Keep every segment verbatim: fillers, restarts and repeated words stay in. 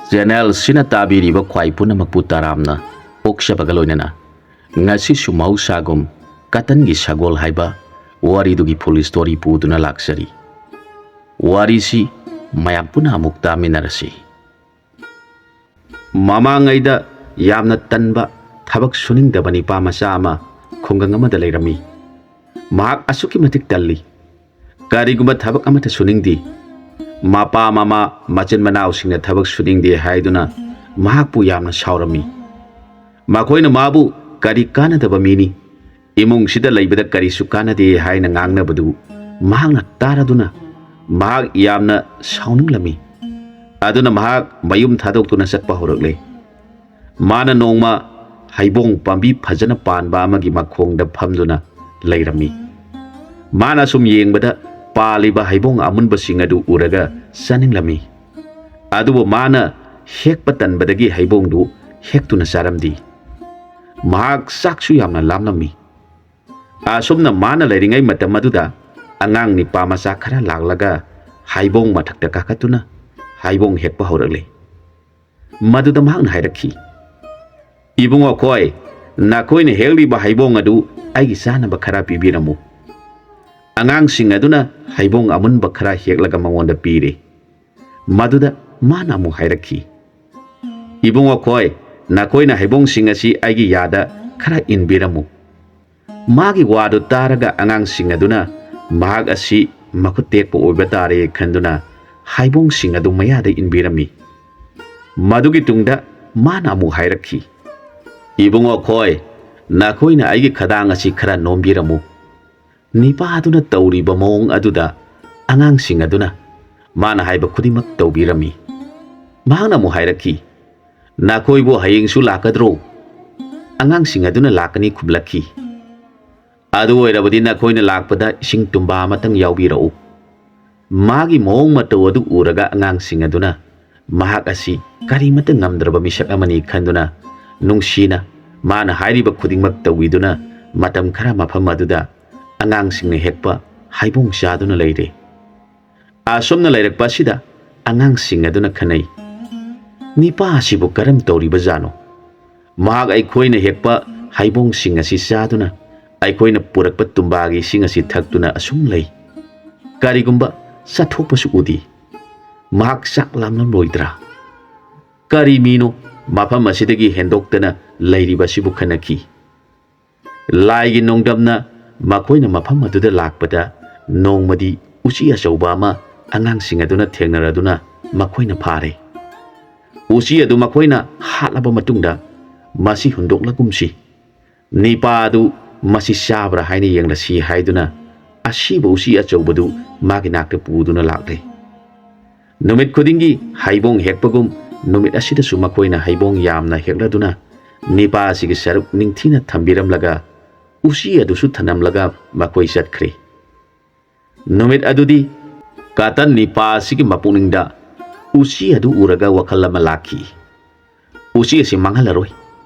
ꯆꯦꯅꯦꯜꯁꯤꯅ ꯇꯥꯕꯤꯔꯤꯕ ꯈ꯭ꯋꯥꯏ ꯄꯨꯝꯅꯃꯛꯄꯨ ꯇꯔꯥꯝꯅ ꯑꯣꯛꯆꯕꯒ ꯂꯣꯏꯅꯅ, ꯉꯁꯤꯁꯨ ꯃꯍꯧꯁꯥꯒꯨꯝ ꯀꯇꯟꯒꯤ ꯁꯒꯣꯜ ꯍꯥꯏꯕ ꯋꯥꯔꯤꯗꯨꯒꯤ full story ꯄꯨꯗꯨꯅ ꯂꯥꯛꯆꯔꯤ꯫ ꯋꯥꯔꯤꯁꯤ ꯃꯌꯥꯝ ꯄꯨꯟꯅ ꯑꯃꯨꯛ ꯇꯥꯃꯤꯟꯅꯔꯁꯤ꯫ ꯃꯃꯥꯡꯉꯩꯗ ꯌꯥꯝꯅ ꯇꯟꯕ, ꯊꯕꯛ ꯁꯨꯅꯤꯡꯗꯕ ꯅꯤꯄꯥ ꯃꯆꯥ ꯑꯃ ꯈꯨꯡꯒꯪ ꯑꯃꯗ ꯂꯩꯔꯝꯃꯤ꯫ ꯃꯍꯥꯛ ꯑꯁꯨꯛꯀꯤ ꯃꯇꯤꯛ ꯇꯜꯂꯤ꯫ ꯀꯔꯤꯒꯨꯝꯕ ꯊꯕꯛ ꯑꯃꯠꯇ ꯁꯨꯅꯤꯡꯗꯦ꯫ ꯃꯄꯥ ꯃꯃꯥ ꯃꯆꯤꯟ ꯃꯅꯥꯎꯁꯤꯡꯅ ꯊꯕꯛ ꯁꯨꯅꯤꯡꯗꯦ ꯍꯥꯏꯗꯨꯅ ꯃꯍꯥꯛꯄꯨ ꯌꯥꯝꯅ ꯁꯥꯎꯔꯝꯃꯤ꯫ ꯃꯈꯣꯏꯅ ꯃꯥꯕꯨ ꯀꯔꯤ ꯀꯥꯟꯅꯗꯕ ꯃꯤꯅꯤ, ꯏꯃꯨꯡꯁꯤꯗ ꯂꯩꯕꯗ ꯀꯔꯤꯁꯨ ꯀꯥꯟꯅꯗꯦ ꯍꯥꯏꯅ ꯉꯥꯡꯅꯕꯗꯨ ꯃꯍꯥꯛꯅ ꯇꯥꯔꯗꯨꯅ ꯃꯍꯥꯛ ꯌꯥꯝꯅ ꯁꯥꯎꯅꯤꯡꯂꯝꯃꯤ꯫ ꯑꯗꯨꯅ ꯃꯍꯥꯛ ꯃꯌꯨꯝ ꯊꯥꯗꯣꯛꯇꯨꯅ ꯆꯠꯄ ꯍꯧꯔꯛꯂꯦ꯫ ꯃꯥꯅ ꯅꯣꯡꯃ ꯍꯩꯕꯣꯡ ꯄꯥꯝꯕꯤ ꯐꯖꯅ ꯄꯥꯟꯕ ꯑꯃꯒꯤ ꯃꯈꯣꯡꯗ ꯐꯝꯗꯨꯅ ꯂꯩꯔꯝꯃꯤ꯫ ꯃꯥꯅ ꯁꯨꯝ ꯌꯦꯡꯕꯗ ꯄꯥꯜꯂꯤꯕ ꯍꯩꯕꯣꯡ ꯑꯃꯨꯟꯕꯁꯤꯡ ꯑꯗꯨ ꯎꯔꯒ ꯆꯥꯅꯤꯡꯂꯝꯃꯤ꯫ ꯑꯗꯨꯕꯨ ꯃꯥꯅ ꯍꯦꯛꯄ ꯇꯟꯕꯗꯒꯤ ꯍꯩꯕꯣꯡꯗꯨ ꯍꯦꯛꯇꯨꯅ ꯆꯥꯔꯝꯗꯦ꯫ ꯃꯍꯥꯛ ꯆꯥꯛꯁꯨ ꯌꯥꯝꯅ ꯂꯥꯝꯂꯝꯃꯤ꯫ ꯑꯁꯨꯝꯅ ꯃꯥꯅ ꯂꯩꯔꯤꯉꯩ ꯃꯇꯝ ꯑꯗꯨꯗ ꯑꯉꯥꯡ ꯅꯤꯄꯥ ꯃꯆꯥ ꯈꯔ ꯂꯥꯛꯂꯒ ꯍꯩꯕꯣꯡ ꯃꯊꯛꯇ ꯀꯥꯈꯠꯇꯨꯅ ꯍꯩꯕꯣꯡ ꯍꯦꯛꯄ ꯍꯧꯔꯛꯂꯦ꯫ ꯃꯗꯨꯗ ꯃꯍꯥꯛꯅ ꯍꯥꯏꯔꯛꯈꯤ, "ꯏꯕꯨꯡꯉꯣ ꯈꯣꯏ, ꯅꯈꯣꯏꯅ ꯍꯦꯛꯂꯤꯕ ꯍꯩꯕꯣꯡ ꯑꯗꯨ ꯑꯩꯒꯤ ꯆꯥꯅꯕ ꯈꯔ ꯄꯤꯕꯤꯔꯝꯃꯨ꯫" ꯑꯉꯥꯡꯁꯤꯡ ꯑꯗꯨꯅ ꯍꯩꯕꯣꯡ ꯑꯃꯨꯟꯕ ꯈꯔ ꯍꯦꯛꯂꯒ ꯃꯉꯣꯟꯗ ꯄꯤꯔꯦ꯫ ꯃꯗꯨꯗ ꯃꯥꯅ ꯑꯃꯨꯛ ꯍꯥꯏꯔꯛꯈꯤ, "ꯏꯕꯨꯡꯉꯣ ꯈꯣꯏ, ꯅꯈꯣꯏꯅ ꯍꯩꯕꯣꯡꯁꯤꯡ ꯑꯁꯤ ꯑꯩꯒꯤ ꯌꯥꯗ ꯈꯔ ꯏꯟꯕꯤꯔꯝꯃꯨ꯫" ꯃꯥꯒꯤ ꯋꯥꯗꯨ ꯇꯥꯔꯒ ꯑꯉꯥꯡꯁꯤꯡ ꯑꯗꯨꯅ ꯃꯍꯥꯛ ꯑꯁꯤ ꯃꯈꯨꯠ ꯇꯦꯛꯄ ꯑꯣꯏꯕ ꯇꯥꯔꯦ ꯈꯟꯗꯨꯅ ꯍꯩꯕꯣꯡꯁꯤꯡ ꯑꯗꯨ ꯃꯌꯥꯗ ꯏꯟꯕꯤꯔꯝꯃꯤ꯫ ꯃꯗꯨꯒꯤ ꯇꯨꯡꯗ ꯃꯥꯅ ꯑꯃꯨꯛ ꯍꯥꯏꯔꯛꯈꯤ, "ꯏꯕꯨꯡꯉꯣ ꯈꯣꯏ, ꯅꯈꯣꯏꯅ ꯑꯩꯒꯤ ꯈꯗꯥꯡ ꯑꯁꯤ ꯈꯔ ꯅꯣꯝꯕꯤꯔꯝꯃꯨ꯫" ꯅꯤꯄꯥ ꯑꯗꯨꯅ ꯇꯧꯔꯤꯕ ꯃꯑꯣꯡ ꯑꯗꯨꯗ ꯑꯉꯥꯡꯁꯤꯡ ꯑꯗꯨꯅ ꯃꯥꯅ ꯍꯥꯏꯕ ꯈꯨꯗꯤꯡꯃꯛ ꯇꯧꯕꯤꯔꯝꯃꯤ꯫ ꯃꯍꯥꯛꯅ ꯑꯃꯨꯛ ꯍꯥꯏꯔꯛꯈꯤ, "ꯅꯈꯣꯏꯕꯨ ꯍꯌꯦꯡꯁꯨ ꯂꯥꯛꯀꯗ꯭ꯔꯣ?" ꯑꯉꯥꯡꯁꯤꯡ ꯑꯗꯨꯅ ꯂꯥꯛꯀꯅꯤ ꯈꯨꯝꯂꯛꯈꯤ꯫ "ꯑꯗꯨ ꯑꯣꯏꯔꯕꯗꯤ ꯅꯈꯣꯏꯅ ꯂꯥꯛꯄꯗ ꯏꯁꯤꯡ ꯇꯨꯝꯕꯥ ꯑꯃꯇꯪ ꯌꯥꯎꯕꯤꯔꯛꯎ꯫" ꯃꯥꯒꯤ ꯃꯑꯣꯡ ꯃꯇꯧ ꯑꯗꯨ ꯎꯔꯒ ꯑꯉꯥꯡꯁꯤꯡ ꯑꯗꯨꯅ ꯃꯍꯥꯛ ꯑꯁꯤ ꯀꯔꯤꯃꯠꯇ ꯉꯝꯗ꯭ꯔꯕ ꯃꯤꯁꯛ ꯑꯃꯅꯤ ꯈꯟꯗꯨꯅ ꯅꯨꯡꯁꯤꯅ ꯃꯥꯅ ꯍꯥꯏꯔꯤꯕ ꯈꯨꯗꯤꯡꯃꯛ ꯇꯧꯕꯤꯗꯨꯅ ꯃꯇꯝ ꯈꯔ ꯃꯐꯝ ꯑꯗꯨꯗ ꯑꯉꯥꯡꯁꯤꯡꯅ ꯍꯦꯛꯄ ꯍꯩꯕꯣꯡ ꯆꯥꯗꯨꯅ ꯂꯩꯔꯦ꯫ ꯑꯁꯨꯝꯅ ꯂꯩꯔꯛꯄ ꯑꯁꯤꯗ ꯑꯉꯥꯡꯁꯤꯡ ꯑꯗꯨꯅ ꯈꯟꯅꯩ, "ꯅꯤꯄꯥ ꯑꯁꯤꯕꯨ ꯀꯔꯝ ꯇꯧꯔꯤꯕꯖꯥꯠꯅꯣ? ꯃꯍꯥꯛ ꯑꯩꯈꯣꯏꯅ ꯍꯦꯛꯄ ꯍꯩꯕꯣꯡꯁꯤꯡ ꯑꯁꯤ ꯆꯥꯗꯨꯅ, ꯑꯩꯈꯣꯏꯅ ꯄꯨꯔꯛꯄ ꯇꯨꯝꯕꯥꯒꯤ ꯏꯁꯤꯡ ꯑꯁꯤ ꯊꯛꯇꯨꯅ ꯑꯁꯨꯝ ꯂꯩ꯫ ꯀꯔꯤꯒꯨꯝꯕ ꯆꯠꯊꯣꯛꯄꯁꯨ ꯎꯗꯦ꯫ ꯃꯍꯥꯛ ꯆꯥꯛ ꯂꯥꯝꯂꯝꯂꯣꯏꯗ꯭ꯔꯥ? ꯀꯔꯤ ꯃꯤꯅꯣ ꯃꯐꯝ ꯑꯁꯤꯗꯒꯤ ꯍꯦꯟꯗꯣꯛꯇꯅ ꯂꯩꯔꯤꯕ ꯑꯁꯤꯕꯨ?" ꯈꯟꯅꯈꯤ꯫ ꯂꯥꯏꯒꯤ ꯅꯣꯡꯗꯝꯅ ꯃꯈꯣꯏꯅ ꯃꯐꯝ ꯑꯗꯨꯗ ꯂꯥꯛꯄꯗ, ꯅꯣꯡꯃꯗꯤ ꯎꯆꯤ ꯑꯆꯧꯕ ꯑꯃ ꯑꯉꯥꯡꯁꯤꯡ ꯑꯗꯨꯅ ꯊꯦꯡꯅꯔꯗꯨꯅ ꯃꯈꯣꯏꯅ ꯐꯥꯔꯦ꯫ ꯎꯆꯤ ꯑꯗꯨ ꯃꯈꯣꯏꯅ ꯍꯥꯠꯂꯕ ꯃꯇꯨꯡꯗ, "ꯃꯁꯤ ꯍꯨꯟꯗꯣꯛꯂꯒꯨꯝꯁꯤ, ꯅꯤꯄꯥ ꯑꯗꯨ ꯃꯁꯤ ꯆꯥꯕ꯭ꯔꯥ ꯍꯥꯏꯅ ꯌꯦꯡꯂꯁꯤ" ꯍꯥꯏꯗꯨꯅ, ꯑꯁꯤꯕ ꯎꯆꯤ ꯑꯆꯧꯕꯗꯨ ꯃꯥꯒꯤ ꯅꯥꯛꯇ ꯄꯨꯗꯨꯅ ꯂꯥꯛꯂꯦ꯫ ꯅꯨꯃꯤꯠ ꯈꯨꯗꯤꯡꯒꯤ ꯍꯩꯕꯣꯡ ꯍꯦꯛꯄꯒꯨꯝ, ꯅꯨꯃꯤꯠ ꯑꯁꯤꯗꯁꯨ ꯃꯈꯣꯏꯅ ꯍꯩꯕꯣꯡ ꯌꯥꯝꯅ ꯍꯦꯛꯂꯗꯨꯅ, ꯅꯤꯄꯥ ꯑꯁꯤꯒꯤ ꯁꯔꯨꯛ ꯅꯤꯡꯊꯤꯅ ꯊꯝꯕꯤꯔꯝꯂꯒ, ꯎꯆꯤ ꯑꯗꯨꯁꯨ ꯊꯅꯝꯂꯒ ꯃꯈꯣꯏ ꯆꯠꯈ꯭ꯔꯦ꯫ ꯅꯨꯃꯤꯠ ꯑꯗꯨꯗꯤ ꯀꯥꯇꯟ ꯅꯤꯄꯥ ꯑꯁꯤꯒꯤ ꯃꯄꯨꯛꯅꯤꯡꯗ ꯎꯆꯤ ꯑꯗꯨ ꯎꯔꯒ ꯋꯥꯈꯜ ꯑꯃ ꯂꯥꯛꯈꯤ꯫ "ꯎꯆꯤ ꯑꯁꯤ ꯃꯥꯡꯍꯜꯂꯔꯣꯏ꯫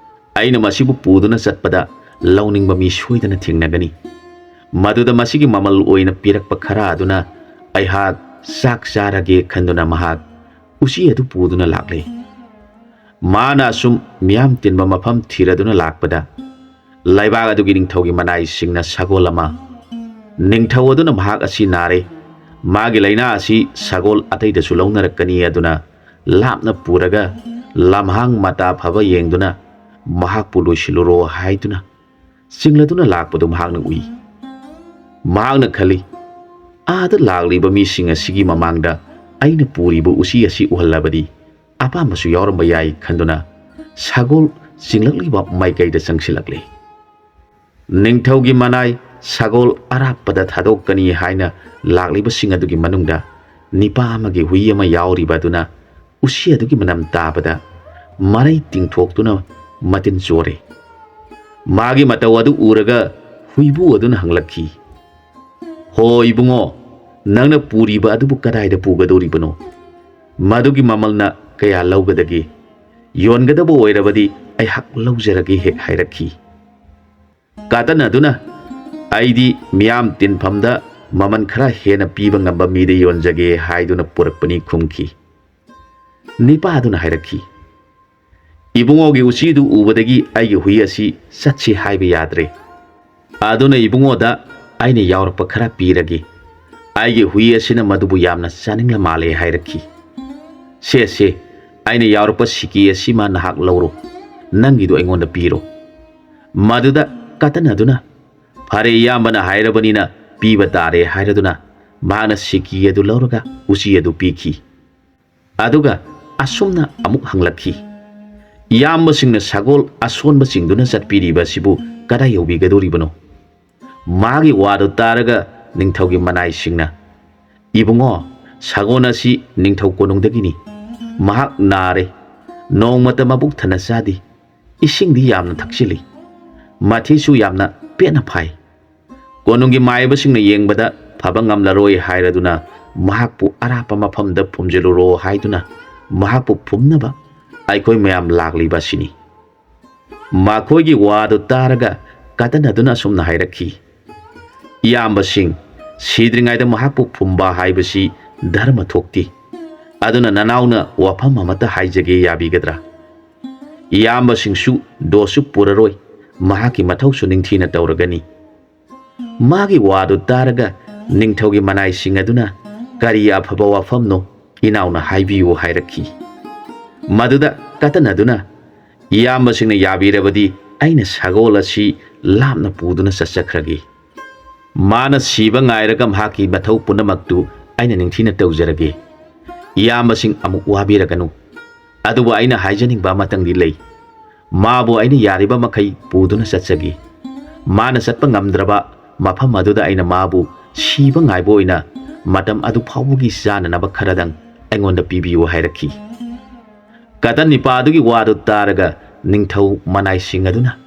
ꯑꯩꯅ ꯃꯁꯤꯕꯨ ꯄꯨꯗꯨꯅ ꯆꯠꯄꯗ ꯂꯧꯅꯤꯡꯕ ꯃꯤ ꯁꯣꯏꯗꯅ ꯊꯦꯡꯅꯒꯅꯤ꯫ ꯃꯗꯨꯗ ꯃꯁꯤꯒꯤ ꯃꯃꯜ ꯑꯣꯏꯅ ꯄꯤꯔꯛꯄ ꯈꯔ ꯑꯗꯨꯅ ꯑꯩꯍꯥꯛ ꯆꯥꯛ ꯆꯥꯔꯒꯦ" ꯈꯟꯗꯨꯅ ꯃꯍꯥꯛ ꯎꯆꯤ ꯑꯗꯨ ꯄꯨꯗꯨꯅ ꯂꯥꯛꯂꯦ꯫ ꯃꯥꯅ ꯑꯁꯨꯝ ꯃꯤꯌꯥꯝ ꯇꯤꯟꯕ ꯃꯐꯝ ꯊꯤꯔꯗꯨꯅ ꯂꯥꯛꯄꯗ, ꯂꯩꯕꯥꯛ ꯑꯗꯨꯒꯤ ꯅꯤꯡꯊꯧꯒꯤ ꯃꯅꯥꯏꯁꯤꯡꯅ ꯁꯒꯣꯜ ꯑꯃ, ꯅꯤꯡꯊꯧ ꯑꯗꯨꯅ ꯃꯍꯥꯛ ꯑꯁꯤ ꯅꯥꯔꯦ, ꯃꯥꯒꯤ ꯂꯥꯏꯅꯥ ꯑꯁꯤ ꯁꯒꯣꯜ ꯑꯇꯩꯗꯁꯨ ꯂꯧꯅꯔꯛꯀꯅꯤ, ꯑꯗꯨꯅ ꯂꯥꯞꯅ ꯄꯨꯔꯒ ꯂꯝꯍꯥꯡ ꯃꯇꯥ ꯐꯕ ꯌꯦꯡꯗꯨꯅ ꯃꯍꯥꯛꯄꯨ ꯂꯣꯏꯁꯤꯜꯂꯨꯔꯣ ꯍꯥꯏꯗꯨꯅ ꯆꯤꯡꯂꯗꯨꯅ ꯂꯥꯛꯄꯗꯨ ꯃꯍꯥꯛꯅ ꯎꯏ꯫ ꯃꯍꯥꯛꯅ ꯈꯜꯂꯤ, "ꯑꯥꯗ ꯂꯥꯛꯂꯤꯕ ꯃꯤꯁꯤꯡ ꯑꯁꯤꯒꯤ ꯃꯃꯥꯡꯗ ꯑꯩꯅ ꯄꯨꯔꯤꯕ ꯎꯆꯤ ꯑꯁꯤ ꯎꯍꯜꯂꯕꯗꯤ ꯑꯄꯥꯝꯕꯁꯨ ꯌꯥꯎꯔꯝꯕ ꯌꯥꯏ" ꯈꯟꯗꯨꯅ ꯁꯒꯣꯜ ꯆꯤꯡꯂꯛꯂꯤꯕ ꯃꯥꯏꯀꯩꯗ ꯆꯪꯁꯤꯜꯂꯛꯂꯦ꯫ ꯅꯤꯡꯊꯧꯒꯤ ꯃꯅꯥꯏ ꯁꯒꯣꯜ ꯑꯔꯥꯞꯄꯗ ꯊꯥꯗꯣꯛꯀꯅꯤ ꯍꯥꯏꯅ ꯂꯥꯛꯂꯤꯕꯁꯤꯡ ꯑꯗꯨꯒꯤ ꯃꯅꯨꯡꯗ ꯅꯤꯄꯥ ꯑꯃꯒꯤ ꯍꯨꯏ ꯑꯃ ꯌꯥꯎꯔꯤꯕ ꯑꯗꯨꯅ ꯎꯆꯤ ꯑꯗꯨꯒꯤ ꯃꯅꯝ ꯇꯥꯕꯗ ꯃꯔꯩ ꯇꯤꯡꯊꯣꯛꯇꯨꯅ ꯃꯇꯤꯟ ꯆꯣꯔꯦ꯫ ꯃꯥꯒꯤ ꯃꯇꯧ ꯑꯗꯨ ꯎꯔꯒ ꯍꯨꯏꯕꯨ ꯑꯗꯨꯅ ꯍꯪꯂꯛꯈꯤ, "ꯍꯣ ꯏꯕꯨꯡꯉꯣ, ꯅꯪꯅ ꯄꯨꯔꯤꯕ ꯑꯗꯨꯕꯨ ꯀꯗꯥꯏꯗ ꯄꯨꯒꯗꯧꯔꯤꯕꯅꯣ? ꯃꯗꯨꯒꯤ ꯃꯃꯜꯅ ꯀꯌꯥ ꯂꯧꯒꯗꯒꯦ? ꯌꯣꯟꯒꯗꯕ ꯑꯣꯏꯔꯕꯗꯤ ꯑꯩꯍꯥꯛ ꯂꯧꯖꯔꯒꯦ" ꯍꯦꯛ ꯍꯥꯏꯔꯛꯈꯤ꯫ ꯀꯥꯇꯟ ꯑꯗꯨꯅ, "ꯑꯩꯗꯤ ꯃꯤꯌꯥꯝ ꯇꯤꯟꯐꯝꯗ ꯃꯃꯜ ꯈꯔ ꯍꯦꯟꯅ ꯄꯤꯕ ꯉꯝꯕ ꯃꯤꯗ ꯌꯣꯟꯖꯒꯦ" ꯍꯥꯏꯗꯨꯅ ꯄꯨꯔꯛꯄꯅꯤ ꯈꯨꯝꯈꯤ꯫ ꯅꯤꯄꯥ ꯑꯗꯨꯅ ꯍꯥꯏꯔꯛꯈꯤ, "ꯏꯕꯨꯡꯉꯣꯒꯤ ꯎꯆꯤꯗꯨ ꯎꯕꯗꯒꯤ ꯑꯩꯒꯤ ꯍꯨꯏ ꯑꯁꯤ ꯆꯠꯁꯤ ꯍꯥꯏꯕ ꯌꯥꯗ꯭ꯔꯦ꯫ ꯑꯗꯨꯅ ꯏꯕꯨꯡꯉꯣꯗ ꯑꯩꯅ ꯌꯥꯎꯔꯛꯄ ꯈꯔ ꯄꯤꯔꯒꯦ꯫ ꯑꯩꯒꯤ ꯍꯨꯏ ꯑꯁꯤꯅ ꯃꯗꯨꯕꯨ ꯌꯥꯝꯅ ꯆꯥꯅꯤꯡꯂ ꯃꯥꯜꯂꯦ" ꯍꯥꯏꯔꯛꯈꯤ꯫ "ꯁꯦ, ꯁꯦ, ꯑꯩꯅ ꯌꯥꯎꯔꯛꯄ ꯁꯤꯀꯤ ꯑꯁꯤꯃ ꯅꯍꯥꯛ ꯂꯧꯔꯣ꯫ ꯅꯪꯒꯤꯗꯨ ꯑꯩꯉꯣꯟꯗ ꯄꯤꯔꯣ"꯫ ꯃꯗꯨꯗ ꯀꯇꯟ ꯑꯗꯨꯅ, "ꯐꯔꯦ, ꯏꯌꯥꯝꯕꯅ ꯍꯥꯏꯔꯕꯅꯤꯅ ꯄꯤꯕ ꯇꯥꯔꯦ" ꯍꯥꯏꯔꯗꯨꯅ ꯃꯍꯥꯛꯅ ꯁꯤꯀꯤ ꯑꯗꯨ ꯂꯧꯔꯒ ꯎꯆꯤ ꯑꯗꯨ ꯄꯤꯈꯤ꯫ ꯑꯗꯨꯒ ꯑꯁꯨꯝꯅ ꯑꯃꯨꯛ ꯍꯪꯂꯛꯈꯤ, "ꯏꯌꯥꯝꯕꯁꯤꯡꯅ ꯁꯒꯣꯜ ꯑꯁꯣꯟꯕꯁꯤꯡꯗꯨꯅ ꯆꯠꯄꯤꯔꯤꯕ ꯑꯁꯤꯕꯨ ꯀꯗꯥꯏ ꯌꯧꯕꯤꯒꯗꯧꯔꯤꯕꯅꯣ?" ꯃꯥꯒꯤ ꯋꯥꯗꯨ ꯇꯥꯔꯒ ꯅꯤꯡꯊꯧꯒꯤ ꯃꯅꯥꯏꯁꯤꯡꯅ, "ꯏꯕꯨꯡꯉꯣ, ꯁꯒꯣꯜ ꯑꯁꯤ ꯅꯤꯡꯊꯧ ꯀꯣꯅꯨꯡꯗꯒꯤꯅꯤ꯫ ꯃꯍꯥꯛ ꯅꯥꯔꯦ꯫ ꯅꯣꯡꯃꯇ ꯃꯕꯨꯛ ꯊꯟꯅ ꯆꯥꯗꯦ꯫ ꯏꯁꯤꯡꯗꯤ ꯌꯥꯝꯅ ꯊꯛꯆꯤꯜꯂꯤ꯫ ꯃꯊꯤꯁꯨ ꯌꯥꯝꯅ ꯄꯦꯠꯅ ꯐꯥꯏ꯫ ꯀꯣꯅꯨꯡꯒꯤ ꯃꯥꯏꯕꯁꯤꯡꯅ ꯌꯦꯡꯕꯗ ꯐꯕ ꯉꯝꯂꯔꯣꯏ ꯍꯥꯏꯔꯗꯨꯅ ꯃꯍꯥꯛꯄꯨ ꯑꯔꯥꯞꯄ ꯃꯐꯝꯗ ꯐꯨꯝꯖꯤꯜꯂꯨꯔꯣ ꯍꯥꯏꯗꯨꯅ ꯃꯍꯥꯛꯄꯨ ꯐꯨꯝꯅꯕ ꯑꯩꯈꯣꯏ ꯃꯌꯥꯝ ꯂꯥꯛꯂꯤꯕ ꯑꯁꯤꯅꯤ"꯫ ꯃꯈꯣꯏꯒꯤ ꯋꯥꯗꯨ ꯇꯥꯔꯒ ꯀꯇꯟ ꯑꯗꯨꯅ ꯑꯁꯨꯝꯅ ꯍꯥꯏꯔꯛꯈꯤ, "ꯏꯌꯥꯝꯕꯁꯤꯡ, ꯁꯤꯗ꯭ꯔꯤꯉꯩꯗ ꯃꯍꯥꯛꯄꯨ ꯐꯨꯝꯕ ꯍꯥꯏꯕꯁꯤ ꯙꯔꯃ ꯊꯣꯛꯇꯦ꯫ ꯑꯗꯨꯅ ꯅꯅꯥꯎꯅ ꯋꯥꯐꯝ ꯑꯃꯠꯇ ꯍꯥꯏꯖꯒꯦ, ꯌꯥꯕꯤꯒꯗ꯭ꯔꯥ? ꯏꯌꯥꯝꯕꯁꯤꯡꯁꯨ ꯗꯣꯁꯁꯨ ꯄꯨꯔꯔꯣꯏ, ꯃꯍꯥꯛꯀꯤ ꯃꯊꯧꯁꯨ ꯅꯤꯡꯊꯤꯅ ꯇꯧꯔꯒꯅꯤ"꯫ ꯃꯥꯒꯤ ꯋꯥꯗꯨ ꯇꯥꯔꯒ ꯅꯤꯡꯊꯧꯒꯤ ꯃꯅꯥꯏꯁꯤꯡ ꯑꯗꯨꯅ, "ꯀꯔꯤ ꯑꯐꯕ ꯋꯥꯐꯝꯅꯣ, ꯏꯅꯥꯎꯅ ꯍꯥꯏꯕꯤꯌꯨ" ꯍꯥꯏꯔꯛꯈꯤ꯫ ꯃꯗꯨꯗ ꯀꯇꯟ ꯑꯗꯨꯅ, "ꯏꯌꯥꯝꯕꯁꯤꯡꯅ ꯌꯥꯕꯤꯔꯕꯗꯤ ꯑꯩꯅ ꯁꯒꯣꯜ ꯑꯁꯤ ꯂꯥꯞꯅ ꯄꯨꯗꯨꯅ ꯆꯠꯆꯈ꯭ꯔꯒꯦ꯫ ꯃꯥꯅ ꯁꯤꯕ ꯉꯥꯏꯔꯒ ꯃꯍꯥꯛꯀꯤ ꯃꯊꯧ ꯄꯨꯝꯅꯃꯛꯇꯨ ꯑꯩꯅ ꯅꯤꯡꯊꯤꯅ ꯇꯧꯖꯔꯒꯦ꯫ ꯏꯌꯥꯝꯕꯁꯤꯡ ꯑꯃꯨꯛ ꯋꯥꯕꯤꯔꯒꯅꯨ꯫ ꯑꯗꯨꯕꯨ ꯑꯩꯅ ꯍꯥꯏꯖꯅꯤꯡꯕ ꯑꯃꯇꯪꯗꯤ ꯂꯩ꯫ ꯃꯥꯕꯨ ꯑꯩꯅ ꯌꯥꯔꯤꯕ ꯃꯈꯩ ꯄꯨꯗꯨꯅ ꯆꯠꯆꯒꯦ꯫ ꯃꯥꯅ ꯆꯠꯄ ꯉꯝꯗ꯭ꯔꯕ ꯃꯐꯝ ꯑꯗꯨꯗ ꯑꯩꯅ ꯃꯥꯕꯨ ꯁꯤꯕ ꯉꯥꯏꯕ ꯑꯣꯏꯅ ꯃꯇꯝ ꯑꯗꯨ ꯐꯥꯎꯕꯒꯤ ꯆꯥꯅꯅꯕ ꯈꯔꯗꯪ ꯑꯩꯉꯣꯟꯗ ꯄꯤꯕꯤꯌꯨ" ꯍꯥꯏꯔꯛꯈꯤ꯫ ꯀꯇꯟ ꯅꯤꯄꯥ ꯑꯗꯨꯒꯤ ꯋꯥꯗꯨ ꯇꯥꯔꯒ ꯅꯤꯡꯊꯧ ꯃꯅꯥꯏꯁꯤꯡ ꯑꯗꯨꯅ,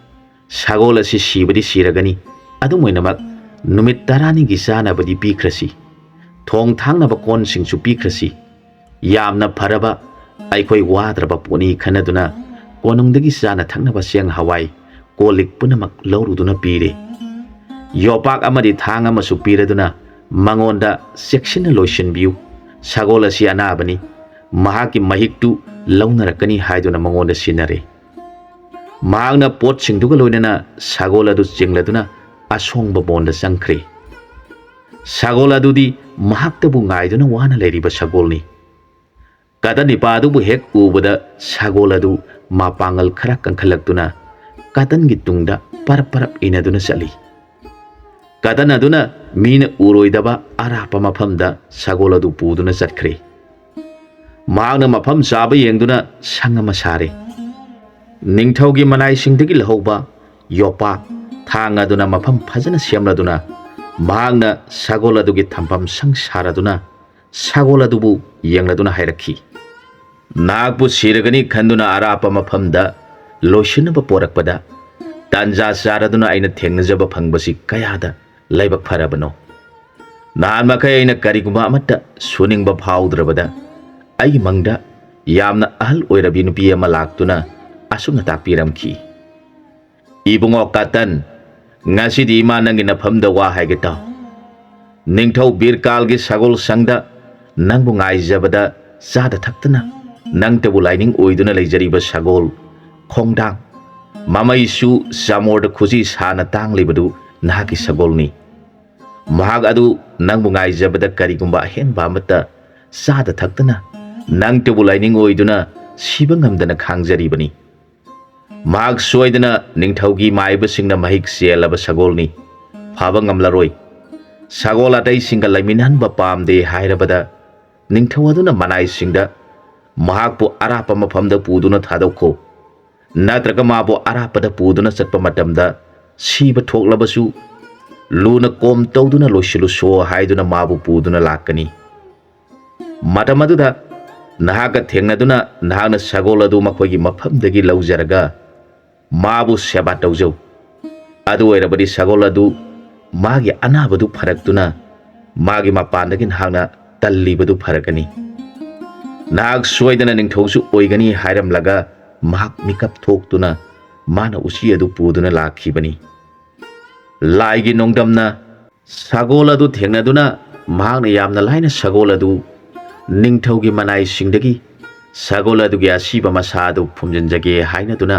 "ꯁꯒꯣꯜ ꯑꯁꯤ ꯁꯤꯕꯗꯤ ꯁꯤꯔꯒꯅꯤ, ꯑꯗꯨꯝ ꯑꯣꯏꯅꯃꯛ ꯅꯨꯃꯤꯠ ꯇꯔꯥꯅꯤꯒꯤ ꯆꯥꯅꯕꯗꯤ ꯄꯤꯈ꯭ꯔꯁꯤ, ꯊꯣꯡ ꯊꯥꯛꯅꯕ ꯀꯣꯟꯁꯤꯡꯁꯨ ꯄꯤꯈ꯭ꯔꯁꯤ꯫ ꯌꯥꯝꯅ ꯐꯔꯕ, ꯑꯩꯈꯣꯏ ꯋꯥꯗ꯭ꯔꯕ ꯄꯣꯠꯅꯤ" ꯈꯟꯅꯗꯨꯅ ꯀꯣꯅꯨꯡꯗꯒꯤ ꯆꯥꯅ ꯊꯛꯅꯕ ꯆꯦꯡ ꯍꯋꯥꯏ ꯀꯣꯜ ꯂꯤꯛ ꯄꯨꯝꯅꯃꯛ ꯂꯧꯔꯨꯗꯨꯅ ꯄꯤꯔꯦ꯫ ꯌꯣꯄꯥꯛ ꯑꯃꯗꯤ ꯊꯥꯡ ꯑꯃꯁꯨ ꯄꯤꯔꯗꯨꯅ ꯃꯉꯣꯟꯗ, "ꯆꯦꯛꯁꯤꯟꯅ ꯂꯣꯏꯁꯤꯟꯕꯤꯌꯨ꯫ ꯁꯒꯣꯜ ꯑꯁꯤ ꯑꯅꯥꯕꯅꯤ꯫ ꯃꯍꯥꯛꯀꯤ ꯃꯍꯤꯛꯇꯨ ꯂꯧꯅꯔꯛꯀꯅꯤ ꯍꯥꯏꯗꯨꯅ ꯃꯉꯣꯟꯗ ꯁꯤꯟꯅꯔꯦ꯫ ꯃꯍꯥꯛꯅ ꯄꯣꯠꯁꯤꯡꯗꯨꯒ ꯂꯣꯏꯅꯅ ꯁꯒꯣꯜ ꯑꯗꯨ ꯆꯤꯡꯂꯗꯨꯅ ꯑꯁꯣꯡꯕ ꯃꯣꯟꯗ ꯆꯪꯈ꯭ꯔꯦ꯫ ꯁꯒꯣꯜ ꯑꯗꯨꯗꯤ ꯃꯍꯥꯛꯇꯕꯨ ꯉꯥꯏꯗꯨꯅ ꯋꯥꯅ ꯂꯩꯔꯤꯕ ꯁꯒꯣꯜꯅꯤ꯫ ꯀꯇꯟ ꯏꯄꯥ ꯑꯗꯨꯕꯨ ꯍꯦꯛ ꯎꯕꯗ ꯁꯒꯣꯜ ꯑꯗꯨ ꯃꯄꯥꯡꯒꯜ ꯈꯔ ꯀꯟꯈꯠꯂꯛꯇꯨꯅ ꯀꯇꯟꯒꯤ ꯇꯨꯡꯗ ꯄꯔꯞ ꯄꯔꯞ ꯏꯟꯅꯗꯨꯅ ꯆꯠꯂꯤ꯫ ꯀꯇꯟ ꯑꯗꯨꯅ ꯃꯤꯅ ꯎꯔꯣꯏꯗꯕ ꯑꯔꯥꯞꯄ ꯃꯐꯝꯗ ꯁꯒꯣꯜ ꯑꯗꯨ ꯄꯨꯗꯨꯅ ꯆꯠꯈ꯭ꯔꯦ꯫ ꯃꯍꯥꯛꯅ ꯃꯐꯝ ꯆꯥꯕ ꯌꯦꯡꯗꯨꯅ ꯁꯪ ꯑꯃ ꯁꯥꯔꯦ꯫ ꯅꯤꯡꯊꯧꯒꯤ ꯃꯅꯥꯏꯁꯤꯡꯗꯒꯤ ꯂꯧꯍꯧꯕ ꯌꯣꯄꯥꯛ, ꯊꯥꯡ ꯑꯗꯨꯅ ꯃꯐꯝ ꯐꯖꯅ ꯁꯦꯝꯂꯗꯨꯅ ꯃꯍꯥꯛꯅ ꯁꯒꯣꯜ ꯑꯗꯨꯒꯤ ꯊꯝꯐꯝ ꯁꯪ ꯁꯥꯔꯗꯨꯅ ꯁꯒꯣꯜ ꯑꯗꯨꯕꯨ ꯌꯦꯡꯂꯗꯨꯅ ꯍꯥꯏꯔꯛꯈꯤ, "ꯅꯍꯥꯛꯄꯨ ꯁꯤꯔꯒꯅꯤ ꯈꯟꯗꯨꯅ ꯑꯔꯥꯞꯄ ꯃꯐꯝꯗ ꯂꯣꯏꯁꯤꯟꯅꯕ ꯄꯣꯔꯛꯄꯗ ꯇꯥꯟꯖꯥ ꯆꯥꯔꯗꯨꯅ ꯑꯩꯅ ꯊꯦꯡꯅꯖꯕ ꯐꯪꯕꯁꯤ ꯀꯌꯥꯗ ꯂꯥꯏꯕꯛ ꯐꯔꯕꯅꯣ꯫ ꯅꯍꯥꯟ ꯃꯈꯩ ꯑꯩꯅ ꯀꯔꯤꯒꯨꯝꯕ ꯑꯃꯠꯇ ꯁꯨꯅꯤꯡꯕ ꯐꯥꯎꯗ꯭ꯔꯕꯗ ꯑꯩꯒꯤ ꯃꯪꯗ ꯌꯥꯝꯅ ꯑꯍꯜ ꯑꯣꯏꯔꯕꯤ ꯅꯨꯄꯤ ꯑꯃ ꯂꯥꯛꯇꯨꯅ ꯑꯁꯨꯝꯅ ꯇꯥꯛꯄꯤꯔꯝꯈꯤ, ꯏꯕꯨꯡꯉꯣ ꯀꯇꯟ, ꯉꯁꯤꯗꯤ ꯏꯃꯥ ꯅꯪꯒꯤ ꯅꯐꯝꯗ ꯋꯥ ꯍꯥꯏꯒꯦ ꯇꯥꯎ꯫ ꯅꯤꯡꯊꯧ ꯕꯤꯔꯀꯥꯜꯒꯤ ꯁꯒꯣꯜ ꯁꯪꯗ ꯅꯪꯕꯨ ꯉꯥꯏꯖꯕꯗ ꯆꯥꯗ ꯊꯛꯇꯅ ꯅꯪꯇꯕꯨ ꯂꯥꯏꯅꯤꯡ ꯑꯣꯏꯗꯨꯅ ꯂꯩꯖꯔꯤꯕ ꯁꯒꯣꯜ ꯈꯣꯡꯗꯥꯡ, ꯃꯃꯩꯁꯨ ꯆꯥꯃꯣꯔꯗ ꯈꯨꯖꯤ ꯁꯥꯅ ꯇꯥꯡꯂꯤꯕꯗꯨ ꯅꯍꯥꯛꯀꯤ ꯁꯒꯣꯜꯅꯤ꯫ ꯃꯍꯥꯛ ꯑꯗꯨ ꯅꯪꯕꯨ ꯉꯥꯏꯖꯕꯗ ꯀꯔꯤꯒꯨꯝꯕ ꯑꯍꯦꯟꯕ ꯑꯃꯠꯇ ꯆꯥꯗ ꯊꯛꯇꯅ ꯅꯪꯇꯕꯨ ꯂꯥꯏꯅꯤꯡ ꯑꯣꯏꯗꯨꯅ ꯁꯤꯕ ꯉꯝꯗꯅ ꯈꯥꯡꯖꯔꯤꯕꯅꯤ꯫ ꯃꯍꯥꯛ ꯁꯣꯏꯗꯅ ꯅꯤꯡꯊꯧꯒꯤ ꯃꯥꯏꯕꯁꯤꯡꯅ ꯃꯍꯤꯛ ꯆꯦꯜꯂꯕ ꯁꯒꯣꯜꯅꯤ, ꯐꯕ ꯉꯝꯂꯔꯣꯏ꯫ ꯁꯒꯣꯜ ꯑꯇꯩꯁꯤꯡꯒ ꯂꯩꯃꯤꯟꯅꯍꯟꯕ ꯄꯥꯝꯗꯦ" ꯍꯥꯏꯔꯕꯗ ꯅꯤꯡꯊꯧ ꯑꯗꯨꯅ ꯃꯅꯥꯏꯁꯤꯡꯗ ꯃꯍꯥꯛꯄꯨ ꯑꯔꯥꯞꯄ ꯃꯐꯝꯗ ꯄꯨꯗꯨꯅ ꯊꯥꯗꯣꯛꯈꯣ, ꯅꯠꯇ꯭ꯔꯒ ꯃꯥꯕꯨ ꯑꯔꯥꯞꯄꯗ ꯄꯨꯗꯨꯅ ꯆꯠꯄ ꯃꯇꯝꯗ ꯁꯤꯕ ꯊꯣꯛꯂꯕꯁꯨ ꯂꯨꯅ ꯀꯣꯝ ꯇꯧꯗꯨꯅ ꯂꯣꯏꯁꯤꯜꯂꯨꯁꯣ ꯍꯥꯏꯗꯨꯅ ꯃꯥꯕꯨ ꯄꯨꯗꯨꯅ ꯂꯥꯛꯀꯅꯤ꯫ ꯃꯇꯝ ꯑꯗꯨꯗ ꯅꯍꯥꯛꯀ ꯊꯦꯡꯅꯗꯨꯅ ꯅꯍꯥꯛꯅ ꯁꯒꯣꯜ ꯑꯗꯨ ꯃꯈꯣꯏꯒꯤ ꯃꯐꯝꯗꯒꯤ ꯂꯧꯖꯔꯒ ꯃꯥꯕꯨ ꯁꯦꯕꯥ ꯇꯧꯖꯧ꯫ ꯑꯗꯨ ꯑꯣꯏꯔꯕꯗꯤ ꯁꯒꯣꯜ ꯑꯗꯨ ꯃꯥꯒꯤ ꯑꯅꯥꯕꯗꯨ ꯐꯔꯛꯇꯨꯅ ꯃꯥꯒꯤ ꯃꯄꯥꯟꯗꯒꯤ ꯅꯍꯥꯛꯅ ꯇꯜꯂꯤꯕꯗꯨ ꯐꯔꯛꯀꯅꯤ꯫ ꯅꯍꯥꯛ ꯁꯣꯏꯗꯅ ꯅꯤꯡꯊꯧꯁꯨ ꯑꯣꯏꯒꯅꯤ ꯍꯥꯏꯔꯝꯂꯒ ꯃꯍꯥꯛ ꯃꯤꯀꯞ ꯊꯣꯛꯇꯨꯅ ꯃꯥꯅ ꯎꯆꯤ ꯑꯗꯨ ꯄꯨꯗꯨꯅ ꯂꯥꯛꯈꯤꯕꯅꯤ꯫ ꯂꯥꯏꯒꯤ ꯅꯣꯡꯗꯝꯅ ꯁꯒꯣꯜ ꯑꯗꯨ ꯊꯦꯡꯅꯗꯨꯅ ꯃꯍꯥꯛꯅ ꯌꯥꯝꯅ ꯂꯥꯏꯅ ꯁꯒꯣꯜ ꯑꯗꯨ ꯅꯤꯡꯊꯧꯒꯤ ꯃꯅꯥꯏꯁꯤꯡꯗꯒꯤ ꯁꯒꯣꯜ ꯑꯗꯨꯒꯤ ꯑꯁꯤꯕ ꯃꯁꯥ ꯑꯗꯨ ꯐꯨꯝꯖꯤꯟꯖꯒꯦ ꯍꯥꯏꯅꯗꯨꯅ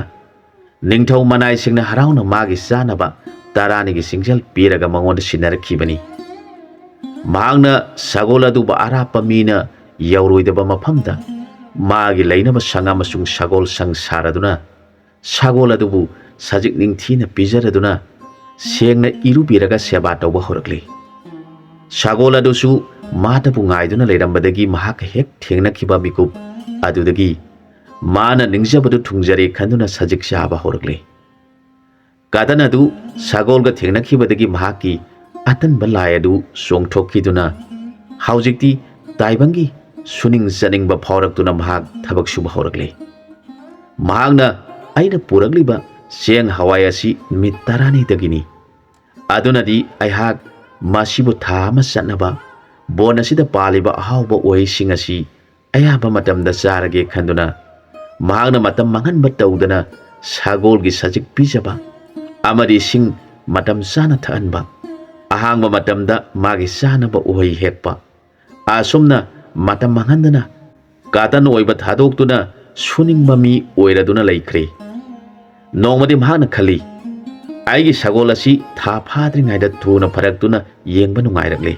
ꯅꯤꯡꯊꯧ ꯃꯅꯥꯏꯁꯤꯡꯅ ꯍꯔꯥꯎꯅ ꯃꯥꯒꯤ ꯆꯥꯅꯕ ꯇꯔꯥꯅꯤꯒꯤ ꯆꯤꯡꯖꯦꯜ ꯄꯤꯔꯒ ꯃꯉꯣꯟꯗ ꯁꯤꯟꯅꯔꯛꯈꯤꯕꯅꯤ꯫ ꯃꯍꯥꯛꯅ ꯁꯒꯣꯜ ꯑꯗꯨꯕꯨ ꯑꯔꯥꯞꯄ ꯃꯤꯅ ꯌꯧꯔꯣꯏꯗꯕ ꯃꯐꯝꯗ ꯃꯥꯒꯤ ꯂꯩꯅꯕ ꯁꯪ ꯑꯃꯁꯨꯡ ꯁꯒꯣꯜ ꯁꯪ ꯁꯥꯔꯗꯨꯅ ꯁꯒꯣꯜ ꯑꯗꯨꯕꯨ ꯁꯖꯤꯛ ꯅꯤꯡꯊꯤꯅ ꯄꯤꯖꯔꯗꯨꯅ ꯁꯦꯡꯅ ꯏꯔꯨꯕꯤꯔꯒ ꯁꯦꯕꯥ ꯇꯧꯕ ꯍꯧꯔꯛꯂꯤ꯫ ꯁꯒꯣꯜ ꯑꯗꯨꯁꯨ ꯃꯥꯇꯕꯨ ꯉꯥꯏꯗꯨꯅ ꯂꯩꯔꯝꯕꯗꯒꯤ ꯃꯍꯥꯛꯀ ꯍꯦꯛ ꯊꯦꯡꯅꯈꯤꯕ ꯃꯤꯀꯨꯞ ꯑꯗꯨꯗꯒꯤ ꯃꯥꯅ ꯅꯤꯡꯖꯕꯗꯨ ꯊꯨꯡꯖꯔꯦ ꯈꯟꯗꯨꯅ ꯁꯖꯤꯛ ꯆꯥꯕ ꯍꯧꯔꯛꯂꯤ꯫ ꯀꯥꯇꯟ ꯑꯗꯨ ꯁꯒꯣꯜꯒ ꯊꯦꯡꯅꯈꯤꯕꯗꯒꯤ ꯃꯍꯥꯛꯀꯤ ꯑꯇꯟꯕ ꯂꯥꯏ ꯑꯗꯨ ꯆꯣꯡꯊꯣꯛꯈꯤꯗꯨꯅ ꯍꯧꯖꯤꯛꯇꯤ ꯇꯥꯏꯕꯪꯒꯤ ꯁꯨꯅꯤꯡ ꯆꯥꯅꯤꯡꯕ ꯐꯥꯎꯔꯛꯇꯨꯅ ꯃꯍꯥꯛ ꯊꯕꯛ ꯁꯨꯕ ꯍꯧꯔꯛꯂꯤ꯫ ꯃꯍꯥꯛꯅ ꯑꯩꯅ ꯄꯨꯔꯛꯂꯤꯕ ꯆꯦꯡ ꯍꯋꯥꯏ ꯑꯁꯤ ꯅꯨꯃꯤꯠ ꯇꯔꯥꯅꯤꯗꯒꯤꯅꯤ꯫ ꯑꯗꯨꯅꯗꯤ ꯑꯩꯍꯥꯛ ꯃꯁꯤꯕꯨ ꯊꯥ ꯑꯃ ꯆꯠꯅꯕ ꯕꯣꯟ ꯑꯁꯤꯗ ꯄꯥꯜꯂꯤꯕ ꯑꯍꯥꯎꯕ ꯎꯍꯩꯁꯤꯡ ꯑꯁꯤ ꯑꯌꯥꯝꯕ ꯃꯇꯝꯗ ꯆꯥꯔꯒꯦ ꯈꯟꯗꯨꯅ ꯃꯍꯥꯛꯅ ꯃꯇꯝ ꯃꯥꯡꯍꯟꯕ ꯇꯧꯗꯅ ꯁꯒꯣꯜꯒꯤ ꯁꯖꯤꯛ ꯄꯤꯖꯕ ꯑꯃꯗꯤ ꯏꯁꯤꯡ ꯃꯇꯝ ꯆꯥꯅ ꯊꯛꯍꯟꯕ, ꯑꯍꯥꯡꯕ ꯃꯇꯝꯗ ꯃꯥꯒꯤ ꯆꯥꯅꯕ ꯎꯍꯩ ꯍꯦꯛꯄ, ꯑꯁꯨꯝꯅ ꯃꯇꯝ ꯃꯥꯡꯍꯟꯗꯅ ꯀꯥꯇꯟ ꯑꯣꯏꯕ ꯊꯥꯗꯣꯛꯇꯨꯅ ꯁꯨꯅꯤꯡꯕ ꯃꯤ ꯑꯣꯏꯔꯗꯨꯅ ꯂꯩꯈ꯭ꯔꯦ꯫ ꯅꯣꯡꯃꯗꯤ ꯃꯍꯥꯛꯅ ꯈꯜꯂꯤ, "ꯑꯩꯒꯤ ꯁꯒꯣꯜ ꯑꯁꯤ ꯊꯥ ꯐꯥꯗ꯭ꯔꯤꯉꯩꯗ ꯊꯨꯅ ꯐꯔꯛꯇꯨꯅ ꯌꯦꯡꯕ ꯅꯨꯡꯉꯥꯏꯔꯛꯂꯦ꯫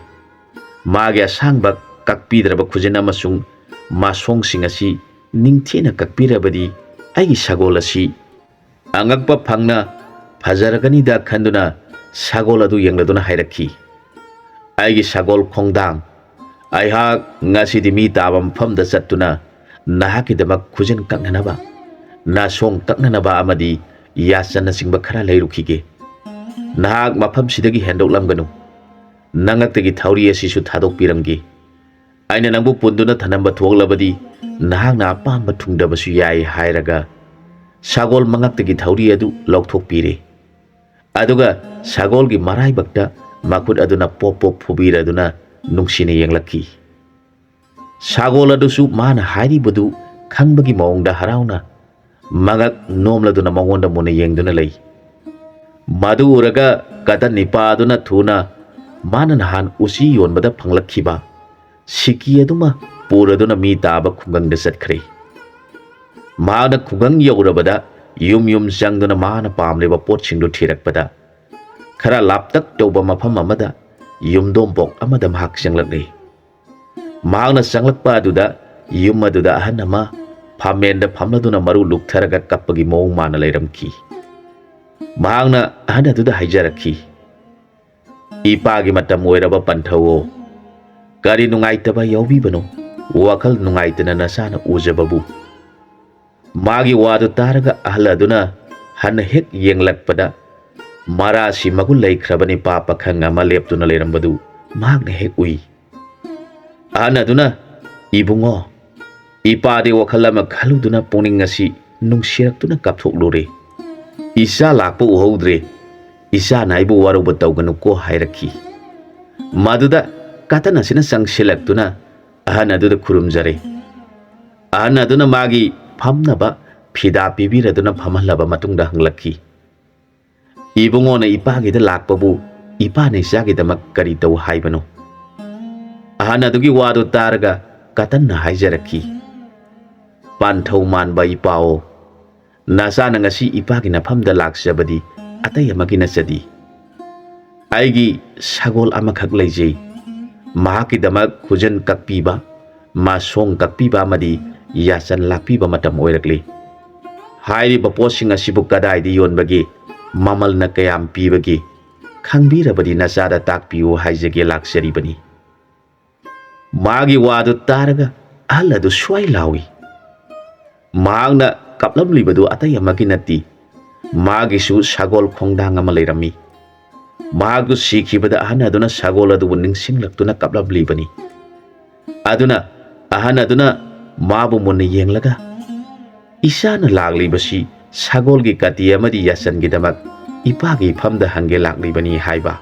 ꯃꯥꯒꯤ ꯑꯁꯥꯡꯕ ꯀꯛꯄꯤꯗ꯭ꯔꯕ ꯈꯨꯖꯤꯟ ꯑꯃꯁꯨꯡ ꯃꯁꯣꯡꯁꯤꯡ ꯑꯁꯤ ꯅꯤꯡꯊꯤꯅ ꯀꯛꯄꯤꯔꯕꯗꯤ ꯑꯩꯒꯤ ꯁꯒꯣꯜ ꯑꯁꯤ ꯑꯉꯛꯄ ꯐꯪꯅ ꯐꯖꯔꯒꯅꯤꯗ" ꯈꯟꯗꯨꯅ ꯁꯒꯣꯜ ꯑꯗꯨ ꯌꯦꯡꯂꯗꯨꯅ ꯍꯥꯏꯔꯛꯈꯤ, "ꯑꯩꯒꯤ ꯁꯒꯣꯜ ꯈꯣꯡꯗꯥꯡ, ꯑꯩꯍꯥꯛ ꯉꯁꯤꯗꯤ ꯃꯤ ꯇꯥꯕ ꯃꯐꯝꯗ ꯆꯠꯇꯨꯅ ꯅꯍꯥꯛꯀꯤꯗꯃꯛ ꯈꯨꯖꯤꯟ ꯀꯛꯅꯅꯕ, ꯅꯥꯁꯣꯡ ꯀꯛꯅꯅꯕ ꯑꯃꯗꯤ ꯌꯥꯆꯟꯅꯆꯤꯡꯕ ꯈꯔ ꯂꯩꯔꯨꯈꯤꯒꯦ꯫ ꯅꯍꯥꯛ ꯃꯐꯝꯁꯤꯗꯒꯤ ꯍꯦꯟꯗꯣꯛꯂꯝꯒꯅꯨ꯫ ꯅꯉꯛꯇꯒꯤ ꯊꯧꯔꯤ ꯑꯁꯤꯁꯨ ꯊꯥꯗꯣꯛꯄꯤꯔꯝꯒꯦ꯫ ꯑꯩꯅ ꯅꯪꯕꯨ ꯄꯨꯟꯗꯨꯅ ꯊꯅꯝꯕ ꯊꯣꯛꯂꯕꯗꯤ ꯅꯍꯥꯛꯅ ꯑꯄꯥꯝꯕ ꯊꯨꯡꯗꯕꯁꯨ ꯌꯥꯏ" ꯍꯥꯏꯔꯒ ꯁꯒꯣꯜ ꯃꯉꯛꯇꯒꯤ ꯊꯧꯔꯤ ꯑꯗꯨ ꯂꯧꯊꯣꯛꯄꯤꯔꯦ꯫ ꯑꯗꯨꯒ ꯁꯒꯣꯜꯒꯤ ꯃꯔꯥꯏꯕꯛꯇ ꯃꯈꯨꯠ ꯑꯗꯨꯅ ꯄꯣꯞ ꯄꯣꯞ ꯐꯨꯕꯤꯔꯗꯨꯅ ꯅꯨꯡꯁꯤꯅ ꯌꯦꯡꯂꯛꯈꯤ꯫ ꯁꯒꯣꯜ ꯑꯗꯨꯁꯨ ꯃꯥꯅ ꯍꯥꯏꯔꯤꯕꯗꯨ ꯈꯪꯕꯒꯤ ꯃꯑꯣꯡꯗ ꯍꯔꯥꯎꯅ ꯃꯉꯛ ꯅꯣꯝꯂꯗꯨꯅ ꯃꯉꯣꯟꯗ ꯃꯨꯟꯅ ꯌꯦꯡꯗꯨꯅ ꯂꯩ꯫ ꯃꯗꯨ ꯎꯔꯒ ꯀꯇꯟ ꯅꯤꯄꯥꯗꯨꯅ ꯊꯨꯅ ꯃꯥꯅ ꯅꯍꯥꯟ ꯎꯆꯤ ꯌꯣꯟꯕꯗ ꯐꯪꯂꯛꯈꯤꯕ ꯁꯤꯀꯤ ꯑꯗꯨꯃ ꯄꯨꯔꯗꯨꯅ ꯃꯤ ꯇꯥꯕ ꯈꯨꯡꯒꯪꯗ ꯆꯠꯈ꯭ꯔꯦ꯫ ꯃꯍꯥꯛꯅ ꯈꯨꯡꯒꯪ ꯌꯧꯔꯕꯗ ꯌꯨꯝ ꯌꯨꯝ ꯆꯪꯗꯨꯅ ꯃꯥꯅ ꯄꯥꯝꯂꯤꯕ ꯄꯣꯠꯁꯤꯡꯗꯨ ꯊꯤꯔꯛꯄꯗ, ꯈꯔ ꯂꯥꯞꯇꯛ ꯇꯧꯕ ꯃꯐꯝ ꯑꯃꯗ ꯌꯨꯝꯗꯣꯡꯄꯣꯛ ꯑꯃꯗ ꯃꯍꯥꯛ ꯆꯪꯂꯛꯂꯦ꯫ ꯃꯍꯥꯛꯅ ꯆꯪꯂꯛꯄ ꯑꯗꯨꯗ ꯌꯨꯝ ꯑꯗꯨꯗ ꯑꯍꯟ ꯑꯃ ꯐꯝꯃꯦꯟꯗ ꯐꯝꯂꯗꯨꯅ ꯃꯔꯨ ꯂꯨꯛꯊꯔꯒ ꯀꯞꯄꯒꯤ ꯃꯑꯣꯡ ꯃꯥꯅ ꯂꯩꯔꯝꯈꯤ꯫ ꯃꯍꯥꯛꯅ ꯑꯍꯟ ꯑꯗꯨꯗ ꯍꯥꯏꯖꯔꯛꯈꯤ, "ꯏꯄꯥꯒꯤ ꯃꯇꯝ ꯑꯣꯏꯔꯕ ꯄꯟꯊꯧꯑꯣ, ꯀꯔꯤ ꯅꯨꯡꯉꯥꯏꯇꯕ ꯌꯥꯎꯕꯤꯕꯅꯣ? ꯋꯥꯈꯜ ꯅꯨꯡꯉꯥꯏꯇꯅ ꯅꯆꯥꯅ ꯎꯖꯕꯕꯨ?" ꯃꯥꯒꯤ ꯋꯥꯗꯨ ꯇꯥꯔꯒ ꯑꯍꯜ ꯑꯗꯨꯅ ꯍꯟꯅ ꯍꯦꯛ ꯌꯦꯡꯂꯛꯄꯗ, ꯃꯔꯥꯁꯤ ꯃꯒꯨꯟ ꯂꯩꯈ꯭ꯔꯕ ꯅꯤꯄꯥ ꯄꯥꯈꯪ ꯑꯃ ꯂꯦꯞꯇꯨꯅ ꯂꯩꯔꯝꯕꯗꯨ ꯃꯍꯥꯛꯅ ꯍꯦꯛ ꯎꯏ꯫ ꯑꯍꯟ ꯑꯗꯨꯅ, "ꯏꯕꯨꯡꯉꯣ, ꯏꯄꯥꯗꯤ ꯋꯥꯈꯜ ꯑꯃ ꯈꯜꯂꯨꯗꯨꯅ ꯄꯨꯛꯅꯤꯡ ꯑꯁꯤ ꯅꯨꯡꯁꯤꯔꯛꯇꯨꯅ ꯀꯥꯞꯊꯣꯛꯂꯨꯔꯦ꯫ ꯏꯆꯥ ꯂꯥꯛꯄ ꯎꯍꯧꯗ꯭ꯔꯦ꯫ ꯏꯆꯥꯅ ꯑꯩꯕꯨ ꯋꯥꯔꯧꯕ ꯇꯧꯒꯅꯨꯀꯣ" ꯍꯥꯏꯔꯛꯈꯤ꯫ ꯃꯗꯨꯗ ꯀꯇꯟ ꯑꯁꯤꯅ ꯆꯪꯁꯤꯜꯂꯛꯇꯨꯅ ꯑꯍꯟ ꯑꯗꯨꯗ ꯈꯨꯔꯨꯝꯖꯔꯦ꯫ ꯑꯍꯟ ꯑꯗꯨꯅ ꯃꯥꯒꯤ ꯐꯝꯅꯕ ꯐꯤꯗꯥ ꯄꯤꯕꯤꯔꯗꯨꯅ ꯐꯝꯍꯜꯂꯕ ꯃꯇꯨꯡꯗ ꯍꯪꯂꯛꯈꯤ, "ꯏꯕꯨꯡꯉꯣꯅ ꯏꯄꯥꯒꯤꯗ ꯂꯥꯛꯄꯕꯨ ꯏꯄꯥꯅ ꯏꯆꯥꯒꯤꯗꯃꯛ ꯀꯔꯤ ꯇꯧ ꯍꯥꯏꯕꯅꯣ?" ꯑꯍꯟ ꯑꯗꯨꯒꯤ ꯋꯥꯗꯨ ꯇꯥꯔꯒ ꯀꯇꯟꯅ ꯍꯥꯏꯖꯔꯛꯈꯤ, "ꯄꯥꯟꯊꯧ ꯃꯥꯟꯕ ꯏꯄꯥꯑꯣ, ꯅꯆꯥꯅ ꯉꯁꯤ ꯏꯄꯥꯒꯤ ꯅꯐꯝꯗ ꯂꯥꯛꯆꯕꯗꯤ ꯑꯇꯩ ꯑꯃꯒꯤ ꯅꯠꯆꯗꯦ꯫ ꯑꯩꯒꯤ ꯁꯒꯣꯜ ꯑꯃꯈꯛ ꯂꯩꯖꯩ꯫ ꯃꯍꯥꯛꯀꯤꯗꯃꯛ ꯈꯨꯖꯟ ꯀꯛꯄꯤꯕ, ꯃꯁꯣꯡ ꯀꯛꯄꯤꯕ ꯑꯃꯗꯤ ꯌꯥꯆꯟ ꯂꯥꯛꯄꯤꯕ ꯃꯇꯝ ꯑꯣꯏꯔꯛꯂꯤ꯫ ꯍꯥꯏꯔꯤꯕ ꯄꯣꯠꯁꯤꯡ ꯑꯁꯤꯕꯨ ꯀꯗꯥꯏꯗ ꯌꯣꯟꯕꯒꯦ? ꯃꯃꯜꯅ ꯀꯌꯥꯝ ꯄꯤꯕꯒꯦ? ꯈꯪꯕꯤꯔꯕꯗꯤ ꯅꯆꯥꯗ ꯇꯥꯛꯄꯤꯌꯨ ꯍꯥꯏꯖꯒꯦ ꯂꯥꯛꯆꯔꯤꯕꯅꯤ"꯫ ꯃꯥꯒꯤ ꯋꯥꯗꯨ ꯇꯥꯔꯒ ꯑꯍꯜ ꯑꯗꯨ ꯁ꯭ꯋꯥꯏ ꯂꯥꯎꯏ꯫ ꯃꯍꯥꯛꯅ ꯀꯞꯂꯝꯂꯤꯕꯗꯨ ꯑꯇꯩ ꯑꯃꯒꯤ ꯅꯠꯇꯦ, ꯃꯥꯒꯤꯁꯨ ꯁꯒꯣꯜ ꯈꯣꯡꯗꯥꯡ ꯑꯃ ꯂꯩꯔꯝꯃꯤ꯫ ꯃꯍꯥꯛꯇꯨ ꯁꯤꯈꯤꯕꯗ ꯑꯍꯟ ꯑꯗꯨꯅ ꯁꯒꯣꯜ ꯑꯗꯨꯕꯨ ꯅꯤꯡꯁꯤꯡꯂꯛꯇꯨꯅ ꯀꯞꯂꯝꯂꯤꯕꯅꯤ꯫ ꯑꯗꯨꯅ ꯑꯍꯟ ꯑꯗꯨꯅ ꯃꯥꯕꯨ ꯃꯨꯟꯅ ꯌꯦꯡꯂꯒ, "ꯏꯆꯥꯅ ꯂꯥꯛꯂꯤꯕꯁꯤ ꯁꯒꯣꯜꯒꯤ ꯀꯇꯤ ꯑꯃꯗꯤ ꯌꯥꯆꯟꯒꯤꯗꯃꯛ ꯏꯄꯥꯒꯤ ꯏꯐꯝꯗ ꯍꯪꯒꯦ ꯂꯥꯛꯂꯤꯕꯅꯤ" ꯍꯥꯏꯕ꯫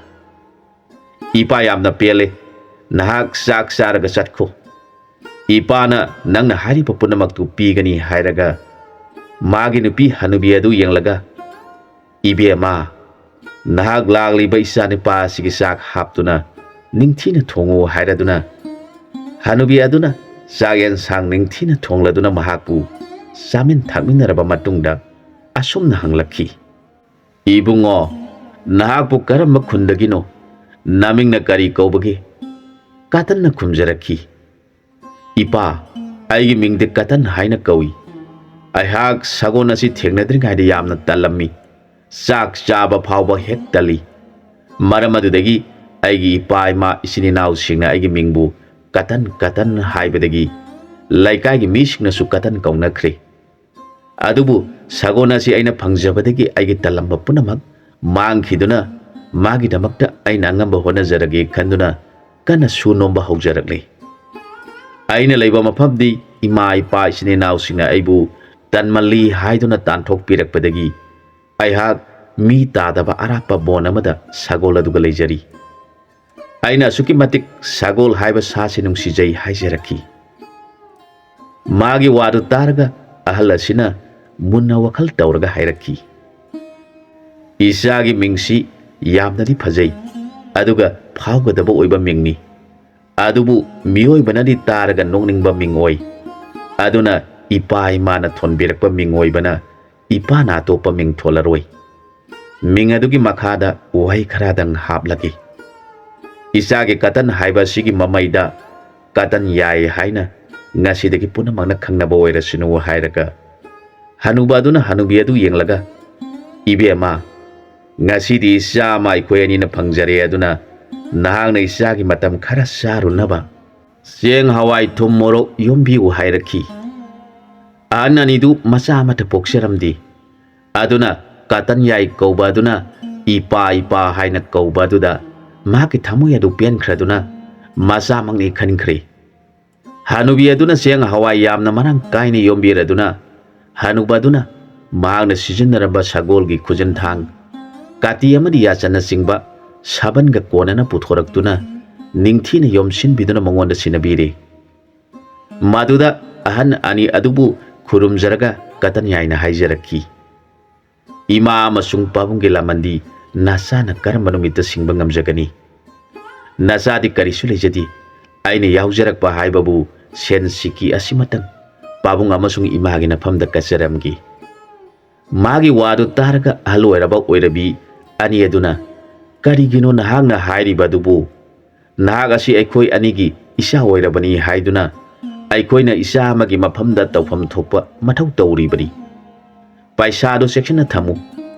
"ꯏꯄꯥ ꯌꯥꯝꯅ ꯄꯦꯜꯂꯦ, ꯅꯍꯥꯛ ꯆꯥꯛ ꯆꯥꯔꯒ ꯆꯠꯈꯣ꯫ ꯏꯄꯥꯅ ꯅꯪꯅ ꯍꯥꯏꯔꯤꯕ ꯄꯨꯝꯅꯃꯛꯇꯨ ꯄꯤꯒꯅꯤ" ꯍꯥꯏꯔꯒ ꯃꯥꯒꯤ ꯅꯨꯄꯤ ꯍꯅꯨꯕꯤ ꯑꯗꯨ ꯌꯦꯡꯂꯒ, "ꯏꯕꯦꯝꯃ, ꯅꯍꯥꯛ ꯂꯥꯛꯂꯤꯕ ꯏꯆꯥꯅꯨꯄꯥ ꯑꯁꯤꯒꯤ ꯆꯥꯛ ꯍꯥꯞꯇꯨꯅ ꯅꯤꯡꯊꯤꯅ ꯊꯣꯡꯉꯨ" ꯍꯥꯏꯔꯗꯨꯅ ꯍꯅꯨꯕꯤ ꯑꯗꯨꯅ ꯆꯥꯛ ꯌꯦꯟꯁꯥꯡ ꯅꯤꯡꯊꯤꯅ ꯊꯣꯡꯂꯗꯨꯅ ꯃꯍꯥꯛꯄꯨ ꯆꯥꯃꯤꯟ ꯊꯛꯃꯤꯟꯅꯔꯕ ꯃꯇꯨꯡꯗ ꯑꯁꯨꯝꯅ ꯍꯪꯂꯛꯈꯤ, "ꯏꯕꯨꯡꯉꯣ, ꯅꯍꯥꯛꯄꯨ ꯀꯔꯝꯕ ꯈꯨꯟꯗꯒꯤꯅꯣ? ꯅꯃꯤꯡꯅ ꯀꯔꯤ ꯀꯧꯕꯒꯦ?" ꯀꯇꯟꯅ ꯈꯨꯝꯖꯔꯛꯈꯤ, "ꯏꯄꯥ, ꯑꯩꯒꯤ ꯃꯤꯡꯗꯤ ꯀꯇꯟ ꯍꯥꯏꯅ ꯀꯧꯏ꯫ ꯑꯩꯍꯥꯛ ꯁꯒꯣꯜ ꯑꯁꯤ ꯊꯦꯡꯅꯗ꯭ꯔꯤꯉꯩꯗ ꯌꯥꯝꯅ ꯇꯜꯂꯝꯃꯤ꯫ ꯆꯥꯛ ꯆꯥꯕ ꯐꯥꯎꯕ ꯍꯦꯛ ꯇꯜꯂꯤ꯫ ꯃꯔꯝ ꯑꯗꯨꯗꯒꯤ ꯑꯩꯒꯤ ꯏꯄꯥ ꯏꯃꯥ ꯏꯆꯤꯟ ꯏꯅꯥꯎꯁꯤꯡꯅ ꯑꯩꯒꯤ ꯃꯤꯡꯕꯨ ꯀꯇꯟ ꯀꯇꯟ ꯍꯥꯏꯕꯗꯒꯤ ꯂꯩꯀꯥꯏꯒꯤ ꯃꯤꯁꯤꯡꯅꯁꯨ ꯀꯇꯟ ꯀꯧꯅꯈ꯭ꯔꯦ꯫ ꯑꯗꯨꯕꯨ ꯁꯒꯣꯜ ꯑꯁꯤ ꯑꯩꯅ ꯐꯪꯖꯕꯗꯒꯤ ꯑꯩꯒꯤ ꯇꯜꯂꯝꯕ ꯄꯨꯝꯅꯃꯛ ꯃꯥꯡꯈꯤꯗꯨꯅ ꯃꯥꯒꯤꯗꯃꯛꯇ ꯑꯩꯅ ꯑꯉꯝꯕ ꯍꯣꯠꯅꯖꯔꯒꯦ ꯈꯟꯗꯨꯅ ꯀꯟꯅ ꯁꯨ ꯅꯣꯝꯕ ꯍꯧꯖꯔꯛꯂꯤ꯫ ꯑꯩꯅ ꯂꯩꯕ ꯃꯐꯝꯗꯤ ꯏꯃꯥ ꯏꯄꯥ ꯏꯆꯤꯟ ꯏꯅꯥꯎꯁꯤꯡꯅ ꯑꯩꯕꯨ ꯇꯟꯃꯜꯂꯤ ꯍꯥꯏꯗꯨꯅ ꯇꯥꯟꯊꯣꯛꯄꯤꯔꯛꯄꯗꯒꯤ ꯑꯩꯍꯥꯛ ꯃꯤ ꯇꯥꯗꯕ ꯑꯔꯥꯞꯄ ꯕꯣꯟ ꯑꯃꯗ ꯁꯒꯣꯜ ꯑꯗꯨꯒ ꯂꯩꯖꯔꯤ꯫ ꯑꯩꯅ ꯑꯁꯨꯛꯀꯤ ꯃꯇꯤꯛ ꯁꯒꯣꯜ ꯍꯥꯏꯕ ꯁꯥꯁꯤ ꯅꯨꯡꯁꯤꯖꯩ" ꯍꯥꯏꯖꯔꯛꯈꯤ꯫ ꯃꯥꯒꯤ ꯋꯥꯗꯨ ꯇꯥꯔꯒ ꯑꯍꯜ ꯑꯁꯤꯅ ꯃꯨꯟꯅ ꯋꯥꯈꯜ ꯇꯧꯔꯒ ꯍꯥꯏꯔꯛꯈꯤ, "ꯏꯆꯥꯒꯤ ꯃꯤꯡꯁꯤ ꯌꯥꯝꯅꯗꯤ ꯐꯖꯩ, ꯑꯗꯨꯒ ꯐꯥꯎꯒꯗꯕ ꯑꯣꯏꯕ ꯃꯤꯡꯅꯤ꯫ ꯑꯗꯨꯕꯨ ꯃꯤꯑꯣꯏꯕꯅꯗꯤ ꯇꯥꯔꯒ ꯅꯣꯛꯅꯤꯡꯕ ꯃꯤꯡ ꯑꯣꯏ꯫ ꯑꯗꯨꯅ ꯏꯄꯥ ꯏꯃꯥꯅ ꯊꯣꯟꯕꯤꯔꯛꯄ ꯃꯤꯡ ꯑꯣꯏꯕꯅ ꯏꯄꯥꯅ ꯑꯇꯣꯞꯄ ꯃꯤꯡ ꯊꯣꯜꯂꯔꯣꯏ꯫ ꯃꯤꯡ ꯑꯗꯨꯒꯤ ꯃꯈꯥꯗ ꯋꯥꯍꯩ ꯈꯔꯗꯪ ꯍꯥꯞꯂꯒꯦ꯫ ꯏꯆꯥꯒꯤ ꯀꯇꯟ ꯍꯥꯏꯕ ꯑꯁꯤꯒꯤ ꯃꯃꯩꯗ ꯀꯇꯟ ꯌꯥꯏ ꯍꯥꯏꯅ ꯉꯁꯤꯗꯒꯤ ꯄꯨꯝꯅꯃꯛꯅ ꯈꯪꯅꯕ ꯑꯣꯏꯔꯁꯅꯨ" ꯍꯥꯏꯔꯒ ꯍꯅꯨꯕ ꯑꯗꯨꯅ ꯍꯅꯨꯕꯤ ꯑꯗꯨ ꯌꯦꯡꯂꯒ, "ꯏꯕꯦꯝꯃ, ꯉꯁꯤꯗꯤ ꯏꯆꯥ ꯑꯃ ꯑꯩꯈꯣꯏ ꯑꯅꯤꯅ ꯐꯪꯖꯔꯦ, ꯑꯗꯨꯅ ꯅꯍꯥꯛꯅ ꯏꯆꯥꯒꯤ ꯃꯇꯝ ꯈꯔ ꯆꯥꯔꯨꯅꯕ ꯆꯦꯡ, ꯍꯋꯥꯏ, ꯊꯨꯝ, ꯃꯣꯔꯣꯛ ꯌꯣꯝꯕꯤꯌꯨ" ꯍꯥꯏꯔꯛꯈꯤ꯫ ꯑꯍꯟ ꯑꯅꯤꯗꯨ ꯃꯆꯥ ꯑꯃꯠꯇ ꯄꯣꯛꯆꯔꯝꯗꯦ꯫ ꯑꯗꯨꯅ ꯀꯇꯟ ꯌꯥꯏ ꯀꯧꯕ ꯑꯗꯨꯅ "ꯏꯄꯥ, ꯏꯄꯥ" ꯍꯥꯏꯅ ꯀꯧꯕ ꯑꯗꯨꯗ ꯃꯍꯥꯛꯀꯤ ꯊꯃꯣꯏ ꯑꯗꯨ ꯄꯦꯟꯈ꯭ꯔꯗꯨꯅ ꯃꯆꯥꯃꯛꯅꯤ ꯈꯟꯈ꯭ꯔꯦ꯫ ꯍꯅꯨꯕꯤ ꯑꯗꯨꯅ ꯆꯦꯡ ꯍꯋꯥꯏ ꯌꯥꯝꯅ ꯃꯔꯥꯡ ꯀꯥꯏꯅ ꯌꯣꯝꯕꯤꯔꯗꯨꯅ ꯍꯅꯨꯕ ꯑꯗꯨꯅ ꯃꯍꯥꯛꯅ ꯁꯤꯖꯤꯟꯅꯔꯝꯕ ꯁꯒꯣꯜꯒꯤ ꯈꯨꯖꯤꯟꯊꯥꯡ, ꯀꯥꯇꯤ ꯑꯃꯗꯤ ꯌꯥꯆꯟꯅꯆꯤꯡꯕ ꯁꯥꯕꯟꯒ ꯀꯣꯟꯅꯅ ꯄꯨꯊꯣꯔꯛꯇꯨꯅ ꯅꯤꯡꯊꯤꯅ ꯌꯣꯝꯁꯤꯟꯕꯤꯗꯨꯅ ꯃꯉꯣꯟꯗ ꯁꯤꯟꯅꯕꯤꯔꯦ꯫ ꯃꯗꯨꯗ ꯑꯍꯟ ꯑꯅꯤ ꯑꯗꯨꯕꯨ ꯈꯨꯔꯨꯝꯖꯔꯒ ꯀꯇꯟ ꯌꯥꯏꯅ ꯍꯥꯏꯖꯔꯛꯈꯤ, "ꯏꯃꯥ ꯑꯃꯁꯨꯡ ꯄꯥꯕꯨꯡꯒꯤ ꯂꯃꯟꯗꯤ ꯅꯆꯥꯅ ꯀꯔꯝꯕ ꯅꯨꯃꯤꯠꯇ ꯁꯤꯡꯕ ꯉꯝꯖꯒꯅꯤ? ꯅꯆꯥꯗꯤ ꯀꯔꯤꯁꯨ ꯂꯩꯖꯗꯦ꯫ ꯑꯩꯅ ꯌꯥꯎꯖꯔꯛꯄ ꯍꯥꯏꯕꯕꯨ ꯁꯦꯟ ꯁꯤꯀꯤ ꯑꯁꯤꯃꯇꯪ ꯄꯥꯕꯨꯡ ꯑꯃꯁꯨꯡ ꯏꯃꯥꯒꯤ ꯅꯐꯝꯗ ꯀꯠꯆꯔꯝꯈꯤ꯫ ꯃꯥꯒꯤ ꯋꯥꯗꯨ ꯇꯥꯔꯒ ꯑꯍꯜ ꯑꯣꯏꯔꯕ ꯑꯣꯏꯔꯕꯤ ꯑꯅꯤ ꯑꯗꯨꯅ, "ꯀꯔꯤꯒꯤꯅꯣ ꯅꯍꯥꯛꯅ ꯍꯥꯏꯔꯤꯕ ꯑꯗꯨꯕꯨ? ꯅꯍꯥꯛ ꯑꯁꯤ ꯑꯩꯈꯣꯏ ꯑꯅꯤꯒꯤ ꯏꯆꯥ ꯑꯣꯏꯔꯕꯅꯤ ꯍꯥꯏꯗꯨꯅ ꯑꯩꯈꯣꯏꯅ ꯏꯆꯥ ꯑꯃꯒꯤ ꯃꯐꯝꯗ ꯇꯧꯐꯝ ꯊꯣꯛꯄ ꯃꯊꯧ ꯇꯧꯔꯤꯕꯅꯤ꯫ ꯄꯩꯁꯥꯗꯨ ꯆꯦꯛꯁꯤꯟꯅ ꯊꯝꯃꯨ꯫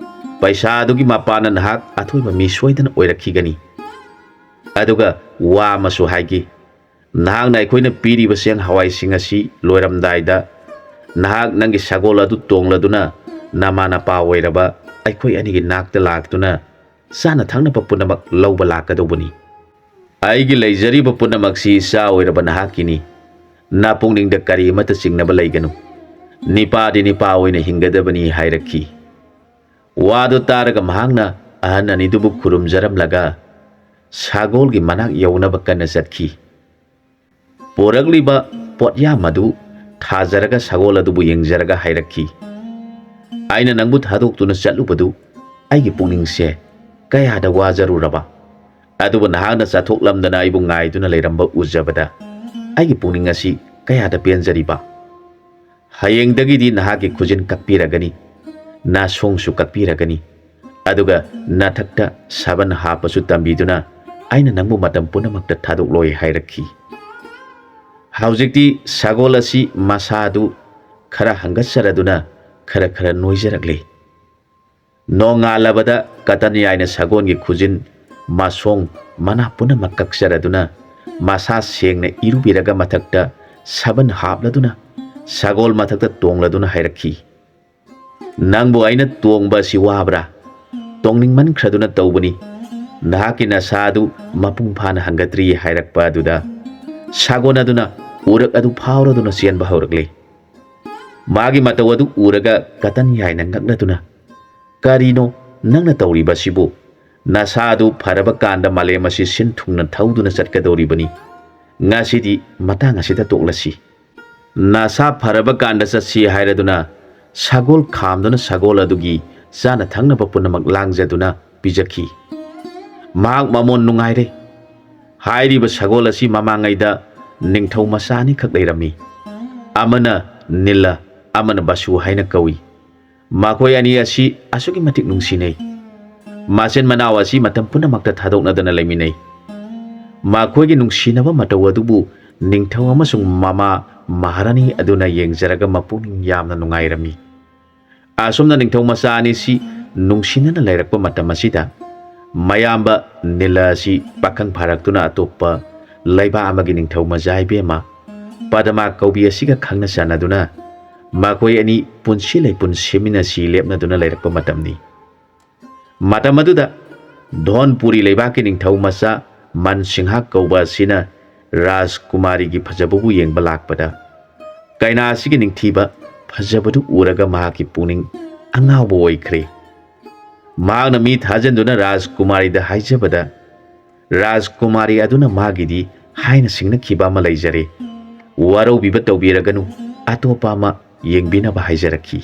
ꯄꯩꯁꯥꯗꯨꯒꯤ ꯃꯄꯥꯟꯅ ꯅꯍꯥꯛ ꯑꯊꯣꯏꯕ ꯃꯤ ꯁꯣꯏꯗꯅ ꯑꯣꯏꯔꯛꯈꯤꯒꯅꯤ꯫ ꯑꯗꯨꯒ ꯋꯥ ꯑꯃꯁꯨ ꯍꯥꯏꯒꯦ꯫ ꯅꯍꯥꯛꯅ ꯑꯩꯈꯣꯏꯅ ꯄꯤꯔꯤꯕ ꯆꯦꯡ ꯍꯋꯥꯏꯁꯤꯡ ꯑꯁꯤ ꯂꯣꯏꯔꯝꯗꯥꯏꯗ ꯅꯍꯥꯛ ꯅꯪꯒꯤ ꯁꯒꯣꯜ ꯑꯗꯨ ꯇꯣꯡꯂꯗꯨꯅ ꯅꯃꯥ ꯅꯄꯥ ꯑꯣꯏꯔꯕ ꯑꯩꯈꯣꯏ ꯑꯅꯤꯒꯤ ꯅꯥꯛꯇ ꯂꯥꯛꯇꯨꯅ ꯆꯥꯅ ꯊꯛꯅꯕ ꯄꯨꯝꯅꯃꯛ ꯂꯧꯕ ꯂꯥꯛꯀꯗꯧꯕꯅꯤ꯫ ꯑꯩꯒꯤ ꯂꯩꯖꯔꯤꯕ ꯄꯨꯝꯅꯃꯛꯁꯤ ꯏꯆꯥ ꯑꯣꯏꯔꯕ ꯅꯍꯥꯛꯀꯤꯅꯤ꯫ ꯅꯄꯨꯛꯅꯤꯡꯗ ꯀꯔꯤ ꯑꯃꯠꯇ ꯆꯤꯡꯅꯕ ꯂꯩꯒꯅꯨ꯫ ꯅꯤꯄꯥꯗꯤ ꯅꯤꯄꯥ ꯑꯣꯏꯅ ꯍꯤꯡꯒꯗꯕꯅꯤ" ꯍꯥꯏꯔꯛꯈꯤ꯫ ꯋꯥꯗꯨ ꯇꯥꯔꯒ ꯃꯍꯥꯛꯅ ꯑꯍꯟ ꯑꯅꯤꯗꯨꯕꯨ ꯈꯨꯔꯨꯝꯖꯔꯝꯂꯒ ꯁꯒꯣꯜꯒꯤ ꯃꯅꯥꯛ ꯌꯧꯅꯕ ꯀꯟꯅ ꯆꯠꯈꯤ꯫ ꯄꯣꯔꯛꯂꯤꯕ ꯄꯣꯠꯌꯥꯝ ꯑꯗꯨ ꯊꯥꯖꯔꯒ ꯁꯒꯣꯜ ꯑꯗꯨꯕꯨ ꯌꯦꯡꯖꯔꯒ ꯍꯥꯏꯔꯛꯈꯤ, "ꯑꯩꯅ ꯅꯪꯕꯨ ꯊꯥꯗꯣꯛꯇꯨꯅ ꯆꯠꯂꯨꯕꯗꯨ ꯑꯩꯒꯤ ꯄꯨꯛꯅꯤꯡꯁꯦ ꯀꯌꯥꯗ ꯋꯥꯖꯔꯨꯔꯕ, ꯑꯗꯨꯕꯨ ꯅꯍꯥꯛꯅ ꯆꯠꯊꯣꯛꯂꯝꯗꯅ ꯑꯩꯕꯨ ꯉꯥꯏꯗꯨꯅ ꯂꯩꯔꯝꯕ ꯎꯖꯕꯗ ꯑꯩꯒꯤ ꯄꯨꯛꯅꯤꯡ ꯑꯁꯤ ꯀꯌꯥꯗ ꯄꯦꯟꯖꯔꯤꯕ꯫ ꯍꯌꯦꯡꯗꯒꯤꯗꯤ ꯅꯍꯥꯛꯀꯤ ꯈꯨꯖꯤꯟ ꯀꯛꯄꯤꯔꯒꯅꯤ, ꯅꯥꯁꯣꯡꯁꯨ ꯀꯛꯄꯤꯔꯒꯅꯤ, ꯑꯗꯨꯒ ꯅꯊꯛꯇ ꯁꯥꯕꯟ ꯍꯥꯞꯄꯁꯨ ꯇꯝꯕꯤꯗꯨꯅ ꯑꯩꯅ ꯅꯪꯕꯨ ꯃꯇꯝ ꯄꯨꯝꯅꯃꯛꯇ ꯊꯥꯗꯣꯛꯂꯣꯏ" ꯍꯥꯏꯔꯛꯈꯤ꯫ ꯍꯧꯖꯤꯛꯇꯤ ꯁꯒꯣꯜ ꯑꯁꯤ ꯃꯁꯥꯗꯨ ꯈꯔ ꯍꯪꯒꯠꯆꯔꯗꯨꯅ ꯈꯔ ꯈꯔ ꯅꯣꯏꯖꯔꯛꯂꯦ꯫ ꯅꯣꯡꯉꯥꯜꯂꯕꯗ ꯀꯇꯟ ꯌꯥꯏꯅ ꯁꯒꯣꯜꯒꯤ ꯈꯨꯖꯤꯟ, ꯃꯁꯣꯡ, ꯃꯅꯥ ꯄꯨꯝꯅꯃꯛ ꯀꯛꯆꯔꯗꯨꯅ ꯃꯁꯥ ꯁꯦꯡꯅ ꯏꯔꯨꯕꯤꯔꯒ ꯃꯊꯛꯇ ꯁꯥꯕꯟ ꯍꯥꯞꯂꯗꯨꯅ ꯁꯒꯣꯜ ꯃꯊꯛꯇ ꯇꯣꯡꯂꯗꯨꯅ ꯍꯥꯏꯔꯛꯈꯤ, "ꯅꯪꯕꯨ ꯑꯩꯅ ꯇꯣꯡꯕ ꯑꯁꯤ ꯋꯥꯕ꯭ꯔꯥ? ꯇꯣꯡꯅꯤꯡꯃꯟꯈ꯭ꯔꯗꯨꯅ ꯇꯧꯕꯅꯤ꯫ ꯅꯍꯥꯛꯀꯤ ꯅꯁꯥ ꯑꯗꯨ ꯃꯄꯨꯡ ꯐꯥꯅ ꯍꯪꯒꯠꯇ꯭ꯔꯤ" ꯍꯥꯏꯔꯛꯄ ꯑꯗꯨꯗ ꯁꯒꯣꯜ ꯑꯗꯨꯅ ꯎꯔꯛ ꯑꯗꯨ ꯐꯥꯎꯔꯗꯨꯅ ꯆꯦꯟꯕ ꯍꯧꯔꯛꯂꯦ꯫ ꯃꯥꯒꯤ ꯃꯇꯧ ꯑꯗꯨ ꯎꯔꯒ ꯀꯇꯟ ꯌꯥꯏꯅ ꯉꯛꯂꯗꯨꯅ, "ꯀꯔꯤꯅꯣ ꯅꯪꯅ ꯇꯧꯔꯤꯕꯁꯤꯕꯨ? ꯅꯁꯥꯗꯨ ꯐꯔꯕ ꯀꯥꯟꯗ ꯃꯥꯂꯦꯝ ꯑꯁꯤ ꯁꯤꯟ ꯊꯨꯡꯅ ꯊꯧꯗꯨꯅ ꯆꯠꯀꯗꯧꯔꯤꯕꯅꯤ꯫ ꯉꯁꯤꯗꯤ ꯃꯇꯥꯡ ꯑꯁꯤꯗ ꯇꯣꯛꯂꯁꯤ꯫ ꯅꯁꯥ ꯐꯔꯕ ꯀꯥꯟꯗ ꯆꯠꯁꯤ" ꯍꯥꯏꯔꯗꯨꯅ ꯁꯒꯣꯜ ꯈꯥꯝꯗꯨꯅ ꯁꯒꯣꯜ ꯑꯗꯨꯒꯤ ꯆꯥꯅ ꯊꯛꯅꯕ ꯄꯨꯝꯅꯃꯛ ꯂꯥꯡꯖꯗꯨꯅ ꯄꯤꯖꯈꯤ꯫ ꯃꯍꯥꯛ ꯃꯃꯣꯟ ꯅꯨꯡꯉꯥꯏꯔꯦ꯫ ꯍꯥꯏꯔꯤꯕ ꯁꯒꯣꯜ ꯑꯁꯤ ꯃꯃꯥꯡꯉꯩꯗ ꯅꯤꯡꯊꯧ ꯃꯆꯥ ꯑꯅꯤꯈꯛ ꯂꯩꯔꯝꯃꯤ꯫ ꯑꯃꯅ ꯅꯤꯂ, ꯑꯃꯅ ꯕꯁꯨ ꯍꯥꯏꯅ ꯀꯧꯏ꯫ ꯃꯈꯣꯏ ꯑꯅꯤ ꯑꯁꯤ ꯑꯁꯨꯛꯀꯤ ꯃꯇꯤꯛ ꯅꯨꯡꯁꯤꯅꯩ꯫ ꯃꯆꯤꯟ ꯃꯅꯥꯎ ꯑꯁꯤ ꯃꯇꯝ ꯄꯨꯝꯅꯃꯛꯇ ꯊꯥꯗꯣꯛꯅꯗꯅ ꯂꯩꯃꯤꯟꯅꯩ꯫ ꯃꯈꯣꯏꯒꯤ ꯅꯨꯡꯁꯤꯅꯕ ꯃꯇꯧ ꯑꯗꯨꯕꯨ ꯅꯤꯡꯊꯧ ꯑꯃꯁꯨꯡ ꯃꯃꯥ ꯃꯍꯥꯔꯥꯅꯤ ꯑꯗꯨꯅ ꯌꯦꯡꯖꯔꯒ ꯃꯄꯨꯛꯅꯤꯡ ꯌꯥꯝꯅ ꯅꯨꯡꯉꯥꯏꯔꯝꯃꯤ꯫ ꯑꯁꯨꯝꯅ ꯅꯤꯡꯊꯧ ꯃꯆꯥ ꯑꯅꯤꯁꯤ ꯅꯨꯡꯁꯤꯅꯅ ꯂꯩꯔꯛꯄ ꯃꯇꯝ ꯑꯁꯤꯗ, ꯃꯌꯥꯝꯕ ꯅꯤꯂ ꯑꯁꯤ ꯄꯥꯈꯪ ꯐꯥꯔꯛꯇꯨꯅ ꯑꯇꯣꯞꯄ ꯂꯩꯕꯥꯛ ꯑꯃꯒꯤ ꯅꯤꯡꯊꯧ ꯃꯆꯥ ꯏꯕꯦꯝꯃ ꯄꯗꯃꯥ ꯀꯧꯕꯤ ꯑꯁꯤꯒ ꯈꯪꯅ ꯆꯥꯟꯅꯗꯨꯅ ꯃꯈꯣꯏ ꯑꯅꯤ ꯄꯨꯟꯁꯤ ꯂꯩꯄꯨꯟ ꯁꯦꯝꯃꯤꯟꯅꯁꯤ ꯂꯦꯞꯅꯗꯨꯅ ꯂꯩꯔꯛꯄ ꯃꯇꯝꯅꯤ꯫ ꯃꯇꯝ ꯑꯗꯨꯗ ꯙꯣꯟꯄꯨꯔꯤ ꯂꯩꯕꯥꯛꯀꯤ ꯅꯤꯡꯊꯧ ꯃꯆꯥ ꯃꯟꯁꯤꯡꯍ ꯀꯧꯕ ꯑꯁꯤꯅ ꯔꯥꯖꯀꯨꯃꯥꯔꯤꯒꯤ ꯐꯖꯕꯕꯨ ꯌꯦꯡꯕ ꯂꯥꯛꯄꯗ, ꯀꯩꯅꯥ ꯑꯁꯤꯒꯤ ꯅꯤꯡꯊꯤꯕ ꯐꯖꯕꯗꯨ ꯎꯔꯒ ꯃꯍꯥꯛꯀꯤ ꯄꯨꯛꯅꯤꯡ ꯑꯉꯥꯎꯕ ꯑꯣꯏꯈ꯭ꯔꯦ꯫ ꯃꯍꯥꯛꯅ ꯃꯤ ꯊꯥꯖꯟꯗꯨꯅ ꯔꯥꯖꯀꯨꯃꯥꯔꯤꯗ ꯍꯥꯏꯖꯕꯗ, ꯔꯥꯖꯀꯨꯃꯥꯔꯤ ꯑꯗꯨꯅ ꯃꯥꯒꯤꯗꯤ ꯍꯥꯏꯅ ꯁꯤꯡꯅꯈꯤꯕ ꯑꯃ ꯂꯩꯖꯔꯦ, ꯋꯥꯔꯧꯕꯤꯕ ꯇꯧꯕꯤꯔꯒꯅꯨ, ꯑꯇꯣꯞꯄ ꯑꯃ ꯌꯦꯡꯕꯤꯅꯕ ꯍꯥꯏꯖꯔꯛꯈꯤ꯫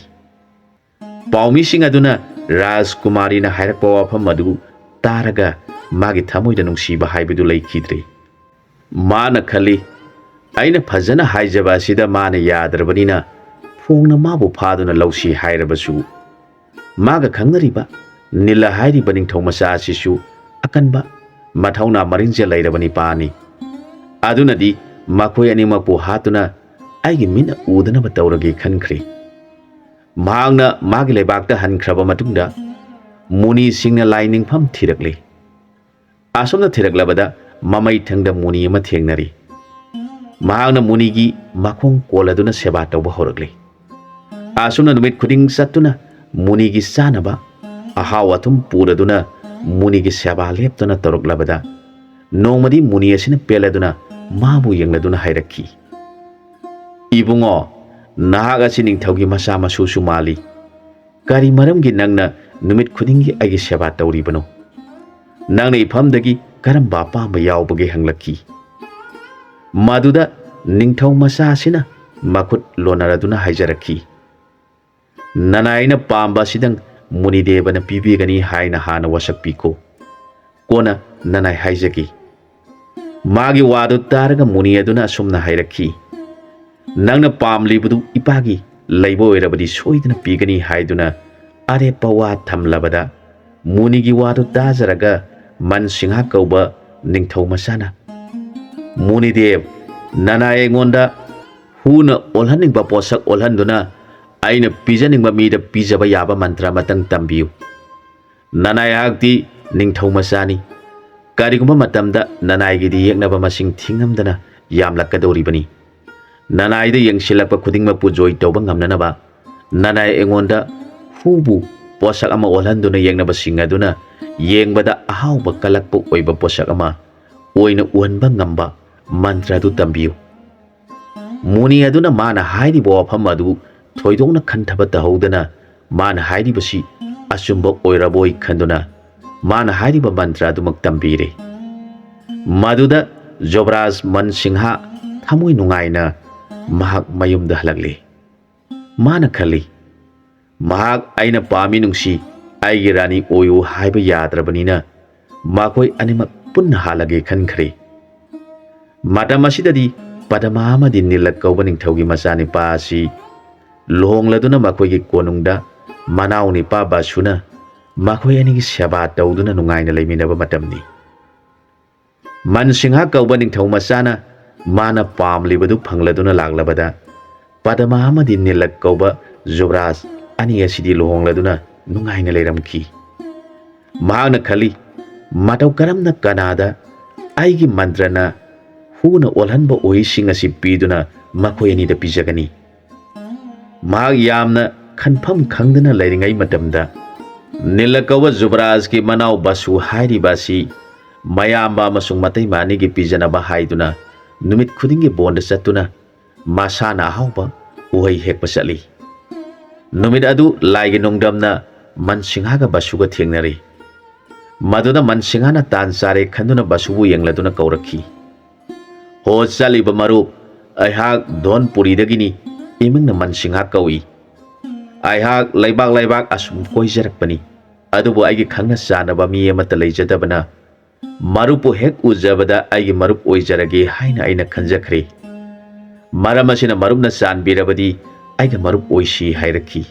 ꯄꯥꯎꯃꯤꯁꯤꯡ ꯑꯗꯨꯅ ꯔꯥꯖꯀꯨꯃꯥꯔꯤꯅ ꯍꯥꯏꯔꯛꯄ ꯋꯥꯐꯝ ꯑꯗꯨ ꯇꯥꯔꯒ ꯃꯥꯒꯤ ꯊꯃꯣꯏꯗ ꯅꯨꯡꯁꯤꯕ ꯍꯥꯏꯕꯗꯨ ꯂꯩꯈꯤꯗ꯭ꯔꯦ꯫ ꯃꯥꯅ ꯈꯜꯂꯤ, "ꯑꯩꯅ ꯐꯖꯅ ꯍꯥꯏꯖꯕ ꯑꯁꯤꯗ ꯃꯥꯅ ꯌꯥꯗ꯭ꯔꯕꯅꯤꯅ ꯐꯣꯡꯅ ꯃꯥꯕꯨ ꯐꯥꯗꯨꯅ ꯂꯧꯁꯤ ꯍꯥꯏꯔꯕꯁꯨ, ꯃꯥꯒ ꯈꯪꯅꯔꯤꯕ ꯅꯤꯂ ꯍꯥꯏꯔꯤꯕ ꯅꯤꯡꯊꯧ ꯃꯆꯥ ꯑꯁꯤꯁꯨ ꯑꯀꯟꯕ, ꯃꯊꯧꯅꯥ ꯃꯔꯤꯡꯖꯦꯜ ꯂꯩꯔꯕ ꯅꯤꯄꯥꯅꯤ꯫ ꯑꯗꯨꯅꯗꯤ ꯃꯈꯣꯏ ꯑꯅꯤꯃꯛꯄꯨ ꯍꯥꯠꯇꯨꯅ ꯑꯩꯒꯤ ꯃꯤꯠꯅ ꯎꯗꯅꯕ ꯇꯧꯔꯒꯦ" ꯈꯟꯈ꯭ꯔꯦ꯫ ꯃꯍꯥꯛꯅ ꯃꯥꯒꯤ ꯂꯩꯕꯥꯛꯇ ꯍꯟꯈ꯭ꯔꯕ ꯃꯇꯨꯡꯗ ꯃꯨꯅꯤꯁꯤꯡꯅ ꯂꯥꯏ ꯅꯤꯡꯐꯝ ꯊꯤꯔꯛꯂꯦ꯫ ꯑꯁꯨꯝꯅ ꯊꯤꯔꯛꯂꯕꯗ ꯃꯃꯩꯊꯪꯗ ꯃꯨꯅꯤ ꯑꯃ ꯊꯦꯡꯅꯔꯤ꯫ ꯃꯍꯥꯛꯅ ꯃꯨꯅꯤꯒꯤ ꯃꯈꯣꯡ ꯀꯣꯜꯂꯗꯨꯅ ꯁꯦꯕꯥ ꯇꯧꯕ ꯍꯧꯔꯛꯂꯤ꯫ ꯑꯁꯨꯝꯅ ꯅꯨꯃꯤꯠ ꯈꯨꯗꯤꯡ ꯆꯠꯇꯨꯅ ꯃꯨꯅꯤꯒꯤ ꯆꯥꯅꯕ ꯑꯍꯥꯎ ꯑꯊꯨꯝ ꯄꯨꯔꯗꯨꯅ ꯃꯨꯅꯤꯒꯤ ꯁꯦꯕꯥ ꯂꯦꯞꯇꯅ ꯇꯧꯔꯛꯂꯕꯗ, ꯅꯣꯡꯃꯗꯤ ꯃꯨꯅꯤ ꯑꯁꯤꯅ ꯄꯦꯜꯂꯗꯨꯅ ꯃꯥꯕꯨ ꯌꯦꯡꯂꯗꯨꯅ ꯍꯥꯏꯔꯛꯈꯤ, "ꯏꯕꯨꯡꯉꯣ, ꯅꯍꯥꯛ ꯑꯁꯤ ꯅꯤꯡꯊꯧꯒꯤ ꯃꯆꯥ ꯃꯁꯨꯁꯨ ꯃꯥꯜꯂꯤ꯫ ꯀꯔꯤ ꯃꯔꯝꯒꯤ ꯅꯪꯅ ꯅꯨꯃꯤꯠ ꯈꯨꯗꯤꯡꯒꯤ ꯑꯩꯒꯤ ꯁꯦꯕꯥ ꯇꯧꯔꯤꯕꯅꯣ? ꯅꯪꯅ ꯏꯐꯝꯗꯒꯤ ꯀꯔꯝꯕ ꯑꯄꯥꯝꯕ ꯌꯥꯎꯕꯒꯦ?" ꯍꯪꯂꯛꯈꯤ꯫ ꯃꯗꯨꯗ ꯅꯤꯡꯊꯧ ꯃꯆꯥ ꯑꯁꯤꯅ ꯃꯈꯨꯠ ꯂꯣꯟꯅꯔꯗꯨꯅ ꯍꯥꯏꯖꯔꯛꯈꯤ, "ꯅꯅꯥꯏꯅ ꯄꯥꯝꯕ ꯑꯁꯤꯗꯪ ꯃꯨꯅꯤꯗꯦꯕꯅ ꯄꯤꯕꯤꯒꯅꯤ ꯍꯥꯏꯅ ꯍꯥꯟꯅ ꯋꯥꯁꯛꯄꯤꯈꯣ꯫ ꯀꯣꯟꯅ ꯅꯅꯥꯏ ꯍꯥꯏꯖꯒꯦ꯫ ꯃꯥꯒꯤ ꯋꯥꯗꯨ ꯇꯥꯔꯒ ꯃꯨꯅꯤ ꯑꯗꯨꯅ ꯑꯁꯨꯝꯅ ꯍꯥꯏꯔꯛꯈꯤ, "ꯅꯪꯅ ꯄꯥꯝꯂꯤꯕꯗꯨ ꯏꯄꯥꯒꯤ ꯂꯩꯕ ꯑꯣꯏꯔꯕꯗꯤ ꯁꯣꯏꯗꯅ ꯄꯤꯒꯅꯤ" ꯍꯥꯏꯗꯨꯅ ꯑꯔꯦꯞꯄ ꯋꯥ ꯊꯝꯂꯕꯗ, ꯃꯨꯅꯤꯒꯤ ꯋꯥꯗꯨ ꯇꯥꯖꯔꯒ ꯃꯟ ꯁꯤꯡꯍ ꯀꯧꯕ ꯅꯤꯡꯊꯧ ꯃꯆꯥꯅ, "ꯃꯨꯅꯤꯗꯦꯕ, ꯅꯅꯥꯏ ꯑꯩꯉꯣꯟꯗ ꯍꯨꯅ ꯑꯣꯜꯍꯟꯅꯤꯡꯕ ꯄꯣꯠꯁꯛ ꯑꯣꯜꯍꯟꯗꯨꯅ ꯑꯩꯅ ꯄꯤꯖꯅꯤꯡꯕ ꯃꯤꯗ ꯄꯤꯖꯕ ꯌꯥꯕ ꯃꯟꯇ꯭ꯔ ꯑꯃꯇꯪ ꯇꯝꯕꯤꯌꯨ꯫ ꯅꯅꯥꯏꯍꯥꯛꯇꯤ ꯅꯤꯡꯊꯧ ꯃꯆꯥꯅꯤ꯫ ꯀꯔꯤꯒꯨꯝꯕ ꯃꯇꯝꯗ ꯅꯅꯥꯏꯒꯤꯗꯤ ꯌꯦꯛꯅꯕ ꯃꯁꯤꯡ ꯊꯤꯉꯝꯗꯅ ꯌꯥꯝꯂꯛꯀꯗꯧꯔꯤꯕꯅꯤ꯫ ꯅꯅꯥꯏꯗ ꯌꯦꯡꯁꯤꯜꯂꯛꯄ ꯈꯨꯗꯤꯡꯃꯛꯄꯨ ꯖꯣꯏ ꯇꯧꯕ ꯉꯝꯅꯅꯕ ꯅꯅꯥꯏ ꯑꯩꯉꯣꯟꯗ ꯍꯨꯕꯨ ꯄꯣꯠꯁꯛ ꯑꯃ ꯑꯣꯜꯍꯟꯗꯨꯅ ꯌꯦꯛꯅꯕꯁꯤꯡ ꯑꯗꯨꯅ ꯌꯦꯡꯕꯗ ꯑꯍꯥꯎꯕ ꯀꯜꯂꯛꯄ ꯑꯣꯏꯕ ꯄꯣꯠꯁꯛ ꯑꯃ ꯑꯣꯏꯅ ꯎꯍꯟꯕ ꯉꯝꯕ ꯃꯟꯇ꯭ꯔ ꯑꯗꯨ ꯇꯝꯕꯤꯌꯨ꯫" ꯃꯨꯅꯤ ꯑꯗꯨꯅ ꯃꯥꯅ ꯍꯥꯏꯔꯤꯕ ꯋꯥꯐꯝ ꯑꯗꯨ ꯊꯣꯏꯗꯣꯛꯅ ꯈꯟꯊꯕ ꯇꯧꯍꯧꯗꯅ, ꯃꯥꯅ ꯍꯥꯏꯔꯤꯕꯁꯤ ꯑꯆꯨꯝꯕ ꯑꯣꯏꯔꯕꯣꯏ ꯈꯟꯗꯨꯅ ꯃꯥꯅ ꯍꯥꯏꯔꯤꯕ ꯃꯟꯇ꯭ꯔ ꯑꯗꯨꯃꯛ ꯇꯝꯕꯤꯔꯦ꯫ ꯃꯗꯨꯗ ꯖꯣꯕꯔꯥꯖ ꯃꯟ ꯁꯤꯡꯍ ꯊꯃꯣꯏ ꯅꯨꯡꯉꯥꯏꯅ ꯃꯍꯥꯛ ꯃꯌꯨꯝꯗ ꯍꯜꯂꯛꯂꯦ꯫ ꯃꯥꯅ ꯈꯜꯂꯤ, "ꯃꯍꯥꯛ ꯑꯩꯅ ꯄꯥꯝꯃꯤ ꯅꯨꯡꯁꯤ, ꯑꯩꯒꯤ ꯔꯥꯅꯤ ꯑꯣꯏꯌꯨ ꯍꯥꯏꯕ ꯌꯥꯗ꯭ꯔꯕꯅꯤꯅ ꯃꯈꯣꯏ ꯑꯅꯤꯃꯛ ꯄꯨꯟꯅ ꯍꯥꯠꯂꯒꯦ" ꯈꯟꯈ꯭ꯔꯦ꯫ ꯃꯇꯝ ꯑꯁꯤꯗꯗꯤ ꯄꯗꯃꯥ ꯑꯃꯗꯤ ꯅꯤꯂꯛ ꯀꯧꯕ ꯅꯤꯡꯊꯧꯒꯤ ꯃꯆꯥꯅꯤꯄꯥ ꯑꯁꯤ ꯂꯨꯍꯣꯡꯂꯗꯨꯅ ꯃꯈꯣꯏꯒꯤ ꯀꯣꯅꯨꯡꯗ ꯃꯅꯥꯎ ꯅꯤꯄꯥ ꯕꯥꯁꯨꯅ ꯃꯈꯣꯏ ꯑꯅꯤꯒꯤ ꯁꯦꯕꯥ ꯇꯧꯗꯨꯅ ꯅꯨꯡꯉꯥꯏꯅ ꯂꯩꯃꯤꯟꯅꯕ ꯃꯇꯝꯅꯤ꯫ ꯃꯟ ꯁꯤꯡꯍ ꯀꯧꯕ ꯅꯤꯡꯊꯧ ꯃꯆꯥꯅ ꯃꯥꯅ ꯄꯥꯝꯂꯤꯕꯗꯨ ꯐꯪꯂꯗꯨꯅ ꯂꯥꯛꯂꯕꯗ, ꯄꯗꯃꯥ ꯑꯃꯗꯤ ꯅꯤꯂꯛ ꯀꯧꯕ ꯖꯨꯕꯔꯥꯖ ꯑꯅꯤ ꯑꯁꯤꯗꯤ ꯂꯨꯍꯣꯡꯂꯗꯨꯅ ꯅꯨꯡꯉꯥꯏꯅ ꯂꯩꯔꯝꯈꯤ꯫ ꯃꯍꯥꯛꯅ ꯈꯜꯂꯤ, "ꯃꯇꯧ ꯀꯔꯝꯅ ꯀꯅꯥꯗ ꯑꯩꯒꯤ ꯃꯟꯇ꯭ꯔꯅ ꯍꯨꯅ ꯑꯣꯜꯍꯟꯕ ꯎꯍꯩꯁꯤꯡ ꯑꯁꯤ ꯄꯤꯗꯨꯅ ꯃꯈꯣꯏ ꯑꯅꯤꯗ ꯄꯤꯖꯒꯅꯤ?" ꯃꯍꯥꯛ ꯌꯥꯝꯅ ꯈꯟꯐꯝ ꯈꯪꯗꯅ ꯂꯩꯔꯤꯉꯩ ꯃꯇꯝꯗ, ꯅꯤꯂ ꯀꯧꯕ ꯖꯨꯕꯔꯥꯖꯀꯤ ꯃꯅꯥꯎ ꯕꯁꯨ ꯍꯥꯏꯔꯤꯕ ꯑꯁꯤ ꯃꯌꯥꯝꯕ ꯑꯃꯁꯨꯡ ꯃꯇꯩꯃ ꯑꯅꯤꯒꯤ ꯄꯤꯖꯅꯕ ꯍꯥꯏꯗꯨꯅ ꯅꯨꯃꯤꯠ ꯈꯨꯗꯤꯡꯒꯤ ꯕꯣꯟꯗ ꯆꯠꯇꯨꯅ ꯃꯁꯥꯅ ꯑꯍꯥꯎꯕ ꯎꯍꯩ ꯍꯦꯛꯄ ꯆꯠꯂꯤ꯫ ꯅꯨꯃꯤꯠ ꯑꯗꯨ ꯂꯥꯏꯒꯤ ꯅꯣꯡꯗꯝꯅ ꯃꯟꯁꯤꯡꯍꯥꯒ ꯕꯁꯨꯒ ꯊꯦꯡꯅꯔꯦ꯫ ꯃꯗꯨꯗ ꯃꯟꯁꯤꯡꯍꯥꯅ ꯇꯥꯟ ꯆꯥꯔꯦ ꯈꯟꯗꯨꯅ ꯕꯁꯨꯕꯨ ꯌꯦꯡꯂꯗꯨꯅ ꯀꯧꯔꯛꯈꯤ, "ꯍꯣ ꯆꯠꯂꯤꯕ ꯃꯔꯨꯞ, ꯑꯩꯍꯥꯛ ꯙꯣꯟꯄꯨꯔꯤꯗꯒꯤꯅꯤ, ꯏꯃꯤꯡꯅ ꯃꯟꯁꯤꯡꯍꯥ ꯀꯧꯏ꯫ ꯑꯩꯍꯥꯛ ꯂꯩꯕꯥꯛ ꯂꯩꯕꯥꯛ ꯑꯁꯨꯝ ꯀꯣꯏꯖꯔꯛꯄꯅꯤ, ꯑꯗꯨꯕꯨ ꯑꯩꯒꯤ ꯈꯪꯅ ꯆꯥꯟꯅꯕ ꯃꯤ ꯑꯃꯠꯇ ꯂꯩꯖꯗꯕꯅ ꯃꯔꯨꯞꯄꯨ ꯍꯦꯛ ꯎꯖꯕꯗ ꯑꯩꯒꯤ ꯃꯔꯨꯞ ꯑꯣꯏꯖꯔꯒꯦ ꯍꯥꯏꯅ ꯑꯩꯅ ꯈꯟꯖꯈ꯭ꯔꯦ꯫ ꯃꯔꯝ ꯑꯁꯤꯅ ꯃꯔꯨꯞꯅ ꯆꯥꯟꯕꯤꯔꯕꯗꯤ ꯑꯩꯒ ꯃꯔꯨꯞ ꯑꯣꯏꯁꯤ ꯍꯥꯏꯔꯛꯈꯤ꯫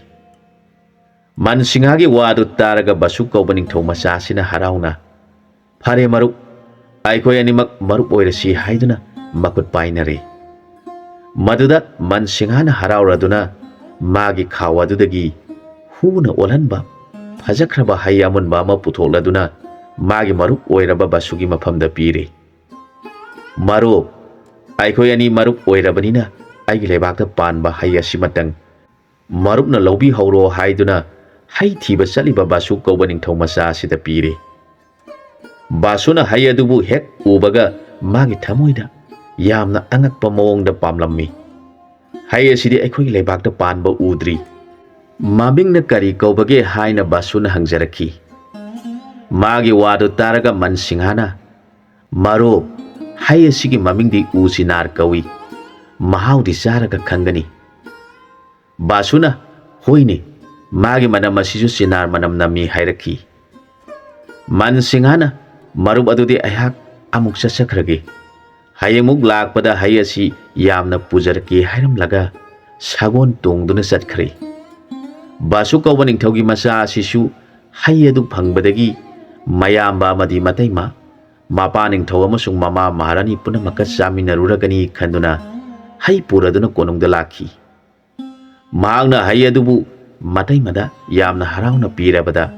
ꯃꯟꯁꯤꯡꯍꯥꯒꯤ ꯋꯥꯗꯨ ꯇꯥꯔꯒ ꯕꯁꯨ ꯀꯧꯕ ꯅꯤꯡꯊꯧ ꯃꯆꯥ ꯑꯁꯤꯅ ꯍꯔꯥꯎꯅ, "ꯐꯔꯦ ꯃꯔꯨꯞ, ꯑꯩꯈꯣꯏ ꯑꯅꯤꯃꯛ ꯃꯔꯨꯞ ꯑꯣꯏꯔꯁꯤ" ꯍꯥꯏꯗꯨꯅ ꯃꯈꯨꯠ ꯄꯥꯏꯅꯔꯦ꯫ ꯃꯗꯨꯗ ꯃꯟꯁꯤꯡꯍꯥꯅ ꯍꯔꯥꯎꯔꯗꯨꯅ ꯃꯥꯒꯤ ꯈꯥꯎ ꯑꯗꯨꯗꯒꯤ ꯍꯨꯅ ꯑꯣꯜꯍꯟꯕ ꯐꯖꯈ꯭ꯔꯕ ꯍꯩ ꯑꯃꯨꯟꯕ ꯑꯃ ꯄꯨꯊꯣꯛꯂꯗꯨꯅ ꯃꯥꯒꯤ ꯃꯔꯨꯞ ꯑꯣꯏꯔꯕ ꯕꯁꯨꯒꯤ ꯃꯐꯝꯗ ꯄꯤꯔꯦ꯫ "ꯃꯔꯨꯞ, ꯑꯩꯈꯣꯏ ꯑꯅꯤ ꯃꯔꯨꯞ ꯑꯣꯏꯔꯕꯅꯤꯅ ꯑꯩꯒꯤ ꯂꯩꯕꯥꯛꯇ ꯄꯥꯟꯕ ꯍꯩ ꯑꯁꯤꯃꯇꯪ ꯃꯔꯨꯞꯅ ꯂꯧꯕꯤꯍꯧꯔꯣ" ꯍꯥꯏꯗꯨꯅ ꯍꯩ ꯊꯤꯕ ꯆꯠꯂꯤꯕ ꯕꯥꯁꯨ ꯀꯧꯕ ꯅꯤꯡꯊꯧ ꯃꯆꯥ ꯑꯁꯤꯗ ꯄꯤꯔꯦ꯫ ꯕꯥꯁꯨꯅ ꯍꯩ ꯑꯗꯨꯕꯨ ꯍꯦꯛ ꯎꯕꯒ ꯃꯥꯒꯤ ꯊꯃꯣꯏꯗ ꯌꯥꯝꯅ ꯑꯉꯛꯄ ꯃꯑꯣꯡꯗ ꯄꯥꯝꯂꯝꯃꯤ꯫ "ꯍꯩ ꯑꯁꯤꯗꯤ ꯑꯩꯈꯣꯏꯒꯤ ꯂꯩꯕꯥꯛꯇ ꯄꯥꯟꯕ ꯎꯗ꯭ꯔꯤ꯫ ꯃꯃꯤꯡꯅ ꯀꯔꯤ ꯀꯧꯕꯒꯦ?" ꯍꯥꯏꯅ ꯕꯥꯁꯨꯅ ꯍꯪꯖꯔꯛꯈꯤ꯫ ꯃꯥꯒꯤ ꯋꯥꯗꯨ ꯇꯥꯔꯒ ꯃꯟꯁꯤꯡꯍꯥꯅ, "ꯃꯔꯨꯞ, ꯍꯩ ꯑꯁꯤꯒꯤ ꯃꯃꯤꯡꯗꯤ ꯎ ꯆꯤꯅꯥꯔ ꯀꯧꯏ꯫ ꯃꯍꯥꯎꯗꯤ ꯆꯥꯔꯒ ꯈꯪꯒꯅꯤ꯫" ꯕꯥꯁꯨꯅ, "ꯍꯣꯏꯅꯦ, ꯃꯥꯒꯤ ꯃꯅꯝ ꯑꯁꯤꯁꯨ ꯆꯤꯅꯥꯔ ꯃꯅꯝ ꯅꯝꯃꯤ" ꯍꯥꯏꯔꯛꯈꯤ꯫ ꯃꯟꯁꯤꯡꯍꯥꯅ, "ꯃꯔꯨꯞ, ꯑꯗꯨꯗꯤ ꯑꯩꯍꯥꯛ ꯑꯃꯨꯛ ꯆꯠꯆꯈ꯭ꯔꯒꯦ꯫ ꯍꯌꯦꯡꯃꯨꯛ ꯂꯥꯛꯄꯗ ꯍꯩ ꯑꯁꯤ ꯌꯥꯝꯅ ꯄꯨꯖꯔꯛꯀꯦ" ꯍꯥꯏꯔꯝꯂꯒ ꯁꯒꯣꯜ ꯇꯣꯡꯗꯨꯅ ꯆꯠꯈ꯭ꯔꯦ꯫ ꯕꯥꯁꯨ ꯀꯧꯕ ꯅꯤꯡꯊꯧꯒꯤ ꯃꯆꯥ ꯑꯁꯤꯁꯨ ꯍꯩ ꯑꯗꯨ ꯐꯪꯕꯗꯒꯤ ꯃꯌꯥꯝꯕ ꯑꯃꯗꯤ ꯃꯇꯩꯃ, ꯃꯄꯥ ꯅꯤꯡꯊꯧ ꯑꯃꯁꯨꯡ ꯃꯃꯥ ꯃꯍꯥꯔꯥꯅꯤ ꯄꯨꯝꯅꯃꯛꯀ ꯆꯥꯃꯤꯟꯅꯔꯨꯔꯒꯅꯤ ꯈꯟꯗꯨꯅ ꯍꯩ ꯄꯨꯔꯗꯨꯅ ꯀꯣꯅꯨꯡꯗ ꯂꯥꯛꯈꯤ꯫ ꯃꯍꯥꯛꯅ ꯍꯩ ꯑꯗꯨꯕꯨ ꯃꯇꯩꯃꯗ ꯌꯥꯝꯅ ꯍꯔꯥꯎꯅ ꯄꯤꯔꯕꯗ,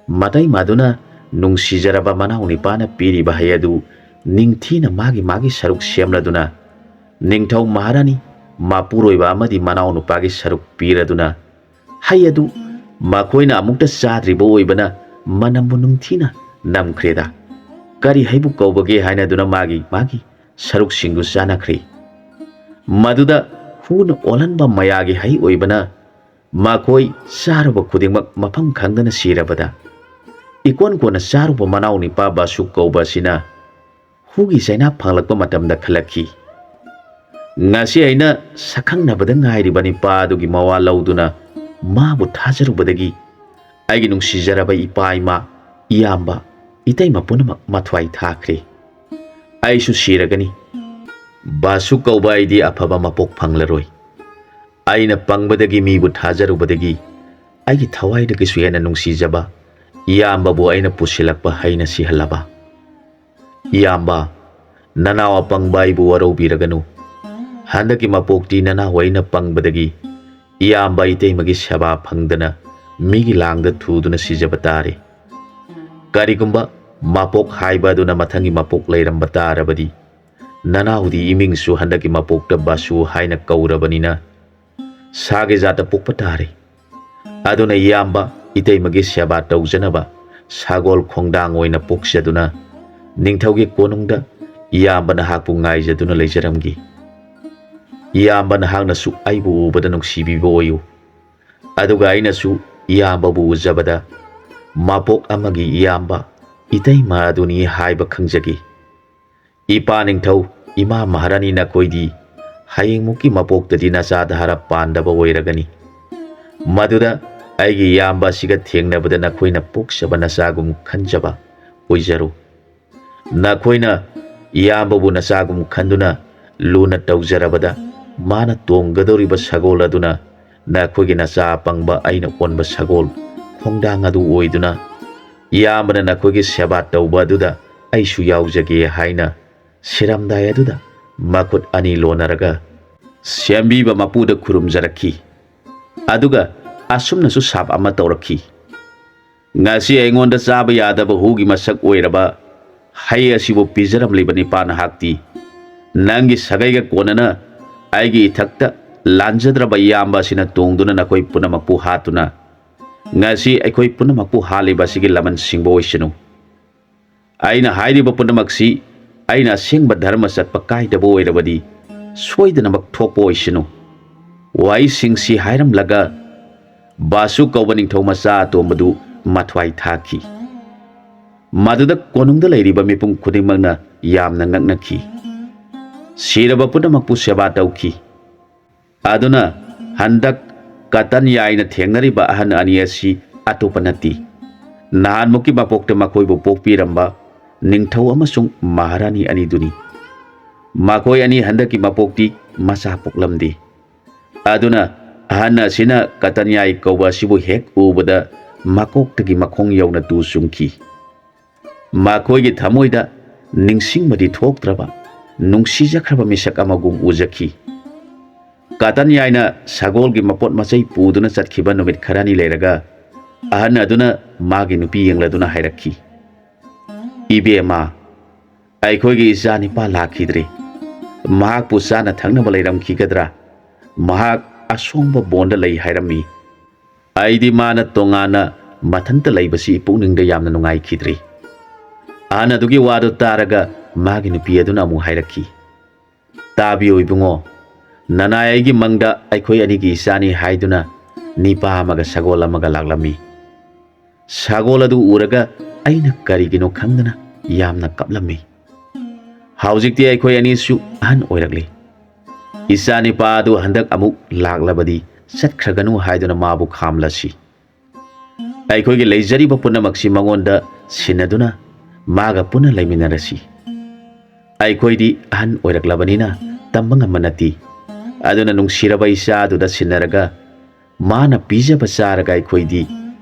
ꯃꯇꯩꯃꯗꯨꯅ ꯅꯨꯡꯁꯤꯖꯔꯕ ꯃꯅꯥꯎ ꯅꯤꯄꯥꯅ ꯄꯤꯔꯤꯕ ꯍꯩ ꯑꯗꯨ ꯅꯤꯡꯊꯤꯅ ꯃꯥꯒꯤ ꯃꯥꯒꯤ ꯁꯔꯨꯛ ꯁꯦꯝꯂꯗꯨꯅ ꯅꯤꯡꯊꯧ ꯃꯍꯥꯔꯥꯅꯤ, ꯃꯄꯨꯔꯣꯏꯕ ꯑꯃꯗꯤ ꯃꯅꯥꯎ ꯅꯨꯄꯥꯒꯤ ꯁꯔꯨꯛ ꯄꯤꯔꯗꯨꯅ, ꯍꯩ ꯑꯗꯨ ꯃꯈꯣꯏꯅ ꯑꯃꯨꯛꯇ ꯆꯥꯗ꯭ꯔꯤꯕ ꯑꯣꯏꯕꯅ ꯃꯅꯝꯕꯨ ꯅꯤꯡꯊꯤꯅ ꯅꯝꯈ꯭ꯔꯦꯗ꯫ "ꯀꯔꯤ ꯍꯩꯕꯨ ꯀꯧꯕꯒꯦ?" ꯍꯥꯏꯅꯗꯨꯅ ꯃꯥꯒꯤ ꯃꯥꯒꯤ ꯁꯔꯨꯛꯁꯤꯡꯗꯨ ꯆꯥꯅꯈ꯭ꯔꯦ꯫ ꯃꯗꯨꯗ ꯍꯨꯅ ꯑꯣꯜꯍꯟꯕ ꯃꯌꯥꯒꯤ ꯍꯩ ꯑꯣꯏꯕꯅ ꯃꯈꯣꯏ ꯆꯥꯔꯨꯕ ꯈꯨꯗꯤꯡꯃꯛ ꯃꯐꯝ ꯈꯪꯗꯅ ꯁꯤꯔꯕꯗ, ꯏꯀꯣꯟ ꯀꯣꯟꯅ ꯆꯥꯔꯨꯕ ꯃꯅꯥꯎ ꯅꯤꯄꯥ ꯕꯥꯁꯨ ꯀꯧꯕ ꯑꯁꯤꯅ ꯍꯨꯒꯤ ꯆꯩꯅꯥ ꯐꯪꯂꯛꯄ ꯃꯇꯝꯗ ꯈꯜꯂꯛꯈꯤ, "ꯉꯁꯤ ꯑꯩꯅ ꯁꯛꯈꯪꯅꯕꯗ ꯉꯥꯏꯔꯤꯕ ꯅꯤꯄꯥ ꯑꯗꯨꯒꯤ ꯃꯋꯥ ꯂꯧꯗꯨꯅ ꯃꯥꯕꯨ ꯊꯥꯖꯔꯨꯕꯗꯒꯤ ꯑꯩꯒꯤ ꯅꯨꯡꯁꯤꯖꯔꯕ ꯏꯄꯥ ꯏꯃꯥ, ꯏꯌꯥꯝꯕ, ꯏꯇꯩꯃ ꯄꯨꯝꯅꯃꯛ ꯃꯊ꯭ꯋꯥꯏ ꯊꯥꯈ꯭ꯔꯦ꯫ ꯑꯩꯁꯨ ꯁꯤꯔꯒꯅꯤ꯫ ꯕꯥꯁꯨ ꯀꯧꯕ ꯑꯩꯗꯤ ꯑꯐꯕ ꯃꯄꯣꯛ ꯐꯪꯂꯔꯣꯏ꯫ ꯑꯩꯅ ꯄꯪꯕꯗꯒꯤ, ꯃꯤꯕꯨ ꯊꯥꯖꯔꯨꯕꯗꯒꯤ ꯑꯩꯒꯤ ꯊꯋꯥꯏꯗꯒꯤꯁꯨ ꯍꯦꯟꯅ ꯅꯨꯡꯁꯤꯖꯕ ꯏꯌꯥꯝꯕꯕꯨ ꯑꯩꯅ ꯄꯨꯁꯤꯜꯂꯛꯄ ꯍꯩꯅ ꯁꯤꯍꯜꯂꯕ꯫ ꯏꯌꯥꯝꯕ, ꯅꯅꯥꯎ ꯑꯄꯪꯕ ꯑꯩꯕꯨ ꯋꯥꯔꯧꯕꯤꯔꯒꯅꯨ꯫ ꯍꯟꯗꯛꯀꯤ ꯃꯄꯣꯛꯇꯤ ꯅꯅꯥꯎ ꯑꯩꯅ ꯄꯪꯕꯗꯒꯤ ꯏꯌꯥꯝꯕ ꯏꯇꯩꯃꯒꯤ ꯁꯦꯕꯥ ꯐꯪꯗꯅ ꯃꯤꯒꯤ ꯂꯥꯡꯗ ꯊꯨꯗꯨꯅ ꯁꯤꯖꯕ ꯇꯥꯔꯦ꯫ ꯀꯔꯤꯒꯨꯝꯕ ꯃꯄꯣꯛ ꯍꯥꯏꯕ ꯑꯗꯨꯅ ꯃꯊꯪꯒꯤ ꯃꯄꯣꯛ ꯂꯩꯔꯝꯕ ꯇꯥꯔꯕꯗꯤ, ꯅꯅꯥꯎꯗꯤ ꯏꯃꯤꯡꯁꯨ ꯍꯟꯗꯛꯀꯤ ꯃꯄꯣꯛꯇ ꯕꯥꯁꯨ ꯍꯥꯏꯅ ꯀꯧꯔꯕꯅꯤꯅ, ꯁꯥꯒꯤ ꯖꯥꯠꯇ ꯄꯣꯛꯄ ꯇꯥꯔꯦ꯫ ꯑꯗꯨꯅ ꯏꯌꯥꯝꯕ ꯏꯇꯩꯃꯒꯤ ꯁꯦꯕꯥ ꯇꯧꯖꯅꯕ ꯁꯒꯣꯜ ꯈꯣꯡꯗꯥꯡ ꯑꯣꯏꯅ ꯄꯣꯛꯆꯗꯨꯅ ꯅꯤꯡꯊꯧꯒꯤ ꯀꯣꯅꯨꯡꯗ ꯏꯌꯥꯝꯕ ꯅꯍꯥꯛꯄꯨ ꯉꯥꯏꯖꯗꯨꯅ ꯂꯩꯖꯔꯝꯒꯦ꯫ ꯏꯌꯥꯝꯕ ꯅꯍꯥꯛꯅꯁꯨ ꯑꯩꯕꯨ ꯎꯕꯗ ꯅꯨꯡꯁꯤꯕꯤꯕ ꯑꯣꯏꯌꯨ꯫ ꯑꯗꯨꯒ ꯑꯩꯅꯁꯨ ꯏꯌꯥꯝꯕꯕꯨ ꯎꯖꯕꯗ ꯃꯄꯣꯛ ꯑꯃꯒꯤ ꯏꯌꯥꯝꯕ, ꯏꯇꯩꯃ ꯑꯗꯨꯅꯤ ꯍꯥꯏꯕ ꯈꯪꯖꯒꯦ꯫ ꯏꯄꯥ ꯅꯤꯡꯊꯧ, ꯏꯃꯥ ꯃꯍꯥꯔꯥꯅꯤ, ꯅꯈꯣꯏꯗꯤ ꯍꯌꯦꯡꯃꯨꯛꯀꯤ ꯃꯄꯣꯛꯇꯗꯤ ꯅꯆꯥ ꯙꯥꯔꯥ ꯄꯥꯟꯗꯕ ꯑꯣꯏꯔꯒꯅꯤ꯫ ꯃꯗꯨꯗ ꯑꯩꯒꯤ ꯏꯌꯥꯝꯕ ꯑꯁꯤꯒ ꯊꯦꯡꯅꯕꯗ ꯅꯈꯣꯏꯅ ꯄꯣꯛꯆꯕ ꯅꯆꯥꯒꯨꯝ ꯈꯟꯖꯕ ꯑꯣꯏꯖꯔꯨ꯫ ꯅꯈꯣꯏꯅ ꯏꯌꯥꯝꯕꯕꯨ ꯅꯆꯥꯒꯨꯝ ꯈꯟꯗꯨꯅ ꯂꯨꯅ ꯇꯧꯖꯔꯕꯗ, ꯃꯥꯅ ꯇꯣꯡꯒꯗꯧꯔꯤꯕ ꯁꯒꯣꯜ ꯑꯗꯨꯅ ꯅꯈꯣꯏꯒꯤ ꯅꯆꯥ ꯑꯄꯪꯕ ꯑꯩꯅ ꯑꯣꯟꯕ ꯁꯒꯣꯜ ꯈꯣꯡꯗꯥꯡ ꯑꯗꯨ ꯑꯣꯏꯗꯨꯅ, ꯏꯌꯥꯝꯕꯅ ꯅꯈꯣꯏꯒꯤ ꯁꯦꯕꯥ ꯇꯧꯕ ꯑꯗꯨꯗ ꯑꯩꯁꯨ ꯌꯥꯎꯖꯒꯦ ꯍꯥꯏꯅ ꯁꯤꯔꯝꯗꯥꯏ ꯑꯗꯨꯗ ꯃꯈꯨꯠ ꯑꯅꯤ ꯂꯣꯟꯅꯔꯒ ꯁꯦꯝꯕꯤꯕ ꯃꯄꯨꯗ ꯈꯨꯔꯨꯝꯖꯔꯛꯈꯤ꯫ ꯑꯗꯨꯒ ꯑꯁꯨꯝꯅꯁꯨ ꯁꯥꯞ ꯑꯃ ꯇꯧꯔꯛꯈꯤ, "ꯉꯁꯤ ꯑꯩꯉꯣꯟꯗ ꯆꯥꯕ ꯌꯥꯗꯕ ꯍꯨꯒꯤ ꯃꯁꯛ ꯑꯣꯏꯔꯕ ꯍꯩ ꯑꯁꯤꯕꯨ ꯄꯤꯖꯔꯝꯂꯤꯕ ꯅꯤꯄꯥ ꯅꯍꯥꯛꯇꯤ ꯅꯪꯒꯤ ꯁꯥꯒꯩꯒ ꯀꯣꯟꯅꯅ ꯑꯩꯒꯤ ꯏꯊꯛꯇ ꯂꯥꯟꯖꯗ꯭ꯔꯕ ꯏꯌꯥꯝꯕ ꯑꯁꯤꯅ ꯇꯣꯡꯗꯨꯅ ꯅꯈꯣꯏ ꯄꯨꯝꯅꯃꯛꯄꯨ ꯍꯥꯠꯇꯨꯅ ꯉꯁꯤ ꯑꯩꯈꯣꯏ ꯄꯨꯝꯅꯃꯛꯄꯨ ꯍꯥꯠꯂꯤꯕ ꯑꯁꯤꯒꯤ ꯂꯃꯟ ꯁꯤꯡꯕ ꯑꯣꯏꯁꯅꯨ꯫ ꯑꯩꯅ ꯍꯥꯏꯔꯤꯕ ꯄꯨꯝꯅꯃꯛꯁꯤ ꯑꯩꯅ ꯑꯁꯦꯡꯕ ꯙꯔꯃ ꯆꯠꯄ ꯀꯥꯏꯗꯕ ꯑꯣꯏꯔꯕꯗꯤ ꯁꯣꯏꯗꯅꯃꯛ ꯊꯣꯛꯄ ꯑꯣꯏꯁꯅꯨ꯫ ꯋꯥꯍꯩꯁꯤꯡꯁꯤ ꯍꯥꯏꯔꯝꯂꯒ ꯕꯥꯁꯨ ꯀꯧꯕ ꯅꯤꯡꯊꯧ ꯃꯆꯥ ꯑꯇꯣꯝꯕꯗꯨ ꯃꯊ꯭ꯋꯥꯏ ꯊꯥꯈꯤ꯫ ꯃꯗꯨꯗ ꯀꯣꯅꯨꯡꯗ ꯂꯩꯔꯤꯕ ꯃꯤꯄꯨꯝ ꯈꯨꯗꯤꯡꯃꯛꯅ ꯌꯥꯝꯅ ꯉꯛꯅꯈꯤ꯫ ꯁꯤꯔꯕ ꯄꯨꯝꯅꯃꯛꯄꯨ ꯁꯦꯕꯥ ꯇꯧꯈꯤ꯫ ꯑꯗꯨꯅ ꯍꯟꯗꯛ ꯀꯇꯟ ꯌꯥꯏꯅ ꯊꯦꯡꯅꯔꯤꯕ ꯑꯍꯟ ꯑꯅꯤ ꯑꯁꯤ ꯑꯇꯣꯞꯄ ꯅꯠꯇꯦ꯫ ꯅꯍꯥꯟꯃꯨꯛꯀꯤ ꯃꯄꯣꯛꯇ ꯃꯈꯣꯏꯕꯨ ꯄꯣꯛꯄꯤꯔꯝꯕ ꯅꯤꯡꯊꯧ ꯑꯃꯁꯨꯡ ꯃꯍꯥꯔꯥꯅꯤ ꯑꯅꯤꯗꯨꯅꯤ꯫ ꯃꯈꯣꯏ ꯑꯅꯤ ꯍꯟꯗꯛꯀꯤ ꯃꯄꯣꯛꯇꯤ ꯃꯆꯥ ꯄꯣꯛꯂꯝꯗꯦ꯫ ꯑꯗꯨꯅ ꯑꯍꯟ ꯑꯁꯤꯅ ꯀꯇꯟꯌꯥꯏ ꯀꯧꯕ ꯑꯁꯤꯕꯨ ꯍꯦꯛ ꯎꯕꯗ ꯃꯀꯣꯛꯇꯒꯤ ꯃꯈꯣꯡ ꯌꯧꯅ ꯇꯨ ꯆꯨꯡꯈꯤ꯫ ꯃꯈꯣꯏꯒꯤ ꯊꯃꯣꯏꯗ ꯅꯤꯡꯁꯤꯡꯕꯗꯤ ꯊꯣꯛꯇ꯭ꯔꯕ ꯅꯨꯡꯁꯤꯖꯈ꯭ꯔꯕ ꯃꯤꯁꯛ ꯑꯃꯒꯨꯝ ꯎꯖꯈꯤ꯫ ꯀꯇꯟꯌꯥꯏꯅ ꯁꯒꯣꯜꯒꯤ ꯃꯄꯣꯠ ꯃꯆꯩ ꯄꯨꯗꯨꯅ ꯆꯠꯈꯤꯕ ꯅꯨꯃꯤꯠ ꯈꯔꯅꯤ ꯂꯩꯔꯒ ꯑꯍꯟ ꯑꯗꯨꯅ ꯃꯥꯒꯤ ꯅꯨꯄꯤ ꯌꯦꯡꯂꯗꯨꯅ ꯍꯥꯏꯔꯛꯈꯤ, "ꯏꯕꯦꯝꯃ, ꯑꯩꯈꯣꯏꯒꯤ ꯏꯆꯥ ꯅꯤꯄꯥ ꯂꯥꯛꯈꯤꯗ꯭ꯔꯦ꯫ ꯃꯍꯥꯛꯄꯨ ꯆꯥꯅ ꯊꯛꯅꯕ ꯂꯩꯔꯝꯈꯤꯒꯗ꯭ꯔꯥ? ꯃꯍꯥꯛ ꯑꯁꯣꯡꯕ ꯕꯣꯟꯗ ꯂꯩ ꯍꯥꯏꯔꯝꯃꯤ꯫ ꯑꯩꯗꯤ ꯃꯥꯅ ꯇꯣꯉꯥꯟꯅ ꯃꯊꯟꯇ ꯂꯩꯕꯁꯤ ꯄꯨꯛꯅꯤꯡꯗ ꯌꯥꯝꯅ ꯅꯨꯡꯉꯥꯏꯈꯤꯗ꯭ꯔꯤ꯫" ꯑꯍꯟ ꯑꯗꯨꯒꯤ ꯋꯥꯗꯨ ꯇꯥꯔꯒ ꯃꯥꯒꯤ ꯅꯨꯄꯤ ꯑꯗꯨꯅ ꯑꯃꯨꯛ ꯍꯥꯏꯔꯛꯈꯤ, "ꯇꯥꯕꯤꯌꯨ ꯏꯕꯨꯡꯉꯣ, ꯅꯅꯥꯏ ꯑꯩꯒꯤ ꯃꯪꯗ ꯑꯩꯈꯣꯏ ꯑꯅꯤꯒꯤ ꯏꯆꯥꯅꯤ ꯍꯥꯏꯗꯨꯅ ꯅꯤꯄꯥ ꯑꯃꯒ ꯁꯒꯣꯜ ꯑꯃꯒ ꯂꯥꯛꯂꯝꯃꯤ꯫ ꯁꯒꯣꯜ ꯑꯗꯨ ꯎꯔꯒ ꯑꯩꯅ ꯀꯔꯤꯒꯤꯅꯣ ꯈꯪꯗꯅ ꯌꯥꯝꯅ ꯀꯞꯂꯝꯃꯤ꯫ ꯍꯧꯖꯤꯛꯇꯤ ꯑꯩꯈꯣꯏ ꯑꯅꯤꯁꯨ ꯑꯍꯟ ꯑꯣꯏꯔꯛꯂꯤ꯫ ꯏꯆꯥ ꯅꯤꯄꯥ ꯑꯗꯨ ꯍꯟꯗꯛ ꯑꯃꯨꯛ ꯂꯥꯛꯂꯕꯗꯤ ꯆꯠꯈ꯭ꯔꯒꯅꯨ ꯍꯥꯏꯗꯨꯅ ꯃꯥꯕꯨ ꯈꯥꯝꯂꯁꯤ꯫ ꯑꯩꯈꯣꯏꯒꯤ ꯂꯩꯖꯔꯤꯕ ꯄꯨꯝꯅꯃꯛꯁꯤ ꯃꯉꯣꯟꯗ ꯁꯤꯟꯅꯗꯨꯅ ꯃꯥꯒ ꯄꯨꯟꯅ ꯂꯩꯃꯤꯟꯅꯔꯁꯤ꯫ ꯑꯩꯈꯣꯏꯗꯤ ꯑꯍꯟ ꯑꯣꯏꯔꯛꯂꯕꯅꯤꯅ ꯇꯝꯕ ꯉꯝꯕ ꯅꯠꯇꯦ꯫ ꯑꯗꯨꯅ ꯅꯨꯡꯁꯤꯔꯕ ꯏꯆꯥ ꯑꯗꯨꯗ ꯁꯤꯟꯅꯔꯒ ꯃꯥꯅ ꯄꯤꯖꯕ ꯆꯥꯔꯒ ꯑꯩꯈꯣꯏꯗꯤ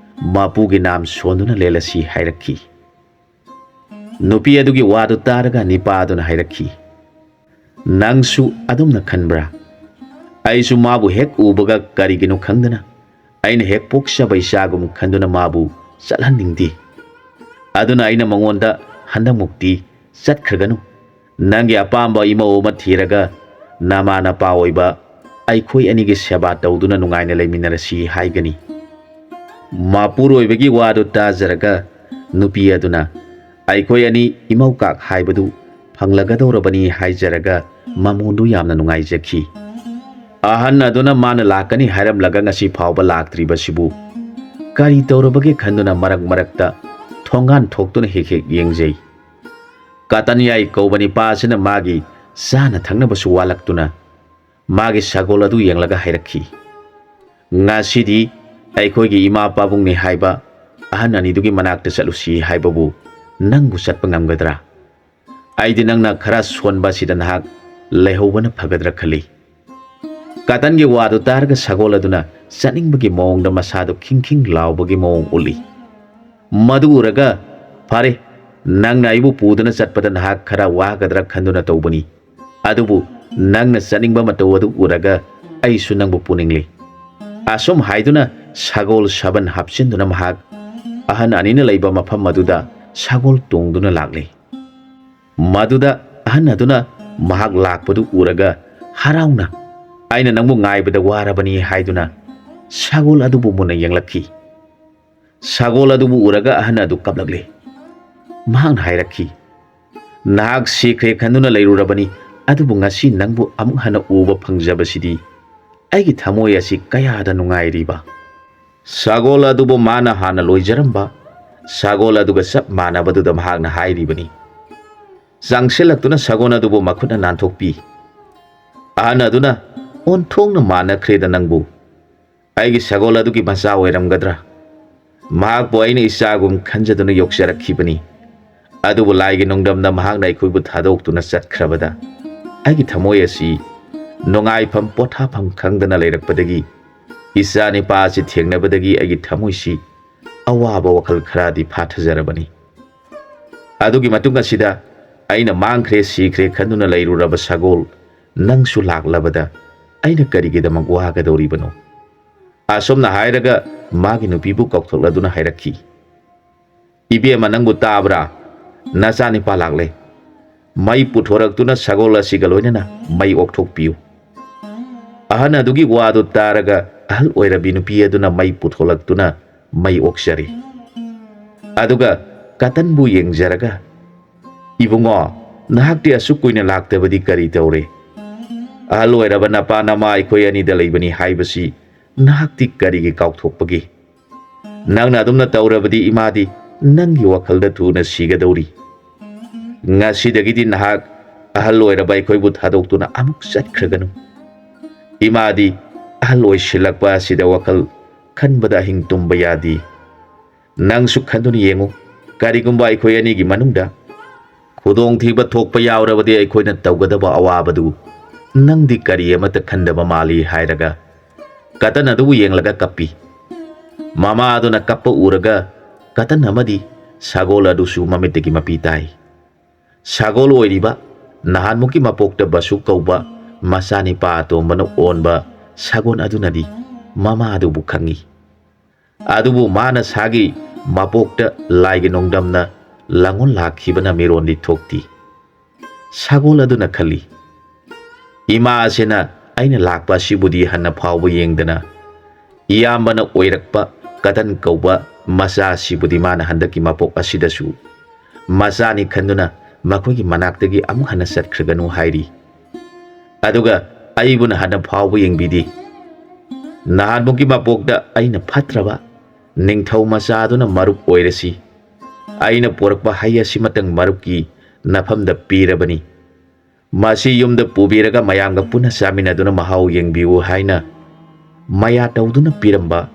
ꯃꯄꯨꯒꯤ ꯅꯥꯝ ꯁꯣꯟꯗꯨꯅ ꯂꯦꯜꯂꯁꯤ" ꯍꯥꯏꯔꯛꯈꯤ꯫ ꯅꯨꯄꯤ ꯑꯗꯨꯒꯤ ꯋꯥꯗꯨ ꯇꯥꯔꯒ ꯅꯤꯄꯥ ꯑꯗꯨꯅ ꯍꯥꯏꯔꯛꯈꯤ, "ꯅꯪꯁꯨ ꯑꯗꯨꯝꯅ ꯈꯟꯕ꯭ꯔꯥ? ꯑꯩꯁꯨ ꯃꯥꯕꯨ ꯍꯦꯛ ꯎꯕꯒ ꯀꯔꯤꯒꯤꯅꯣ ꯈꯪꯗꯅ ꯑꯩꯅ ꯍꯦꯛ ꯄꯣꯛꯆꯕ ꯏꯆꯥꯒꯨꯝ ꯈꯟꯗꯨꯅ ꯃꯥꯕꯨ ꯆꯠꯍꯟꯅꯤꯡꯗꯦ꯫ ꯑꯗꯨꯅ ꯑꯩꯅ ꯃꯉꯣꯟꯗ ꯍꯟꯗꯛꯃꯨꯛꯇꯤ ꯆꯠꯈ꯭ꯔꯒꯅꯨ, ꯅꯪꯒꯤ ꯑꯄꯥꯝꯕ ꯏꯃꯧ ꯑꯃ ꯊꯤꯔꯒ ꯅꯃꯥ ꯅꯄꯥ ꯑꯣꯏꯕ ꯑꯩꯈꯣꯏ ꯑꯅꯤꯒꯤ ꯁꯦꯕꯥ ꯇꯧꯗꯨꯅ ꯅꯨꯡꯉꯥꯏꯅ ꯂꯩꯃꯤꯟꯅꯔꯁꯤ" ꯍꯥꯏꯒꯅꯤ꯫ ꯃꯄꯨꯔꯣꯏꯕꯒꯤ ꯋꯥꯗꯨ ꯇꯥꯖꯔꯒ ꯅꯨꯄꯤ ꯑꯗꯨꯅ ꯑꯩꯈꯣꯏ ꯑꯅꯤ ꯏꯃꯧꯀꯥꯛ ꯍꯥꯏꯕꯗꯨ ꯐꯪꯂꯒꯗꯧꯔꯕꯅꯤ ꯍꯥꯏꯖꯔꯒ ꯃꯃꯣꯟꯗꯨ ꯌꯥꯝꯅ ꯅꯨꯡꯉꯥꯏꯖꯈꯤ꯫ ꯑꯍꯟ ꯑꯗꯨꯅ ꯃꯥꯅ ꯂꯥꯛꯀꯅꯤ ꯍꯥꯏꯔꯝꯂꯒ ꯉꯁꯤ ꯐꯥꯎꯕ ꯂꯥꯛꯇ꯭ꯔꯤꯕꯁꯤꯕꯨ ꯀꯔꯤ ꯇꯧꯔꯕꯒꯦ ꯈꯟꯗꯨꯅ ꯃꯔꯛ ꯃꯔꯛꯇ ꯊꯣꯡꯒꯥꯟ ꯊꯣꯛꯇꯨꯅ ꯍꯦꯛ ꯍꯦꯛ ꯌꯦꯡꯖꯩ꯫ ꯀꯇꯟꯌꯥꯏ ꯀꯧꯕ ꯅꯤꯄꯥ ꯑꯁꯤꯅ ꯃꯥꯒꯤ ꯆꯥꯅ ꯊꯛꯅꯕꯁꯨ ꯋꯥꯠꯂꯛꯇꯨꯅ ꯃꯥꯒꯤ ꯁꯒꯣꯜ ꯑꯗꯨ ꯌꯦꯡꯂꯒ ꯍꯥꯏꯔꯛꯈꯤ, "ꯉꯁꯤꯗꯤ ꯑꯩꯈꯣꯏꯒꯤ ꯏꯃꯥ ꯄꯥꯕꯨꯡꯅꯤ ꯍꯥꯏꯕ ꯑꯍꯟ ꯑꯅꯤꯗꯨꯒꯤ ꯃꯅꯥꯛꯇ ꯆꯠꯂꯨꯁꯤ ꯍꯥꯏꯕꯕꯨ ꯅꯪꯕꯨ ꯆꯠꯄ ꯉꯝꯒꯗ꯭ꯔꯥ? ꯑꯩꯗꯤ ꯅꯪꯅ ꯈꯔ ꯁꯣꯟꯕ ꯑꯁꯤꯗ ꯅꯍꯥꯛ ꯂꯩꯍꯧꯕꯅ ꯐꯒꯗ꯭ꯔꯥ ꯈꯜꯂꯤ꯫ ꯀꯥꯇꯟꯒꯤ ꯋꯥꯗꯨ ꯇꯥꯔꯒ ꯁꯒꯣꯜ ꯑꯗꯨꯅ ꯆꯠꯅꯤꯡꯕꯒꯤ ꯃꯑꯣꯡꯗ ꯃꯁꯥꯗꯨ ꯈꯤꯡ ꯈꯤꯡ ꯂꯥꯎꯕꯒꯤ ꯃꯑꯣꯡ ꯎꯠꯂꯤ꯫ ꯃꯗꯨ ꯎꯔꯒ, "ꯐꯔꯦ, ꯅꯪꯅ ꯑꯩꯕꯨ ꯄꯨꯗꯨꯅ ꯆꯠꯄꯗ ꯅꯍꯥꯛ ꯈꯔ ꯋꯥꯒꯗ꯭ꯔꯥ ꯈꯟꯗꯨꯅ ꯇꯧꯕꯅꯤ꯫ ꯑꯗꯨꯕꯨ ꯅꯪꯅ ꯆꯠꯅꯤꯡꯕ ꯃꯇꯧ ꯑꯗꯨ ꯎꯔꯒ ꯑꯩꯁꯨ ꯅꯪꯕꯨ ꯄꯨꯅꯤꯡꯂꯤ"꯫ ꯑꯁꯨꯝ ꯍꯥꯏꯗꯨꯅ ꯁꯒꯣꯜ ꯁꯥꯕꯟ ꯍꯥꯞꯆꯤꯟꯗꯨꯅ ꯃꯍꯥꯛ ꯑꯍꯟ ꯑꯅꯤꯅ ꯂꯩꯕ ꯃꯐꯝ ꯑꯗꯨꯗ ꯁꯒꯣꯜ ꯇꯣꯡꯗꯨꯅ ꯂꯥꯛꯂꯤ꯫ ꯃꯗꯨꯗ ꯑꯍꯟ ꯑꯗꯨꯅ ꯃꯍꯥꯛ ꯂꯥꯛꯄꯗꯨ ꯎꯔꯒ ꯍꯔꯥꯎꯅ, "ꯑꯩꯅ ꯅꯪꯕꯨ ꯉꯥꯏꯕꯗ ꯋꯥꯔꯕꯅꯤ" ꯍꯥꯏꯗꯨꯅ ꯁꯒꯣꯜ ꯑꯗꯨꯕꯨ ꯃꯨꯟꯅ ꯌꯦꯡꯂꯛꯈꯤ꯫ ꯁꯒꯣꯜ ꯑꯗꯨꯕꯨ ꯎꯔꯒ ꯑꯍꯟ ꯑꯗꯨ ꯀꯞꯂꯛꯂꯦ꯫ ꯃꯍꯥꯛꯅ ꯍꯥꯏꯔꯛꯈꯤ, "ꯅꯍꯥꯛ ꯁꯤꯈ꯭ꯔꯦ ꯈꯟꯗꯨꯅ ꯂꯩꯔꯨꯔꯕꯅꯤ, ꯑꯗꯨꯕꯨ ꯉꯁꯤ ꯅꯪꯕꯨ ꯑꯃꯨꯛ ꯍꯟꯅ ꯎꯕ ꯐꯪꯖꯕꯁꯤꯗꯤ ꯑꯩꯒꯤ ꯊꯃꯣꯏ ꯑꯁꯤ ꯀꯌꯥꯗ ꯅꯨꯡꯉꯥꯏꯔꯤꯕ!" ꯁꯒꯣꯜ ꯑꯗꯨꯕꯨ ꯃꯥꯅ ꯍꯥꯟꯅ ꯂꯣꯏꯖꯔꯝꯕ ꯁꯒꯣꯜ ꯑꯗꯨꯒ ꯆꯞ ꯃꯥꯟꯅꯕꯗꯨꯗ ꯃꯍꯥꯛꯅ ꯍꯥꯏꯔꯤꯕꯅꯤ꯫ ꯆꯪꯁꯤꯜꯂꯛꯇꯨꯅ ꯁꯒꯣꯜ ꯑꯗꯨꯕꯨ ꯃꯈꯨꯠꯅ ꯅꯥꯟꯊꯣꯛꯄꯤ꯫ ꯑꯍꯟ ꯑꯗꯨꯅ, "ꯑꯣꯟꯊꯣꯛꯅ ꯃꯥꯟꯅꯈ꯭ꯔꯦꯗ ꯅꯪꯕꯨ꯫ ꯑꯩꯒꯤ ꯁꯒꯣꯜ ꯑꯗꯨꯒꯤ ꯃꯆꯥ ꯑꯣꯏꯔꯝꯒꯗ꯭ꯔꯥ? ꯃꯍꯥꯛꯄꯨ ꯑꯩꯅ ꯏꯆꯥꯒꯨꯝ ꯈꯟꯖꯗꯨꯅ ꯌꯣꯛꯆꯔꯛꯈꯤꯕꯅꯤ꯫ ꯑꯗꯨꯕꯨ ꯂꯥꯏꯒꯤ ꯅꯣꯡꯗꯝꯅ ꯃꯍꯥꯛꯅ ꯑꯩꯈꯣꯏꯕꯨ ꯊꯥꯗꯣꯛꯇꯨꯅ ꯆꯠꯈ꯭ꯔꯕꯗ ꯑꯩꯒꯤ ꯊꯃꯣꯏ ꯑꯁꯤ ꯅꯨꯡꯉꯥꯏꯐꯝ ꯄꯣꯊꯥꯐꯝ ꯈꯪꯗꯅ ꯂꯩꯔꯛꯄꯗꯒꯤ, ꯏꯆꯥ ꯅꯤꯄꯥ ꯑꯁꯤ ꯊꯦꯡꯅꯕꯗꯒꯤ ꯑꯩꯒꯤ ꯊꯃꯣꯏꯁꯤ ꯑꯋꯥꯕ ꯋꯥꯈꯜ ꯈꯔꯗꯤ ꯐꯥꯊꯖꯔꯕꯅꯤ꯫ ꯑꯗꯨꯒꯤ ꯃꯇꯨꯡ ꯑꯁꯤꯗ ꯑꯩꯅ ꯃꯥꯡꯈ꯭ꯔꯦ, ꯁꯤꯈ꯭ꯔꯦ ꯈꯟꯗꯨꯅ ꯂꯩꯔꯨꯔꯕ ꯁꯒꯣꯜ ꯅꯪꯁꯨ ꯂꯥꯛꯂꯕꯗ ꯑꯩꯅ ꯀꯔꯤꯒꯤꯗꯃꯛ ꯋꯥꯒꯗꯧꯔꯤꯕꯅꯣ?" ꯑꯁꯨꯝꯅ ꯍꯥꯏꯔꯒ ꯃꯥꯒꯤ ꯅꯨꯄꯤꯕꯨ ꯀꯧꯊꯣꯛꯂꯗꯨꯅ ꯍꯥꯏꯔꯛꯈꯤ, "ꯏꯕꯦꯝꯃ, ꯅꯪꯕꯨ ꯇꯥꯕ꯭ꯔꯥ? ꯅꯆꯥꯅꯤꯄꯥ ꯂꯥꯛꯂꯦ꯫ ꯃꯩ ꯄꯨꯊꯣꯔꯛꯇꯨꯅ ꯁꯒꯣꯜ ꯑꯁꯤꯒ ꯂꯣꯏꯅꯅ ꯃꯩ ꯑꯣꯛꯊꯣꯛꯄꯤꯌꯨ"꯫ ꯑꯍꯟ ꯑꯗꯨꯒꯤ ꯋꯥꯗꯨ ꯇꯥꯔꯒ ꯑꯍꯜ ꯑꯣꯏꯔꯕꯤ ꯅꯨꯄꯤ ꯑꯗꯨꯅ ꯃꯩ ꯄꯨꯊꯣꯛꯂꯛꯇꯨꯅ ꯃꯩ ꯑꯣꯛꯆꯔꯤ꯫ ꯑꯗꯨꯒ ꯀꯇꯟꯕꯨ ꯌꯦꯡꯖꯔꯒ, "ꯏꯕꯨꯡꯉꯣ, ꯅꯍꯥꯛꯇꯤ ꯑꯁꯨꯛ ꯀꯨꯏꯅ ꯂꯥꯛꯇꯕꯗꯤ ꯀꯔꯤ ꯇꯧꯔꯦ? ꯑꯍꯜ ꯑꯣꯏꯔꯕ ꯅꯄꯥ ꯅꯃꯥ ꯑꯩꯈꯣꯏ ꯑꯅꯤꯗ ꯂꯩꯕꯅꯤ ꯍꯥꯏꯕꯁꯤ ꯅꯍꯥꯛꯇꯤ ꯀꯔꯤꯒꯤ ꯀꯥꯎꯊꯣꯛꯄꯒꯦ? ꯅꯪꯅ ꯑꯗꯨꯝꯅ ꯇꯧꯔꯕꯗꯤ ꯏꯃꯥꯗꯤ ꯅꯪꯒꯤ ꯋꯥꯈꯜꯗ ꯊꯨꯅ ꯁꯤꯒꯗꯧꯔꯤ꯫ ꯉꯁꯤꯗꯒꯤꯗꯤ ꯅꯍꯥꯛ ꯑꯍꯜ ꯑꯣꯏꯔꯕ ꯑꯩꯈꯣꯏꯕꯨ ꯊꯥꯗꯣꯛꯇꯨꯅ ꯑꯃꯨꯛ ꯆꯠꯈ꯭ꯔꯒꯅꯨ꯫ ꯏꯃꯥꯗꯤ ꯑꯍꯜ ꯑꯣꯏꯁꯤꯜꯂꯛꯄ ꯑꯁꯤꯗ ꯋꯥꯈꯜ ꯈꯟꯕꯗ ꯑꯍꯤꯡ ꯇꯨꯝꯕ ꯌꯥꯗꯦ꯫ ꯅꯪꯁꯨ ꯈꯟꯗꯨꯅ ꯌꯦꯡꯉꯨ, ꯀꯔꯤꯒꯨꯝꯕ ꯑꯩꯈꯣꯏ ꯑꯅꯤꯒꯤ ꯃꯅꯨꯡꯗ ꯈꯨꯗꯣꯡꯊꯤꯕ ꯊꯣꯛꯄ ꯌꯥꯎꯔꯕꯗꯤ ꯑꯩꯈꯣꯏꯅ ꯇꯧꯒꯗꯕ ꯑꯋꯥꯕꯗꯨ ꯅꯪꯗꯤ ꯀꯔꯤ ꯑꯃꯠꯇ ꯈꯟꯗꯕ ꯃꯥꯜꯂꯤ" ꯍꯥꯏꯔꯒ ꯀꯇꯟ ꯑꯗꯨꯕꯨ ꯌꯦꯡꯂꯒ ꯀꯞꯄꯤ꯫ ꯃꯃꯥ ꯑꯗꯨꯅ ꯀꯞꯄ ꯎꯔꯒ ꯀꯇꯟ ꯑꯃꯗꯤ ꯁꯒꯣꯜ ꯑꯗꯨꯁꯨ ꯃꯃꯤꯠꯇꯒꯤ ꯃꯄꯤ ꯇꯥꯏ꯫ ꯁꯒꯣꯜ ꯑꯣꯏꯔꯤꯕ ꯅꯍꯥꯟꯃꯨꯛꯀꯤ ꯃꯄꯣꯛꯇ ꯕꯁꯨ ꯀꯧꯕ ꯃꯆꯥꯅꯤꯄꯥ ꯑꯇꯣꯝꯕꯅ ꯑꯣꯟꯕ ꯁꯒꯣꯜ ꯑꯗꯨꯅꯗꯤ ꯃꯃꯥ ꯑꯗꯨꯕꯨ ꯈꯪꯏ꯫ ꯑꯗꯨꯕꯨ ꯃꯥꯅ ꯁꯥꯒꯤ ꯃꯄꯣꯛꯇ ꯂꯥꯏꯒꯤ ꯅꯣꯡꯗꯝꯅ ꯂꯥꯡꯑꯣꯟ ꯂꯥꯛꯈꯤꯕꯅ ꯃꯤꯔꯣꯟꯗꯤ ꯊꯣꯛꯇꯦ꯫ ꯁꯒꯣꯜ ꯑꯗꯨꯅ ꯈꯜꯂꯤ, "ꯏꯃꯥ ꯑꯁꯤꯅ ꯑꯩꯅ ꯂꯥꯛꯄ ꯑꯁꯤꯕꯨꯗꯤ ꯍꯟꯅ ꯐꯥꯎꯕ ꯌꯦꯡꯗꯅ, ꯏꯌꯥꯝꯕꯅ ꯑꯣꯏꯔꯛꯄ ꯀꯇꯟ ꯀꯧꯕ ꯃꯆꯥ ꯑꯁꯤꯕꯨꯗꯤ ꯃꯥꯅ ꯍꯟꯗꯛꯀꯤ ꯃꯄꯣꯛ ꯑꯁꯤꯗꯁꯨ ꯃꯆꯥꯅꯤ ꯈꯟꯗꯨꯅ ꯃꯈꯣꯏꯒꯤ ꯃꯅꯥꯛꯇꯒꯤ ꯑꯃꯨꯛ ꯍꯟꯅ ꯆꯠꯈ꯭ꯔꯒꯅꯨ" ꯍꯥꯏꯔꯤ꯫ ꯑꯗꯨꯒ ꯑꯩꯕꯨꯅ ꯍꯟꯅ ꯐꯥꯎꯕ ꯌꯦꯡꯕꯤꯗꯦ꯫ ꯅꯍꯥꯟꯃꯨꯛꯀꯤ ꯃꯄꯣꯛꯇ ꯑꯩꯅ ꯐꯠꯇ꯭ꯔꯕ ꯅꯤꯡꯊꯧ ꯃꯆꯥ ꯑꯗꯨꯅ ꯃꯔꯨꯞ ꯑꯣꯏꯔꯁꯤ, ꯑꯩꯅ ꯄꯣꯔꯛꯄ ꯍꯩ ꯑꯁꯤꯃꯇꯪ ꯃꯔꯨꯞꯀꯤ ꯅꯐꯝꯗ ꯄꯤꯔꯕꯅꯤ꯫ ꯃꯁꯤ ꯌꯨꯝꯗ ꯄꯨꯕꯤꯔꯒ ꯃꯌꯥꯝꯒ ꯄꯨꯟꯅ ꯆꯥꯃꯤꯟꯅꯗꯨꯅ ꯃꯍꯥꯎ ꯌꯦꯡꯕꯤꯌꯨ ꯍꯥꯏꯅ ꯃꯌꯥ ꯇꯧꯗꯨꯅ ꯄꯤꯔꯝꯕ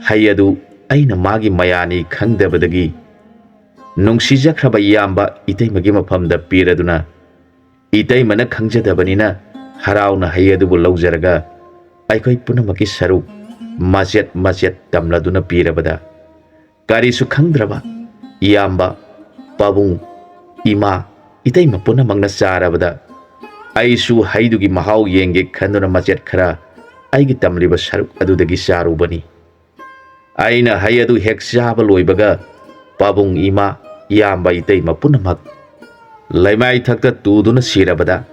ꯍꯩ ꯑꯗꯨ ꯑꯩꯅ ꯃꯥꯒꯤ ꯃꯌꯥꯅꯤ ꯈꯪꯗꯕꯗꯒꯤ ꯅꯨꯡꯁꯤꯖꯈ꯭ꯔꯕ ꯏꯌꯥꯝꯕ ꯏꯇꯩꯃꯒꯤ ꯃꯐꯝꯗ ꯄꯤꯔꯗꯨꯅ, ꯏꯇꯩꯃꯅ ꯈꯪꯖꯗꯕꯅꯤꯅ ꯍꯔꯥꯎꯅ ꯍꯩ ꯑꯗꯨꯕꯨ ꯂꯧꯖꯔꯒ ꯑꯩꯈꯣꯏ ꯄꯨꯝꯅꯃꯛꯀꯤ ꯁꯔꯨꯛ ꯃꯆꯦꯠ ꯃꯆꯦꯠ ꯇꯝꯂꯗꯨꯅ ꯄꯤꯔꯕꯗ, ꯀꯔꯤꯁꯨ ꯈꯪꯗ꯭ꯔꯕ ꯏꯌꯥꯝꯕ, ꯄꯥꯕꯨꯡ, ꯏꯃꯥ, ꯏꯇꯩꯃ ꯄꯨꯝꯅꯃꯛꯅ ꯆꯥꯔꯕꯗ, ꯑꯩꯁꯨ ꯍꯩꯗꯨꯒꯤ ꯃꯍꯥꯎ ꯌꯦꯡꯒꯦ ꯈꯟꯗꯨꯅ ꯃꯆꯦꯠ ꯈꯔ ꯑꯩꯒꯤ ꯇꯝꯂꯤꯕ ꯁꯔꯨꯛ ꯑꯗꯨꯗꯒꯤ ꯆꯥꯔꯨꯕꯅꯤ꯫ ꯑꯩꯅ ꯍꯩ ꯑꯗꯨ ꯍꯦꯛ ꯆꯥꯕ ꯂꯣꯏꯕꯒ, ꯄꯥꯕꯨꯡ, ꯏꯃꯥ, ꯏꯌꯥꯝꯕ, ꯏꯇꯩꯃ ꯄꯨꯝꯅꯃꯛ ꯂꯩꯃꯥꯏ ꯊꯛꯇ ꯇꯨꯗꯨꯅ ꯁꯤꯔꯕꯗ,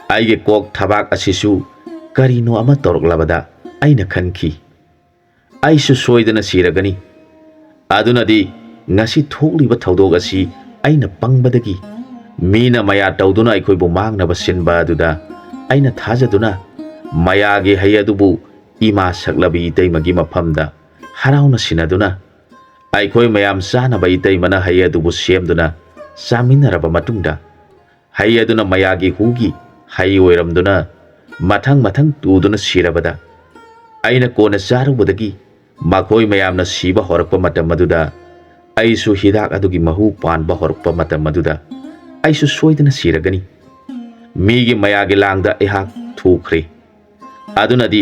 ꯑꯩꯒꯤ ꯀꯣꯛ ꯊꯕꯥꯛ ꯑꯁꯤꯁꯨ ꯀꯔꯤꯅꯣ ꯑꯃ ꯇꯧꯔꯛꯂꯕꯗ ꯑꯩꯅ ꯈꯟꯈꯤ, "ꯑꯩꯁꯨ ꯁꯣꯏꯗꯅ ꯁꯤꯔꯒꯅꯤ꯫ ꯑꯗꯨꯅꯗꯤ ꯉꯁꯤ ꯊꯣꯛꯂꯤꯕ ꯊꯧꯗꯣꯛ ꯑꯁꯤ ꯑꯩꯅ ꯄꯪꯕꯗꯒꯤ ꯃꯤꯅ ꯃꯌꯥ ꯇꯧꯗꯨꯅ ꯑꯩꯈꯣꯏꯕꯨ ꯃꯥꯡꯅꯕ ꯁꯤꯟꯕ ꯑꯗꯨꯗ ꯑꯩꯅ ꯊꯥꯖꯗꯨꯅ ꯃꯌꯥꯒꯤ ꯍꯩ ꯑꯗꯨꯕꯨ ꯏꯃꯥ ꯁꯛꯂꯕꯤ ꯏꯇꯩꯃꯒꯤ ꯃꯐꯝꯗ ꯍꯔꯥꯎꯅ ꯁꯤꯟꯅꯗꯨꯅ ꯑꯩꯈꯣꯏ ꯃꯌꯥꯝ ꯆꯥꯅꯕ ꯏꯇꯩꯃꯅ ꯍꯩ ꯑꯗꯨꯕꯨ ꯁꯦꯝꯗꯨꯅ ꯆꯥꯃꯤꯟꯅꯔꯕ ꯃꯇꯨꯡꯗ, ꯍꯩ ꯑꯗꯨꯅ ꯃꯌꯥꯒꯤ ꯍꯨꯒꯤ ꯍꯩ ꯑꯣꯏꯔꯝꯗꯨꯅ ꯃꯊꯪ ꯃꯊꯪ ꯇꯨꯗꯨꯅ ꯁꯤꯔꯕꯗ, ꯑꯩꯅ ꯀꯣꯟꯅ ꯆꯥꯔꯨꯕꯗꯒꯤ ꯃꯈꯣꯏ ꯃꯌꯥꯝꯅ ꯁꯤꯕ ꯍꯧꯔꯛꯄ ꯃꯇꯝ ꯑꯗꯨꯗ ꯑꯩꯁꯨ ꯍꯤꯗꯥꯛ ꯑꯗꯨꯒꯤ ꯃꯍꯨ ꯄꯥꯟꯕ ꯍꯧꯔꯛꯄ ꯃꯇꯝ ꯑꯗꯨꯗ ꯑꯩꯁꯨ ꯁꯣꯏꯗꯅ ꯁꯤꯔꯒꯅꯤ꯫ ꯃꯤꯒꯤ ꯃꯌꯥꯒꯤ ꯂꯥꯡꯗ ꯑꯩꯍꯥꯛ ꯊꯨꯈ꯭ꯔꯦ꯫ ꯑꯗꯨꯅꯗꯤ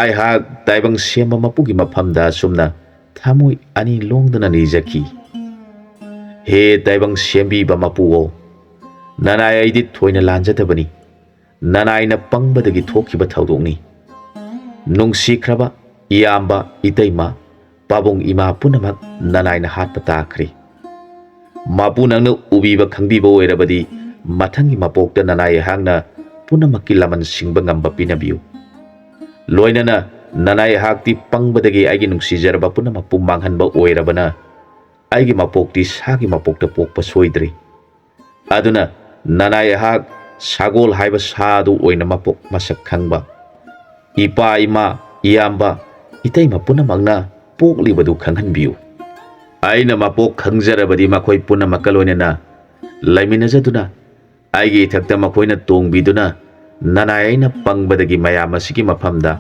ꯑꯩꯍꯥꯛ ꯇꯥꯏꯕꯪ ꯁꯦꯝꯕ ꯃꯄꯨꯒꯤ ꯃꯐꯝꯗ ꯑꯁꯨꯝꯅ ꯊꯃꯣꯏ ꯑꯅꯤ ꯂꯣꯡꯗꯅ ꯅꯤꯖꯈꯤ꯫ ꯍꯦ ꯇꯥꯏꯕꯪ ꯁꯦꯝꯕꯤꯕ ꯃꯄꯨꯑꯣ, ꯅꯅꯥꯏ ꯑꯩꯗꯤ ꯊꯣꯏꯅ ꯂꯥꯟꯖꯗꯕꯅꯤ꯫ ꯅꯅꯥꯏꯅ ꯄꯪꯕꯗꯒꯤ ꯊꯣꯛꯈꯤꯕ ꯊꯧꯗꯣꯛꯅꯤ꯫ ꯅꯨꯡꯁꯤꯈ꯭ꯔꯕ ꯏꯌꯥꯝꯕ, ꯏꯇꯩꯃ, ꯄꯥꯕꯨꯡ ꯏꯃꯥ ꯄꯨꯝꯅꯃꯛ ꯅꯅꯥꯏꯅ ꯍꯥꯠꯄ ꯇꯥꯈ꯭ꯔꯦ꯫ ꯃꯄꯨ ꯅꯪꯅ ꯎꯕꯤꯕ ꯈꯪꯕꯤꯕ ꯑꯣꯏꯔꯕꯗꯤ ꯃꯊꯪꯒꯤ ꯃꯄꯣꯛꯇ ꯅꯅꯥꯏ ꯑꯩꯍꯥꯛꯅ ꯄꯨꯝꯅꯃꯛꯀꯤ ꯂꯃꯟ ꯁꯤꯡꯕ ꯉꯝꯕ ꯄꯤꯅꯕꯤꯌꯨ꯫ ꯂꯣꯏꯅꯅ ꯅꯅꯥꯏ ꯑꯩꯍꯥꯛꯇꯤ ꯄꯪꯕꯗꯒꯤ ꯑꯩꯒꯤ ꯅꯨꯡꯁꯤꯖꯔꯕ ꯄꯨꯝꯅꯃꯛꯄꯨ ꯃꯥꯡꯍꯟꯕ ꯑꯣꯏꯔꯕꯅ ꯑꯩꯒꯤ ꯃꯄꯣꯛꯇꯤ ꯁꯥꯒꯤ ꯃꯄꯣꯛꯇ ꯄꯣꯛꯄ ꯁꯣꯏꯗ꯭ꯔꯤ꯫ ꯑꯗꯨꯅ ꯅꯅꯥꯏ ꯑꯩꯍꯥꯛ ꯁꯒꯣꯜ ꯍꯥꯏꯕ ꯁꯥ ꯑꯗꯨ ꯑꯣꯏꯅ ꯃꯄꯣꯛ ꯃꯁꯛ ꯈꯪꯕ, ꯏꯄꯥ ꯏꯃꯥ, ꯏꯌꯥꯝꯕ, ꯏꯇꯩꯃ ꯄꯨꯝꯅꯃꯛꯅ ꯄꯣꯛꯂꯤꯕꯗꯨ ꯈꯪꯍꯟꯕꯤꯌꯨ꯫ ꯑꯩꯅ ꯃꯄꯣꯛ ꯈꯪꯖꯔꯕꯗꯤ ꯃꯈꯣꯏ ꯄꯨꯝꯅꯃꯛꯀ ꯂꯣꯏꯅꯅ ꯂꯩꯃꯤꯟꯅꯖꯗꯨꯅ ꯑꯩꯒꯤ ꯏꯊꯛꯇ ꯃꯈꯣꯏꯅ ꯇꯣꯡꯕꯤꯗꯨꯅ ꯅꯅꯥꯏ ꯑꯩꯅ ꯄꯪꯕꯗꯒꯤ ꯃꯌꯥꯝ ꯑꯁꯤꯒꯤ ꯃꯐꯝꯗ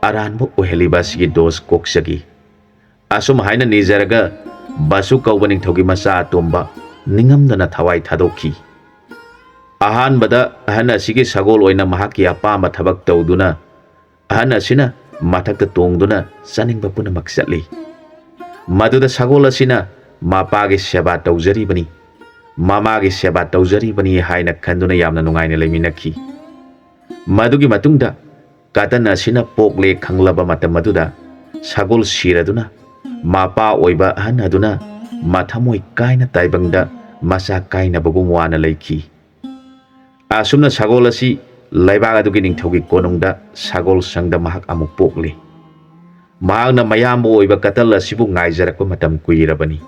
ꯑꯔꯥꯟꯕ ꯑꯣꯏꯍꯜꯂꯤꯕ ꯑꯁꯤꯒꯤ ꯗꯣꯁ ꯀꯣꯛꯆꯈꯤ꯫ ꯑꯁꯨꯝ ꯍꯥꯏꯅ ꯅꯤꯖꯔꯒ ꯕꯁꯨ ꯀꯧꯕ ꯅꯤꯡꯊꯧꯒꯤ ꯃꯆꯥ ꯑꯇꯣꯝꯕ ꯅꯤꯡꯉꯝꯗꯅ ꯊꯋꯥꯏ ꯊꯥꯗꯣꯛꯈꯤ꯫ ꯑꯍꯥꯟꯕꯗ ꯑꯍꯟ ꯑꯁꯤꯒꯤ ꯁꯒꯣꯜ ꯑꯣꯏꯅ ꯃꯍꯥꯛꯀꯤ ꯑꯄꯥꯝꯕ ꯊꯕꯛ ꯇꯧꯗꯨꯅ ꯑꯍꯟ ꯑꯁꯤꯅ ꯃꯊꯛꯇ ꯇꯣꯡꯗꯨꯅ ꯆꯥꯅꯤꯡꯕ ꯄꯨꯝꯅꯃꯛ ꯆꯠꯂꯤ꯫ ꯃꯗꯨꯗ ꯁꯒꯣꯜ ꯑꯁꯤꯅ ꯃꯄꯥꯒꯤ ꯁꯦꯕꯥ ꯇꯧꯖꯔꯤꯕꯅꯤ, ꯃꯃꯥꯒꯤ ꯁꯦꯕꯥ ꯇꯧꯖꯔꯤꯕꯅꯤ ꯍꯥꯏꯅ ꯈꯟꯗꯨꯅ ꯌꯥꯝꯅ ꯅꯨꯡꯉꯥꯏꯅ ꯂꯩꯃꯤꯟꯅꯈꯤ꯫ ꯃꯗꯨꯒꯤ ꯃꯇꯨꯡꯗ ꯀꯇꯟ ꯑꯁꯤꯅ ꯄꯣꯛꯂꯦ ꯈꯪꯂꯕ ꯃꯇꯝ ꯑꯗꯨꯗ ꯁꯒꯣꯜ ꯁꯤꯔꯗꯨꯅ ꯃꯄꯥ ꯑꯣꯏꯕ ꯑꯍꯟ ꯑꯗꯨꯅ ꯃꯊꯃꯣꯏ ꯀꯥꯏꯅ ꯇꯥꯏꯕꯪꯗ ꯃꯆꯥ ꯀꯥꯏꯅꯕꯒꯨꯝ ꯋꯥꯅ ꯂꯩꯈꯤ꯫ ꯑꯁꯨꯝꯅ ꯁꯒꯣꯜ ꯑꯁꯤ ꯂꯩꯕꯥꯛ ꯑꯗꯨꯒꯤ ꯅꯤꯡꯊꯧꯒꯤ ꯀꯣꯅꯨꯡꯗ ꯁꯒꯣꯜ ꯁꯪꯗ ꯃꯍꯥꯛ ꯑꯃꯨꯛ ꯄꯣꯛꯂꯤ꯫ ꯃꯍꯥꯛꯅ ꯃꯌꯥꯝꯕ ꯑꯣꯏꯕ ꯀꯇꯜ ꯑꯁꯤꯕꯨ ꯉꯥꯏꯖꯔꯛꯄ ꯃꯇꯝ ꯀꯨꯏꯔꯕꯅꯤ꯫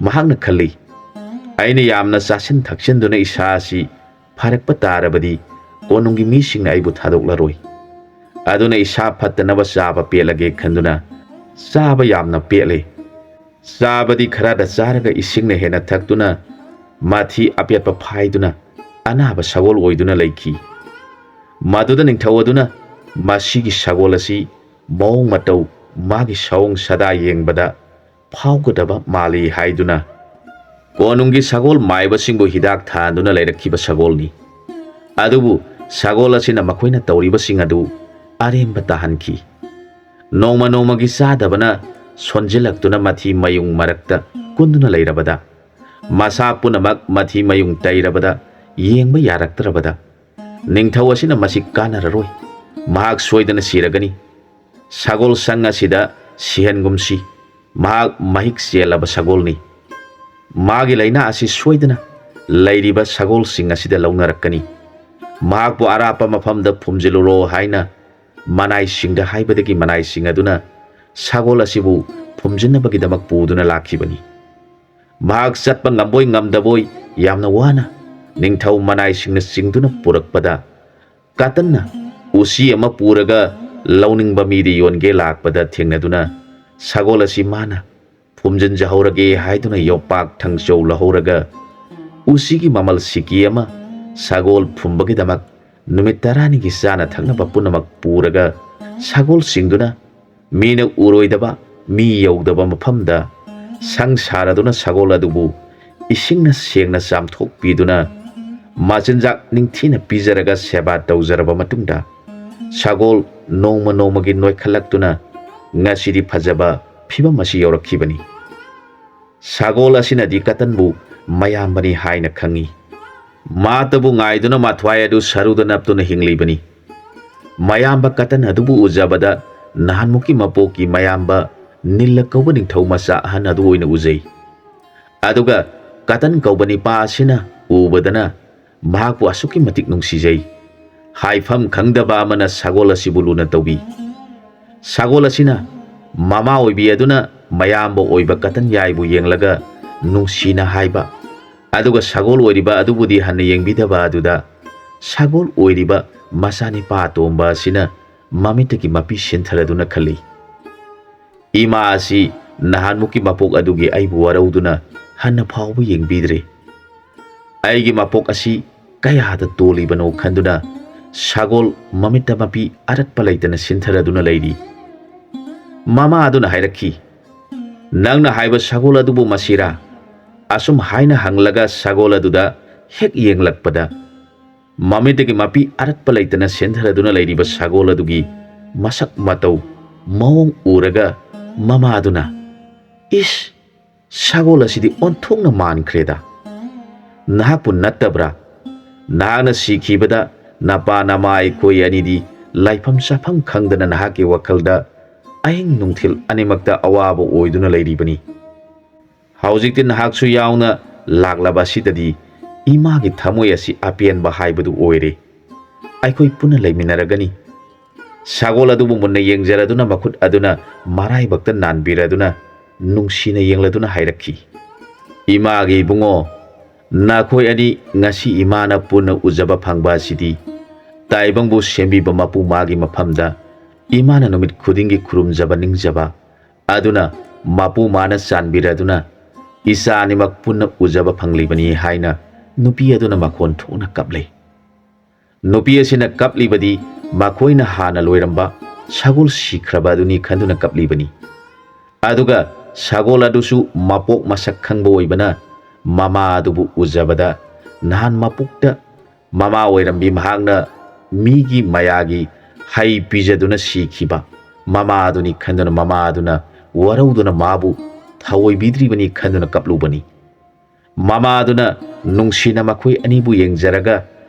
ꯃꯍꯥꯛꯅ ꯈꯜꯂꯤ, "ꯑꯩꯅ ꯌꯥꯝꯅ ꯆꯥꯁꯤꯟ ꯊꯛꯆꯤꯟꯗꯨꯅ ꯏꯁꯥ ꯑꯁꯤ ꯐꯔꯛꯄ ꯇꯥꯔꯕꯗꯤ ꯀꯣꯅꯨꯡꯒꯤ ꯃꯤꯁꯤꯡꯅ ꯑꯩꯕꯨ ꯊꯥꯗꯣꯛꯂꯔꯣꯏ꯫ ꯑꯗꯨꯅ ꯏꯁꯥ ꯐꯠꯇꯅꯕ ꯆꯥꯕ ꯄꯦꯠꯂꯒꯦ" ꯈꯟꯗꯨꯅ ꯆꯥꯕ ꯌꯥꯝꯅ ꯄꯦꯠꯂꯦ꯫ ꯆꯥꯕꯗꯤ ꯈꯔꯗ ꯆꯥꯔꯒ ꯏꯁꯤꯡꯅ ꯍꯦꯟꯅ ꯊꯛꯇꯨꯅ ꯃꯊꯤ ꯑꯄꯦꯠꯄ ꯐꯥꯏꯗꯨꯅ ꯑꯅꯥꯕ ꯁꯒꯣꯜ ꯑꯣꯏꯗꯨꯅ ꯂꯩꯈꯤ꯫ ꯃꯗꯨꯗ ꯅꯤꯡꯊꯧ ꯑꯗꯨꯅ ꯃꯁꯤꯒꯤ ꯁꯒꯣꯜ ꯑꯁꯤ ꯃꯑꯣꯡ ꯃꯇꯧ, ꯃꯥꯒꯤ ꯁꯑꯣꯡ ꯁꯥꯗꯥ ꯌꯦꯡꯕꯗ ꯐꯥꯎꯒꯗꯕ ꯃꯥꯜꯂꯤ ꯍꯥꯏꯗꯨꯅ ꯀꯣꯅꯨꯡꯒꯤ ꯁꯒꯣꯜ ꯃꯥꯏꯕꯁꯤꯡꯕꯨ ꯍꯤꯗꯥꯛ ꯊꯥꯗꯨꯅ ꯂꯩꯔꯛꯈꯤꯕ ꯁꯒꯣꯜꯅꯤ꯫ ꯑꯗꯨꯕꯨ ꯁꯒꯣꯜ ꯑꯁꯤꯅ ꯃꯈꯣꯏꯅ ꯇꯧꯔꯤꯕꯁꯤꯡ ꯑꯗꯨ ꯑꯔꯦꯝꯕ ꯇꯥꯍꯟꯈꯤ꯫ ꯅꯣꯡꯃ ꯅꯣꯡꯃꯒꯤ ꯆꯥꯗꯕꯅ ꯁꯣꯟꯖꯤꯜꯂꯛꯇꯨꯅ ꯃꯊꯤ ꯃꯌꯨꯡ ꯃꯔꯛꯇ ꯀꯨꯟꯗꯨꯅ ꯂꯩꯔꯕꯗ, ꯃꯁꯥ ꯄꯨꯝꯅꯃꯛ ꯃꯊꯤ ꯃꯌꯨꯡ ꯇꯩꯔꯕꯗ, ꯌꯦꯡꯕ ꯌꯥꯔꯛꯇ꯭ꯔꯕꯗ, ꯅꯤꯡꯊꯧ ꯑꯁꯤꯅ ꯃꯁꯤ ꯀꯥꯟꯅꯔꯔꯣꯏ, ꯃꯍꯥꯛ ꯁꯣꯏꯗꯅ ꯁꯤꯔꯒꯅꯤ꯫ ꯁꯒꯣꯜ ꯁꯪ ꯑꯁꯤꯗ ꯁꯤꯍꯟꯒꯨꯝꯁꯤ, ꯃꯍꯥꯛ ꯃꯍꯤꯛ ꯆꯦꯜꯂꯕ ꯁꯒꯣꯜꯅꯤ꯫ ꯃꯥꯒꯤ ꯂꯥꯏꯅꯥ ꯑꯁꯤ ꯁꯣꯏꯗꯅ ꯂꯩꯔꯤꯕ ꯁꯒꯣꯜꯁꯤꯡ ꯑꯁꯤꯗ ꯂꯧꯅꯔꯛꯀꯅꯤ꯫ ꯃꯍꯥꯛꯄꯨ ꯑꯔꯥꯞꯄ ꯃꯐꯝꯗ ꯐꯨꯝꯖꯤꯜꯂꯨꯔꯣ ꯍꯥꯏꯅ ꯃꯅꯥꯏꯁꯤꯡꯗ ꯍꯥꯏꯕꯗꯒꯤ ꯃꯅꯥꯏꯁꯤꯡ ꯑꯗꯨꯅ ꯁꯒꯣꯜ ꯑꯁꯤꯕꯨ ꯐꯨꯝꯖꯤꯟꯅꯕꯒꯤꯗꯃꯛ ꯄꯨꯗꯨꯅ ꯂꯥꯛꯈꯤꯕꯅꯤ꯫ ꯃꯍꯥꯛ ꯆꯠꯄ ꯉꯝꯕꯣꯏ ꯉꯝꯗꯕꯣꯏ ꯌꯥꯝꯅ ꯋꯥꯅ ꯅꯤꯡꯊꯧ ꯃꯅꯥꯏꯁꯤꯡꯅ ꯆꯤꯡꯗꯨꯅ ꯄꯨꯔꯛꯄꯗ, ꯀꯇꯟꯅ ꯎꯆꯤ ꯑꯃ ꯄꯨꯔꯒ ꯂꯧꯅꯤꯡꯕ ꯃꯤꯗ ꯌꯣꯟꯒꯦ ꯂꯥꯛꯄꯗ ꯊꯦꯡꯅꯗꯨꯅ ꯁꯒꯣꯜ ꯑꯁꯤ ꯃꯥꯅ ꯐꯨꯝꯖꯤꯟꯖꯍꯧꯔꯒꯦ ꯍꯥꯏꯗꯨꯅ ꯌꯣꯄꯥꯛ ꯊꯥꯡꯖꯧ ꯂꯧꯍꯧꯔꯒ ꯎꯆꯤꯒꯤ ꯃꯃꯜ ꯁꯤꯀꯤ ꯑꯃ ꯁꯒꯣꯜ ꯐꯨꯝꯕꯒꯤꯗꯃꯛ ꯅꯨꯃꯤꯠ ꯇꯔꯥꯅꯤꯒꯤ ꯆꯥꯅ ꯊꯛꯅꯕ ꯄꯨꯝꯅꯃꯛ ꯄꯨꯔꯒ ꯁꯒꯣꯜꯁꯤꯡꯗꯨꯅ ꯃꯤꯅ ꯎꯔꯣꯏꯗꯕ, ꯃꯤ ꯌꯧꯗꯕ ꯃꯐꯝꯗ ꯁꯪ ꯁꯥꯔꯗꯨꯅ ꯁꯒꯣꯜ ꯑꯗꯨꯕꯨ ꯏꯁꯤꯡꯅ ꯁꯦꯡꯅ ꯆꯥꯝꯊꯣꯛꯄꯤꯗꯨꯅ ꯃꯆꯤꯟꯖꯥꯛ ꯅꯤꯡꯊꯤꯅ ꯄꯤꯖꯔꯒ ꯁꯦꯕꯥ ꯇꯧꯖꯔꯕ ꯃꯇꯨꯡꯗ ꯁꯒꯣꯜ ꯅꯣꯡꯃ ꯅꯣꯡꯃꯒꯤ ꯅꯣꯏꯈꯠꯂꯛꯇꯨꯅ ꯉꯁꯤꯗꯤ ꯐꯖꯕ ꯐꯤꯕꯝ ꯑꯁꯤ ꯌꯧꯔꯛꯈꯤꯕꯅꯤ꯫ ꯁꯒꯣꯜ ꯑꯁꯤꯅꯗꯤ ꯀꯇꯟꯕꯨ ꯃꯌꯥꯝꯕꯅꯤ ꯍꯥꯏꯅ ꯈꯪꯏ꯫ ꯃꯥꯇꯕꯨ ꯉꯥꯏꯗꯨꯅ ꯃꯊ꯭ꯋꯥꯏ ꯑꯗꯨ ꯁꯔꯨꯗ ꯅꯞꯇꯨꯅ ꯍꯤꯡꯂꯤꯕꯅꯤ꯫ ꯃꯌꯥꯝꯕ ꯀꯇꯟ ꯑꯗꯨꯕꯨ ꯎꯖꯕꯗ ꯅꯍꯥꯟꯃꯨꯛꯀꯤ ꯃꯄꯣꯛꯀꯤ ꯃꯌꯥꯝꯕ ꯅꯤꯜꯂ ꯀꯧꯕ ꯅꯤꯡꯊꯧ ꯃꯆꯥ ꯑꯍꯟ ꯑꯗꯨ ꯑꯣꯏꯅ ꯎꯖꯩ꯫ ꯑꯗꯨꯒ ꯀꯇꯟ ꯀꯧꯕ ꯅꯤꯄꯥ ꯑꯁꯤꯅ ꯎꯕꯗꯅ ꯃꯍꯥꯛꯄꯨ ꯑꯁꯨꯛꯀꯤ ꯃꯇꯤꯛ ꯅꯨꯡꯁꯤꯖꯩ꯫ ꯍꯥꯏꯐꯝ ꯈꯪꯗꯕ ꯑꯃꯅ ꯁꯒꯣꯜ ꯑꯁꯤꯕꯨ ꯂꯨꯅ ꯇꯧꯕꯤ꯫ ꯁꯒꯣꯜ ꯑꯁꯤꯅ ꯃꯃꯥ ꯑꯣꯏꯕꯤ ꯑꯗꯨꯅ ꯃꯌꯥꯝꯕ ꯑꯣꯏꯕ ꯀꯇꯟ ꯌꯥꯏꯕꯨ ꯌꯦꯡꯂꯒ ꯅꯨꯡꯁꯤꯅ ꯍꯥꯏꯕ, ꯑꯗꯨꯒ ꯁꯒꯣꯜ ꯑꯣꯏꯔꯤꯕ ꯑꯗꯨꯕꯨꯗꯤ ꯍꯟꯅ ꯌꯦꯡꯕꯤꯗꯕ ꯑꯗꯨꯗ ꯁꯒꯣꯜ ꯑꯣꯏꯔꯤꯕ ꯃꯆꯥꯅꯤꯄꯥ ꯑꯇꯣꯝꯕ ꯑꯁꯤꯅ ꯃꯃꯤꯠꯇꯒꯤ ꯃꯄꯤ ꯁꯤꯟꯊꯔꯗꯨꯅ ꯈꯜꯂꯤ, "ꯏꯃꯥ ꯑꯁꯤ ꯅꯍꯥꯟꯃꯨꯛꯀꯤ ꯃꯄꯣꯛ ꯑꯗꯨꯒꯤ ꯑꯩꯕꯨ ꯋꯥꯔꯧꯗꯨꯅ ꯍꯟꯅ ꯐꯥꯎꯕ ꯌꯦꯡꯕꯤꯗ꯭ꯔꯦ꯫ ꯑꯩꯒꯤ ꯃꯄꯣꯛ ꯑꯁꯤ ꯀꯌꯥꯗ ꯇꯣꯜꯂꯤꯕꯅꯣ?" ꯈꯟꯗꯨꯅ ꯁꯒꯣꯜ ꯃꯃꯤꯠꯇ ꯃꯄꯤ ꯑꯔꯠꯄ ꯂꯩꯇꯅ ꯁꯤꯟꯊꯔꯗꯨꯅ ꯂꯩꯔꯤ꯫ ꯃꯃꯥ ꯑꯗꯨꯅ ꯍꯥꯏꯔꯛꯈꯤ, "ꯅꯪꯅ ꯍꯥꯏꯕ ꯁꯒꯣꯜ ꯑꯗꯨꯕꯨ ꯃꯁꯤꯔꯥ?" ꯑꯁꯨꯝ ꯍꯥꯏꯅ ꯍꯪꯂꯒ ꯁꯒꯣꯜ ꯑꯗꯨꯗ ꯍꯦꯛ ꯌꯦꯡꯂꯛꯄꯗ, ꯃꯃꯤꯠꯇꯒꯤ ꯃꯄꯤ ꯑꯔꯠꯄ ꯂꯩꯇꯅ ꯁꯦꯟꯊꯔꯗꯨꯅ ꯂꯩꯔꯤꯕ ꯁꯒꯣꯜ ꯑꯗꯨꯒꯤ ꯃꯁꯛ ꯃꯇꯧ ꯃꯑꯣꯡ ꯎꯔꯒ ꯃꯃꯥꯗꯨꯅ, "ꯏꯁ, ꯁꯒꯣꯜ ꯑꯁꯤꯗꯤ ꯑꯣꯟꯊꯣꯛꯅ ꯃꯥꯟꯈ꯭ꯔꯦꯗ꯫ ꯅꯍꯥꯛꯄꯨ ꯅꯠꯇꯕ꯭ꯔꯥ? ꯅꯍꯥꯛꯅ ꯁꯤꯈꯤꯕꯗ ꯅꯄꯥ ꯅꯃꯥ ꯑꯩꯈꯣꯏ ꯑꯅꯤꯗꯤ ꯂꯩꯐꯝ ꯆꯥꯐꯝ ꯈꯪꯗꯅ ꯅꯍꯥꯛꯀꯤ ꯋꯥꯈꯜꯗ ꯑꯍꯤꯡ ꯅꯨꯡꯊꯤꯜ ꯑꯅꯤꯃꯛꯇ ꯑꯋꯥꯕ ꯑꯣꯏꯗꯨꯅ ꯂꯩꯔꯤꯕꯅꯤ꯫ ꯍꯧꯖꯤꯛꯇꯤ ꯅꯍꯥꯛꯁꯨ ꯌꯥꯎꯅ ꯂꯥꯛꯂꯕ ꯑꯁꯤꯗꯗꯤ ꯏꯃꯥꯒꯤ ꯊꯃꯣꯏ ꯑꯁꯤ ꯑꯄꯦꯟꯕ ꯍꯥꯏꯕꯗꯨ ꯑꯣꯏꯔꯦ꯫ ꯑꯩꯈꯣꯏ ꯄꯨꯟꯅ ꯂꯩꯃꯤꯟꯅꯔꯒꯅꯤ꯫" ꯁꯒꯣꯜ ꯑꯗꯨꯕꯨ ꯃꯨꯟꯅ ꯌꯦꯡꯖꯔꯗꯨꯅ ꯃꯈꯨꯠ ꯑꯗꯨꯅ ꯃꯔꯥꯏꯕꯛꯇ ꯅꯥꯟꯕꯤꯔꯗꯨꯅ ꯅꯨꯡꯁꯤꯅ ꯌꯦꯡꯂꯗꯨꯅ ꯍꯥꯏꯔꯛꯈꯤ, "ꯏꯃꯥꯒꯤ ꯏꯕꯨꯡꯉꯣ, ꯅꯈꯣꯏ ꯑꯅꯤ ꯉꯁꯤ ꯏꯃꯥꯅ ꯄꯨꯟꯅ ꯎꯖꯕ ꯐꯪꯕ ꯑꯁꯤꯗꯤ ꯇꯥꯏꯕꯪꯕꯨ ꯁꯦꯝꯕꯤꯕ ꯃꯄꯨ ꯃꯥꯒꯤ ꯃꯐꯝꯗ ꯏꯃꯥꯅ ꯅꯨꯃꯤꯠ ꯈꯨꯗꯤꯡꯒꯤ ꯈꯨꯔꯨꯝꯖꯕ ꯅꯤꯡꯖꯕ ꯑꯗꯨꯅ ꯃꯄꯨ ꯃꯥꯅ ꯆꯥꯟꯕꯤꯔꯗꯨꯅ ꯏꯆꯥ ꯑꯅꯤꯃꯛ ꯄꯨꯟꯅ ꯎꯖꯕ ꯐꯪꯂꯤꯕꯅꯤ" ꯍꯥꯏꯅ ꯅꯨꯄꯤ ꯑꯗꯨꯅ ꯃꯈꯣꯟ ꯊꯣꯛꯅ ꯀꯞꯂꯦ꯫ ꯅꯨꯄꯤ ꯑꯁꯤꯅ ꯀꯞꯂꯤꯕꯗꯤ ꯃꯈꯣꯏꯅ ꯍꯥꯟꯅ ꯂꯣꯏꯔꯝꯕ ꯁꯒꯣꯜ ꯁꯤꯈ꯭ꯔꯕ ꯑꯗꯨꯅꯤ ꯈꯟꯗꯨꯅ ꯀꯞꯂꯤꯕꯅꯤ꯫ ꯑꯗꯨꯒ ꯁꯒꯣꯜ ꯑꯗꯨꯁꯨ ꯃꯄꯣꯛ ꯃꯁꯛ ꯈꯪꯕ ꯑꯣꯏꯕꯅ ꯃꯃꯥ ꯑꯗꯨꯕꯨ ꯎꯖꯕꯗ ꯅꯍꯥꯟ ꯃꯄꯣꯛꯇ ꯃꯃꯥ ꯑꯣꯏꯔꯝꯕꯤ ꯃꯍꯥꯛꯅ ꯃꯤꯒꯤ ꯃꯌꯥꯒꯤ ꯍꯩ ꯄꯤꯖꯗꯨꯅ ꯁꯤꯈꯤꯕ ꯃꯃꯥ ꯑꯗꯨꯅꯤ ꯈꯟꯗꯨꯅ ꯃꯃꯥ ꯑꯗꯨꯅ ꯋꯥꯔꯧꯗꯨꯅ ꯃꯥꯕꯨ ꯊꯑꯣꯏꯕꯤꯗ꯭ꯔꯤꯕꯅꯤ ꯈꯟꯗꯨꯅ ꯀꯞꯂꯨꯕꯅꯤ꯫ ꯃꯃꯥ ꯑꯗꯨꯅ ꯅꯨꯡꯁꯤꯅ ꯃꯈꯣꯏ ꯑꯅꯤꯕꯨ ꯌꯦꯡꯖꯔꯒ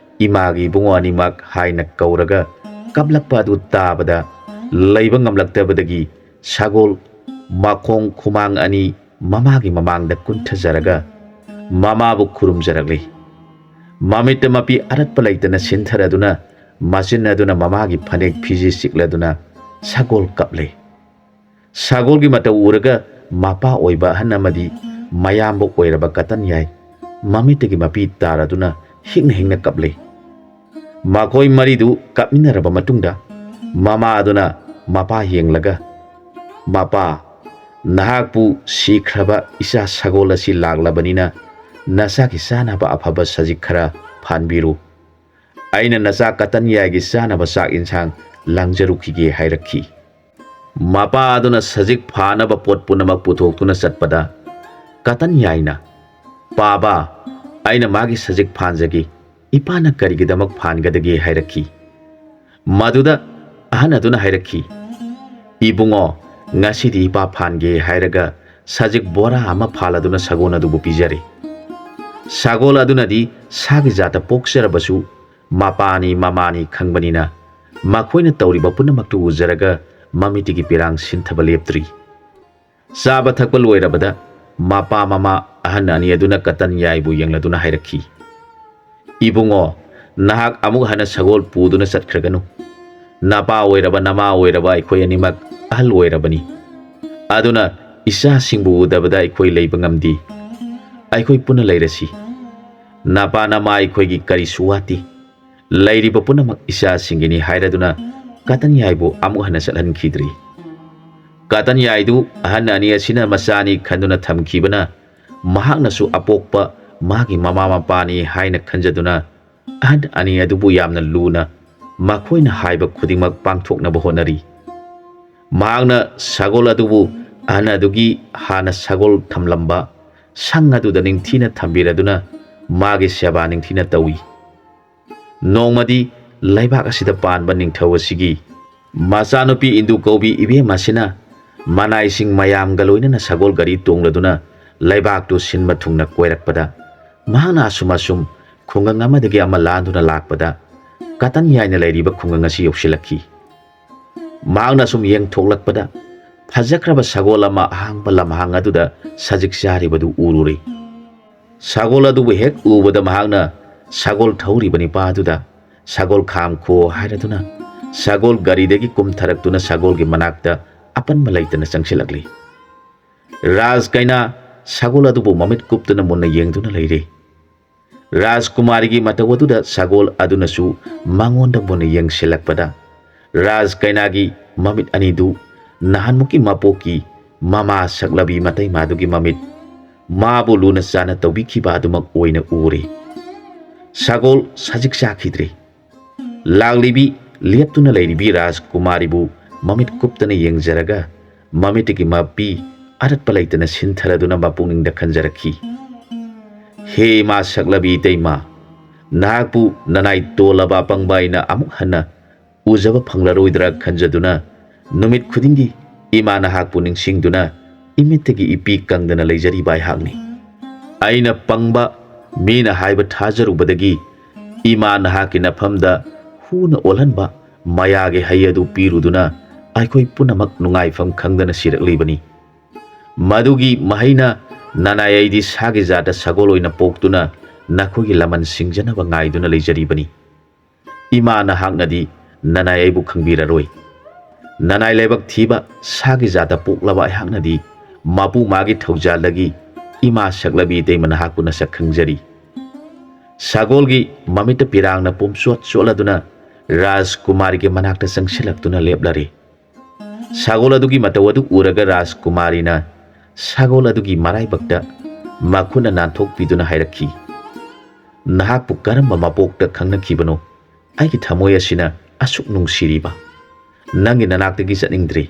"ꯏꯃꯥꯒꯤ ꯏꯕꯨꯡꯉꯣ ꯑꯅꯤꯃꯛ" ꯍꯥꯏꯅ ꯀꯧꯔꯒ ꯀꯞꯂꯛꯄ ꯑꯗꯨ ꯇꯥꯕꯗ ꯂꯩꯕ ꯉꯝꯂꯛꯇꯕꯗꯒꯤ ꯁꯒꯣꯜ ꯃꯈꯣꯡ ꯈꯨꯃꯥꯡ ꯑꯅꯤ ꯃꯃꯥꯒꯤ ꯃꯃꯥꯡꯗ ꯀꯨꯟꯊꯖꯔꯒ ꯃꯃꯥꯕꯨ ꯈꯨꯔꯨꯝꯖꯔꯛꯂꯤ꯫ ꯃꯃꯤꯠꯇ ꯃꯄꯤ ꯑꯔꯠꯄ ꯂꯩꯇꯅ ꯁꯤꯟꯊꯔꯗꯨꯅ ꯃꯆꯤꯟ ꯑꯗꯨꯅ ꯃꯃꯥꯒꯤ ꯐꯅꯦꯛ ꯐꯤꯖꯤ ꯆꯤꯛꯂꯗꯨꯅ ꯁꯒꯣꯜ ꯀꯞꯂꯤ꯫ ꯁꯒꯣꯜꯒꯤ ꯃꯇꯧ ꯎꯔꯒ ꯃꯄꯥ ꯑꯣꯏꯕ ꯑꯍꯟ ꯑꯃꯗꯤ ꯃꯌꯥꯝꯕ ꯑꯣꯏꯔꯕ ꯀꯇꯟ ꯌꯥꯏ ꯃꯃꯤꯠꯇꯒꯤ ꯃꯄꯤ ꯇꯥꯔꯗꯨꯅ ꯍꯤꯡꯅ ꯍꯤꯡꯅ ꯀꯞꯂꯤ꯫ ꯃꯈꯣꯏ ꯃꯔꯤꯗꯨ ꯀꯞꯃꯤꯟꯅꯔꯕ ꯃꯇꯨꯡꯗ ꯃꯃꯥ ꯑꯗꯨꯅ ꯃꯄꯥ ꯌꯦꯡꯂꯒ, "ꯃꯄꯥ, ꯅꯍꯥꯛꯄꯨ ꯁꯤꯈ꯭ꯔꯕ ꯏꯆꯥ ꯁꯒꯣꯜ ꯑꯁꯤ ꯂꯥꯛꯂꯕꯅꯤꯅ ꯅꯆꯥꯒꯤ ꯆꯥꯅꯕ ꯑꯐꯕ ꯁꯖꯤꯛ ꯈꯔ ꯐꯥꯟꯕꯤꯔꯨ꯫ ꯑꯩꯅ ꯅꯆꯥ ꯀꯇꯟ ꯌꯥꯏꯒꯤ ꯆꯥꯅꯕ ꯆꯥꯛ ꯏꯟꯁꯥꯡ ꯂꯥꯡꯖꯔꯨꯈꯤꯒꯦ" ꯍꯥꯏꯔꯛꯈꯤ꯫ ꯃꯄꯥ ꯑꯗꯨꯅ ꯁꯖꯤꯛ ꯐꯥꯅꯕ ꯄꯣꯠ ꯄꯨꯝꯅꯃꯛ ꯄꯨꯊꯣꯛꯇꯨꯅ ꯆꯠꯄꯗ, ꯀꯇꯟ ꯌꯥꯏꯅ, "ꯄꯥꯕꯥ, ꯑꯩꯅ ꯃꯥꯒꯤ ꯁꯖꯤꯛ ꯐꯥꯟꯖꯒꯦ, ꯏꯄꯥꯅ ꯀꯔꯤꯒꯤꯗꯃꯛ ꯐꯥꯟꯒꯗꯒꯦ?" ꯍꯥꯏꯔꯛꯈꯤ꯫ ꯃꯗꯨꯗ ꯑꯍꯟ ꯑꯗꯨꯅ ꯍꯥꯏꯔꯛꯈꯤ, "ꯏꯕꯨꯡꯉꯣ, ꯉꯁꯤꯗꯤ ꯏꯄꯥ ꯐꯥꯟꯒꯦ" ꯍꯥꯏꯔꯒ ꯁꯖꯤꯛ ꯕꯣꯔꯥ ꯑꯃ ꯐꯥꯜꯂꯗꯨꯅ ꯁꯒꯣꯜ ꯑꯗꯨꯕꯨ ꯄꯤꯖꯔꯦ꯫ ꯁꯒꯣꯜ ꯑꯗꯨꯅꯗꯤ ꯁꯥꯒꯤ ꯖꯥꯠꯇ ꯄꯣꯛꯆꯔꯕꯁꯨ ꯃꯄꯥꯅꯤ ꯃꯃꯥꯅꯤ ꯈꯪꯕꯅꯤꯅ ꯃꯈꯣꯏꯅ ꯇꯧꯔꯤꯕ ꯄꯨꯝꯅꯃꯛꯇꯨ ꯎꯖꯔꯒ ꯃꯃꯤꯠꯇꯒꯤ ꯄꯤꯔꯥꯡ ꯁꯤꯟꯊꯕ ꯂꯦꯞꯇ꯭ꯔꯤ꯫ ꯆꯥꯕ ꯊꯛꯄ ꯂꯣꯏꯔꯕꯗ ꯃꯄꯥ ꯃꯃꯥ ꯑꯍꯟ ꯑꯅꯤ ꯑꯗꯨꯅ ꯀꯇꯟ ꯌꯥꯏꯕꯨ ꯌꯦꯡꯂꯗꯨꯅ ꯍꯥꯏꯔꯛꯈꯤ, "ꯏꯕꯨꯡꯉꯣ, ꯅꯍꯥꯛ ꯑꯃꯨꯛ ꯍꯟꯅ ꯁꯒꯣꯜ ꯄꯨꯗꯨꯅ ꯆꯠꯈ꯭ꯔꯒꯅꯨ꯫ ꯅꯄꯥ ꯑꯣꯏꯔꯕ ꯅꯃꯥ ꯑꯣꯏꯔꯕ ꯑꯩꯈꯣꯏ ꯑꯅꯤꯃꯛ ꯑꯍꯜ ꯑꯣꯏꯔꯕꯅꯤ꯫ ꯑꯗꯨꯅ ꯏꯆꯥꯁꯤꯡꯕꯨ ꯎꯗꯕꯗ ꯑꯩꯈꯣꯏ ꯂꯩꯕ ꯉꯝꯗꯦ꯫ ꯑꯩꯈꯣꯏ ꯄꯨꯟꯅ ꯂꯩꯔꯁꯤ꯫ ꯅꯄꯥ ꯅꯃꯥ ꯑꯩꯈꯣꯏꯒꯤ ꯀꯔꯤꯁꯨ ꯋꯥꯠꯇꯦ꯫ ꯂꯩꯔꯤꯕ ꯄꯨꯝꯅꯃꯛ ꯏꯆꯥꯁꯤꯡꯒꯤꯅꯤ" ꯍꯥꯏꯔꯗꯨꯅ ꯀꯇꯟ ꯌꯥꯏꯕꯨ ꯑꯃꯨꯛ ꯍꯟꯅ ꯆꯠꯍꯟꯈꯤꯗ꯭ꯔꯤ꯫ ꯀꯇꯟ ꯌꯥꯏꯗꯨ ꯑꯍꯟ ꯑꯅꯤ ꯑꯁꯤꯅ ꯃꯆꯥꯅꯤ ꯈꯟꯗꯨꯅ ꯊꯝꯈꯤꯕꯅ, ꯃꯍꯥꯛꯅꯁꯨ ꯑꯄꯣꯛꯄ ꯃꯥꯒꯤ ꯃꯃꯥ ꯃꯄꯥꯅꯤ ꯍꯥꯏꯅ ꯈꯟꯖꯗꯨꯅ ꯑꯍꯟ ꯑꯅꯤ ꯑꯗꯨꯕꯨ ꯌꯥꯝꯅ ꯂꯨꯅ ꯃꯈꯣꯏꯅ ꯍꯥꯏꯕ ꯈꯨꯗꯤꯡꯃꯛ ꯄꯥꯡꯊꯣꯛꯅꯕ ꯍꯣꯠꯅꯔꯤ꯫ ꯃꯍꯥꯛꯅ ꯁꯒꯣꯜ ꯑꯗꯨꯕꯨ ꯑꯍꯟ ꯑꯗꯨꯒꯤ ꯍꯥꯟꯅ ꯁꯒꯣꯜ ꯊꯝꯂꯝꯕ ꯁꯪ ꯑꯗꯨꯗ ꯅꯤꯡꯊꯤꯅ ꯊꯝꯕꯤꯔꯗꯨꯅ ꯃꯥꯒꯤ ꯁꯦꯕꯥ ꯅꯤꯡꯊꯤꯅ ꯇꯧꯏ꯫ ꯅꯣꯡꯃꯗꯤ ꯂꯩꯕꯥꯛ ꯑꯁꯤꯗ ꯄꯥꯟꯕ ꯅꯤꯡꯊꯧ ꯑꯁꯤꯒꯤ ꯃꯆꯥꯅꯨꯄꯤ ꯏꯟꯗꯨ ꯀꯧꯕꯤ ꯏꯕꯦꯝ ꯑꯁꯤꯅ ꯃꯅꯥꯏꯁꯤꯡ ꯃꯌꯥꯝꯒ ꯂꯣꯏꯅꯅ ꯁꯒꯣꯜ ꯒꯥꯔꯤ ꯇꯣꯡꯂꯗꯨꯅ ꯂꯩꯕꯥꯛꯇꯨ ꯁꯤꯟꯕ ꯊꯨꯡꯅ ꯀꯣꯏꯔꯛꯄꯗ, ꯃꯍꯥꯛꯅ ꯑꯁꯨꯝ ꯑꯁꯨꯝ ꯈꯨꯡꯒꯪ ꯑꯃꯗꯒꯤ ꯑꯃ ꯂꯥꯟꯗꯨꯅ ꯂꯥꯛꯄꯗ, ꯀꯇꯟ ꯌꯥꯏꯅ ꯂꯩꯔꯤꯕ ꯈꯨꯡꯒꯪ ꯑꯁꯤ ꯌꯧꯁꯤꯜꯂꯛꯈꯤ꯫ ꯃꯍꯥꯛꯅ ꯁꯨꯝ ꯌꯦꯡꯊꯣꯛꯂꯛꯄꯗ, ꯐꯖꯈ꯭ꯔꯕ ꯁꯒꯣꯜ ꯑꯃ ꯑꯍꯥꯡꯕ ꯂꯝꯍꯥꯡ ꯑꯗꯨꯗ ꯁꯖꯤꯛ ꯆꯥꯔꯤꯕꯗꯨ ꯎꯔꯨꯔꯦ꯫ ꯁꯒꯣꯜ ꯑꯗꯨꯕꯨ ꯍꯦꯛ ꯎꯕꯗ ꯃꯍꯥꯛꯅ ꯁꯒꯣꯜ ꯊꯧꯔꯤꯕ ꯅꯤꯄꯥ ꯑꯗꯨꯗ, "ꯁꯒꯣꯜ ꯈꯥꯝꯈꯣ" ꯍꯥꯏꯔꯗꯨꯅ ꯁꯒꯣꯜ ꯒꯥꯔꯤꯗꯒꯤ ꯀꯨꯝꯊꯔꯛꯇꯨꯅ ꯁꯒꯣꯜꯒꯤ ꯃꯅꯥꯛꯇ ꯑꯄꯟꯕ ꯂꯩꯇꯅ ꯆꯪꯁꯤꯜꯂꯛꯂꯤ꯫ ꯔꯥꯖ ꯀꯩꯅꯥ ꯁꯒꯣꯜ ꯑꯗꯨꯕꯨ ꯃꯃꯤꯠ ꯀꯨꯞꯇꯨꯅ ꯃꯨꯟꯅ ꯌꯦꯡꯗꯨꯅ ꯂꯩꯔꯦ꯫ ꯔꯥꯖꯀꯨꯃꯥꯔꯤꯒꯤ ꯃꯇꯧ ꯑꯗꯨꯗ ꯁꯒꯣꯜ ꯑꯗꯨꯅꯁꯨ ꯃꯉꯣꯟꯗ ꯃꯨꯟꯅ ꯌꯦꯡꯁꯤꯜꯂꯛꯄꯗ, ꯔꯥꯖ ꯀꯩꯅꯥꯒꯤ ꯃꯃꯤꯠ ꯑꯅꯤꯗꯨ ꯅꯍꯥꯟꯃꯨꯛꯀꯤ ꯃꯄꯣꯛꯀꯤ ꯃꯃꯥ ꯁꯛꯂꯕꯤ ꯃꯇꯩꯃꯥꯗꯨꯒꯤ ꯃꯃꯤꯠ, ꯃꯥꯕꯨ ꯂꯨꯅ ꯆꯥꯟꯅ ꯇꯧꯕꯤꯈꯤꯕ ꯑꯗꯨꯃꯛ ꯑꯣꯏꯅ ꯎꯔꯦ꯫ ꯁꯒꯣꯜ ꯁꯖꯤꯛ ꯆꯥꯈꯤꯗ꯭ꯔꯦ꯫ ꯂꯥꯛꯂꯤꯕꯤ, ꯂꯦꯞꯇꯨꯅ ꯂꯩꯔꯤꯕꯤ ꯔꯥꯖꯀꯨꯃꯥꯔꯤꯕꯨ ꯃꯃꯤꯠ ꯀꯨꯞꯇꯅ ꯌꯦꯡꯖꯔꯒ ꯃꯃꯤꯠꯇꯒꯤ ꯃꯄꯤ ꯑꯔꯠꯄ ꯂꯩꯇꯅ ꯁꯤꯟꯊꯔꯗꯨꯅ ꯃꯄꯨꯛꯅꯤꯡꯗ ꯈꯟꯖꯔꯛꯈꯤ꯫ "ꯍꯦ ꯏꯃꯥ ꯁꯛꯂꯕꯤ ꯏꯇꯩꯃ, ꯅꯍꯥꯛꯄꯨ ꯅꯅꯥꯏ ꯇꯣꯜꯂꯕ ꯑꯄꯪꯕ ꯑꯩꯅ ꯑꯃꯨꯛ ꯍꯟꯅ ꯎꯖꯕ ꯐꯪꯂꯔꯣꯏꯗ꯭ꯔꯥ ꯈꯟꯖꯗꯨꯅ ꯅꯨꯃꯤꯠ ꯈꯨꯗꯤꯡꯒꯤ ꯏꯃꯥ ꯅꯍꯥꯛꯄꯨ ꯅꯤꯡꯁꯤꯡꯗꯨꯅ ꯏꯃꯤꯠꯇꯒꯤ ꯏꯄꯤ ꯀꯪꯗꯅ ꯂꯩꯖꯔꯤꯕ ꯑꯩꯍꯥꯛꯅꯤ꯫ ꯑꯩꯅ ꯄꯪꯕ, ꯃꯤꯅ ꯍꯥꯏꯕ ꯊꯥꯖꯔꯨꯕꯗꯒꯤ ꯏꯃꯥ ꯅꯍꯥꯛꯀꯤ ꯅꯐꯝꯗ ꯍꯨꯅ ꯑꯣꯜꯍꯟꯕ ꯃꯌꯥꯒꯤ ꯍꯩ ꯑꯗꯨ ꯄꯤꯔꯨꯗꯨꯅ ꯑꯩꯈꯣꯏ ꯄꯨꯝꯅꯃꯛ ꯅꯨꯡꯉꯥꯏꯐꯝ ꯈꯪꯗꯅ ꯁꯤꯔꯛꯂꯤꯕꯅꯤ꯫ ꯃꯗꯨꯒꯤ ꯃꯍꯩꯅ ꯅꯅꯥꯏ ꯑꯩꯗꯤ ꯁꯥꯒꯤ ꯖꯥꯠꯇ ꯁꯒꯣꯜ ꯑꯣꯏꯅ ꯄꯣꯛꯇꯨꯅ ꯅꯈꯣꯏꯒꯤ ꯂꯃꯟ ꯁꯤꯡꯖꯅꯕ ꯉꯥꯏꯗꯨꯅ ꯂꯩꯖꯔꯤꯕꯅꯤ꯫ ꯏꯃꯥ ꯅꯍꯥꯛꯅꯗꯤ ꯅꯅꯥꯏ ꯑꯩꯕꯨ ꯈꯪꯕꯤꯔꯔꯣꯏ꯫ ꯅꯅꯥꯏ ꯂꯥꯏꯕꯛ ꯊꯤꯕ ꯁꯥꯒꯤ ꯖꯥꯠꯇ ꯄꯣꯛꯂꯕ ꯑꯩꯍꯥꯛꯅꯗꯤ ꯃꯄꯨ ꯃꯥꯒꯤ ꯊꯧꯖꯥꯜꯗꯒꯤ ꯏꯃꯥ ꯁꯛꯂꯕꯤ ꯏꯇꯩꯃ ꯅꯍꯥꯛꯄꯨ ꯅꯁꯛ ꯈꯪꯖꯔꯤ꯫" ꯁꯒꯣꯜꯒꯤ ꯃꯃꯤꯠꯇ ꯄꯤꯔꯥꯡꯅ ꯄꯨꯝꯆꯣꯠ ꯆꯣꯠꯂꯗꯨꯅ ꯔꯥꯖꯀꯨꯃꯥꯔꯤꯒꯤ ꯃꯅꯥꯛꯇ ꯆꯪꯁꯤꯜꯂꯛꯇꯨꯅ ꯂꯦꯞꯂꯔꯦ꯫ ꯁꯒꯣꯜ ꯑꯗꯨꯒꯤ ꯃꯇꯧ ꯑꯗꯨ ꯎꯔꯒ ꯔꯥꯖꯀꯨꯃꯥꯔꯤꯅ ꯁꯒꯣꯜ ꯑꯗꯨꯒꯤ ꯃꯔꯥꯏꯕꯛꯇ ꯃꯈꯨꯠꯅ ꯅꯥꯟꯊꯣꯛꯄꯤꯗꯨꯅ ꯍꯥꯏꯔꯛꯈꯤ, "ꯅꯍꯥꯛꯄꯨ ꯀꯔꯝꯕ ꯃꯄꯣꯛꯇ ꯈꯪꯅꯈꯤꯕꯅꯣ? ꯑꯩꯒꯤ ꯊꯃꯣꯏ ꯑꯁꯤꯅ ꯑꯁꯨꯛ ꯅꯨꯡꯁꯤꯔꯤꯕ ꯅꯪꯒꯤ ꯅꯅꯥꯛꯇꯒꯤ ꯆꯠꯅꯤꯡꯗ꯭ꯔꯤ꯫"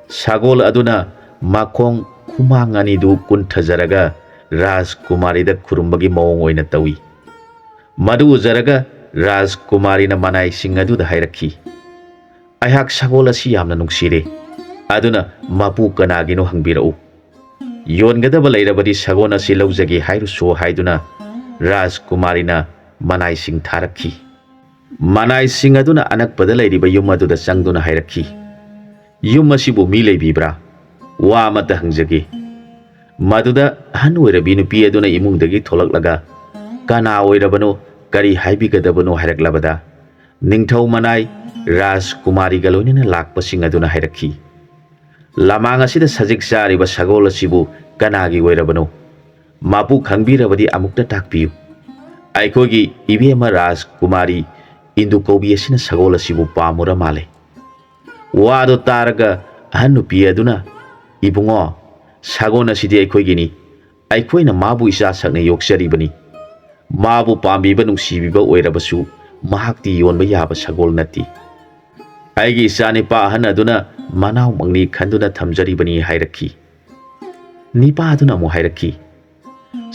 ꯁꯒꯣꯜ ꯑꯗꯨꯅ ꯃꯈꯣꯡ ꯈꯨꯃꯥꯡ ꯑꯅꯤꯗꯨ ꯀꯨꯟꯊꯖꯔꯒ ꯔꯥꯖꯀꯨꯃꯥꯔꯤꯗ ꯈꯨꯔꯨꯝꯕꯒꯤ ꯃꯑꯣꯡ ꯑꯣꯏꯅ ꯇꯧꯏ꯫ ꯃꯗꯨ ꯎꯖꯔꯒ ꯔꯥꯖꯀꯨꯃꯥꯔꯤꯅ ꯃꯅꯥꯏꯁꯤꯡ ꯑꯗꯨꯗ ꯍꯥꯏꯔꯛꯈꯤ, "ꯑꯩꯍꯥꯛ ꯁꯒꯣꯜ ꯑꯁꯤ ꯌꯥꯝꯅ ꯅꯨꯡꯁꯤꯔꯦ, ꯑꯗꯨꯅ ꯃꯄꯨ ꯀꯅꯥꯒꯤꯅꯣ ꯍꯪꯕꯤꯔꯛꯎ꯫ ꯌꯣꯟꯒꯗꯕ ꯂꯩꯔꯕꯗꯤ ꯁꯒꯣꯜ ꯑꯁꯤ ꯂꯧꯖꯒꯦ ꯍꯥꯏꯔꯨꯁꯣ" ꯍꯥꯏꯗꯨꯅ ꯔꯥꯖꯀꯨꯃꯥꯔꯤꯅ ꯃꯅꯥꯏꯁꯤꯡ ꯊꯥꯔꯛꯈꯤ꯫ ꯃꯅꯥꯏꯁꯤꯡ ꯑꯗꯨꯅ ꯑꯅꯛꯄꯗ ꯂꯩꯔꯤꯕ ꯌꯨꯝ ꯑꯗꯨꯗ ꯆꯪꯗꯨꯅ ꯍꯥꯏꯔꯛꯈꯤ, "ꯌꯨꯝ ꯑꯁꯤꯕꯨ ꯃꯤ ꯂꯩꯕꯤꯕ꯭ꯔꯥ? ꯋꯥ ꯑꯃꯠꯇ ꯍꯪꯖꯒꯦ꯫" ꯃꯗꯨꯗ ꯑꯍꯟ ꯑꯣꯏꯔꯕꯤ ꯅꯨꯄꯤ ꯑꯗꯨꯅ ꯏꯃꯨꯡꯗꯒꯤ ꯊꯣꯛꯂꯛꯂꯒ, "ꯀꯅꯥ ꯑꯣꯏꯔꯕꯅꯣ, ꯀꯔꯤ ꯍꯥꯏꯕꯤꯒꯗꯕꯅꯣ?" ꯍꯥꯏꯔꯛꯂꯕꯗ, "ꯅꯤꯡꯊꯧ ꯃꯅꯥꯏ ꯔꯥꯖꯀꯨꯃꯥꯔꯤꯒ ꯂꯣꯏꯅꯅ ꯂꯥꯛꯄꯁꯤꯡ ꯑꯗꯨꯅ ꯍꯥꯏꯔꯛꯈꯤ, ꯂꯃꯥꯡ ꯑꯁꯤꯗ ꯁꯖꯤꯛ ꯆꯥꯔꯤꯕ ꯁꯒꯣꯜ ꯑꯁꯤꯕꯨ ꯀꯅꯥꯒꯤ ꯑꯣꯏꯔꯕꯅꯣ? ꯃꯄꯨ ꯈꯪꯕꯤꯔꯕꯗꯤ ꯑꯃꯨꯛꯇ ꯇꯥꯛꯄꯤꯌꯨ꯫ ꯑꯩꯈꯣꯏꯒꯤ ꯏꯕꯦꯝꯃ ꯔꯥꯖꯀꯨꯃꯥꯔꯤ ꯏꯟꯗꯨ ꯀꯧꯕꯤ ꯑꯁꯤꯅ ꯁꯒꯣꯜ ꯑꯁꯤꯕꯨ ꯄꯥꯝꯃꯨꯔ ꯃꯥꯜꯂꯦ꯫" ꯋꯥꯗꯨ ꯇꯥꯔꯒ ꯑꯍꯟ ꯅꯨꯄꯤ ꯑꯗꯨꯅ, "ꯏꯕꯨꯡꯉꯣ, ꯁꯒꯣꯜ ꯑꯁꯤꯗꯤ ꯑꯩꯈꯣꯏꯒꯤꯅꯤ꯫ ꯑꯩꯈꯣꯏꯅ ꯃꯥꯕꯨ ꯏꯆꯥ ꯁꯛꯅ ꯌꯣꯛꯆꯔꯤꯕꯅꯤ꯫ ꯃꯥꯕꯨ ꯄꯥꯝꯕꯤꯕ ꯅꯨꯡꯁꯤꯕꯤꯕ ꯑꯣꯏꯔꯕꯁꯨ ꯃꯍꯥꯛꯇꯤ ꯌꯣꯟꯕ ꯌꯥꯕ ꯁꯒꯣꯜ ꯅꯠꯇꯦ꯫ "ꯑꯩꯒꯤ ꯏꯆꯥ ꯅꯤꯄꯥ ꯑꯍꯟ ꯑꯗꯨꯅ ꯃꯅꯥꯎꯃꯛꯅꯤ ꯈꯟꯗꯨꯅ ꯊꯝꯖꯔꯤꯕꯅꯤ" ꯍꯥꯏꯔꯛꯈꯤ꯫ ꯅꯤꯄꯥ ꯑꯗꯨꯅ ꯑꯃꯨꯛ ꯍꯥꯏꯔꯛꯈꯤ,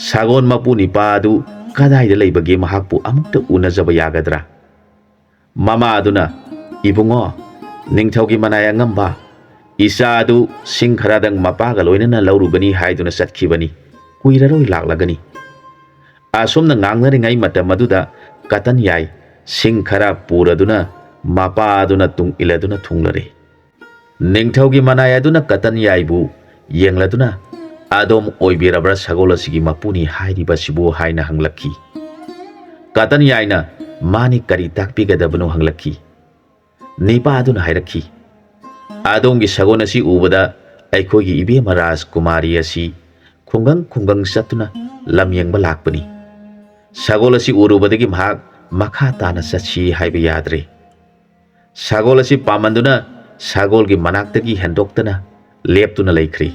"ꯁꯒꯣꯜ ꯃꯄꯨ ꯅꯤꯄꯥ ꯑꯗꯨ ꯀꯗꯥꯏꯗ ꯂꯩꯕꯒꯦ? ꯃꯍꯥꯛꯄꯨ ꯑꯃꯨꯛꯇ ꯎꯅꯖꯕ ꯌꯥꯒꯗ꯭ꯔꯥ?" ꯃꯃꯥ ꯑꯗꯨꯅ, "ꯏꯕꯨꯡꯉꯣ, ꯅꯤꯡꯊꯧꯒꯤ ꯃꯅꯥꯏ ꯑꯉꯝꯕ, ꯏꯆꯥ ꯑꯗꯨ ꯁꯤꯡ ꯈꯔꯗꯪ ꯃꯄꯥꯒ ꯂꯣꯏꯅꯅ ꯂꯧꯔꯨꯒꯅꯤ ꯍꯥꯏꯗꯨꯅ ꯆꯠꯈꯤꯕꯅꯤ꯫ ꯀꯨꯏꯔꯔꯣꯏ ꯂꯥꯛꯂꯒꯅꯤ"꯫ ꯑꯁꯨꯝꯅ ꯉꯥꯡꯅꯔꯤꯉꯩ ꯃꯇꯝ ꯑꯗꯨꯗ ꯀꯇꯟ ꯌꯥꯏ ꯁꯤꯡ ꯈꯔ ꯄꯨꯔꯗꯨꯅ ꯃꯄꯥ ꯑꯗꯨꯅ ꯇꯨꯡ ꯏꯜꯂꯗꯨꯅ ꯊꯨꯡꯂꯔꯦ꯫ ꯅꯤꯡꯊꯧꯒꯤ ꯃꯅꯥꯏ ꯑꯗꯨꯅ ꯀꯇꯟ ꯌꯥꯏꯕꯨ ꯌꯦꯡꯂꯗꯨꯅ, "ꯑꯗꯣꯝ ꯑꯣꯏꯕꯤꯔꯕ꯭ꯔꯥ ꯁꯒꯣꯜ ꯑꯁꯤꯒꯤ ꯃꯄꯨꯅꯤ ꯍꯥꯏꯔꯤꯕꯁꯤꯕꯨ?" ꯍꯥꯏꯅ ꯍꯪꯂꯛꯈꯤ꯫ ꯀꯇꯟ ꯌꯥꯏꯅ, "ꯃꯥꯅꯤ, ꯀꯔꯤ ꯇꯥꯛꯄꯤꯒꯗꯕꯅꯣ?" ꯍꯪꯂꯛꯈꯤ꯫ ꯅꯤꯄꯥ ꯑꯗꯨꯅ ꯍꯥꯏꯔꯛꯈꯤ, "ꯑꯗꯣꯝꯒꯤ ꯁꯒꯣꯜ ꯑꯁꯤ ꯎꯕꯗ ꯑꯩꯈꯣꯏꯒꯤ ꯏꯕꯦꯝꯃ ꯔꯥꯖꯀꯨꯃꯥꯔꯤ ꯑꯁꯤ ꯈꯨꯡꯒꯪ ꯈꯨꯡꯒꯪ ꯆꯠꯇꯨꯅ ꯂꯝ ꯌꯦꯡꯕ ꯂꯥꯛꯄꯅꯤ꯫ ꯁꯒꯣꯜ ꯑꯁꯤ ꯎꯔꯨꯕꯗꯒꯤ ꯃꯍꯥꯛ ꯃꯈꯥ ꯇꯥꯅ ꯆꯠꯁꯤ ꯍꯥꯏꯕ ꯌꯥꯗ꯭ꯔꯦ꯫ ꯁꯒꯣꯜ ꯑꯁꯤ ꯄꯥꯝꯃꯟꯗꯨꯅ ꯁꯒꯣꯜꯒꯤ ꯃꯅꯥꯛꯇꯒꯤ ꯍꯦꯟꯗꯣꯛꯇꯅ ꯂꯦꯞꯇꯨꯅ ꯂꯩꯈ꯭ꯔꯦ꯫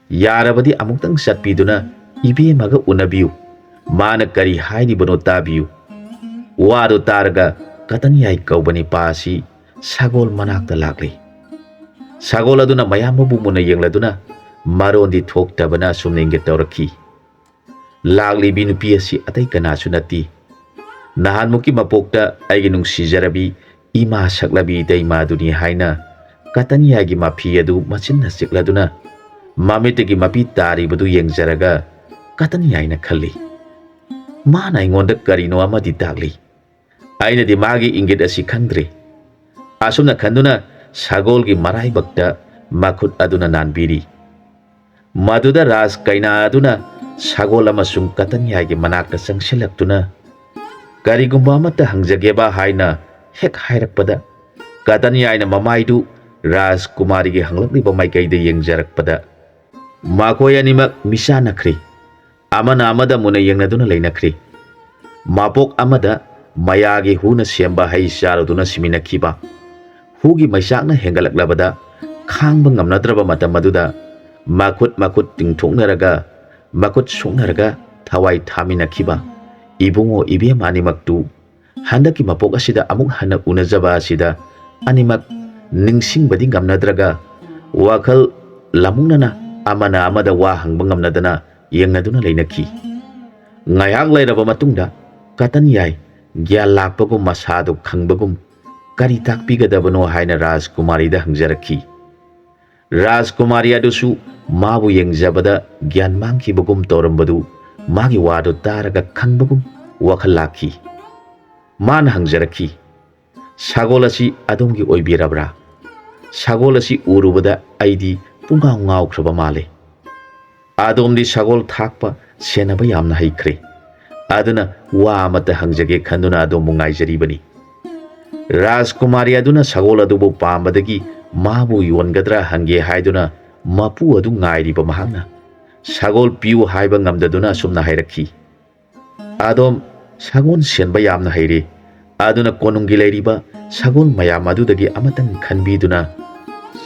ꯌꯥꯔꯕꯗꯤ ꯑꯃꯨꯛꯇꯪ ꯆꯠꯄꯤꯗꯨꯅ ꯏꯕꯦꯝꯃꯒ ꯎꯅꯕꯤꯌꯨ꯫ ꯃꯥꯅ ꯀꯔꯤ ꯍꯥꯏꯔꯤꯕꯅꯣ ꯇꯥꯕꯤꯌꯨ"꯫ ꯋꯥꯗꯨ ꯇꯥꯔꯒ ꯀꯇꯟ ꯌꯥꯏ ꯀꯧꯕ ꯅꯤꯄꯥ ꯑꯁꯤ ꯁꯒꯣꯜ ꯃꯅꯥꯛꯇ ꯂꯥꯛꯂꯦ꯫ ꯁꯒꯣꯜ ꯑꯗꯨꯅ ꯃꯌꯥꯝꯕꯕꯨ ꯃꯨꯟꯅ ꯌꯦꯡꯂꯗꯨꯅ ꯃꯔꯣꯟꯗꯤ ꯊꯣꯛꯇꯕꯅ ꯑꯁꯨꯝꯅ ꯏꯪꯒꯤꯠ ꯇꯧꯔꯛꯈꯤ, "ꯂꯥꯛꯂꯤꯕꯤ ꯅꯨꯄꯤ ꯑꯁꯤ ꯑꯇꯩ ꯀꯅꯥꯁꯨ ꯅꯠꯇꯦ꯫ ꯅꯍꯥꯟꯃꯨꯛꯀꯤ ꯃꯄꯣꯛꯇ ꯑꯩꯒꯤ ꯅꯨꯡꯁꯤꯖꯔꯕꯤ ꯏꯃꯥ ꯁꯛꯂꯕꯤ ꯏꯇꯩꯃꯥꯗꯨꯅꯤ" ꯍꯥꯏꯅ ꯀꯇꯟ ꯌꯥꯏꯒꯤ ꯃꯐꯤ ꯑꯗꯨ ꯃꯆꯤꯟꯅ ꯆꯤꯛꯂꯗꯨꯅ ꯃꯃꯤꯠꯇꯒꯤ ꯃꯄꯤ ꯇꯥꯔꯤꯕꯗꯨ ꯌꯦꯡꯖꯔꯒ ꯀꯇꯟ ꯌꯥꯏꯅ ꯈꯜꯂꯤ, "ꯃꯥꯅ ꯑꯩꯉꯣꯟꯗ ꯀꯔꯤꯅꯣ ꯑꯃꯗꯤ ꯇꯥꯛꯂꯤ꯫ ꯑꯩꯅꯗꯤ ꯃꯥꯒꯤ ꯏꯪꯒꯤꯠ ꯑꯁꯤ ꯈꯪꯗ꯭ꯔꯤ"꯫ ꯑꯁꯨꯝꯅ ꯈꯟꯗꯨꯅ ꯁꯒꯣꯜꯒꯤ ꯃꯔꯥꯏꯕꯛꯇ ꯃꯈꯨꯠ ꯑꯗꯨꯅ ꯅꯥꯟꯕꯤꯔꯤ꯫ ꯃꯗꯨꯗ ꯔꯥꯖ ꯀꯩꯅꯥ ꯑꯗꯨꯅ ꯁꯒꯣꯜ ꯑꯃꯁꯨꯡ ꯀꯇꯟ ꯌꯥꯏꯒꯤ ꯃꯅꯥꯛꯇ ꯆꯪꯁꯤꯜꯂꯛꯇꯨꯅ, "ꯀꯔꯤꯒꯨꯝꯕ ꯑꯃꯠꯇ ꯍꯪꯖꯒꯦꯕ" ꯍꯥꯏꯅ ꯍꯦꯛ ꯍꯥꯏꯔꯛꯄꯗ, ꯀꯇꯟ ꯌꯥꯏꯅ ꯃꯃꯥꯏꯗꯨ ꯔꯥꯖꯀꯨꯃꯥꯔꯤꯒꯤ ꯍꯪꯂꯛꯂꯤꯕ ꯃꯥꯏꯀꯩꯗ ꯌꯦꯡꯖꯔꯛꯄꯗ, ꯃꯈꯣꯏ ꯑꯅꯤꯃꯛ ꯃꯤꯆꯥꯟꯅꯈ꯭ꯔꯦ꯫ ꯑꯃꯅ ꯑꯃꯗ ꯃꯨꯟꯅ ꯌꯦꯡꯅꯗꯨꯅ ꯂꯩꯅꯈ꯭ꯔꯦ꯫ ꯃꯄꯣꯛ ꯑꯃꯗ ꯃꯌꯥꯒꯤ ꯍꯨꯅ ꯁꯦꯝꯕ ꯍꯩ ꯆꯥꯔꯨꯗꯨꯅ ꯁꯤꯃꯤꯟꯅꯈꯤꯕ꯫ ꯍꯨꯒꯤ ꯃꯩꯆꯥꯛꯅ ꯍꯦꯟꯒꯠꯂꯛꯂꯕꯗ ꯈꯥꯡꯕ ꯉꯝꯅꯗ꯭ꯔꯕ ꯃꯇꯝ ꯑꯗꯨꯗ ꯃꯈꯨꯠ ꯃꯈꯨꯠ ꯇꯤꯡꯊꯣꯛꯅꯔꯒ, ꯃꯈꯨꯠ ꯁꯣꯛꯅꯔꯒ ꯊꯋꯥꯏ ꯊꯥꯃꯤꯟꯅꯈꯤꯕ ꯏꯕꯨꯡꯉꯣ ꯏꯕꯦꯝꯃ ꯑꯅꯤꯃꯛꯇꯨ ꯍꯟꯗꯛꯀꯤ ꯃꯄꯣꯛ ꯑꯁꯤꯗ ꯑꯃꯨꯛ ꯍꯟꯅ ꯎꯅꯖꯕ ꯑꯁꯤꯗ ꯑꯅꯤꯃꯛ ꯅꯤꯡꯁꯤꯡꯕꯗꯤ ꯉꯝꯅꯗ꯭ꯔꯒ ꯋꯥꯈꯜ ꯂꯥꯃꯨꯛꯅꯅ ꯑꯃꯅ ꯑꯃꯗ ꯋꯥ ꯍꯪꯕ ꯉꯝꯅꯗꯅ ꯌꯦꯡꯅꯗꯨꯅ ꯂꯩꯅꯈꯤ꯫ ꯉꯥꯏꯍꯥꯛ ꯂꯩꯔꯕ ꯃꯇꯨꯡꯗ ꯀꯇꯟ ꯌꯥꯏ ꯒ꯭ꯌꯥꯟ ꯂꯥꯛꯄꯒꯨꯝ ꯃꯁꯥꯗꯨ ꯈꯪꯕꯒꯨꯝ ꯀꯔꯤ ꯇꯥꯛꯄꯤꯒꯗꯕꯅꯣ ꯍꯥꯏꯅ ꯔꯥꯖꯀꯨꯃꯥꯔꯤꯗ ꯍꯪꯖꯔꯛꯈꯤ꯫ ꯔꯥꯖꯀꯨꯃꯥꯔꯤ ꯑꯗꯨꯁꯨ ꯃꯥꯕꯨ ꯌꯦꯡꯖꯕꯗ ꯒ꯭ꯌꯥꯟ ꯃꯥꯡꯈꯤꯕꯒꯨꯝ ꯇꯧꯔꯝꯕꯗꯨ ꯃꯥꯒꯤ ꯋꯥꯗꯨ ꯇꯥꯔꯒ ꯈꯪꯕꯒꯨꯝ ꯋꯥꯈꯜ ꯂꯥꯛꯈꯤ꯫ ꯃꯥꯅ ꯍꯪꯖꯔꯛꯈꯤ, "ꯁꯒꯣꯜ ꯑꯁꯤ ꯑꯗꯣꯝꯒꯤ ꯑꯣꯏꯕꯤꯔꯕ꯭ꯔꯥ? ꯁꯒꯣꯜ ꯑꯁꯤ ꯎꯔꯨꯕꯗ ꯑꯩꯗꯤ ꯄꯨꯡꯉꯥꯎ ꯉꯥꯎꯈ꯭ꯔꯕ ꯃꯥꯜꯂꯦ꯫ ꯑꯗꯣꯝꯗꯤ ꯁꯒꯣꯜ ꯊꯥꯛꯄ ꯁꯦꯟꯅꯕ ꯌꯥꯝꯅ ꯍꯩꯈ꯭ꯔꯦ꯫ ꯑꯗꯨꯅ ꯋꯥ ꯑꯃꯠꯇ ꯍꯪꯖꯒꯦ ꯈꯟꯗꯨꯅ ꯑꯗꯣꯝꯕꯨ ꯉꯥꯏꯖꯔꯤꯕꯅꯤ꯫" ꯔꯥꯖꯀꯨꯃꯥꯔꯤ ꯑꯗꯨꯅ ꯁꯒꯣꯜ ꯑꯗꯨꯕꯨ ꯄꯥꯝꯕꯗꯒꯤ ꯃꯥꯕꯨ ꯌꯣꯟꯒꯗ꯭ꯔꯥ ꯍꯪꯒꯦ ꯍꯥꯏꯗꯨꯅ ꯃꯄꯨ ꯑꯗꯨ ꯉꯥꯏꯔꯤꯕ ꯃꯍꯥꯛꯅ ꯁꯒꯣꯜ ꯄꯤꯌꯨ ꯍꯥꯏꯕ ꯉꯝꯗꯗꯨꯅ ꯑꯁꯨꯝꯅ ꯍꯥꯏꯔꯛꯈꯤ, "ꯑꯗꯣꯝ ꯁꯒꯣꯜ ꯁꯦꯟꯕ ꯌꯥꯝꯅ ꯍꯩꯔꯦ, ꯑꯗꯨꯅ ꯀꯣꯅꯨꯡꯒꯤ ꯂꯩꯔꯤꯕ ꯁꯒꯣꯜ ꯃꯌꯥꯝ ꯑꯗꯨꯗꯒꯤ ꯑꯃꯇꯪ ꯈꯟꯕꯤꯗꯨꯅ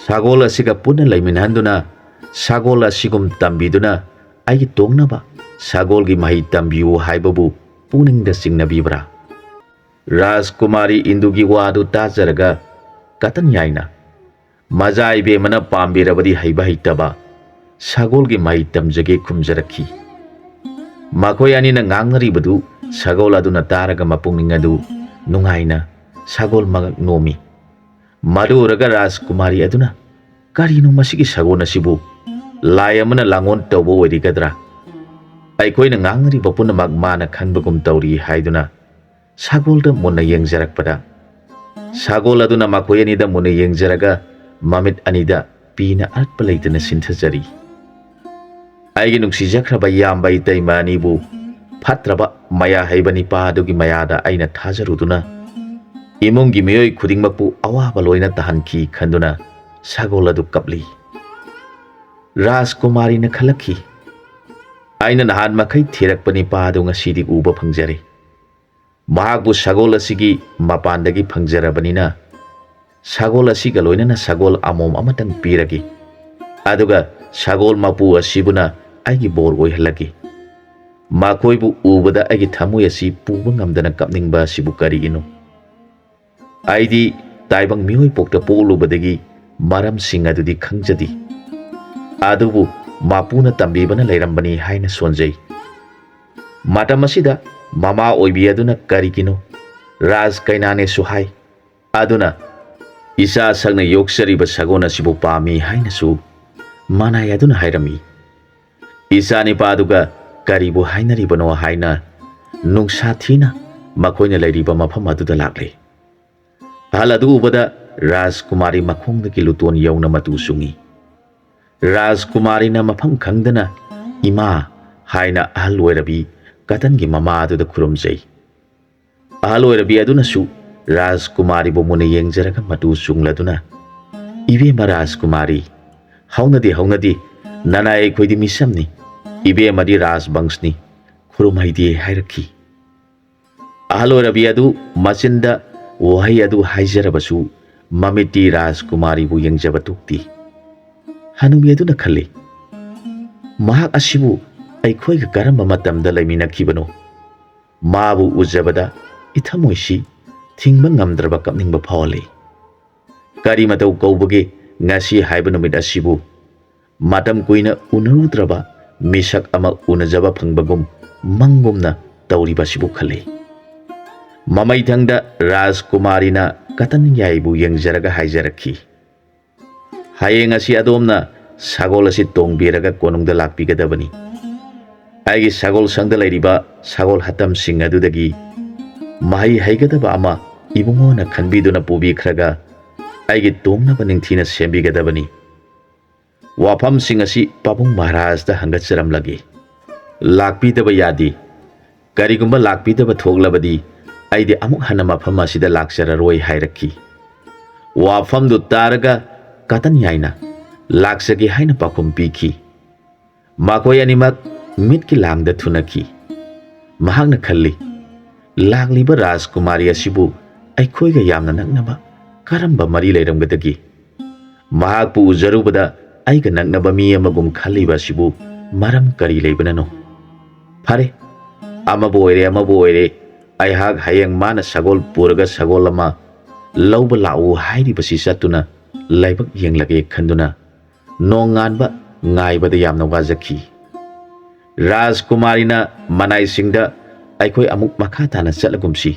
ꯁꯒꯣꯜ ꯑꯁꯤꯒ ꯄꯨꯟꯅ ꯂꯩꯃꯤꯟꯅꯍꯟꯗꯨꯅ ꯁꯒꯣꯜ ꯑꯁꯤꯒꯨꯝ ꯇꯝꯕꯤꯗꯨꯅ ꯑꯩꯒꯤ ꯇꯣꯡꯅꯕ ꯁꯒꯣꯜꯒꯤ ꯃꯍꯩ ꯇꯝꯕꯤꯌꯨ ꯍꯥꯏꯕꯕꯨ ꯄꯨꯛꯅꯤꯡꯗ ꯆꯤꯡꯅꯕꯤꯕ꯭ꯔꯥ?" ꯔꯥꯖꯀꯨꯃꯥꯔꯤ ꯏꯟꯗꯨꯒꯤ ꯋꯥꯗꯨ ꯇꯥꯖꯔꯒ ꯀꯇꯟ ꯌꯥꯏꯅ, "ꯃꯖꯥ ꯏꯕꯦꯝꯃꯅ ꯄꯥꯝꯕꯤꯔꯕꯗꯤ ꯍꯩꯕ ꯍꯩꯇꯕ ꯁꯒꯣꯜꯒꯤ ꯃꯍꯩ ꯇꯝꯖꯒꯦ" ꯈꯨꯝꯖꯔꯛꯈꯤ꯫ ꯃꯈꯣꯏ ꯑꯅꯤꯅ ꯉꯥꯡꯅꯔꯤꯕꯗꯨ ꯁꯒꯣꯜ ꯑꯗꯨꯅ ꯇꯥꯔꯒ ꯃꯄꯨꯛꯅꯤꯡ ꯑꯗꯨ ꯅꯨꯡꯉꯥꯏꯅ ꯁꯒꯣꯜ ꯃꯉꯛ ꯅꯣꯝꯃꯤ꯫ ꯃꯗꯨ ꯎꯔꯒ ꯔꯥꯖꯀꯨꯃꯥꯔꯤ ꯑꯗꯨꯅ, "ꯀꯔꯤꯅꯣ ꯃꯁꯤꯒꯤ ꯁꯒꯣꯜ ꯑꯁꯤꯕꯨ? ꯂꯥꯏ ꯑꯃꯅ ꯂꯥꯡꯑꯣꯟ ꯇꯧꯕ ꯑꯣꯏꯔꯤꯒꯗ꯭ꯔꯥ? ꯑꯩꯈꯣꯏꯅ ꯉꯥꯡꯅꯔꯤꯕ ꯄꯨꯝꯅꯃꯛ ꯃꯥꯅ ꯈꯟꯕꯒꯨꯝ ꯇꯧꯔꯤ" ꯍꯥꯏꯗꯨꯅ ꯁꯒꯣꯜꯗ ꯃꯨꯟꯅ ꯌꯦꯡꯖꯔꯛꯄꯗ, ꯁꯒꯣꯜ ꯑꯗꯨꯅ ꯃꯈꯣꯏ ꯑꯅꯤꯗ ꯃꯨꯟꯅ ꯌꯦꯡꯖꯔꯒ ꯃꯃꯤꯠ ꯑꯅꯤꯗ ꯄꯤꯅ ꯑꯔꯠꯄ ꯂꯩꯇꯅ ꯁꯤꯟꯊꯖꯔꯤ꯫ ꯑꯩꯒꯤ ꯅꯨꯡꯁꯤꯖꯈ꯭ꯔꯕ ꯏꯌꯥꯝꯕ ꯏꯇꯩꯃ ꯑꯅꯤꯕꯨ ꯐꯠꯇ꯭ꯔꯕ ꯃꯌꯥ ꯍꯩꯕ ꯅꯤꯄꯥ ꯑꯗꯨꯒꯤ ꯃꯌꯥꯗ ꯑꯩꯅ ꯊꯥꯖꯔꯨꯗꯨꯅ ꯏꯃꯨꯡꯒꯤ ꯃꯤꯑꯣꯏ ꯈꯨꯗꯤꯡꯃꯛꯄꯨ ꯑꯋꯥꯕ ꯂꯣꯏꯅ ꯇꯥꯍꯟꯈꯤ ꯈꯟꯗꯨꯅ ꯁꯒꯣꯜ ꯑꯗꯨ ꯀꯞꯂꯤ꯫ ꯔꯥꯖꯀꯨꯃꯥꯔꯤꯅ ꯈꯜꯂꯛꯈꯤ, "ꯑꯩꯅ ꯅꯍꯥꯟ ꯃꯈꯩ ꯊꯤꯔꯛꯄ ꯅꯤꯄꯥ ꯑꯗꯨ ꯉꯁꯤꯗꯤ ꯎꯕ ꯐꯪꯖꯔꯦ꯫ ꯃꯍꯥꯛꯄꯨ ꯁꯒꯣꯜ ꯑꯁꯤꯒꯤ ꯃꯄꯥꯟꯗꯒꯤ ꯐꯪꯖꯔꯕꯅꯤꯅ ꯁꯒꯣꯜ ꯑꯁꯤꯒ ꯂꯣꯏꯅꯅ ꯁꯒꯣꯜ ꯑꯃꯣꯝ ꯑꯃꯇꯪ ꯄꯤꯔꯒꯦ꯫ ꯑꯗꯨꯒ ꯁꯒꯣꯜ ꯃꯄꯨ ꯑꯁꯤꯕꯨꯅ ꯑꯩꯒꯤ ꯕꯣꯔ ꯑꯣꯏꯍꯜꯂꯒꯦ꯫ ꯃꯈꯣꯏꯕꯨ ꯎꯕꯗ ꯑꯩꯒꯤ ꯊꯃꯣꯏ ꯑꯁꯤ ꯄꯨꯕ ꯉꯝꯗꯅ ꯀꯞꯅꯤꯡꯕ ꯑꯁꯤꯕꯨ ꯀꯔꯤꯒꯤꯅꯣ? ꯑꯩꯗꯤ ꯇꯥꯏꯕꯪ ꯃꯤꯑꯣꯏ ꯄꯣꯛꯇ ꯄꯣꯛꯂꯨꯕꯗꯒꯤ ꯃꯔꯝꯁꯤꯡ ꯑꯗꯨꯗꯤ ꯈꯪꯖꯗꯦ꯫ ꯑꯗꯨꯕꯨ ꯃꯄꯨꯅ ꯇꯝꯕꯤꯕꯅ ꯂꯩꯔꯝꯕꯅꯤ ꯍꯥꯏꯅ ꯁꯣꯟꯖꯩ꯫ ꯃꯇꯝ ꯑꯁꯤꯗ ꯃꯃꯥ ꯑꯣꯏꯕꯤ ꯑꯗꯨꯅ ꯀꯔꯤꯒꯤꯅꯣ ꯔꯥꯖ ꯀꯩꯅꯥꯅꯦꯁꯨ ꯍꯥꯏ, ꯑꯗꯨꯅ ꯏꯆꯥ ꯁꯛꯅ ꯌꯣꯛꯆꯔꯤꯕ ꯁꯒꯣꯜ ꯑꯁꯤꯕꯨ ꯄꯥꯝꯃꯤ ꯍꯥꯏꯅꯁꯨ ꯃꯅꯥꯏ ꯑꯗꯨꯅ ꯍꯥꯏꯔꯝꯃꯤ꯫ ꯏꯆꯥ ꯅꯤꯄꯥꯗꯨꯒ ꯀꯔꯤꯕꯨ ꯍꯥꯏꯅꯔꯤꯕꯅꯣ ꯍꯥꯏꯅ ꯅꯨꯡꯁꯥ ꯊꯤꯅ ꯃꯈꯣꯏꯅ ꯂꯩꯔꯤꯕ ꯃꯐꯝ ꯑꯗꯨꯗ ꯂꯥꯛꯂꯦ꯫ ꯑꯍꯜ ꯑꯗꯨ ꯎꯕꯗ ꯔꯥꯖꯀꯨꯃꯥꯔꯤ ꯃꯈꯣꯡꯗꯒꯤ ꯂꯨꯇꯣꯟ ꯌꯧꯅ ꯃꯇꯨ ꯆꯨꯡꯉꯤ꯫ ꯔꯥꯖꯀꯨꯃꯥꯔꯤꯅ ꯃꯐꯝ ꯈꯪꯗꯅ "ꯏꯃꯥ" ꯍꯥꯏꯅ ꯑꯍꯜ ꯑꯣꯏꯔꯕꯤ ꯀꯇꯟꯒꯤ ꯃꯃꯥ ꯑꯗꯨꯗ ꯈꯨꯔꯨꯝꯖꯩ꯫ ꯑꯍꯜ ꯑꯣꯏꯔꯕꯤ ꯑꯗꯨꯅꯁꯨ ꯔꯥꯖꯀꯨꯃꯥꯔꯤꯕꯨ ꯃꯨꯟꯅ ꯌꯦꯡꯖꯔꯒ ꯃꯇꯨ ꯆꯨꯡꯂꯗꯨꯅ, "ꯏꯕꯦꯝꯃ ꯔꯥꯖꯀꯨꯃꯥꯔꯤ, ꯍꯧꯅꯗꯦ, ꯍꯧꯅꯗꯦ, ꯅꯅꯥꯏ ꯑꯩꯈꯣꯏꯗꯤ ꯃꯤꯁꯝꯅꯤ, ꯏꯕꯦꯝꯃꯗꯤ ꯔꯥꯖꯕꯪꯁꯅꯤ, ꯈꯨꯔꯨꯝꯍꯩꯗꯦ" ꯍꯥꯏꯔꯛꯈꯤ꯫ ꯑꯍꯜ ꯑꯣꯏꯔꯕꯤ ꯑꯗꯨ ꯃꯆꯤꯟꯗ ꯋꯥꯍꯩ ꯑꯗꯨ ꯍꯥꯏꯖꯔꯕꯁꯨ ꯃꯃꯤꯠꯇꯤ ꯔꯥꯖꯀꯨꯃꯥꯔꯤꯕꯨ ꯌꯦꯡꯖꯕ ꯇꯣꯛꯇꯦ꯫ ꯍꯅꯨꯕꯤ ꯑꯗꯨꯅ ꯈꯜꯂꯤ, "ꯃꯍꯥꯛ ꯑꯁꯤꯕꯨ ꯑꯩꯈꯣꯏꯒ ꯀꯔꯝꯕ ꯃꯇꯝꯗ ꯂꯩꯃꯤꯟꯅꯈꯤꯕꯅꯣ? ꯃꯥꯕꯨ ꯎꯖꯕꯗ ꯏꯊꯃꯣꯏꯁꯤ ꯊꯤꯡꯕ ꯉꯝꯗ꯭ꯔꯕ ꯀꯞꯅꯤꯡꯕ ꯐꯥꯎꯍꯜꯂꯤ꯫ ꯀꯔꯤ ꯃꯇꯧ ꯀꯧꯕꯒꯦ ꯉꯁꯤ ꯍꯥꯏꯕ ꯅꯨꯃꯤꯠ ꯑꯁꯤꯕꯨ? ꯃꯇꯝ ꯀꯨꯏꯅ ꯎꯅꯔꯨꯗ꯭ꯔꯕ ꯃꯤꯁꯛ ꯑꯃ ꯎꯅꯖꯕ ꯐꯪꯕꯒꯨꯝ ꯃꯪꯒꯨꯝꯅ ꯇꯧꯔꯤꯕꯁꯤꯕꯨ" ꯈꯜꯂꯤ꯫ ꯃꯃꯩꯊꯪꯗ ꯔꯥꯖꯀꯨꯃꯥꯔꯤꯅ ꯀꯇꯟ ꯌꯥꯏꯕꯨ ꯌꯦꯡꯖꯔꯒ ꯍꯥꯏꯖꯔꯛꯈꯤ, "ꯍꯌꯦꯡ ꯑꯁꯤ ꯑꯗꯣꯝꯅ ꯁꯒꯣꯜ ꯑꯁꯤ ꯇꯣꯡꯕꯤꯔꯒ ꯀꯣꯅꯨꯡꯗ ꯂꯥꯛꯄꯤꯒꯗꯕꯅꯤ꯫ ꯑꯩꯒꯤ ꯁꯒꯣꯜ ꯁꯪꯗ ꯂꯩꯔꯤꯕ ꯁꯒꯣꯜ ꯍꯠꯇꯝꯁꯤꯡ ꯑꯗꯨꯗꯒꯤ ꯃꯍꯩ ꯍꯩꯒꯗꯕ ꯑꯃ ꯏꯕꯨꯡꯉꯣꯅ ꯈꯟꯕꯤꯗꯨꯅ ꯄꯨꯕꯤꯈ꯭ꯔꯒ ꯑꯩꯒꯤ ꯇꯣꯡꯅꯕ ꯅꯤꯡꯊꯤꯅ ꯁꯦꯝꯕꯤꯒꯗꯕꯅꯤ꯫ ꯋꯥꯐꯝꯁꯤꯡ ꯑꯁꯤ ꯄꯥꯕꯨꯡ ꯃꯍꯥꯔꯥꯖꯇ ꯍꯪꯒꯠꯆꯔꯝꯂꯒꯦ꯫ ꯂꯥꯛꯄꯤꯗꯕ ꯌꯥꯗꯦ꯫ ꯀꯔꯤꯒꯨꯝꯕ ꯂꯥꯛꯄꯤꯗꯕ ꯊꯣꯛꯂꯕꯗꯤ ꯑꯩꯗꯤ ꯑꯃꯨꯛ ꯍꯟꯅ ꯃꯐꯝ ꯑꯁꯤꯗ ꯂꯥꯛꯆꯔꯔꯣꯏ" ꯍꯥꯏꯔꯛꯈꯤ꯫ ꯋꯥꯐꯝꯗꯨ ꯇꯥꯔꯒ ꯀꯇꯟ ꯌꯥꯏꯅ "ꯂꯥꯛꯆꯒꯦ" ꯍꯥꯏꯅ ꯄꯥꯎꯈꯨꯝ ꯄꯤꯈꯤ꯫ ꯃꯈꯣꯏ ꯑꯅꯤꯃꯛ ꯃꯤꯠꯀꯤ ꯂꯥꯡꯗ ꯊꯨꯅꯈꯤ꯫ ꯃꯍꯥꯛꯅ ꯈꯜꯂꯤ, "ꯂꯥꯛꯂꯤꯕ ꯔꯥꯖꯀꯨꯃꯥꯔꯤ ꯑꯁꯤꯕꯨ ꯑꯩꯈꯣꯏꯒ ꯌꯥꯝꯅ ꯅꯛꯅꯕ ꯀꯔꯝꯕ ꯃꯔꯤ ꯂꯩꯔꯝꯒꯗꯒꯦ? ꯃꯍꯥꯛꯄꯨ ꯎꯖꯔꯨꯕꯗ ꯑꯩꯒ ꯅꯛꯅꯕ ꯃꯤ ꯑꯃꯒꯨꯝ ꯈꯜꯂꯤꯕ ꯑꯁꯤꯕꯨ ꯃꯔꯝ ꯀꯔꯤ ꯂꯩꯕꯅꯅꯣ? ꯐꯔꯦ, ꯑꯃꯕꯨ ꯑꯣꯏꯔꯦ, ꯑꯃꯕꯨ ꯑꯣꯏꯔꯦ, ꯑꯩꯍꯥꯛ ꯍꯌꯦꯡ ꯃꯥꯅ ꯁꯒꯣꯜ ꯄꯨꯔꯒ ꯁꯒꯣꯜ ꯑꯃ ꯂꯧꯕ ꯂꯥꯛꯎ ꯍꯥꯏꯔꯤꯕꯁꯤ ꯆꯠꯇꯨꯅ ꯂꯥꯏꯕꯛ ꯌꯦꯡꯂꯒꯦ ꯈꯟꯗꯨꯅ ꯅꯣꯡꯉꯥꯟꯕ ꯉꯥꯏꯕꯗ ꯌꯥꯝꯅ ꯋꯥꯖꯈꯤ꯫ ꯔꯥꯖꯀꯨꯃꯥꯔꯤꯅ ꯃꯅꯥꯏꯁꯤꯡꯗ "ꯑꯩꯈꯣꯏ ꯑꯃꯨꯛ ꯃꯈꯥ ꯇꯥꯅ ꯆꯠꯂꯒꯨꯝꯁꯤ꯫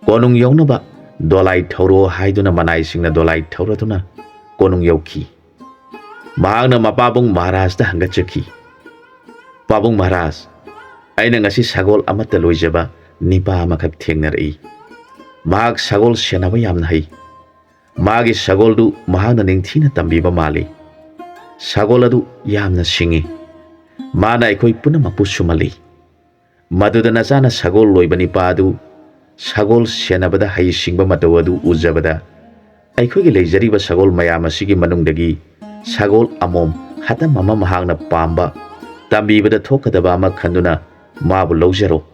ꯀꯣꯅꯨꯡ ꯌꯧꯅꯕ ꯗꯣꯂꯥꯏ ꯊꯧꯔꯣ" ꯍꯥꯏꯗꯨꯅ ꯃꯅꯥꯏꯁꯤꯡꯅ ꯗꯣꯂꯥꯏ ꯊꯧꯔꯗꯨꯅ ꯀꯣꯅꯨꯡ ꯌꯧꯈꯤ꯫ ꯃꯍꯥꯛꯅ ꯃꯄꯥꯕꯨꯡ ꯃꯍꯥꯔꯥꯖꯇ ꯍꯪꯒꯠꯆꯈꯤ, "ꯄꯥꯕꯨꯡ ꯃꯍꯥꯔꯥꯖ, ꯑꯩꯅ ꯉꯁꯤ ꯁꯒꯣꯜ ꯑꯃꯠꯇ ꯂꯣꯏꯖꯕ ꯅꯤꯄꯥ ꯑꯃꯈꯛ ꯊꯦꯡꯅꯔꯛꯏ꯫ ꯃꯍꯥꯛ ꯁꯒꯣꯜ ꯁꯦꯟꯅꯕ ꯌꯥꯝꯅ ꯍꯩ꯫ ꯃꯥꯒꯤ ꯁꯒꯣꯜꯗꯨ ꯃꯍꯥꯛꯅ ꯅꯤꯡꯊꯤꯅ ꯇꯝꯕꯤꯕ ꯃꯥꯜꯂꯤ꯫ ꯁꯒꯣꯜ ꯑꯗꯨ ꯌꯥꯝꯅ ꯁꯤꯡꯏ꯫ ꯃꯥꯅ ꯑꯩꯈꯣꯏ ꯄꯨꯝꯅꯃꯛꯄꯨ ꯁꯨꯝꯍꯜꯂꯤ꯫ ꯃꯗꯨꯗ ꯅꯆꯥꯅ ꯁꯒꯣꯜ ꯂꯣꯏꯕ ꯅꯤꯄꯥ ꯑꯗꯨ ꯁꯒꯣꯜ ꯁꯦꯟꯅꯕꯗ ꯍꯩꯁꯤꯡꯕ ꯃꯇꯧ ꯑꯗꯨ ꯎꯖꯕꯗ, ꯑꯩꯈꯣꯏꯒꯤ ꯂꯩꯖꯔꯤꯕ ꯁꯒꯣꯜ ꯃꯌꯥꯝ ꯑꯁꯤꯒꯤ ꯃꯅꯨꯡꯗꯒꯤ ꯁꯒꯣꯜ ꯑꯃꯣꯝ ꯍꯇꯝ ꯑꯃ ꯃꯍꯥꯛꯅ ꯄꯥꯝꯕ, ꯇꯝꯕꯤꯕꯗ ꯊꯣꯛꯀꯗꯕ ꯑꯃ ꯈꯟꯗꯨꯅ ꯃꯥꯕꯨ ꯂꯧꯖꯔꯣ꯫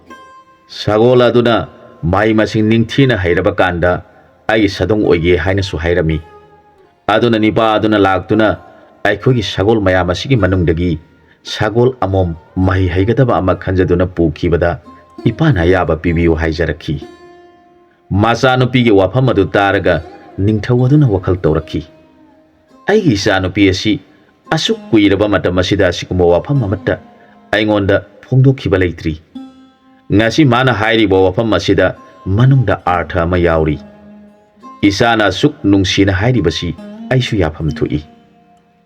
ꯁꯒꯣꯜ ꯑꯗꯨꯅ ꯃꯍꯩ ꯃꯁꯤꯡ ꯅꯤꯡꯊꯤꯅ ꯍꯩꯔꯕ ꯀꯥꯟꯗ ꯑꯩꯒꯤ ꯁꯗꯣꯡ ꯑꯣꯏꯒꯦ" ꯍꯥꯏꯅꯁꯨ ꯍꯥꯏꯔꯝꯃꯤ꯫ ꯑꯗꯨꯅ ꯅꯤꯄꯥ ꯑꯗꯨꯅ ꯂꯥꯛꯇꯨꯅ ꯑꯩꯈꯣꯏꯒꯤ ꯁꯒꯣꯜ ꯃꯌꯥꯝ ꯑꯁꯤꯒꯤ ꯃꯅꯨꯡꯗꯒꯤ ꯁꯒꯣꯜ ꯑꯃꯣꯝ ꯃꯍꯩ ꯍꯩꯒꯗꯕ ꯑꯃ ꯈꯟꯖꯗꯨꯅ ꯄꯨꯈꯤꯕꯗ ꯏꯄꯥꯅ ꯑꯌꯥꯕ ꯄꯤꯕꯤꯌꯨ ꯍꯥꯏꯖꯔꯛꯈꯤ꯫ ꯃꯆꯥꯅꯨꯄꯤꯒꯤ ꯋꯥꯐꯝ ꯑꯗꯨ ꯇꯥꯔꯒ ꯅꯤꯡꯊꯧ ꯑꯗꯨꯅ ꯋꯥꯈꯜ ꯇꯧꯔꯛꯈꯤ, "ꯑꯩꯒꯤ ꯏꯆꯥꯅꯨꯄꯤ ꯑꯁꯤ ꯑꯁꯨꯛ ꯀꯨꯏꯔꯕ ꯃꯇꯝ ꯑꯁꯤꯗ ꯑꯁꯤꯒꯨꯝꯕ ꯋꯥꯐꯝ ꯑꯃꯠꯇ ꯑꯩꯉꯣꯟꯗ ꯐꯣꯡꯗꯣꯛꯈꯤꯕ ꯂꯩꯇ꯭ꯔꯤ꯫ ꯉꯁꯤ ꯃꯥꯅ ꯍꯥꯏꯔꯤꯕ ꯋꯥꯐꯝ ꯑꯁꯤꯗ ꯃꯅꯨꯡꯗ ꯑꯥꯔꯊ ꯑꯃ ꯌꯥꯎꯔꯤ꯫ ꯏꯆꯥꯅ ꯑꯁꯨꯛ ꯅꯨꯡꯁꯤꯅ ꯍꯥꯏꯔꯤꯕꯁꯤ ꯑꯩꯁꯨ ꯌꯥꯐꯝ ꯊꯣꯛꯏ꯫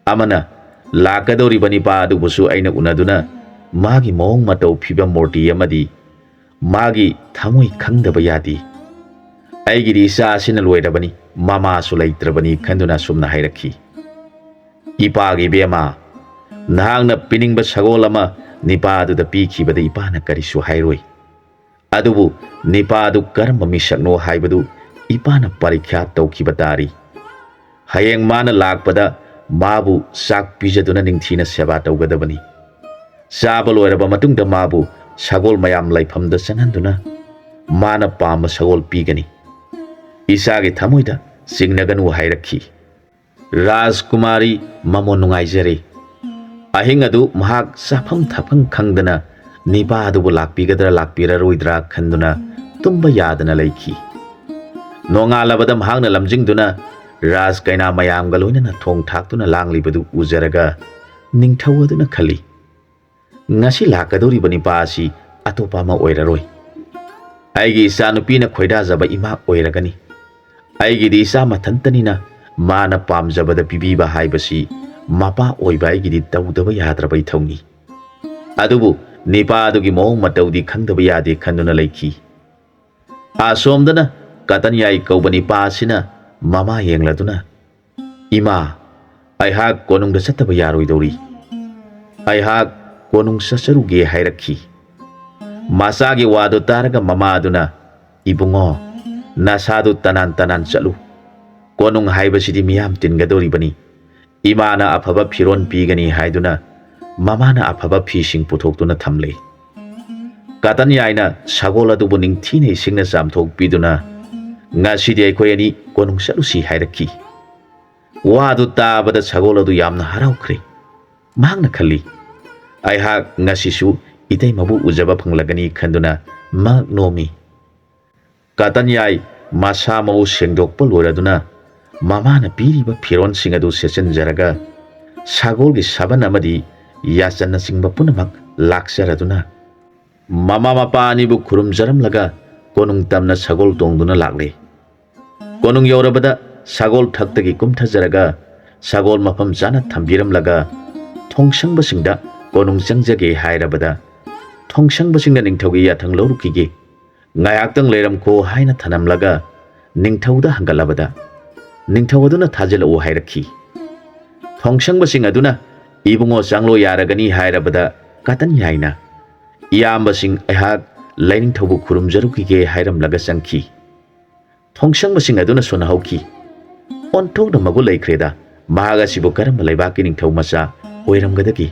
ꯑꯃꯅ ꯂꯥꯛꯀꯗꯧꯔꯤꯕ ꯅꯤꯄꯥ ꯑꯗꯨꯕꯨꯁꯨ ꯑꯩꯅ ꯎꯅꯗꯨꯅ ꯃꯥꯒꯤ ꯃꯑꯣꯡ ꯃꯇꯧ, ꯐꯤꯕꯝ, ꯃꯨꯔꯇꯤ ꯑꯃꯗꯤ ꯃꯥꯒꯤ ꯊꯃꯣꯏ ꯈꯪꯗꯕ ꯌꯥꯗꯦ꯫ ꯑꯩꯒꯤꯗꯤ ꯏꯆꯥ ꯑꯁꯤꯅ ꯂꯣꯏꯔꯕꯅꯤ, ꯃꯃꯥꯁꯨ ꯂꯩꯇ꯭ꯔꯕꯅꯤ" ꯈꯟꯗꯨꯅ ꯑꯁꯨꯝꯅ ꯍꯥꯏꯔꯛꯈꯤ꯫ "ꯏꯄꯥꯒꯤ ꯏꯕꯦꯝꯃ, ꯅꯍꯥꯛꯅ ꯄꯤꯅꯤꯡꯕ ꯁꯒꯣꯜ ꯑꯃ ꯅꯤꯄꯥ ꯑꯗꯨꯗ ꯄꯤꯈꯤꯕꯗ ꯏꯄꯥꯅ ꯀꯔꯤꯁꯨ ꯍꯥꯏꯔꯣꯏ꯫ ꯑꯗꯨꯕꯨ ꯅꯤꯄꯥ ꯑꯗꯨ ꯀꯔꯝꯕ ꯃꯤꯁꯛꯅꯣ ꯍꯥꯏꯕꯗꯨ ꯏꯄꯥꯅ ꯄꯔꯤꯈ꯭ꯌꯥ ꯇꯧꯈꯤꯕ ꯇꯥꯔꯤ꯫ ꯍꯌꯦꯡ ꯃꯥꯅ ꯂꯥꯛꯄꯗ ꯃꯥꯕꯨ ꯆꯥꯛ ꯄꯤꯖꯗꯨꯅ ꯅꯤꯡꯊꯤꯅ ꯁꯦꯕꯥ ꯇꯧꯒꯗꯕꯅꯤ꯫ ꯆꯥꯕ ꯂꯣꯏꯔꯕ ꯃꯇꯨꯡꯗ ꯃꯥꯕꯨ ꯁꯒꯣꯜ ꯃꯌꯥꯝ ꯂꯩꯐꯝꯗ ꯆꯪꯍꯟꯗꯨꯅ ꯃꯥꯅ ꯄꯥꯝꯕ ꯁꯒꯣꯜ ꯄꯤꯒꯅꯤ꯫ ꯏꯆꯥꯒꯤ ꯊꯃꯣꯏꯗ ꯆꯤꯡꯅꯒꯅꯨ" ꯍꯥꯏꯔꯛꯈꯤ꯫ ꯔꯥꯖꯀꯨꯃꯥꯔꯤ ꯃꯃꯣꯟ ꯅꯨꯡꯉꯥꯏꯖꯔꯦ꯫ ꯑꯍꯤꯡ ꯑꯗꯨ ꯃꯍꯥꯛ ꯆꯥꯐꯝ ꯊꯛꯐꯝ ꯈꯪꯗꯅ ꯅꯤꯄꯥ ꯑꯗꯨꯕꯨ ꯂꯥꯛꯄꯤꯒꯗ꯭ꯔꯥ ꯂꯥꯛꯄꯤꯔꯔꯣꯏꯗ꯭ꯔꯥ ꯈꯟꯗꯨꯅ ꯇꯨꯝꯕ ꯌꯥꯗꯅ ꯂꯩꯈꯤ꯫ ꯅꯣꯡꯉꯥꯜꯂꯕꯗ ꯃꯍꯥꯛꯅ ꯂꯝꯖꯤꯡꯗꯨꯅ ꯔꯥꯖ ꯀꯩꯅꯥ ꯃꯌꯥꯝꯒ ꯂꯣꯏꯅꯅ ꯊꯣꯡ ꯊꯥꯛꯇꯨꯅ ꯂꯥꯡꯂꯤꯕꯗꯨ ꯎꯖꯔꯒ ꯅꯤꯡꯊꯧ ꯑꯗꯨꯅ ꯈꯜꯂꯤ, "ꯉꯁꯤ ꯂꯥꯛꯀꯗꯧꯔꯤꯕ ꯅꯤꯄꯥ ꯑꯁꯤ ꯑꯇꯣꯞꯄ ꯑꯃ ꯑꯣꯏꯔꯔꯣꯏ꯫ ꯑꯩꯒꯤ ꯏꯆꯥꯅꯨꯄꯤꯅ ꯈꯣꯏꯗꯥꯖꯕ ꯏꯃꯥ ꯑꯣꯏꯔꯒꯅꯤ꯫ ꯑꯩꯒꯤꯗꯤ ꯏꯆꯥ ꯃꯊꯟꯇꯅꯤꯅ ꯃꯥꯅ ꯄꯥꯝꯖꯕꯗ ꯄꯤꯕꯤꯕ ꯍꯥꯏꯕꯁꯤ ꯃꯄꯥ ꯑꯣꯏꯕ ꯑꯩꯒꯤꯗꯤ ꯇꯧꯗꯕ ꯌꯥꯗ꯭ꯔꯕ ꯏꯊꯧꯅꯤ꯫ ꯑꯗꯨꯕꯨ ꯅꯤꯄꯥ ꯑꯗꯨꯒꯤ ꯃꯑꯣꯡ ꯃꯇꯧꯗꯤ ꯈꯪꯗꯕ ꯌꯥꯗꯦ" ꯈꯟꯗꯨꯅ ꯂꯩꯈꯤ꯫ ꯑꯁꯣꯝꯗꯅ ꯀꯇꯟꯌꯥꯏ ꯀꯧꯕ ꯅꯤꯄꯥ ꯑꯁꯤꯅ ꯃꯃꯥ ꯌꯦꯡꯂꯗꯨꯅ, "ꯏꯃꯥ, ꯑꯩꯍꯥꯛ ꯀꯣꯅꯨꯡꯗ ꯆꯠꯇꯕ ꯌꯥꯔꯣꯏꯗꯧꯔꯤ꯫ ꯑꯩꯍꯥꯛ ꯀꯣꯅꯨꯡ ꯆꯠꯆꯔꯨꯒꯦ" ꯍꯥꯏꯔꯛꯈꯤ꯫ ꯃꯆꯥꯒꯤ ꯋꯥꯗꯨ ꯇꯥꯔꯒ ꯃꯃꯥ ꯑꯗꯨꯅ, "ꯏꯕꯨꯡꯉꯣ, ꯅꯁꯥꯗꯨ ꯇꯅꯥꯟ ꯇꯅꯥꯟ ꯆꯠꯂꯨ꯫ ꯀꯣꯅꯨꯡ ꯍꯥꯏꯕꯁꯤꯗꯤ ꯃꯤꯌꯥꯝ ꯇꯤꯟꯒꯗꯧꯔꯤꯕꯅꯤ꯫ ꯏꯃꯥꯅ ꯑꯐꯕ ꯐꯤꯔꯣꯜ ꯄꯤꯒꯅꯤ" ꯍꯥꯏꯗꯨꯅ ꯃꯃꯥꯅ ꯑꯐꯕ ꯐꯤꯁꯤꯡ ꯄꯨꯊꯣꯛꯇꯨꯅ ꯊꯝꯂꯦ꯫ ꯀꯇꯟꯌꯥꯏꯅ ꯁꯒꯣꯜ ꯑꯗꯨꯕꯨ ꯅꯤꯡꯊꯤꯅ ꯏꯁꯤꯡꯅ ꯆꯥꯝꯊꯣꯛꯄꯤꯗꯨꯅ, "ꯉꯁꯤꯗꯤ ꯑꯩꯈꯣꯏ ꯑꯅꯤ ꯀꯣꯅꯨꯡ ꯆꯠꯂꯨꯁꯤ" ꯍꯥꯏꯔꯛꯈꯤ꯫ ꯋꯥꯗꯨ ꯇꯥꯕꯗ ꯁꯒꯣꯜ ꯑꯗꯨ ꯌꯥꯝꯅ ꯍꯔꯥꯎꯈ꯭ꯔꯦ꯫ ꯃꯍꯥꯛꯅ ꯈꯜꯂꯤ, "ꯑꯩꯍꯥꯛ ꯉꯁꯤꯁꯨ ꯏꯇꯩꯃꯕꯨ ꯎꯖꯕ ꯐꯪꯂꯒꯅꯤ" ꯈꯟꯗꯨꯅ ꯃꯍꯥꯛ ꯅꯣꯝꯃꯤ꯫ ꯀꯇꯟꯌꯥꯏ ꯃꯁꯥ ꯃꯎ ꯁꯦꯡꯗꯣꯛꯄ ꯂꯣꯏꯔꯗꯨꯅ ꯃꯃꯥꯅ ꯄꯤꯔꯤꯕ ꯐꯤꯔꯣꯜꯁꯤꯡ ꯑꯗꯨ ꯁꯦꯠꯆꯤꯟꯖꯔꯒ ꯁꯒꯣꯜꯒꯤ ꯁꯥꯕꯟ ꯑꯃꯗꯤ ꯌꯥꯆꯟꯅꯆꯤꯡꯕ ꯄꯨꯝꯅꯃꯛ ꯂꯥꯛꯆꯔꯗꯨꯅ ꯃꯃꯥ ꯃꯄꯥ ꯑꯅꯤꯕꯨ ꯈꯨꯔꯨꯝꯖꯔꯝꯂꯒ ꯀꯣꯅꯨꯡ ꯇꯝꯅ ꯁꯒꯣꯜ ꯇꯣꯡꯗꯨꯅ ꯂꯥꯛꯂꯦ꯫ ꯀꯣꯅꯨꯡ ꯌꯧꯔꯕꯗ ꯁꯒꯣꯜ ꯊꯛꯇꯒꯤ ꯀꯨꯝꯊꯖꯔꯒ ꯁꯒꯣꯜ ꯃꯐꯝ ꯆꯥꯅ ꯊꯝꯕꯤꯔꯝꯂꯒ ꯊꯣꯡꯁꯪꯕꯁꯤꯡꯗ ꯀꯣꯅꯨꯡ ꯆꯪꯖꯒꯦ ꯍꯥꯏꯔꯕꯗ ꯊꯣꯡꯁꯪꯕꯁꯤꯡꯅ ꯅꯤꯡꯊꯧꯒꯤ ꯌꯥꯊꯪ ꯂꯧꯔꯨꯈꯤꯒꯦ, ꯉꯥꯏꯍꯥꯛꯇꯪ ꯂꯩꯔꯝꯈꯣ ꯍꯥꯏꯅ ꯊꯅꯝꯂꯒ ꯅꯤꯡꯊꯧꯗ ꯍꯪꯒꯠꯂꯕꯗ ꯅꯤꯡꯊꯧ ꯑꯗꯨꯅ ꯊꯥꯖꯤꯜꯂꯛꯎ ꯍꯥꯏꯔꯛꯈꯤ꯫ ꯊꯣꯡꯁꯪꯕꯁꯤꯡ ꯑꯗꯨꯅ "ꯏꯕꯨꯡꯉꯣ ꯆꯪꯂꯣ ꯌꯥꯔꯒꯅꯤ" ꯍꯥꯏꯔꯕꯗ ꯀꯇꯟꯌꯥꯏꯅ "ꯏꯌꯥꯝꯕꯁꯤꯡ, ꯑꯩꯍꯥꯛ ꯂꯥꯏꯅꯤꯡꯊꯧꯕꯨ ꯈꯨꯔꯨꯝꯖꯔꯨꯈꯤꯒꯦ" ꯍꯥꯏꯔꯝꯂꯒ ꯆꯪꯈꯤ꯫ ꯊꯣꯡꯁꯪꯕꯁꯤꯡ ꯑꯗꯨꯅ ꯁꯣꯟꯅꯍꯧꯈꯤ꯫ "ꯑꯣꯟꯊꯣꯛꯅ ꯃꯒꯨꯟ ꯂꯩꯈ꯭ꯔꯦꯗ, ꯃꯍꯥꯛ ꯑꯁꯤꯕꯨ ꯀꯔꯝꯕ ꯂꯩꯕꯥꯛꯀꯤ ꯅꯤꯡꯊꯧ ꯃꯆꯥ ꯑꯣꯏꯔꯝꯒꯗꯒꯦ?"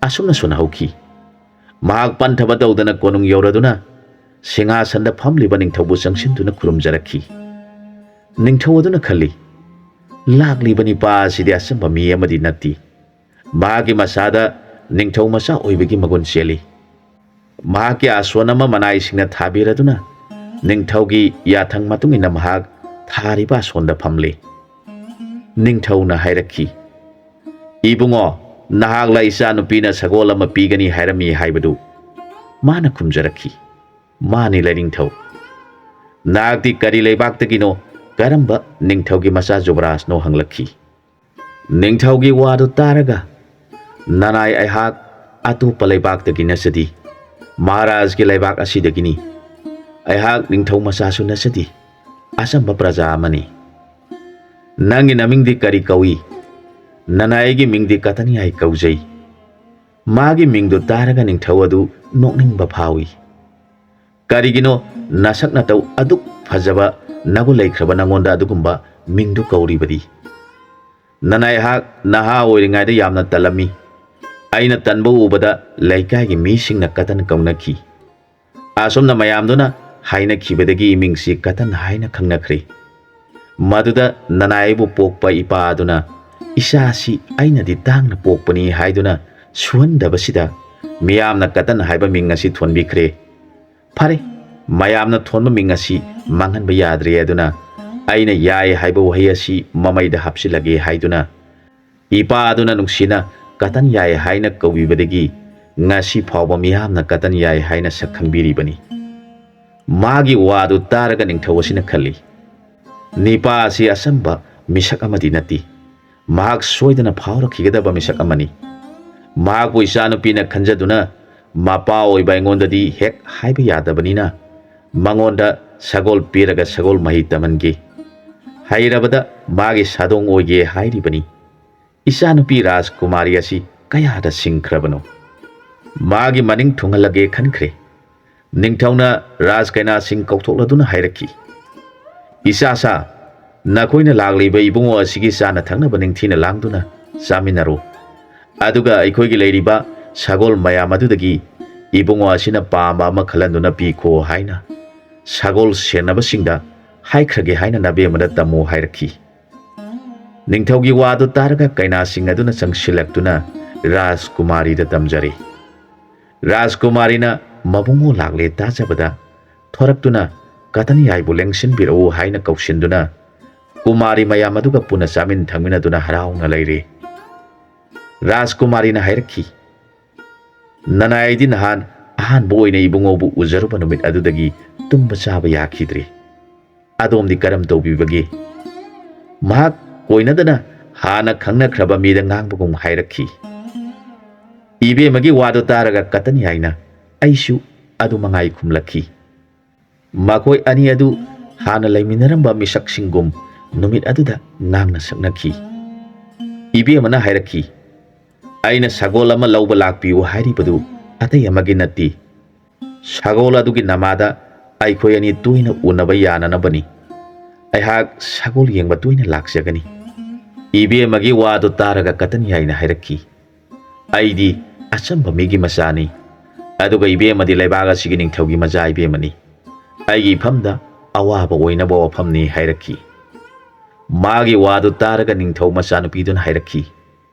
ꯑꯁꯨꯝꯅ ꯁꯣꯟꯅꯍꯧꯈꯤ꯫ ꯃꯍꯥꯛ ꯄꯟꯊꯕ ꯇꯧꯗꯅ ꯀꯣꯅꯨꯡ ꯌꯧꯔꯗꯨꯅ ꯁꯤꯡꯍꯥꯁꯟꯗ ꯐꯝꯂꯤꯕ ꯅꯤꯡꯊꯧꯕꯨ ꯆꯪꯁꯤꯟꯗꯨꯅ ꯈꯨꯔꯨꯝꯖꯔꯛꯈꯤ꯫ ꯅꯤꯡꯊꯧ ꯑꯗꯨꯅ ꯈꯜꯂꯤ, "ꯂꯥꯛꯂꯤꯕ ꯅꯤꯄꯥ ꯑꯁꯤꯗꯤ ꯑꯆꯝꯕ ꯃꯤ ꯑꯃꯗꯤ ꯅꯠꯇꯦ꯫ ꯃꯍꯥꯛꯀꯤ ꯃꯁꯥꯗ ꯅꯤꯡꯊꯧ ꯃꯆꯥ ꯑꯣꯏꯕꯒꯤ ꯃꯒꯨꯟ ꯆꯦꯜꯂꯤ꯫ ꯃꯍꯥꯛꯀꯤ ꯑꯁꯣꯟ ꯑꯃ ꯃꯅꯥꯏꯁꯤꯡꯅ ꯊꯥꯕꯤꯔꯗꯨꯅ ꯅꯤꯡꯊꯧꯒꯤ ꯌꯥꯊꯪ ꯃꯇꯨꯡ ꯏꯟꯅ ꯃꯍꯥꯛ ꯊꯥꯔꯤꯕ ꯑꯁꯣꯟꯗ ꯐꯝꯂꯤ꯫ ꯅꯤꯡꯊꯧꯅ ꯍꯥꯏꯔꯛꯈꯤ, "ꯏꯕꯨꯡꯉꯣ, ꯅꯍꯥꯛꯂ ꯏꯆꯥꯅꯨꯄꯤꯅ ꯁꯒꯣꯜ ꯑꯃ ꯄꯤꯒꯅꯤ ꯍꯥꯏꯔꯝꯃꯤ ꯍꯥꯏꯕꯗꯨ?" ꯃꯥꯅ ꯈꯨꯝꯖꯔꯛꯈꯤ, "ꯃꯥꯅꯤ ꯂꯥꯏꯅꯤꯡꯊꯧ꯫ ꯅꯍꯥꯛꯇꯤ ꯀꯔꯤ ꯂꯩꯕꯥꯛꯇꯒꯤꯅꯣ? ꯀꯔꯝꯕ ꯅꯤꯡꯊꯧꯒꯤ ꯃꯆꯥ ꯖꯨꯕꯔꯥꯖꯅꯣ?" ꯍꯪꯂꯛꯈꯤ꯫ ꯅꯤꯡꯊꯧꯒꯤ ꯋꯥꯗꯨ ꯇꯥꯔꯒ, "ꯅꯅꯥꯏ, ꯑꯩꯍꯥꯛ ꯑꯇꯣꯞꯄ ꯂꯩꯕꯥꯛꯇꯒꯤ ꯅꯠꯆꯗꯦ, ꯃꯍꯥꯔꯥꯖꯒꯤ ꯂꯩꯕꯥꯛ ꯑꯁꯤꯗꯒꯤꯅꯤ꯫ ꯑꯩꯍꯥꯛ ꯅꯤꯡꯊꯧ ꯃꯆꯥꯁꯨ ꯅꯠꯆꯗꯦ, ꯑꯆꯝꯕ ꯄ꯭ꯔꯖꯥ ꯑꯃꯅꯤ꯫ ꯅꯪꯒꯤ ꯅꯃꯤꯡꯗꯤ ꯀꯔꯤ ꯀꯧꯏ?" "ꯅꯅꯥꯏ, ꯑꯩꯒꯤ ꯃꯤꯡꯗꯤ ꯀꯇꯟꯌꯥꯏ ꯀꯧꯖꯩ꯫" ꯃꯥꯒꯤ ꯃꯤꯡꯗꯨ ꯇꯥꯔꯒ ꯅꯤꯡꯊꯧ ꯑꯗꯨ ꯅꯣꯛꯅꯤꯡꯕ ꯐꯥꯎꯏ꯫ "ꯀꯔꯤꯒꯤꯅꯣ ꯅꯁꯛ ꯅꯇꯧ ꯑꯗꯨꯛ ꯐꯖꯕ, ꯅꯒꯨꯟ ꯂꯩꯈ꯭ꯔꯕ ꯅꯉꯣꯟꯗ ꯑꯗꯨꯒꯨꯝꯕ ꯃꯤꯡꯗꯨ ꯀꯧꯔꯤꯕꯗꯤ? ꯅꯅꯥꯏ, ꯑꯩꯍꯥꯛ ꯅꯍꯥ ꯑꯣꯏꯔꯤꯉꯩꯗ ꯌꯥꯝꯅ ꯇꯜꯂꯝꯃꯤ꯫ ꯑꯩꯅ ꯇꯟꯕ ꯎꯕꯗ ꯂꯩꯀꯥꯏꯒꯤ ꯃꯤꯁꯤꯡꯅ ꯀꯇꯟ ꯀꯧꯅꯈꯤ꯫ ꯑꯁꯨꯝꯅ ꯃꯌꯥꯝꯗꯨꯅ ꯍꯥꯏꯅꯈꯤꯕꯗꯒꯤ ꯏꯃꯤꯡꯁꯤ ꯀꯇꯟ ꯍꯥꯏꯅ ꯈꯪꯅꯈ꯭ꯔꯦ꯫ ꯃꯗꯨꯗ ꯅꯅꯥꯏ ꯑꯩꯕꯨ ꯄꯣꯛꯄ ꯏꯄꯥ ꯑꯗꯨꯅ ꯏꯆꯥꯁꯤ ꯑꯩꯅꯗꯤ ꯇꯥꯡꯅ ꯄꯣꯛꯄꯅꯤ ꯍꯥꯏꯗꯨꯅ ꯁꯨꯍꯟꯗꯕꯁꯤꯗ ꯃꯤꯌꯥꯝꯅ ꯀꯇꯟ ꯍꯥꯏꯕ ꯃꯤꯡ ꯑꯁꯤ ꯊꯣꯟꯕꯤꯈ꯭ꯔꯦ꯫ ꯐꯔꯦ, ꯃꯌꯥꯝꯅ ꯊꯣꯟꯕ ꯃꯤꯡ ꯑꯁꯤ ꯃꯥꯡꯍꯟꯕ ꯌꯥꯗ꯭ꯔꯦ, ꯑꯗꯨꯅ ꯑꯩꯅ ꯌꯥꯏ ꯍꯥꯏꯕ ꯋꯥꯍꯩ ꯑꯁꯤ ꯃꯃꯩꯗ ꯍꯥꯞꯆꯤꯜꯂꯒꯦ" ꯍꯥꯏꯗꯨꯅ ꯏꯄꯥ ꯑꯗꯨꯅ ꯅꯨꯡꯁꯤꯅ ꯀꯇꯟ ꯌꯥꯏ ꯍꯥꯏꯅ ꯀꯧꯕꯤꯕꯗꯒꯤ ꯉꯁꯤ ꯐꯥꯎꯕ ꯃꯤꯌꯥꯝꯅ ꯀꯇꯟ ꯌꯥꯏ ꯍꯥꯏꯅ ꯁꯛ ꯈꯪꯕꯤꯔꯤꯕꯅꯤ꯫ ꯃꯥꯒꯤ ꯋꯥꯗꯨ ꯇꯥꯔꯒ ꯅꯤꯡꯊꯧ ꯑꯁꯤꯅ ꯈꯜꯂꯤ, "ꯅꯤꯄꯥ ꯑꯁꯤ ꯑꯆꯝꯕ ꯃꯤꯁꯛ ꯑꯃꯗꯤ ꯅꯠꯇꯦ꯫ ꯃꯍꯥꯛ ꯁꯣꯏꯗꯅ ꯐꯥꯎꯔꯛꯈꯤꯒꯗꯕ ꯃꯤꯁꯛ ꯑꯃꯅꯤ꯫ ꯃꯍꯥꯛꯄꯨ ꯏꯆꯥꯅꯨꯄꯤꯅ ꯈꯟꯖꯗꯨꯅ ꯃꯄꯥ ꯑꯣꯏꯕ ꯑꯩꯉꯣꯟꯗꯗꯤ ꯍꯦꯛ ꯍꯥꯏꯕ ꯌꯥꯗꯕꯅꯤꯅ ꯃꯉꯣꯟꯗ ꯁꯒꯣꯜ ꯄꯤꯔꯒ ꯁꯒꯣꯜ ꯃꯍꯩ ꯇꯝꯍꯟꯒꯦ꯫ ꯍꯩꯔꯕꯗ ꯃꯥꯒꯤ ꯁꯥꯗꯣꯡ ꯑꯣꯏꯒꯦ ꯍꯥꯏꯔꯤꯕꯅꯤ꯫ ꯏꯆꯥꯅꯨꯄꯤ ꯔꯥꯖꯀꯨꯃꯥꯔꯤ ꯑꯁꯤ ꯀꯌꯥꯗ ꯁꯤꯡꯈ꯭ꯔꯕꯅꯣ? ꯃꯥꯒꯤ ꯃꯅꯤꯡ ꯊꯨꯡꯍꯜꯂꯒꯦ ꯈꯟꯈ꯭ꯔꯦ꯫" ꯅꯤꯡꯊꯧꯅ ꯔꯥꯖꯀꯩꯅꯥꯁꯤꯡ ꯀꯧꯊꯣꯛꯂꯗꯨꯅ ꯍꯥꯏꯔꯛꯈꯤ, "ꯏꯆꯥꯁꯥ, ꯅꯈꯣꯏꯅ ꯂꯥꯛꯂꯤꯕ ꯏꯕꯨꯡꯉꯣ ꯑꯁꯤꯒꯤ ꯆꯥꯅ ꯊꯛꯅꯕ ꯅꯤꯡꯊꯤꯅ ꯂꯥꯡꯗꯨꯅ ꯆꯥꯃꯤꯟꯅꯔꯨ꯫ ꯑꯗꯨꯒ ꯑꯩꯈꯣꯏꯒꯤ ꯂꯩꯔꯤꯕ ꯁꯒꯣꯜ ꯃꯌꯥꯝ ꯑꯗꯨꯗꯒꯤ ꯏꯕꯨꯡꯉꯣ ꯑꯁꯤꯅ ꯄꯥꯝꯕ ꯑꯃ ꯈꯜꯍꯟꯗꯨꯅ ꯄꯤꯈꯣ ꯍꯥꯏꯅ ꯁꯒꯣꯜ ꯁꯦꯟꯅꯕꯁꯤꯡꯗ ꯍꯥꯏꯈ꯭ꯔꯒꯦ ꯍꯥꯏꯅ ꯅꯕꯦꯝꯃꯗ ꯇꯝꯃꯨ" ꯍꯥꯏꯔꯛꯈꯤ꯫ ꯅꯤꯡꯊꯧꯒꯤ ꯋꯥꯗꯨ ꯇꯥꯔꯒ ꯀꯩꯅꯥꯁꯤꯡ ꯑꯗꯨꯅ ꯆꯪꯁꯤꯜꯂꯛꯇꯨꯅ ꯔꯥꯖꯀꯨꯃꯥꯔꯤꯗ ꯇꯝꯖꯔꯦ꯫ ꯔꯥꯖꯀꯨꯃꯥꯔꯤꯅ ꯃꯕꯨꯡꯉꯣ ꯂꯥꯛꯂꯦ ꯇꯥꯖꯕꯗ ꯊꯣꯔꯛꯇꯨꯅ ꯀꯇꯟꯌꯥꯏꯕꯨ ꯂꯦꯡꯁꯤꯟꯕꯤꯔꯛꯎ ꯍꯥꯏꯅ ꯀꯧꯁꯤꯟꯗꯨꯅ ꯀꯨꯃꯥꯔꯤ ꯃꯌꯥꯝ ꯑꯗꯨꯒ ꯄꯨꯟꯅ ꯆꯥꯃꯤꯟ ꯊꯛꯃꯤꯟꯅꯗꯨꯅ ꯍꯔꯥꯎꯅ ꯂꯩꯔꯤ꯫ ꯔꯥꯖꯀꯨꯃꯥꯔꯤꯅ ꯍꯥꯏꯔꯛꯈꯤ, "ꯅꯅꯥꯏꯗꯤ ꯅꯍꯥꯟ ꯑꯍꯥꯟꯕ ꯑꯣꯏꯅ ꯏꯕꯨꯡꯉꯣꯕꯨ ꯎꯖꯔꯨꯕ ꯅꯨꯃꯤꯠ ꯑꯗꯨꯗꯒꯤ ꯇꯨꯝꯕ ꯆꯥꯕ ꯌꯥꯈꯤꯗ꯭ꯔꯤ꯫ ꯑꯗꯣꯝꯗꯤ ꯀꯔꯝ ꯇꯧꯕꯤꯕꯒꯦ?" ꯃꯍꯥꯛ ꯀꯣꯏꯅꯗꯅ ꯍꯥꯟꯅ ꯈꯪꯅꯈ꯭ꯔꯕ ꯃꯤꯗ ꯉꯥꯡꯕꯒꯨꯝ ꯍꯥꯏꯔꯛꯈꯤ꯫ ꯏꯕꯦꯝꯃꯒꯤ ꯋꯥꯗꯨ ꯇꯥꯔꯒ ꯀꯇꯟꯌꯥꯏꯅ ꯑꯩꯁꯨ ꯑꯗꯨ ꯃꯉꯥꯏ ꯈꯨꯝꯂꯛꯈꯤ꯫ ꯃꯈꯣꯏ ꯑꯅꯤ ꯑꯗꯨ ꯍꯥꯟꯅ ꯂꯩꯃꯤꯟꯅꯔꯝꯕ ꯃꯤꯁꯛꯁꯤꯡꯒꯨꯝ ꯅꯨꯃꯤꯠ ꯑꯗꯨꯗ ꯉꯥꯡꯅ ꯁꯛꯅꯈꯤ꯫ ꯏꯕꯦꯝꯃꯅ ꯍꯥꯏꯔꯛꯈꯤ, "ꯑꯩꯅ ꯁꯒꯣꯜ ꯑꯃ ꯂꯧꯕ ꯂꯥꯛꯄꯤꯌꯨ ꯍꯥꯏꯔꯤꯕꯗꯨ ꯑꯇꯩ ꯑꯃꯒꯤ ꯅꯠꯇꯦ꯫ ꯁꯒꯣꯜ ꯑꯗꯨꯒꯤ ꯅꯃꯥꯗ ꯑꯩꯈꯣꯏ ꯑꯅꯤ ꯇꯣꯏꯅ ꯎꯅꯕ ꯌꯥꯅꯅꯕꯅꯤ꯫ ꯑꯩꯍꯥꯛ ꯁꯒꯣꯜ ꯌꯦꯡꯕ ꯇꯣꯏꯅ ꯂꯥꯛꯆꯒꯅꯤ꯫" ꯏꯕꯦꯝꯃꯒꯤ ꯋꯥꯗꯨ ꯇꯥꯔꯒ ꯀꯇꯟꯌꯥꯏꯅ ꯍꯥꯏꯔꯛꯈꯤ, "ꯑꯩꯗꯤ ꯑꯆꯝꯕ ꯃꯤꯒꯤ ꯃꯆꯥꯅꯤ, ꯑꯗꯨꯒ ꯏꯕꯦꯝꯃꯗꯤ ꯂꯩꯕꯥꯛ ꯑꯁꯤꯒꯤ ꯅꯤꯡꯊꯧꯒꯤ ꯃꯆꯥ ꯏꯕꯦꯝꯃꯅꯤ꯫ ꯑꯩꯒꯤ ꯏꯐꯝꯗ ꯑꯋꯥꯕ ꯑꯣꯏꯅꯕ ꯋꯥꯐꯝꯅꯤ" ꯍꯥꯏꯔꯛꯈꯤ꯫ ꯃꯥꯒꯤ ꯋꯥꯗꯨ ꯇꯥꯔꯒ ꯅꯤꯡꯊꯧ ꯃꯆꯥꯅꯨꯄꯤꯗꯨꯅ ꯍꯥꯏꯔꯛꯈꯤ,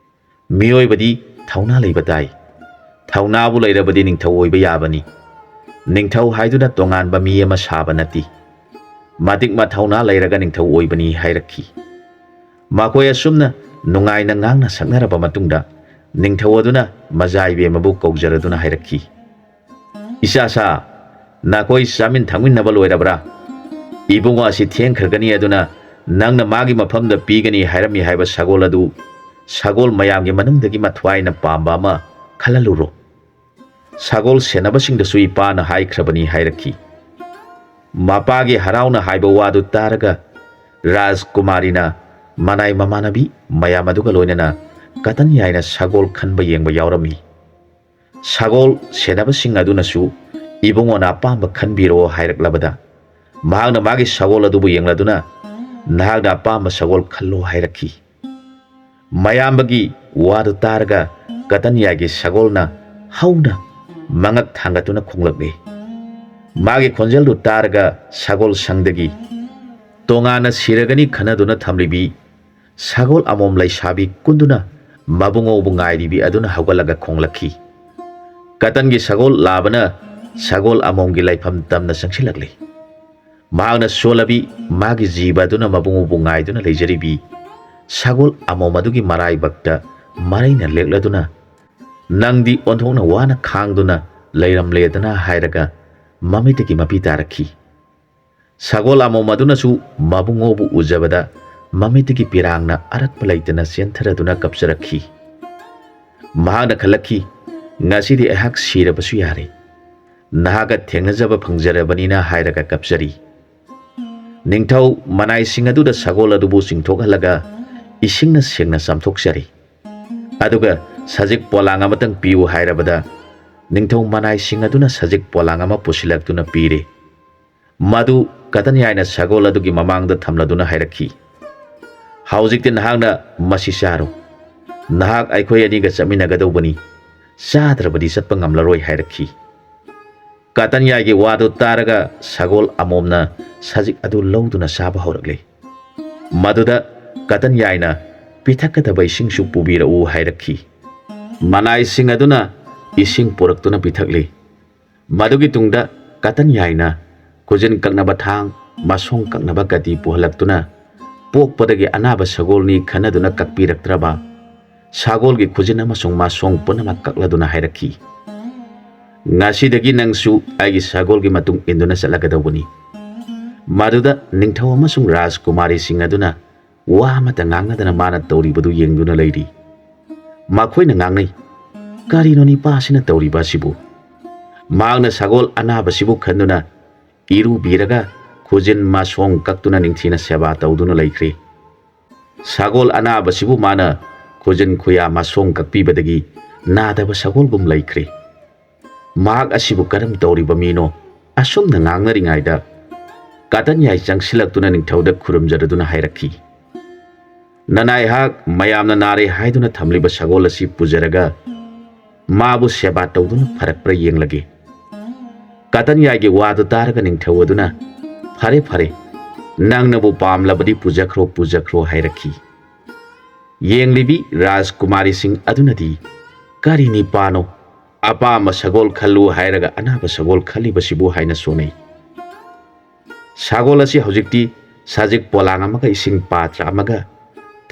"ꯃꯤꯑꯣꯏꯕꯗꯤ ꯊꯧꯅꯥ ꯂꯩꯕ ꯇꯥꯏ꯫ ꯊꯧꯅꯥꯕꯨ ꯂꯩꯔꯕꯗꯤ ꯅꯤꯡꯊꯧ ꯑꯣꯏꯕ ꯌꯥꯕꯅꯤ꯫ ꯅꯤꯡꯊꯧ ꯍꯥꯏꯗꯨꯅ ꯇꯣꯉꯥꯟꯕ ꯃꯤ ꯑꯃ ꯁꯥꯕ ꯅꯠꯇꯦ꯫ ꯃꯇꯤꯛ ꯃꯊꯧꯅꯥ ꯂꯩꯔꯒ ꯅꯤꯡꯊꯧ ꯑꯣꯏꯕꯅꯤ" ꯍꯥꯏꯔꯛꯈꯤ꯫ ꯃꯈꯣꯏ ꯑꯁꯨꯝꯅ ꯅꯨꯡꯉꯥꯏꯅ ꯉꯥꯡꯅ ꯁꯛꯅꯔꯕ ꯃꯇꯨꯡꯗ ꯅꯤꯡꯊꯧ ꯑꯗꯨꯅ ꯃꯖꯥ ꯏꯕꯦꯝꯃꯕꯨ ꯀꯧꯖꯔꯗꯨꯅ ꯍꯥꯏꯔꯛꯈꯤ, "ꯏꯆꯥꯁꯥ, ꯅꯈꯣꯏ ꯆꯥꯃꯤꯟ ꯊꯛꯃꯤꯟꯅꯕ ꯂꯣꯏꯔꯕ꯭ꯔꯥ? ꯏꯕꯨꯡꯉꯣ ꯑꯁꯤ ꯊꯦꯡꯈ꯭ꯔꯒꯅꯤ, ꯑꯗꯨꯅ ꯅꯪꯅ ꯃꯥꯒꯤ ꯃꯐꯝꯗ ꯄꯤꯒꯅꯤ ꯍꯥꯏꯔꯝꯃꯤ ꯍꯥꯏꯕ ꯁꯒꯣꯜ ꯑꯗꯨ ꯁꯒꯣꯜ ꯃꯌꯥꯝꯒꯤ ꯃꯅꯨꯡꯗꯒꯤ ꯃꯊ꯭ꯋꯥꯏꯅ ꯄꯥꯝꯕ ꯑꯃ ꯈꯜꯍꯜꯂꯨꯔꯣ꯫ ꯁꯒꯣꯜ ꯁꯦꯟꯅꯕꯁꯤꯡꯗꯁꯨ ꯏꯄꯥꯅ ꯍꯥꯏꯈ꯭ꯔꯕꯅꯤ" ꯍꯥꯏꯔꯛꯈꯤ꯫ ꯃꯄꯥꯒꯤ ꯍꯔꯥꯎꯅ ꯍꯥꯏꯕ ꯋꯥꯗꯨ ꯇꯥꯔꯒ ꯔꯥꯖꯀꯨꯃꯥꯔꯤꯅ ꯃꯅꯥꯏ ꯃꯃꯥꯟꯅꯕꯤ ꯃꯌꯥꯝ ꯑꯗꯨꯒ ꯂꯣꯏꯅꯅ ꯀꯇꯟ ꯌꯥꯏꯅ ꯁꯒꯣꯜ ꯈꯟꯕ ꯌꯦꯡꯕ ꯌꯥꯎꯔꯝꯃꯤ꯫ ꯁꯒꯣꯜ ꯁꯦꯟꯅꯕꯁꯤꯡ ꯑꯗꯨꯅꯁꯨ ꯏꯕꯨꯡꯉꯣꯅ ꯑꯄꯥꯝꯕ ꯈꯟꯕꯤꯔꯣ ꯍꯥꯏꯔꯛꯂꯕꯗ ꯃꯍꯥꯛꯅ ꯃꯥꯒꯤ ꯁꯒꯣꯜ ꯑꯗꯨꯕꯨ ꯌꯦꯡꯂꯗꯨꯅ ꯅꯍꯥꯛꯅ ꯑꯄꯥꯝꯕ ꯁꯒꯣꯜ ꯈꯜꯂꯣ ꯍꯥꯏꯔꯛꯈꯤ꯫ ꯃꯌꯥꯝꯕꯒꯤ ꯋꯥꯗꯨ ꯇꯥꯔꯒ ꯀꯇꯟ ꯌꯥꯏꯒꯤ ꯁꯒꯣꯜꯅ ꯍꯧꯅ ꯃꯉꯛ ꯊꯥꯡꯒꯠꯇꯨꯅ ꯈꯣꯡꯂꯛꯂꯤ꯫ ꯃꯥꯒꯤ ꯈꯣꯟꯖꯦꯜꯗꯨ ꯇꯥꯔꯒ ꯁꯒꯣꯜ ꯁꯪꯗꯒꯤ ꯇꯣꯉꯥꯟꯅ ꯁꯤꯔꯒꯅꯤ ꯈꯟꯅꯗꯨꯅ ꯊꯝꯂꯤꯕꯤ ꯁꯒꯣꯜ ꯑꯃꯣꯝ ꯂꯩꯁꯥꯕꯤ ꯀꯨꯟꯗꯨꯅ ꯃꯕꯨꯡꯉꯣꯕꯨ ꯉꯥꯏꯔꯤꯕꯤ ꯑꯗꯨꯅ ꯍꯧꯒꯠꯂꯒ ꯈꯣꯡꯂꯛꯈꯤ꯫ ꯀꯇꯟꯒꯤ ꯁꯒꯣꯜ ꯂꯥꯕꯅ ꯁꯒꯣꯜ ꯑꯃꯣꯝꯒꯤ ꯂꯩꯐꯝ ꯇꯝꯅ ꯆꯪꯁꯤꯜꯂꯛꯂꯤ꯫ ꯃꯍꯥꯛꯅ ꯁꯣꯜꯂꯕꯤ ꯃꯥꯒꯤ ꯖꯤꯕ ꯑꯗꯨꯅ ꯃꯕꯨꯡꯉꯣꯕꯨ ꯉꯥꯏꯗꯨꯅ ꯂꯩꯖꯔꯤꯕꯤ ꯁꯒꯣꯜ ꯑꯃꯣꯝ ꯑꯗꯨꯒꯤ ꯃꯔꯥꯏꯕꯛꯇ ꯃꯔꯩꯅ ꯂꯦꯛꯂꯗꯨꯅ, "ꯅꯪꯗꯤ ꯑꯣꯟꯊꯣꯛꯅ ꯋꯥꯅ ꯈꯥꯡꯗꯨꯅ ꯂꯩꯔꯝꯂꯦꯗꯅ" ꯍꯥꯏꯔꯒ ꯃꯃꯤꯠꯇꯒꯤ ꯃꯄꯤ ꯇꯥꯔꯛꯈꯤ꯫ ꯁꯒꯣꯜ ꯑꯃꯣꯝ ꯑꯗꯨꯅꯁꯨ ꯃꯕꯨꯡꯉꯣꯕꯨ ꯎꯖꯕꯗ ꯃꯃꯤꯠꯇꯒꯤ ꯄꯤꯔꯥꯡꯅ ꯑꯔꯠꯄ ꯂꯩꯇꯅ ꯆꯦꯟꯊꯔꯗꯨꯅ ꯀꯞꯆꯔꯛꯈꯤ꯫ ꯃꯍꯥꯛꯅ ꯈꯜꯂꯛꯈꯤ, "ꯉꯁꯤꯗꯤ ꯑꯩꯍꯥꯛ ꯁꯤꯔꯕꯁꯨ ꯌꯥꯔꯦ, ꯅꯍꯥꯛꯀ ꯊꯦꯡꯅꯖꯕ ꯐꯪꯖꯔꯕꯅꯤꯅ" ꯍꯥꯏꯔꯒ ꯀꯞꯆꯔꯤ꯫ ꯅꯤꯡꯊꯧ ꯃꯅꯥꯏꯁꯤꯡ ꯑꯗꯨꯗ ꯁꯒꯣꯜ ꯑꯗꯨꯕꯨ ꯆꯤꯡꯊꯣꯛꯍꯜꯂꯒ ꯏꯁꯤꯡꯅ ꯁꯦꯡꯅ ꯆꯥꯝꯊꯣꯛꯆꯔꯤ꯫ ꯑꯗꯨꯒ "ꯁꯖꯤꯛ ꯄꯣꯂꯥꯡ ꯑꯃꯇꯪ ꯄꯤꯌꯨ" ꯍꯥꯏꯔꯕꯗ, ꯅꯤꯡꯊꯧ ꯃꯅꯥꯏꯁꯤꯡ ꯑꯗꯨꯅ ꯁꯖꯤꯛ ꯄꯣꯂꯥꯡ ꯑꯃ ꯄꯨꯁꯤꯜꯂꯛꯇꯨꯅ ꯄꯤꯔꯦ꯫ ꯃꯗꯨ ꯀꯇꯟ ꯌꯥꯏꯅ ꯁꯒꯣꯜ ꯑꯗꯨꯒꯤ ꯃꯃꯥꯡꯗ ꯊꯝꯂꯗꯨꯅ ꯍꯥꯏꯔꯛꯈꯤ, "ꯍꯧꯖꯤꯛꯇꯤ ꯅꯍꯥꯛꯅ ꯃꯁꯤ ꯆꯥꯔꯣ꯫ ꯅꯍꯥꯛ ꯑꯩꯈꯣꯏ ꯑꯅꯤꯒ ꯆꯠꯃꯤꯟꯅꯒꯗꯧꯕꯅꯤ꯫ ꯆꯥꯗ꯭ꯔꯕꯗꯤ ꯆꯠꯄ ꯉꯝꯂꯔꯣꯏ" ꯍꯥꯏꯔꯛꯈꯤ꯫ ꯀꯇꯟ ꯌꯥꯏꯒꯤ ꯋꯥꯗꯨ ꯇꯥꯔꯒ ꯁꯒꯣꯜ ꯑꯃꯣꯝꯅ ꯁꯖꯤꯛ ꯑꯗꯨ ꯂꯧꯗꯨꯅ ꯆꯥꯕ ꯍꯧꯔꯛꯂꯦ꯫ ꯃꯗꯨꯗ ꯀꯇꯟ ꯌꯥꯏꯅ "ꯄꯤꯊꯛꯀꯗꯕ ꯏꯁꯤꯡꯁꯨ ꯄꯨꯕꯤꯔꯛꯎ" ꯍꯥꯏꯔꯛꯈꯤ꯫ ꯃꯅꯥꯏꯁꯤꯡ ꯑꯗꯨꯅ ꯏꯁꯤꯡ ꯄꯨꯔꯛꯇꯨꯅ ꯄꯤꯊꯛꯂꯤ꯫ ꯃꯗꯨꯒꯤ ꯇꯨꯡꯗ ꯀꯇꯟ ꯌꯥꯏꯅ ꯈꯨꯖꯤꯟ ꯀꯛꯅꯕ ꯊꯥꯡ, ꯃꯁꯣꯡ ꯀꯛꯅꯕ ꯀꯇꯤ ꯄꯨꯍꯜꯂꯛꯇꯨꯅ, "ꯄꯣꯛꯄꯗꯒꯤ ꯑꯅꯥꯕ ꯁꯒꯣꯜꯅꯤ ꯈꯟꯅꯗꯨꯅ ꯀꯛꯄꯤꯔꯛꯇ꯭ꯔꯕ? ꯁꯒꯣꯜꯒꯤ ꯈꯨꯖꯤꯟ ꯑꯃꯁꯨꯡ ꯃꯁꯣꯡ ꯄꯨꯝꯅꯃꯛ ꯀꯛꯂꯗꯨꯅ" ꯍꯥꯏꯔꯛꯈꯤ꯫ "ꯉꯁꯤꯗꯒꯤ ꯅꯪꯁꯨ ꯑꯩꯒꯤ ꯁꯒꯣꯜꯒꯤ ꯃꯇꯨꯡ ꯏꯟꯗꯨꯅ ꯆꯠꯂꯒꯗꯧꯕꯅꯤ꯫" ꯃꯗꯨꯗ ꯅꯤꯡꯊꯧ ꯑꯃꯁꯨꯡ ꯔꯥꯖꯀꯨꯃꯥꯔꯤꯁꯤꯡ ꯑꯗꯨꯅ ꯋꯥ ꯑꯃꯠꯇ ꯉꯥꯡꯅꯗꯅ ꯃꯥꯅ ꯇꯧꯔꯤꯕꯗꯨ ꯌꯦꯡꯗꯨꯅ ꯂꯩꯔꯤ꯫ ꯃꯈꯣꯏꯅ ꯉꯥꯡꯅꯩ, "ꯀꯔꯤꯅꯣ ꯅꯤꯄꯥꯁꯤꯅ ꯇꯧꯔꯤꯕ ꯑꯁꯤꯕꯨ?" ꯃꯍꯥꯛꯅ ꯁꯒꯣꯜ ꯑꯅꯥꯕꯁꯤꯕꯨ ꯈꯟꯗꯨꯅ ꯏꯔꯨꯕꯤꯔꯒ ꯈꯨꯖꯤꯟ ꯃꯁꯣꯡ ꯀꯛꯇꯨꯅ ꯅꯤꯡꯊꯤꯅ ꯁꯦꯕꯥ ꯇꯧꯗꯨꯅ ꯂꯩꯈ꯭ꯔꯦ꯫ ꯁꯒꯣꯜ ꯑꯅꯥꯕꯁꯤꯕꯨ ꯃꯥꯅ ꯈꯨꯖꯤꯟ ꯈꯨꯌꯥ ꯃꯁꯣꯡ ꯀꯛꯄꯤꯕꯗꯒꯤ ꯅꯥꯗꯕ ꯁꯒꯣꯜꯒꯨꯝ ꯂꯩꯈ꯭ꯔꯦ꯫ ꯃꯍꯥꯛ ꯑꯁꯤꯕꯨ ꯀꯔꯝ ꯇꯧꯔꯤꯕ ꯃꯤꯅꯣ? ꯑꯁꯨꯝꯅ ꯉꯥꯡꯅꯔꯤꯉꯩꯗ ꯀꯇꯟ ꯌꯥꯏ ꯆꯪꯁꯤꯜꯂꯛꯇꯨꯅ ꯅꯤꯡꯊꯧꯗ ꯈꯨꯔꯨꯝꯖꯔꯗꯨꯅ ꯍꯥꯏꯔꯛꯈꯤ, "ꯅꯅꯥꯏꯍꯥꯛ ꯃꯌꯥꯝꯅ ꯅꯥꯔꯦ ꯍꯥꯏꯗꯨꯅ ꯊꯝꯂꯤꯕ ꯁꯒꯣꯜ ꯑꯁꯤ ꯄꯨꯖꯔꯒ ꯃꯥꯕꯨ ꯁꯦꯕꯥ ꯇꯧꯗꯨꯅ ꯐꯔꯛꯄ꯭ꯔꯥ ꯌꯦꯡꯂꯒꯦ꯫" ꯀꯇꯟ ꯌꯥꯏꯒꯤ ꯋꯥꯗꯨ ꯇꯥꯔꯒ ꯅꯤꯡꯊꯧ ꯑꯗꯨꯅ, "ꯐꯔꯦ, ꯐꯔꯦ, ꯅꯪꯅꯕꯨ ꯄꯥꯝꯂꯕꯗꯤ ꯄꯨꯖꯈ꯭ꯔꯣ, ꯄꯨꯖꯈ꯭ꯔꯣ" ꯍꯥꯏꯔꯛꯈꯤ꯫ ꯌꯦꯡꯂꯤꯕꯤ ꯔꯥꯖꯀꯨꯃꯥꯔꯤꯁꯤꯡ ꯑꯗꯨꯅꯗꯤ, "ꯀꯔꯤ ꯅꯤꯄꯥꯅꯣ? ꯑꯄꯥꯝꯕ ꯁꯒꯣꯜ ꯈꯜꯂꯨ ꯍꯥꯏꯔꯒ ꯑꯅꯥꯕ ꯁꯒꯣꯜ ꯈꯜꯂꯤꯕꯁꯤꯕꯨ?" ꯍꯥꯏꯅ ꯁꯣꯟꯅꯩ꯫ ꯁꯒꯣꯜ ꯑꯁꯤ ꯍꯧꯖꯤꯛꯇꯤ ꯁꯖꯤꯛ ꯄꯣꯂꯥꯡ ꯑꯃꯒ ꯏꯁꯤꯡ ꯄꯥꯇ꯭ꯔ ꯑꯃꯒ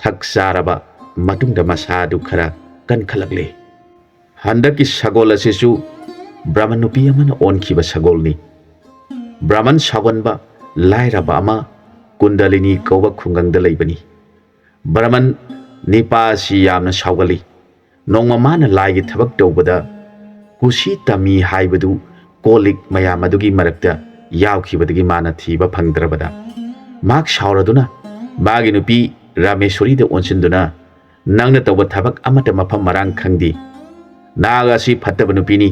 ꯊꯛ ꯆꯥꯔꯕ ꯃꯇꯨꯡꯗ ꯃꯁꯥ ꯑꯗꯨ ꯈꯔ ꯀꯟꯈꯠꯂꯛꯂꯤ꯫ ꯍꯟꯗꯛꯀꯤ ꯁꯒꯣꯜ ꯑꯁꯤꯁꯨ ꯕ꯭ꯔꯥꯍꯃꯟ ꯅꯨꯄꯤ ꯑꯃꯅ ꯑꯣꯟꯈꯤꯕ ꯁꯒꯣꯜꯅꯤ꯫ ꯕ꯭ꯔꯥꯍꯃꯟ ꯁꯥꯎꯒꯟꯕ ꯂꯥꯏꯔꯕ ꯑꯃ ꯀꯨꯟꯗꯂꯤꯅꯤ ꯀꯧꯕ ꯈꯨꯡꯒꯪꯗ ꯂꯩꯕꯅꯤ꯫ ꯕ꯭ꯔꯥꯍꯃꯟ ꯅꯤꯄꯥ ꯑꯁꯤ ꯌꯥꯝꯅ ꯁꯥꯎꯒꯜꯂꯤ꯫ ꯅꯣꯡꯃ ꯃꯥꯅ ꯂꯥꯏꯒꯤ ꯊꯕꯛ ꯇꯧꯕꯗ ꯀꯨꯁꯤ ꯇꯝꯃꯤ ꯍꯥꯏꯕꯗꯨ ꯀꯣꯜ ꯂꯤꯛ ꯃꯌꯥꯝ ꯑꯗꯨꯒꯤ ꯃꯔꯛꯇ ꯌꯥꯎꯈꯤꯕꯗꯒꯤ ꯃꯥꯅ ꯊꯤꯕ ꯐꯪꯗ꯭ꯔꯕꯗ ꯃꯍꯥꯛ ꯁꯥꯎꯔꯗꯨꯅ ꯃꯥꯒꯤ ꯅꯨꯄꯤ ꯔꯥꯃꯦꯁꯣꯔꯤꯗ ꯑꯣꯟꯁꯤꯟꯗꯨꯅ, "ꯅꯪꯅ ꯇꯧꯕ ꯊꯕꯛ ꯑꯃꯠꯇ ꯃꯐꯝ ꯃꯔꯥꯡ ꯈꯪꯗꯦ꯫ ꯅꯍꯥꯛ ꯑꯁꯤ ꯐꯠꯇꯕ ꯅꯨꯄꯤꯅꯤ꯫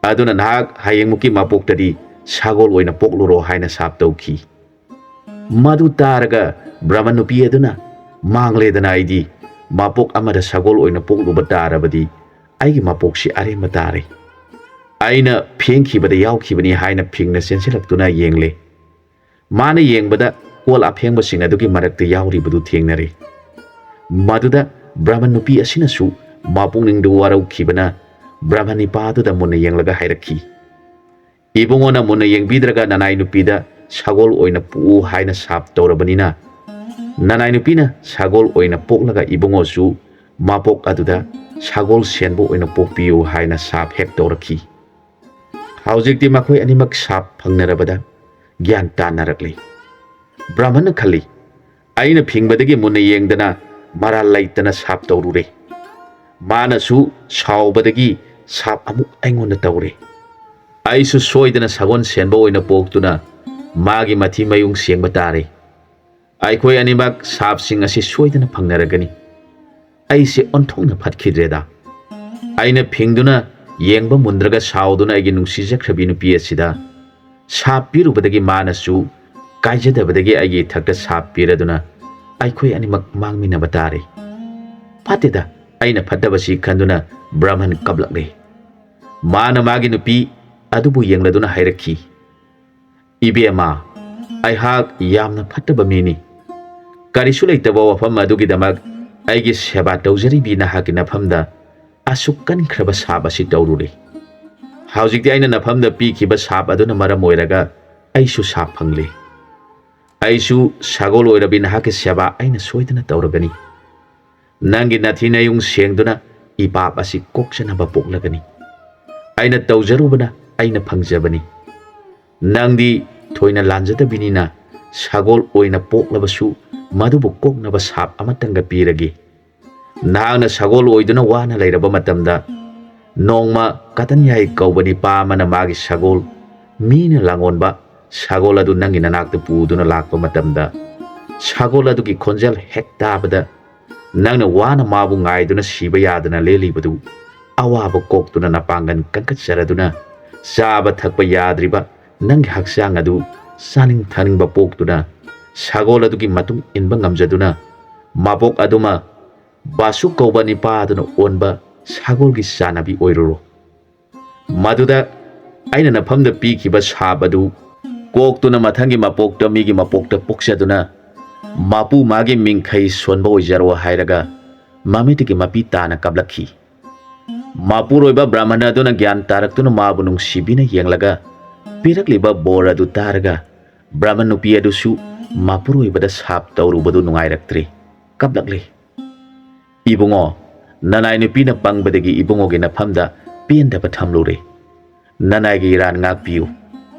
ꯑꯗꯨꯅ ꯅꯍꯥꯛ ꯍꯌꯦꯡꯃꯨꯛꯀꯤ ꯃꯄꯣꯛꯇꯗꯤ ꯁꯒꯣꯜ ꯑꯣꯏꯅ ꯄꯣꯛꯂꯨꯔꯣ" ꯍꯥꯏꯅ ꯁꯥꯞ ꯇꯧꯈꯤ꯫ ꯃꯗꯨ ꯇꯥꯔꯒ ꯕ꯭ꯔꯥꯍꯃꯟ ꯅꯨꯄꯤ ꯑꯗꯨꯅ, "ꯃꯥꯡꯂꯦꯗꯅ ꯑꯩꯗꯤ꯫ ꯃꯄꯣꯛ ꯑꯃꯗ ꯁꯒꯣꯜ ꯑꯣꯏꯅ ꯄꯣꯛꯂꯨꯕ ꯇꯥꯔꯕꯗꯤ ꯑꯩꯒꯤ ꯃꯄꯣꯛꯁꯤ ꯑꯔꯦꯝꯕ ꯇꯥꯔꯦ꯫ ꯑꯩꯅ ꯐꯦꯡꯈꯤꯕꯗ ꯌꯥꯎꯈꯤꯕꯅꯤ" ꯍꯥꯏꯅ ꯐꯤꯡꯅ ꯆꯦꯟꯁꯤꯜꯂꯛꯇꯨꯅ ꯌꯦꯡꯂꯦ꯫ ꯃꯥꯅ ꯌꯦꯡꯕꯗ ꯀꯣꯜ ꯑꯐꯦꯡꯕꯁꯤꯡ ꯑꯗꯨꯒꯤ ꯃꯔꯛꯇ ꯌꯥꯎꯔꯤꯕꯗꯨ ꯊꯦꯡꯅꯔꯦ꯫ ꯃꯗꯨꯗ ꯕ꯭ꯔꯥꯍꯃꯟ ꯅꯨꯄꯤ ꯑꯁꯤꯅꯁꯨ ꯃꯄꯨꯛꯅꯤꯡꯗꯨ ꯋꯥꯔꯧꯈꯤꯕꯅ ꯕ꯭ꯔꯥꯍꯃꯟ ꯅꯤꯄꯥ ꯑꯗꯨꯗ ꯃꯨꯟꯅ ꯌꯦꯡꯂꯒ ꯍꯥꯏꯔꯛꯈꯤ, "ꯏꯕꯨꯡꯉꯣꯅ ꯃꯨꯟꯅ ꯌꯦꯡꯕꯤꯗ꯭ꯔꯒ ꯅꯅꯥꯏ ꯅꯨꯄꯤꯗ ꯁꯒꯣꯜ ꯑꯣꯏꯅ ꯄꯣꯛꯎ ꯍꯥꯏꯅ ꯁꯥꯞ ꯇꯧꯔꯕꯅꯤꯅ, ꯅꯅꯥꯏ ꯅꯨꯄꯤꯅ ꯁꯒꯣꯜ ꯑꯣꯏꯅ ꯄꯣꯛꯂꯒ ꯏꯕꯨꯡꯉꯣꯁꯨ ꯃꯄꯣꯛ ꯑꯗꯨꯗ ꯁꯒꯣꯜ ꯁꯦꯟꯕ ꯑꯣꯏꯅ ꯄꯣꯛꯄꯤꯌꯨ" ꯍꯥꯏꯅ ꯁꯥꯞ ꯍꯦꯛ ꯇꯧꯔꯛꯈꯤ꯫ ꯍꯧꯖꯤꯛꯇꯤ ꯃꯈꯣꯏ ꯑꯅꯤꯃꯛ ꯁꯥꯞ ꯐꯪꯅꯔꯕꯗ ꯒ꯭ꯌꯥꯟ ꯇꯥꯅꯔꯛꯂꯤ꯫ ꯕ꯭ꯔꯥꯍꯃꯟꯅ ꯈꯜꯂꯤ, "ꯑꯩꯅ ꯐꯤꯡꯕꯗꯒꯤ ꯃꯨꯟꯅ ꯌꯦꯡꯗꯅ ꯃꯔꯥꯜ ꯂꯩꯇꯅ ꯁꯥꯞ ꯇꯧꯔꯨꯔꯦ꯫ ꯃꯥꯅꯁꯨ ꯁꯥꯎꯕꯗꯒꯤ ꯁꯥꯞ ꯑꯃꯨꯛ ꯑꯩꯉꯣꯟꯗ ꯇꯧꯔꯦ꯫ ꯑꯩꯁꯨ ꯁꯣꯏꯗꯅ ꯁꯒꯣꯜ ꯁꯦꯟꯕ ꯑꯣꯏꯅ ꯄꯣꯛꯇꯨꯅ ꯃꯥꯒꯤ ꯃꯊꯤ ꯃꯌꯨꯡ ꯁꯦꯡꯕ ꯇꯥꯔꯦ꯫ ꯑꯩꯈꯣꯏ ꯑꯅꯤꯃꯛ ꯁꯥꯞꯁꯤꯡ ꯑꯁꯤ ꯁꯣꯏꯗꯅ ꯐꯪꯅꯔꯒꯅꯤ꯫ ꯑꯩꯁꯦ ꯑꯣꯟꯊꯣꯛꯅ ꯐꯠꯈꯤꯗ꯭ꯔꯦꯗ꯫ ꯑꯩꯅ ꯐꯤꯡꯗꯨꯅ ꯌꯦꯡꯕ ꯃꯨꯟꯗ꯭ꯔꯒ ꯁꯥꯎꯗꯨꯅ ꯑꯩꯒꯤ ꯅꯨꯡꯁꯤꯖꯈ꯭ꯔꯕꯤ ꯅꯨꯄꯤ ꯑꯁꯤꯗ ꯁꯥꯞ ꯄꯤꯔꯨꯕꯗꯒꯤ ꯃꯥꯅꯁꯨ ꯀꯥꯏꯖꯗꯕꯗꯒꯤ ꯑꯩꯒꯤ ꯏꯊꯛꯇ ꯁꯥꯞ ꯄꯤꯔꯗꯨꯅ ꯑꯩꯈꯣꯏ ꯑꯅꯤꯃꯛ ꯃꯥꯡꯃꯤꯟꯅꯕ ꯇꯥꯔꯦ꯫ ꯐꯠꯇꯦꯗ, ꯑꯩꯅ ꯐꯠꯇꯕꯁꯤ ꯈꯟꯗꯨꯅ ꯕ꯭ꯔꯥꯍꯃꯟ ꯀꯞꯂꯛꯂꯦ꯫ ꯃꯥꯅ ꯃꯥꯒꯤ ꯅꯨꯄꯤ ꯑꯗꯨꯕꯨ ꯌꯦꯡꯂꯗꯨꯅ ꯍꯥꯏꯔꯛꯈꯤ, "ꯏꯕꯦꯝꯃ, ꯑꯩꯍꯥꯛ ꯌꯥꯝꯅ ꯐꯠꯇꯕ ꯃꯤꯅꯤ꯫ ꯀꯔꯤꯁꯨ ꯂꯩꯇꯕ ꯋꯥꯐꯝ ꯑꯗꯨꯒꯤꯗꯃꯛ ꯑꯩꯒꯤ ꯁꯦꯕꯥ ꯇꯧꯖꯔꯤꯕꯤ ꯅꯍꯥꯛꯀꯤ ꯅꯐꯝꯗ ꯑꯁꯨꯛ ꯀꯟꯈ꯭ꯔꯕ ꯁꯥꯞ ꯑꯁꯤ ꯇꯧꯔꯨꯔꯦ꯫ ꯍꯧꯖꯤꯛꯇꯤ ꯑꯩꯅ ꯅꯐꯝꯗ ꯄꯤꯈꯤꯕ ꯁꯥꯞ ꯑꯗꯨꯅ ꯃꯔꯝ ꯑꯣꯏꯔꯒ ꯑꯩꯁꯨ ꯁꯥꯞ ꯐꯪꯂꯦ꯫ ꯑꯩꯁꯨ ꯁꯒꯣꯜ ꯑꯣꯏꯔꯕꯤ ꯅꯍꯥꯛꯀꯤ ꯁꯦꯕꯥ ꯑꯩꯅ ꯁꯣꯏꯗꯅ ꯇꯧꯔꯒꯅꯤ꯫ ꯅꯪꯒꯤ ꯅꯥꯊꯤ ꯅꯌꯨꯡ ꯁꯦꯡꯗꯨꯅ ꯏꯄꯥꯞ ꯑꯁꯤ ꯀꯣꯛꯆꯅꯕ ꯄꯣꯛꯂꯒꯅꯤ꯫ ꯑꯩꯅ ꯇꯧꯖꯔꯨꯕꯅ ꯑꯩꯅ ꯐꯪꯖꯕꯅꯤ꯫ ꯅꯪꯗꯤ ꯊꯣꯏꯅ ꯂꯥꯟꯖꯗꯕꯤꯅꯤꯅ ꯁꯒꯣꯜ ꯑꯣꯏꯅ ꯄꯣꯛꯂꯕꯁꯨ ꯃꯗꯨꯕꯨ ꯀꯣꯛꯅꯕ ꯁꯥꯞ ꯑꯃꯇꯪꯒ ꯄꯤꯔꯒꯦ꯫ ꯅꯍꯥꯛꯅ ꯁꯒꯣꯜ ꯑꯣꯏꯗꯨꯅ ꯋꯥꯅ ꯂꯩꯔꯕ ꯃꯇꯝꯗ, ꯅꯣꯡꯃ ꯀꯇꯟꯌꯥꯏ ꯀꯧꯕ ꯅꯤꯄꯥ ꯑꯃꯅ ꯃꯥꯒꯤ ꯁꯒꯣꯜ, ꯃꯤꯅ ꯂꯥꯡꯑꯣꯟꯕ ꯁꯒꯣꯜ ꯑꯗꯨ ꯅꯪꯒꯤ ꯅꯅꯥꯛꯇ ꯄꯨꯗꯨꯅ ꯂꯥꯛꯄ ꯃꯇꯝꯗ, ꯁꯒꯣꯜ ꯑꯗꯨꯒꯤ ꯈꯣꯟꯖꯦꯜ ꯍꯦꯛ ꯇꯥꯕꯗ, ꯅꯪꯅ ꯋꯥꯅ ꯃꯥꯕꯨ ꯉꯥꯏꯗꯨꯅ ꯁꯤꯕ ꯌꯥꯗꯅ ꯂꯦꯜꯂꯤꯕꯗꯨ ꯑꯋꯥꯕ ꯀꯣꯛꯇꯨꯅ ꯅꯄꯥꯡꯒꯜ ꯀꯟꯈꯠꯆꯔꯗꯨꯅ, ꯆꯥꯕ ꯊꯛꯄ ꯌꯥꯗ꯭ꯔꯤꯕ ꯅꯪꯒꯤ ꯍꯛꯆꯥꯡ ꯑꯗꯨ ꯆꯥꯅꯤꯡ ꯊꯛꯅꯤꯡꯕ ꯄꯣꯛꯇꯨꯅ, ꯁꯒꯣꯜ ꯑꯗꯨꯒꯤ ꯃꯇꯨꯡ ꯏꯟꯕ ꯉꯝꯖꯗꯨꯅ, ꯃꯕꯣꯛ ꯑꯗꯨꯃ ꯕꯥꯁꯨ ꯀꯧꯕ ꯅꯤꯄꯥ ꯑꯗꯨꯅ ꯑꯣꯟꯕ ꯁꯒꯣꯜꯒꯤ ꯆꯥꯅꯕꯤ ꯑꯣꯏꯔꯨꯔꯣ꯫ ꯃꯗꯨꯗ ꯑꯩꯅ ꯅꯐꯝꯗ ꯄꯤꯈꯤꯕ ꯁꯥꯞ ꯑꯗꯨ ꯀꯣꯛꯇꯨꯅ ꯃꯊꯪꯒꯤ ꯃꯄꯣꯛꯇ ꯃꯤꯒꯤ ꯃꯄꯣꯛꯇ ꯄꯣꯛꯆꯗꯨꯅ, ꯃꯄꯨ ꯃꯥꯒꯤ ꯃꯤꯡꯈꯩ ꯁꯣꯟꯕ ꯑꯣꯏꯖꯔꯣ ꯍꯥꯏꯔꯒ ꯃꯃꯤꯠꯇꯒꯤ ꯃꯄꯤ ꯇꯥꯅ ꯀꯥꯞꯂꯛꯈꯤ꯫ ꯃꯄꯨꯔꯣꯏꯕ ꯕ꯭ꯔꯥꯍꯃꯟ ꯑꯗꯨꯅ ꯒ꯭ꯌꯥꯟ ꯇꯥꯔꯛꯇꯨꯅ ꯃꯥꯕꯨ ꯅꯨꯡꯁꯤꯕꯤꯅ ꯌꯦꯡꯂꯒ ꯄꯤꯔꯛꯂꯤꯕ ꯕꯣꯔ ꯑꯗꯨ ꯇꯥꯔꯒ, ꯕ꯭ꯔꯥꯍꯃꯟ ꯅꯨꯄꯤ ꯑꯗꯨꯁꯨ ꯃꯄꯨꯔꯣꯏꯕꯗ ꯁꯥꯞ ꯇꯧꯔꯨꯕꯗꯨ ꯅꯨꯡꯉꯥꯏꯔꯛꯇ꯭ꯔꯦ, ꯀꯞꯂꯛꯂꯦ꯫ "ꯏꯕꯨꯡꯉꯣ, ꯅꯅꯥꯏ ꯅꯨꯄꯤꯅ ꯄꯪꯕꯗꯒꯤ ꯏꯕꯨꯡꯉꯣꯒꯤ ꯅꯐꯝꯗ ꯄꯦꯟꯗꯕ ꯊꯝꯂꯨꯔꯦ꯫ ꯅꯅꯥꯏꯒꯤ ꯏꯔꯥꯟ ꯉꯥꯛꯄꯤꯌꯨ꯫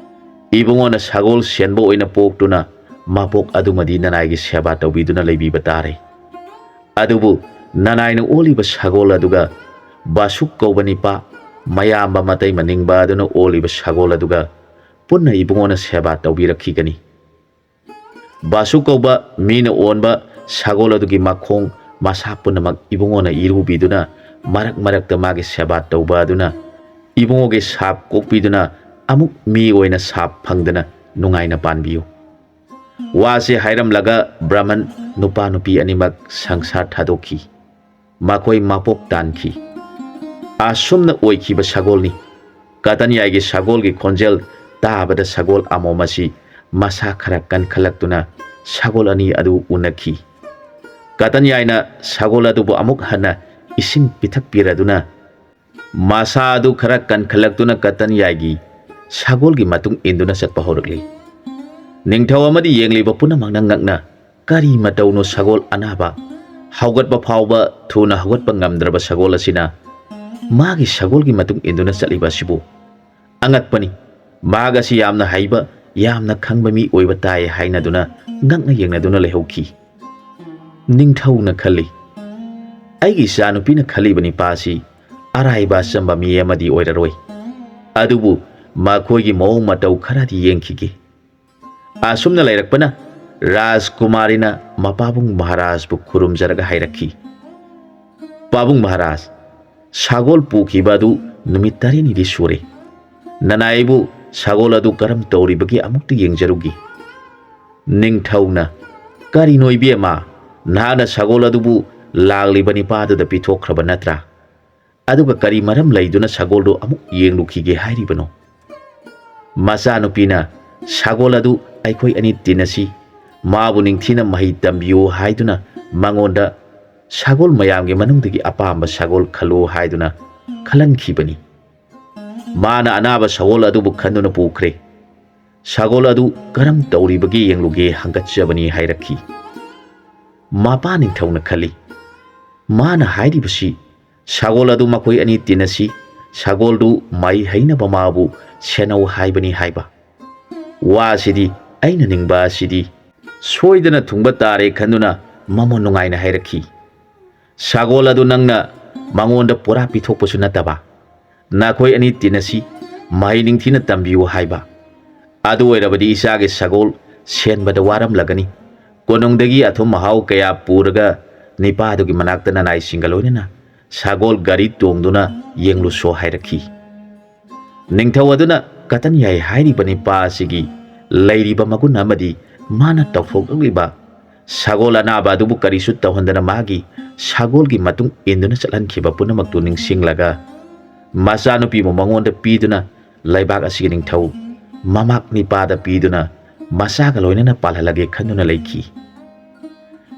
ꯏꯕꯨꯡꯉꯣꯅ ꯁꯒꯣꯜ ꯁꯦꯟꯕ ꯑꯣꯏꯅ ꯄꯣꯛꯇꯨꯅ ꯃꯄꯣꯛ ꯑꯗꯨꯃꯗꯤ ꯅꯅꯥꯏꯒꯤ ꯁꯦꯕꯥ ꯇꯧꯕꯤꯗꯨꯅ ꯂꯩꯕꯤꯕ ꯇꯥꯔꯦ꯫ ꯑꯗꯨꯕꯨ ꯅꯅꯥꯏꯅ ꯑꯣꯜꯂꯤꯕ ꯁꯒꯣꯜ ꯑꯗꯨꯒ ꯕꯥꯁꯨꯛ ꯀꯧꯕ ꯅꯤꯄꯥ, ꯃꯌꯥꯝꯕ ꯃꯇꯩ ꯃꯅꯤꯡꯕ ꯑꯗꯨꯅ ꯑꯣꯜꯂꯤꯕ ꯁꯒꯣꯜ ꯑꯗꯨꯒ ꯄꯨꯟꯅ ꯏꯕꯨꯡꯉꯣꯅ ꯁꯦꯕꯥ ꯇꯧꯕꯤꯔꯛꯈꯤꯒꯅꯤ꯫ ꯕꯥꯁꯨ ꯀꯧꯕ ꯃꯤꯅ ꯑꯣꯟꯕ ꯁꯒꯣꯜ ꯑꯗꯨꯒꯤ ꯃꯈꯣꯡ ꯃꯁꯥ ꯄꯨꯝꯅꯃꯛ ꯏꯕꯨꯡꯉꯣꯅ ꯏꯔꯨꯕꯤꯗꯨꯅ, ꯃꯔꯛ ꯃꯔꯛꯇ ꯃꯥꯒꯤ ꯁꯦꯕꯥ ꯇꯧꯕ ꯑꯗꯨꯅ ꯏꯕꯨꯡꯉꯣꯒꯤ ꯁꯥꯞ ꯀꯣꯛꯄꯤꯗꯨꯅ ꯑꯃꯨꯛ ꯃꯤ ꯑꯣꯏꯅ ꯁꯥꯞ ꯐꯪꯗꯅ ꯅꯨꯡꯉꯥꯏꯅ ꯄꯥꯟꯕꯤꯌꯨ꯫ ꯋꯥꯁꯦ ꯍꯥꯏꯔꯝꯂꯒ ꯕ꯭ꯔꯥꯍꯃꯟ ꯅꯨꯄꯥ ꯅꯨꯄꯤ ꯑꯅꯤꯃꯛ ꯁꯪꯁꯥꯔ ꯊꯥꯗꯣꯛꯈꯤ꯫ ꯃꯈꯣꯏ ꯃꯄꯣꯛ ꯇꯥꯟꯈꯤ꯫ ꯑꯁꯨꯝꯅ ꯑꯣꯏꯈꯤꯕ ꯁꯒꯣꯜꯅꯤ꯫ ꯀꯇꯟꯌꯥꯏꯒꯤ ꯁꯒꯣꯜꯒꯤ ꯈꯣꯟꯖꯦꯜ ꯇꯥꯕꯗ ꯁꯒꯣꯜ ꯑꯃꯣꯝ ꯑꯁꯤ ꯃꯁꯥ ꯈꯔ ꯀꯟꯈꯠꯂꯛꯇꯨꯅ ꯁꯒꯣꯜ ꯑꯅꯤ ꯑꯗꯨ ꯎꯅꯈꯤ꯫ ꯀꯇꯟꯌꯥꯏꯅ ꯁꯒꯣꯜ ꯑꯗꯨꯕꯨ ꯑꯃꯨꯛ ꯍꯟꯅ ꯏꯁꯤꯡ ꯄꯤꯊꯛꯄꯤꯔꯗꯨꯅ, ꯃꯁꯥ ꯑꯗꯨ ꯈꯔ ꯀꯟꯈꯠꯂꯛꯇꯨꯅ ꯀꯇꯟꯌꯥꯏꯒꯤ ꯁꯒꯣꯜꯒꯤ ꯃꯇꯨꯡ ꯏꯟꯗꯨꯅ ꯆꯠꯄ ꯍꯧꯔꯛꯂꯤ꯫ ꯅꯤꯡꯊꯧ ꯑꯃꯗꯤ ꯌꯦꯡꯂꯤꯕ ꯄꯨꯝꯅꯃꯛꯅ ꯉꯛꯅ, "ꯀꯔꯤ ꯃꯇꯧꯅꯣ ꯁꯒꯣꯜ ꯑꯅꯥꯕ? ꯍꯧꯒꯠꯄ ꯐꯥꯎꯕ ꯊꯨꯅ ꯍꯧꯒꯠꯄ ꯉꯝꯗ꯭ꯔꯕ ꯁꯒꯣꯜ ꯑꯁꯤꯅ ꯃꯥꯒꯤ ꯁꯒꯣꯜꯒꯤ ꯃꯇꯨꯡ ꯏꯟꯗꯨꯅ ꯆꯠꯂꯤꯕ ꯑꯁꯤꯕꯨ? ꯑꯉꯛꯄꯅꯤ꯫ ꯃꯍꯥꯛ ꯑꯁꯤ ꯌꯥꯝꯅ ꯍꯩꯕ, ꯌꯥꯝꯅ ꯈꯪꯕ ꯃꯤ ꯑꯣꯏꯕ ꯇꯥꯏ" ꯍꯥꯏꯅꯗꯨꯅ ꯉꯛꯅ ꯌꯦꯡꯅꯗꯨꯅ ꯂꯩꯍꯧꯈꯤ꯫ ꯅꯤꯡꯊꯧꯅ ꯈꯜꯂꯤ, "ꯑꯩꯒꯤ ꯏꯆꯥꯅꯨꯄꯤꯅ ꯈꯜꯂꯤꯕ ꯅꯤꯄꯥ ꯑꯁꯤ ꯑꯔꯥꯏꯕ ꯑꯆꯝꯕ ꯃꯤ ꯑꯃꯗꯤ ꯑꯣꯏꯔꯔꯣꯏ꯫ ꯑꯗꯨꯕꯨ ꯃꯈꯣꯏꯒꯤ ꯃꯑꯣꯡ ꯃꯇꯧ ꯈꯔꯗꯤ ꯌꯦꯡꯈꯤꯒꯦ"꯫ ꯑꯁꯨꯝꯅ ꯂꯩꯔꯛꯄꯅ ꯔꯥꯖꯀꯨꯃꯥꯔꯤꯅ ꯃꯄꯥꯕꯨꯡ ꯃꯍꯥꯔꯥꯖꯕꯨ ꯈꯨꯔꯨꯝꯖꯔꯒ ꯍꯥꯏꯔꯛꯈꯤ, "ꯄꯥꯕꯨꯡ ꯃꯍꯥꯔꯥꯖ, ꯁꯒꯣꯜ ꯄꯨꯈꯤꯕ ꯑꯗꯨ ꯅꯨꯃꯤꯠ ꯇꯔꯦꯠꯅꯤꯗꯤ ꯁꯨꯔꯦ꯫ ꯅꯅꯥꯏꯕꯨ ꯁꯒꯣꯜ ꯑꯗꯨ ꯀꯔꯝ ꯇꯧꯔꯤꯕꯒꯦ ꯑꯃꯨꯛꯇ ꯌꯦꯡꯖꯔꯨꯒꯦ"꯫ ꯅꯤꯡꯊꯧꯅ, "ꯀꯔꯤꯅꯣ ꯏꯕꯦꯝꯃ, ꯅꯍꯥꯛꯅ ꯁꯒꯣꯜ ꯑꯗꯨꯕꯨ ꯂꯥꯛꯂꯤꯕ ꯅꯤꯄꯥꯗꯨꯗ ꯄꯤꯊꯣꯛꯈ꯭ꯔꯕ ꯅꯠꯇ꯭ꯔꯥ? ꯑꯗꯨꯒ ꯀꯔꯤ ꯃꯔꯝ ꯂꯩꯗꯨꯅ ꯁꯒꯣꯜꯗꯨ ꯑꯃꯨꯛ ꯌꯦꯡꯂꯨꯈꯤꯒꯦ ꯍꯥꯏꯔꯤꯕꯅꯣ?" ꯃꯆꯥꯅꯨꯄꯤꯅ, "ꯁꯒꯣꯜ ꯑꯗꯨ ꯑꯩꯈꯣꯏ ꯑꯅꯤ ꯇꯤꯟꯅꯁꯤ, ꯃꯥꯕꯨ ꯅꯤꯡꯊꯤꯅ ꯃꯍꯩ ꯇꯝꯕꯤꯌꯨ" ꯍꯥꯏꯗꯨꯅ ꯃꯉꯣꯟꯗ ꯁꯒꯣꯜ ꯃꯌꯥꯝꯒꯤ ꯃꯅꯨꯡꯗꯒꯤ ꯑꯄꯥꯝꯕ ꯁꯒꯣꯜ ꯈꯜꯂꯨ ꯍꯥꯏꯗꯨꯅ ꯈꯜꯍꯟꯈꯤꯕꯅꯤ꯫ ꯃꯥꯅ ꯑꯅꯥꯕ ꯁꯒꯣꯜ ꯑꯗꯨꯕꯨ ꯈꯟꯗꯨꯅ ꯄꯨꯈ꯭ꯔꯦ꯫ "ꯁꯒꯣꯜ ꯑꯗꯨ ꯀꯔꯝ ꯇꯧꯔꯤꯕꯒꯦ ꯌꯦꯡꯂꯨꯒꯦ ꯍꯪꯒꯠꯆꯕꯅꯤ" ꯍꯥꯏꯔꯛꯈꯤ꯫ ꯃꯄꯥ ꯅꯤꯡꯊꯧꯅ ꯈꯜꯂꯤ, "ꯃꯥꯅ ꯍꯥꯏꯔꯤꯕꯁꯤ ꯁꯒꯣꯜ ꯑꯗꯨ ꯃꯈꯣꯏ ꯑꯅꯤ ꯇꯤꯟꯅꯁꯤ, ꯁꯒꯣꯜꯗꯨ ꯃꯍꯩ ꯍꯩꯅꯕ ꯃꯥꯕꯨ ꯁꯦꯟꯅꯧ ꯍꯥꯏꯕꯅꯤ ꯍꯥꯏꯕ꯫ ꯋꯥꯁꯤꯗꯤ ꯑꯩꯅ ꯅꯤꯡꯕ ꯑꯁꯤꯗꯤ ꯁꯣꯏꯗꯅ ꯊꯨꯡꯕ ꯇꯥꯔꯦ" ꯈꯟꯗꯨꯅ ꯃꯃꯣꯟ ꯅꯨꯡꯉꯥꯏꯅ ꯍꯥꯏꯔꯛꯈꯤ꯫ "ꯁꯒꯣꯜ ꯑꯗꯨ ꯅꯪꯅ ꯃꯉꯣꯟꯗ ꯄꯨꯔꯥ ꯄꯤꯊꯣꯛꯄꯁꯨ ꯅꯠꯇꯕ, ꯅꯈꯣꯏ ꯑꯅꯤ ꯇꯤꯟꯅꯁꯤ, ꯃꯍꯩ ꯅꯤꯡꯊꯤꯅ ꯇꯝꯕꯤꯌꯨ ꯍꯥꯏꯕ꯫ ꯑꯗꯨ ꯑꯣꯏꯔꯕꯗꯤ ꯏꯆꯥꯒꯤ ꯁꯒꯣꯜ ꯁꯦꯟꯕꯗ ꯋꯥꯔꯝꯂꯒꯅꯤ꯫ ꯀꯣꯅꯨꯡꯗꯒꯤ ꯑꯊꯨꯝ ꯑꯍꯥꯎ ꯀꯌꯥ ꯄꯨꯔꯒ ꯅꯤꯄꯥꯗꯨꯒꯤ ꯃꯅꯥꯛꯇ ꯅꯅꯥꯏꯁꯤꯡꯒ ꯂꯣꯏꯅꯅ ꯁꯒꯣꯜ ꯒꯥꯔꯤ ꯇꯣꯡꯗꯨꯅ ꯌꯦꯡꯂꯨꯁꯣ" ꯍꯥꯏꯔꯛꯈꯤ꯫ ꯅꯤꯡꯊꯧ ꯑꯗꯨꯅ ꯀꯇꯟ ꯌꯥꯏ ꯍꯥꯏꯔꯤꯕ ꯅꯤꯄꯥ ꯑꯁꯤꯒꯤ ꯂꯩꯔꯤꯕ ꯃꯒꯨꯟ ꯑꯃꯗꯤ ꯃꯥꯅ ꯇꯧꯊꯣꯛꯂꯤꯕ ꯁꯒꯣꯜ ꯑꯅꯥꯕ ꯑꯗꯨꯕꯨ ꯀꯔꯤꯁꯨ ꯇꯧꯍꯟꯗꯅ ꯃꯥꯒꯤ ꯁꯒꯣꯜꯒꯤ ꯃꯇꯨꯡ ꯏꯟꯗꯨꯅ ꯆꯠꯍꯟꯈꯤꯕ ꯄꯨꯝꯅꯃꯛꯇꯨ ꯅꯤꯡꯁꯤꯡꯂꯒ, ꯃꯆꯥꯅꯨꯄꯤꯕꯨ ꯃꯉꯣꯟꯗ ꯄꯤꯗꯨꯅ ꯂꯩꯕꯥꯛ ꯑꯁꯤꯒꯤ ꯅꯤꯡꯊꯧ ꯃꯃꯥꯛ ꯅꯤꯄꯥꯗ ꯄꯤꯗꯨꯅ ꯃꯆꯥꯒ ꯂꯣꯏꯅꯅ ꯄꯥꯜꯍꯜꯂꯒꯦ ꯈꯟꯗꯨꯅ ꯂꯩꯈꯤ꯫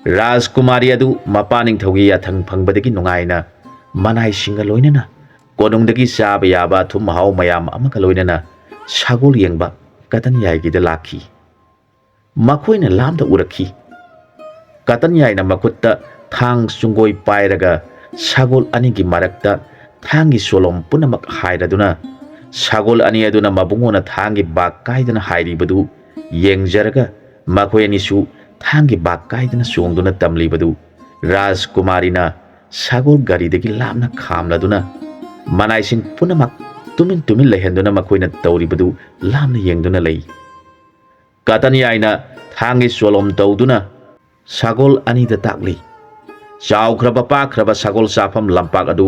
ꯔꯥꯖꯀꯨꯃꯥꯔꯤ ꯑꯗꯨ ꯃꯄꯥ ꯅꯤꯡꯊꯧꯒꯤ ꯌꯥꯊꯪ ꯐꯪꯕꯗꯒꯤ ꯅꯨꯡꯉꯥꯏꯅ ꯃꯅꯥꯏꯁꯤꯡꯒ ꯂꯣꯏꯅꯅ ꯀꯣꯅꯨꯡꯗꯒꯤ ꯆꯥꯕ ꯌꯥꯕ ꯑꯊꯨꯝ ꯑꯍꯥꯎ ꯃꯌꯥꯝ ꯑꯃꯒ ꯂꯣꯏꯅꯅ ꯁꯒꯣꯜ ꯌꯦꯡꯕ ꯀꯇꯟ ꯌꯥꯏꯒꯤꯗ ꯂꯥꯛꯈꯤ꯫ ꯃꯈꯣꯏꯅ ꯂꯥꯞꯅ ꯎꯔꯛꯈꯤ꯫ ꯀꯇꯟꯌꯥꯏꯅ ꯃꯈꯨꯠꯇ ꯊꯥꯡ ꯆꯨꯡꯒꯣꯏ ꯄꯥꯏꯔꯒ ꯁꯒꯣꯜ ꯑꯅꯤꯒꯤ ꯃꯔꯛꯇ ꯊꯥꯡꯒꯤ ꯁꯣꯂꯣꯝ ꯄꯨꯝꯅꯃꯛ ꯍꯥꯏꯔꯗꯨꯅ, ꯁꯒꯣꯜ ꯑꯅꯤ ꯑꯗꯨꯅ ꯃꯕꯨꯡꯉꯣꯅ ꯊꯥꯡꯒꯤ ꯕꯥꯛ ꯀꯥꯏꯗꯅ ꯍꯥꯏꯔꯤꯕꯗꯨ ꯌꯦꯡꯖꯔꯒ, ꯃꯈꯣꯏ ꯑꯅꯤꯁꯨ ꯊꯥꯡꯒꯤ ꯕꯥꯛ ꯀꯥꯏꯗꯅ ꯆꯣꯡꯗꯨꯅ ꯇꯝꯂꯤꯕꯗꯨ ꯔꯥꯖꯀꯨꯃꯥꯔꯤꯅ ꯁꯒꯣꯜ ꯒꯥꯔꯤꯗꯒꯤ ꯂꯥꯞꯅ ꯈꯥꯝꯂꯗꯨꯅ, ꯃꯅꯥꯏꯁꯤꯡ ꯄꯨꯝꯅꯃꯛ ꯇꯨꯃꯤꯟ ꯇꯨꯃꯤꯟ ꯂꯩꯍꯟꯗꯨꯅ ꯃꯈꯣꯏꯅ ꯇꯧꯔꯤꯕꯗꯨ ꯂꯥꯞꯅ ꯌꯦꯡꯗꯨꯅ ꯂꯩ꯫ ꯀꯇꯟꯌꯥꯏꯅ ꯊꯥꯡꯒꯤ ꯆꯣꯂꯣꯝ ꯇꯧꯗꯨꯅ ꯁꯒꯣꯜ ꯑꯅꯤꯗ ꯇꯥꯛꯂꯤ꯫ ꯆꯥꯎꯈ꯭ꯔꯕ ꯄꯥꯛꯈ꯭ꯔꯕ ꯁꯒꯣꯜ ꯆꯥꯐꯝ ꯂꯝꯄꯥꯛ ꯑꯗꯨ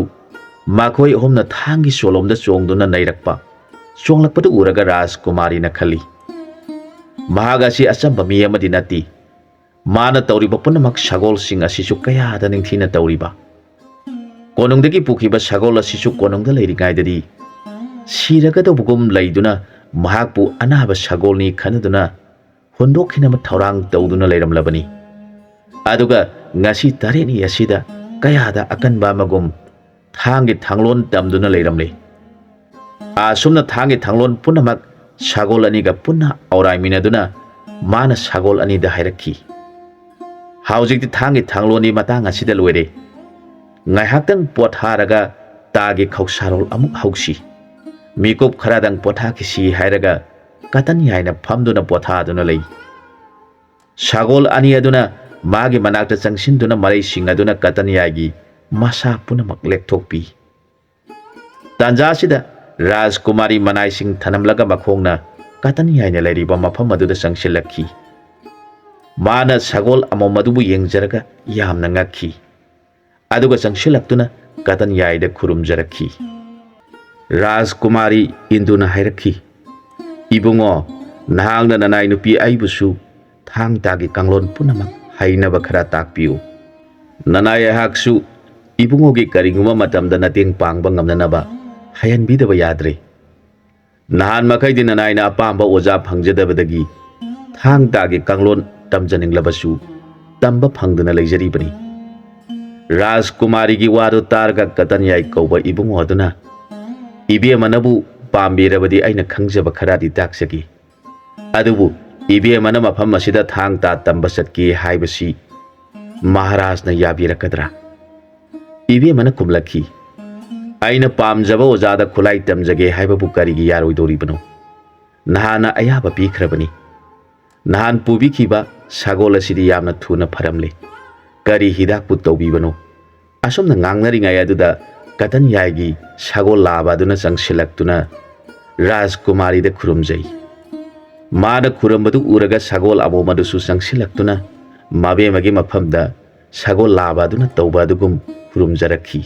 ꯃꯈꯣꯏ ꯑꯍꯨꯝꯅ ꯊꯥꯡꯒꯤ ꯆꯣꯂꯣꯝꯗ ꯆꯣꯡꯗꯨꯅ ꯅꯩꯔꯛꯄ, ꯆꯣꯡꯂꯛꯄꯗꯨ ꯎꯔꯒ ꯔꯥꯖꯀꯨꯃꯥꯔꯤꯅ ꯈꯜꯂꯤ, "ꯃꯍꯥꯛ ꯑꯁꯤ ꯑꯆꯝꯕ ꯃꯤ ꯑꯃꯗꯤ ꯅꯠꯇꯦ꯫ ꯃꯥꯅ ꯇꯧꯔꯤꯕ ꯄꯨꯝꯅꯃꯛ ꯁꯒꯣꯜꯁꯤꯡ ꯑꯁꯤꯁꯨ ꯀꯌꯥꯗ ꯅꯤꯡꯊꯤꯅ ꯇꯧꯔꯤꯕ꯫ ꯀꯣꯅꯨꯡꯗꯒꯤ ꯄꯨꯈꯤꯕ ꯁꯒꯣꯜ ꯑꯁꯤꯁꯨ ꯀꯣꯅꯨꯡꯗ ꯂꯩꯔꯤꯉꯩꯗꯗꯤ ꯁꯤꯔꯒꯗꯧꯕꯒꯨꯝ ꯂꯩꯗꯨꯅ ꯃꯍꯥꯛꯄꯨ ꯑꯅꯥꯕ ꯁꯒꯣꯜꯅꯤ ꯈꯟꯅꯗꯨꯅ ꯍꯨꯟꯗꯣꯛꯈꯤꯅꯕ ꯊꯧꯔꯥꯡ ꯇꯧꯗꯨꯅ ꯂꯩꯔꯝꯂꯕꯅꯤ꯫ ꯑꯗꯨꯒ ꯉꯁꯤ ꯇꯔꯦꯠꯅꯤ ꯑꯁꯤꯗ ꯀꯌꯥꯗ ꯑꯀꯟꯕ ꯑꯃꯒꯨꯝ ꯊꯥꯡꯒꯤ ꯊꯥꯡꯂꯣꯟ ꯇꯝꯗꯨꯅ ꯂꯩꯔꯝꯂꯦ꯫ ꯑꯁꯨꯝꯅ ꯊꯥꯡꯒꯤ ꯊꯥꯡꯂꯣꯟ ꯄꯨꯝꯅꯃꯛ ꯁꯒꯣꯜ ꯑꯅꯤꯒ ꯄꯨꯟꯅ ꯑꯧꯔꯥꯏꯃꯤꯟꯅꯗꯨꯅ ꯃꯥꯅ ꯁꯒꯣꯜ ꯑꯅꯤꯗ ꯍꯥꯏꯔꯛꯈꯤ, "ꯍꯧꯖꯤꯛꯇꯤ ꯊꯥꯡꯒꯤ ꯊꯥꯡꯂꯣꯟꯗꯤ ꯃꯇꯥꯡ ꯑꯁꯤꯗ ꯂꯣꯏꯔꯦ꯫ ꯉꯥꯏꯍꯥꯛꯇꯪ ꯄꯣꯊꯥꯔꯒ ꯇꯥꯒꯤ ꯈꯧꯁꯥꯔꯣꯜ ꯑꯃꯨꯛ ꯍꯧꯁꯤ꯫" ꯃꯤꯀꯨꯞ ꯈꯔꯗꯪ ꯄꯣꯊꯥꯈꯤꯁꯤ ꯍꯥꯏꯔꯒ ꯀꯇꯟꯌꯥꯏꯅ ꯐꯝꯗꯨꯅ ꯄꯣꯊꯥꯗꯨꯅ ꯂꯩ꯫ ꯁꯒꯣꯜ ꯑꯅꯤ ꯑꯗꯨꯅ ꯃꯥꯒꯤ ꯃꯅꯥꯛꯇ ꯆꯪꯁꯤꯟꯗꯨꯅ ꯃꯔꯩ ꯁꯤꯡꯅꯗꯨꯅ ꯀꯇꯟꯌꯥꯏꯒꯤ ꯃꯁꯥ ꯄꯨꯝꯅꯃꯛ ꯂꯦꯛꯊꯣꯛꯄꯤ꯫ ꯇꯥꯟꯖꯥ ꯑꯁꯤꯗ ꯔꯥꯖꯀꯨꯃꯥꯔꯤ ꯃꯅꯥꯏꯁꯤꯡ ꯊꯅꯝꯂꯒ ꯃꯈꯣꯡꯅ ꯀꯇꯟꯌꯥꯏꯅ ꯂꯩꯔꯤꯕ ꯃꯐꯝ ꯑꯗꯨꯗ ꯆꯪꯁꯤꯜꯂꯛꯈꯤ꯫ ꯃꯥꯅ ꯁꯒꯣꯜ ꯑꯃꯣꯝ ꯑꯗꯨꯕꯨ ꯌꯦꯡꯖꯔꯒ ꯌꯥꯝꯅ ꯉꯛꯈꯤ꯫ ꯑꯗꯨꯒ ꯆꯪꯁꯤꯜꯂꯛꯇꯨꯅ ꯀꯇꯟꯌꯥꯏꯗ ꯈꯨꯔꯨꯝꯖꯔꯛꯈꯤ꯫ ꯔꯥꯖꯀꯨꯃꯥꯔꯤ ꯏꯟꯗꯨꯅ ꯍꯥꯏꯔꯛꯈꯤ, "ꯏꯕꯨꯡꯉꯣ, ꯅꯍꯥꯛꯅ ꯅꯅꯥꯏ ꯅꯨꯄꯤ ꯑꯩꯕꯨꯁꯨ ꯊꯥꯡ ꯇꯥꯒꯤ ꯀꯥꯡꯂꯣꯟ ꯄꯨꯝꯅꯃꯛ ꯍꯩꯅꯕ ꯈꯔ ꯇꯥꯛꯄꯤꯌꯨ꯫ ꯅꯅꯥꯏ ꯑꯩꯍꯥꯛꯁꯨ ꯏꯕꯨꯡꯉꯣꯒꯤ ꯀꯔꯤꯒꯨꯝꯕ ꯃꯇꯝꯗ ꯃꯇꯦꯡ ꯄꯥꯡꯕ ꯉꯝꯅꯅꯕ ꯍꯩꯍꯟꯕꯤꯗꯕ ꯌꯥꯗ꯭ꯔꯦ꯫ ꯅꯍꯥꯟ ꯃꯈꯩꯗꯤ ꯅꯅꯥꯏꯅ ꯑꯄꯥꯝꯕ ꯑꯣꯖꯥ ꯐꯪꯖꯗꯕꯗꯒꯤ ꯊꯥꯡ ꯇꯥꯒꯤ ꯀꯥꯡꯂꯣꯟ ꯇꯝꯖꯅꯤꯡꯂꯕꯁꯨ ꯇꯝꯕ ꯐꯪꯗꯅ ꯂꯩꯖꯔꯤꯕꯅꯤ꯫" ꯔꯥꯖꯀꯨꯃꯥꯔꯤꯒꯤ ꯋꯥꯗꯨ ꯇꯥꯔꯒ ꯀꯇꯟꯌꯥꯏ ꯀꯧꯕ ꯏꯕꯨꯡꯉꯣ ꯑꯗꯨꯅ, "ꯏꯕꯦꯝꯃꯅꯕꯨ ꯄꯥꯝꯕꯤꯔꯕꯗꯤ ꯑꯩꯅ ꯈꯪꯖꯕ ꯈꯔꯗꯤ ꯇꯥꯛꯆꯒꯦ꯫ ꯑꯗꯨꯕꯨ "ꯏꯕꯦꯝꯃꯅ ꯃꯐꯝ ꯑꯁꯤꯗ ꯊꯥꯡ ꯇꯥ ꯇꯝꯕ ꯆꯠꯀꯦ ꯍꯥꯏꯕꯁꯤ ꯃꯍꯥꯔꯥꯖꯅ ꯌꯥꯕꯤꯔꯛꯀꯗ꯭ꯔꯥ?" ꯏꯕꯦꯝꯃꯅ ꯈꯨꯝꯂꯛꯈꯤ, "ꯑꯩꯅ ꯄꯥꯝꯖꯕ ꯑꯣꯖꯥꯗ ꯈꯨꯠꯂꯥꯏ ꯇꯝꯖꯒꯦ ꯍꯥꯏꯕꯕꯨ ꯀꯔꯤꯒꯤ ꯌꯥꯔꯣꯏꯗꯧꯔꯤꯕꯅꯣ? ꯅꯍꯥꯟꯅ ꯑꯌꯥꯕ ꯄꯤꯈ꯭ꯔꯕꯅꯤ꯫ ꯅꯍꯥꯟ ꯄꯨꯕꯤꯈꯤꯕ ꯁꯒꯣꯜ ꯑꯁꯤꯗꯤ ꯌꯥꯝꯅ ꯊꯨꯅ ꯐꯔꯝꯂꯦ꯫ ꯀꯔꯤ ꯍꯤꯗꯥꯛꯄꯨ ꯇꯧꯕꯤꯕꯅꯣ?" ꯑꯁꯨꯝꯅ ꯉꯥꯡꯅꯔꯤꯉꯩ ꯑꯗꯨꯗ ꯀꯇꯟꯌꯥꯏꯒꯤ ꯁꯒꯣꯜ ꯂꯥꯕ ꯑꯗꯨꯅ ꯆꯪꯁꯤꯜꯂꯛꯇꯨꯅ ꯔꯥꯖꯀꯨꯃꯥꯔꯤꯗ ꯈꯨꯔꯨꯝꯖꯩ꯫ ꯃꯥꯅ ꯈꯨꯔꯨꯝꯕꯗꯨ ꯎꯔꯒ ꯁꯒꯣꯜ ꯑꯃꯣꯝ ꯑꯗꯨꯁꯨ ꯆꯪꯁꯤꯜꯂꯛꯇꯨꯅ ꯃꯕꯦꯝꯃꯒꯤ ꯃꯐꯝꯗ ꯁꯒꯣꯜ ꯂꯥꯕ ꯑꯗꯨꯅ ꯇꯧꯕ ꯑꯗꯨꯒꯨꯝ ꯈꯨꯔꯨꯝꯖꯔꯛꯈꯤ꯫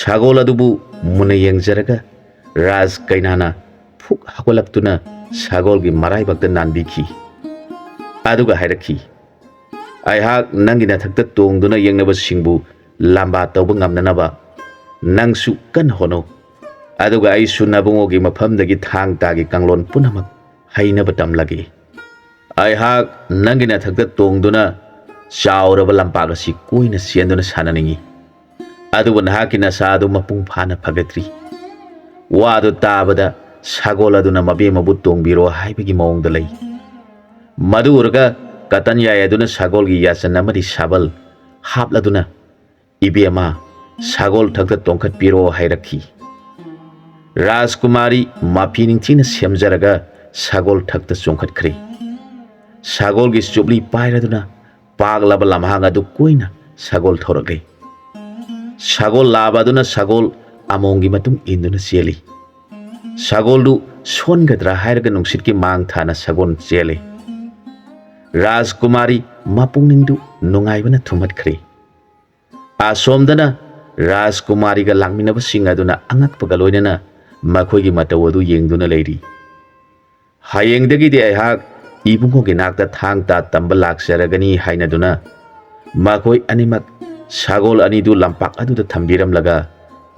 ꯁꯒꯣꯜ ꯑꯗꯨꯕꯨ ꯃꯨꯟꯅ ꯌꯦꯡꯖꯔꯒ ꯔꯥꯖ ꯀꯩꯅꯥꯅ ꯐꯨꯛ ꯍꯧꯒꯠꯂꯛꯇꯨꯅ ꯁꯒꯣꯜꯒꯤ ꯃꯔꯥꯏꯕꯛꯇ ꯅꯥꯟꯕꯤꯈꯤ꯫ ꯑꯗꯨꯒ ꯍꯥꯏꯔꯛꯈꯤ, "ꯑꯩꯍꯥꯛ ꯅꯪꯒꯤ ꯅꯊꯛꯇ ꯇꯣꯡꯗꯨꯅ ꯌꯦꯡꯅꯕꯁꯤꯡꯕꯨ ꯂꯝꯕꯥ ꯇꯧꯕ ꯉꯝꯅꯅꯕ ꯅꯪꯁꯨ ꯀꯟꯅ ꯍꯣꯠꯅꯧ꯫ ꯑꯗꯨꯒ ꯑꯩꯁꯨ ꯅꯕꯨꯡꯉꯣꯒꯤ ꯃꯐꯝꯗꯒꯤ ꯊꯥꯡ ꯇꯥꯒꯤ ꯀꯥꯡꯂꯣꯟ ꯄꯨꯝꯅꯃꯛ ꯍꯩꯅꯕ ꯇꯝꯂꯒꯦ꯫ ꯑꯩꯍꯥꯛ ꯅꯪꯒꯤ ꯅꯊꯛꯇ ꯇꯣꯡꯗꯨꯅ ꯆꯥꯎꯔꯕ ꯂꯝꯄꯥꯛ ꯑꯁꯤ ꯀꯣꯏꯅ ꯆꯦꯟꯗꯨꯅ ꯁꯥꯟꯅꯅꯤꯡꯏ꯫ ꯑꯗꯨꯕꯨ ꯅꯍꯥꯛꯀꯤ ꯅꯁꯥ ꯑꯗꯨ ꯃꯄꯨꯡ ꯐꯥꯅ ꯐꯒꯠꯇ꯭ꯔꯤ꯫" ꯋꯥꯗꯨ ꯇꯥꯕꯗ ꯁꯒꯣꯜ ꯑꯗꯨꯅ ꯃꯕꯦꯝꯃꯕꯨ ꯇꯣꯡꯕꯤꯔꯣ ꯍꯥꯏꯕꯒꯤ ꯃꯑꯣꯡꯗ ꯂꯩ꯫ ꯃꯗꯨ ꯎꯔꯒ ꯀꯇꯟꯌꯥꯏ ꯑꯗꯨꯅ ꯁꯒꯣꯜꯒꯤ ꯌꯥꯆꯟ ꯑꯃꯗꯤ ꯁꯥꯕꯜ ꯍꯥꯞꯂꯗꯨꯅ, "ꯏꯕꯦꯝꯃ, ꯁꯒꯣꯜ ꯊꯛꯇ ꯇꯣꯡꯈꯠꯄꯤꯔꯣ" ꯍꯥꯏꯔꯛꯈꯤ꯫ ꯔꯥꯖꯀꯨꯃꯥꯔꯤ ꯃꯐꯤ ꯅꯤꯡꯊꯤꯅ ꯁꯦꯝꯖꯔꯒ ꯁꯒꯣꯜ ꯊꯛꯇ ꯆꯣꯡꯈꯠꯈ꯭ꯔꯦ꯫ ꯁꯒꯣꯜꯒꯤ ꯆꯨꯞꯂꯤ ꯄꯥꯏꯔꯗꯨꯅ ꯄꯥꯛꯂꯕ ꯂꯝꯍꯥꯡ ꯑꯗꯨ ꯀꯣꯏꯅ ꯁꯒꯣꯜ ꯊꯧꯔꯛꯂꯦ꯫ ꯁꯒꯣꯜ ꯂꯥꯕ ꯑꯗꯨꯅ ꯁꯒꯣꯜ ꯑꯃꯣꯝꯒꯤ ꯃꯇꯨꯡ ꯏꯟꯗꯨꯅ ꯆꯦꯜꯂꯤ꯫ ꯁꯒꯣꯜꯗꯨ ꯁꯣꯟꯒꯗ꯭ꯔꯥ ꯍꯥꯏꯔꯒ ꯅꯨꯡꯁꯤꯠꯀꯤ ꯃꯥꯡ ꯊꯥꯅ ꯁꯒꯣꯜ ꯆꯦꯜꯂꯤ꯫ ꯔꯥꯖꯀꯨꯃꯥꯔꯤ ꯃꯄꯨꯛꯅꯤꯡꯗꯨ ꯅꯨꯡꯉꯥꯏꯕꯅ ꯊꯨꯝꯍꯠꯈ꯭ꯔꯦ꯫ ꯑꯁꯣꯝꯗꯅ ꯔꯥꯖꯀꯨꯃꯥꯔꯤꯒ ꯂꯥꯛꯃꯤꯟꯅꯕꯁꯤꯡ ꯑꯗꯨꯅ ꯑꯉꯛꯄꯒ ꯂꯣꯏꯅꯅ ꯃꯈꯣꯏꯒꯤ ꯃꯇꯧ ꯑꯗꯨ ꯌꯦꯡꯗꯨꯅ ꯂꯩꯔꯤ꯫ "ꯍꯌꯦꯡꯗꯒꯤꯗꯤ ꯑꯩꯍꯥꯛ ꯏꯕꯨꯡꯉꯣꯒꯤ ꯅꯥꯛꯇ ꯊꯥꯡ ꯇꯥ ꯇꯝꯕ ꯂꯥꯛꯆꯔꯒꯅꯤ" ꯍꯥꯏꯅꯗꯨꯅ ꯃꯈꯣꯏ ꯑꯅꯤꯃꯛ ꯁꯒꯣꯜ ꯑꯅꯤꯗꯨ ꯂꯝꯄꯥꯛ ꯑꯗꯨꯗ ꯊꯝꯕꯤꯔꯝꯂꯒ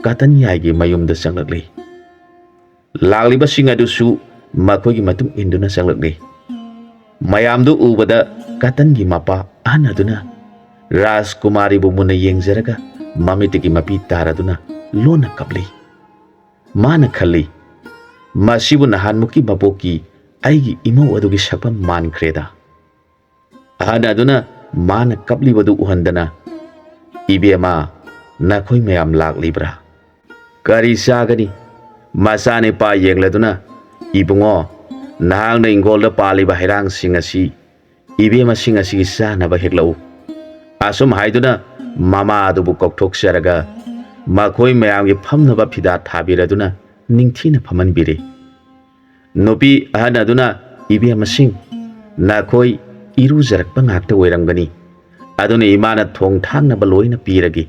ꯀꯇꯟꯌꯥꯏꯒꯤ ꯃꯌꯨꯝꯗ ꯆꯪꯂꯛꯂꯤ꯫ ꯂꯥꯛꯂꯤꯕꯁꯤꯡ ꯑꯗꯨꯁꯨ ꯃꯈꯣꯏꯒꯤ ꯃꯇꯨꯡ ꯏꯟꯗꯨꯅ ꯆꯪꯂꯛꯂꯤ꯫ ꯃꯌꯥꯝꯗꯨ ꯎꯕꯗ ꯀꯇꯟꯒꯤ ꯃꯄꯥ ꯑꯍꯟ ꯑꯗꯨꯅ ꯔꯥꯖꯀꯨꯃꯥꯔꯤꯕꯨ ꯃꯨꯟꯅ ꯌꯦꯡꯖꯔꯒ ꯃꯃꯤꯠꯇꯒꯤ ꯃꯄꯤ ꯇꯥꯔꯗꯨꯅ ꯂꯣꯟꯅ ꯀꯞꯂꯤ꯫ ꯃꯥꯅ ꯈꯜꯂꯤ, "ꯃꯁꯤꯕꯨ ꯅꯍꯥꯟꯃꯨꯛꯀꯤ ꯃꯄꯣꯛꯀꯤ ꯑꯩꯒꯤ ꯏꯃꯧ ꯑꯗꯨꯒꯤ ꯁꯛꯐꯝ ꯃꯥꯟꯈ꯭ꯔꯦꯗ꯫ ꯑꯍꯟ ꯑꯗꯨꯅ ꯃꯥꯅ ꯀꯞꯂꯤꯕꯗꯨ ꯎꯍꯟꯗꯅ, "ꯏꯕꯦꯝꯃ, ꯅꯈꯣꯏ ꯃꯌꯥꯝ ꯂꯥꯛꯂꯤꯕ꯭ꯔꯥ? ꯀꯔꯤ ꯆꯥꯒꯅꯤ?" ꯃꯆꯥꯅꯤꯄꯥ ꯌꯦꯡꯂꯗꯨꯅ, "ꯏꯕꯨꯡꯉꯣ, ꯅꯍꯥꯛꯅ ꯏꯪꯈꯣꯜꯗ ꯄꯥꯜꯂꯤꯕ ꯍꯩꯔꯥꯡꯁꯤꯡ ꯑꯁꯤ ꯏꯕꯦꯝꯃꯁꯤꯡ ꯑꯁꯤꯒꯤ ꯆꯥꯅꯕ ꯍꯦꯛꯂꯛꯎ꯫ ꯑꯁꯨꯝ ꯍꯥꯏꯗꯨꯅ ꯃꯃꯥ ꯑꯗꯨꯕꯨ ꯀꯧꯊꯣꯛꯆꯔꯒ ꯃꯈꯣꯏ ꯃꯌꯥꯝꯒꯤ ꯐꯝꯅꯕ ꯐꯤꯗꯥ ꯊꯥꯕꯤꯔꯗꯨꯅ ꯅꯤꯡꯊꯤꯅ ꯐꯝꯍꯟꯕꯤꯔꯦ꯫ ꯅꯨꯄꯤ ꯑꯍꯟ ꯑꯗꯨꯅ, "ꯏꯕꯦꯝꯃꯁꯤꯡ, ꯅꯈꯣꯏ ꯏꯔꯨꯖꯔꯛꯄ ꯉꯥꯛꯇ ꯑꯣꯏꯔꯝꯒꯅꯤ, ꯑꯗꯨꯅ ꯏꯃꯥꯅ ꯊꯣꯡ ꯊꯥꯛꯅꯕ ꯂꯣꯏꯅ ꯄꯤꯔꯒꯦ꯫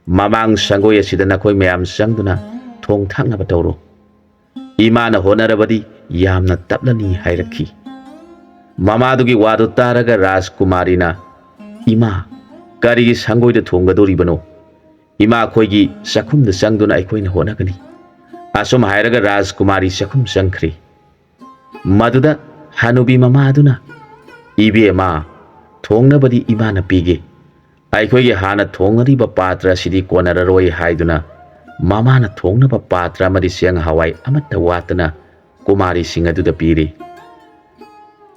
ꯃꯃꯥꯡ ꯁꯪꯒꯣꯏ ꯑꯁꯤꯗ ꯅꯈꯣꯏ ꯃꯌꯥꯝ ꯆꯪꯗꯨꯅ ꯊꯣꯡ ꯊꯥꯛꯅꯕ ꯇꯧꯔꯣ꯫ ꯏꯃꯥꯅ ꯍꯣꯠꯅꯔꯕꯗꯤ ꯌꯥꯝꯅ ꯇꯞꯂꯅꯤ" ꯍꯥꯏꯔꯛꯈꯤ꯫ ꯃꯃꯥꯗꯨꯒꯤ ꯋꯥꯗꯨ ꯇꯥꯔꯒ ꯔꯥꯖꯀꯨꯃꯥꯔꯤꯅ, "ꯏꯃꯥ, ꯀꯔꯤꯒꯤ ꯁꯪꯒꯣꯏꯗ ꯊꯣꯡꯒꯗꯧꯔꯤꯕꯅꯣ? ꯏꯃꯥ ꯑꯩꯈꯣꯏꯒꯤ ꯆꯥꯛꯈꯨꯝꯗ ꯆꯪꯗꯨꯅ ꯑꯩꯈꯣꯏꯅ ꯍꯣꯠꯅꯒꯅꯤ"꯫ ꯑꯁꯨꯝ ꯍꯥꯏꯔꯒ ꯔꯥꯖꯀꯨꯃꯥꯔꯤ ꯆꯥꯛꯈꯨꯝ ꯆꯪꯈ꯭ꯔꯦ꯫ ꯃꯗꯨꯗ ꯍꯅꯨꯕꯤ ꯃꯃꯥ ꯑꯗꯨꯅ, "ꯏꯕꯦꯝꯃ, ꯊꯣꯡꯅꯕꯗꯤ ꯏꯃꯥꯅ ꯄꯤꯒꯦ꯫ ꯑꯩꯈꯣꯏꯒꯤ ꯍꯥꯟꯅ ꯊꯣꯡꯉꯔꯤꯕ ꯄꯥꯇ꯭ꯔ ꯑꯁꯤꯗꯤ ꯀꯣꯟꯅꯔꯔꯣꯏ" ꯍꯥꯏꯗꯨꯅ ꯃꯃꯥꯅ ꯊꯣꯡꯅꯕ ꯄꯥꯇ꯭ꯔ ꯑꯃꯗꯤ ꯆꯦꯡ ꯍꯋꯥꯏ ꯑꯃꯠꯇ ꯋꯥꯠꯇꯅ ꯀꯨꯃꯥꯔꯤꯁꯤꯡ ꯑꯗꯨꯗ ꯄꯤꯔꯤ꯫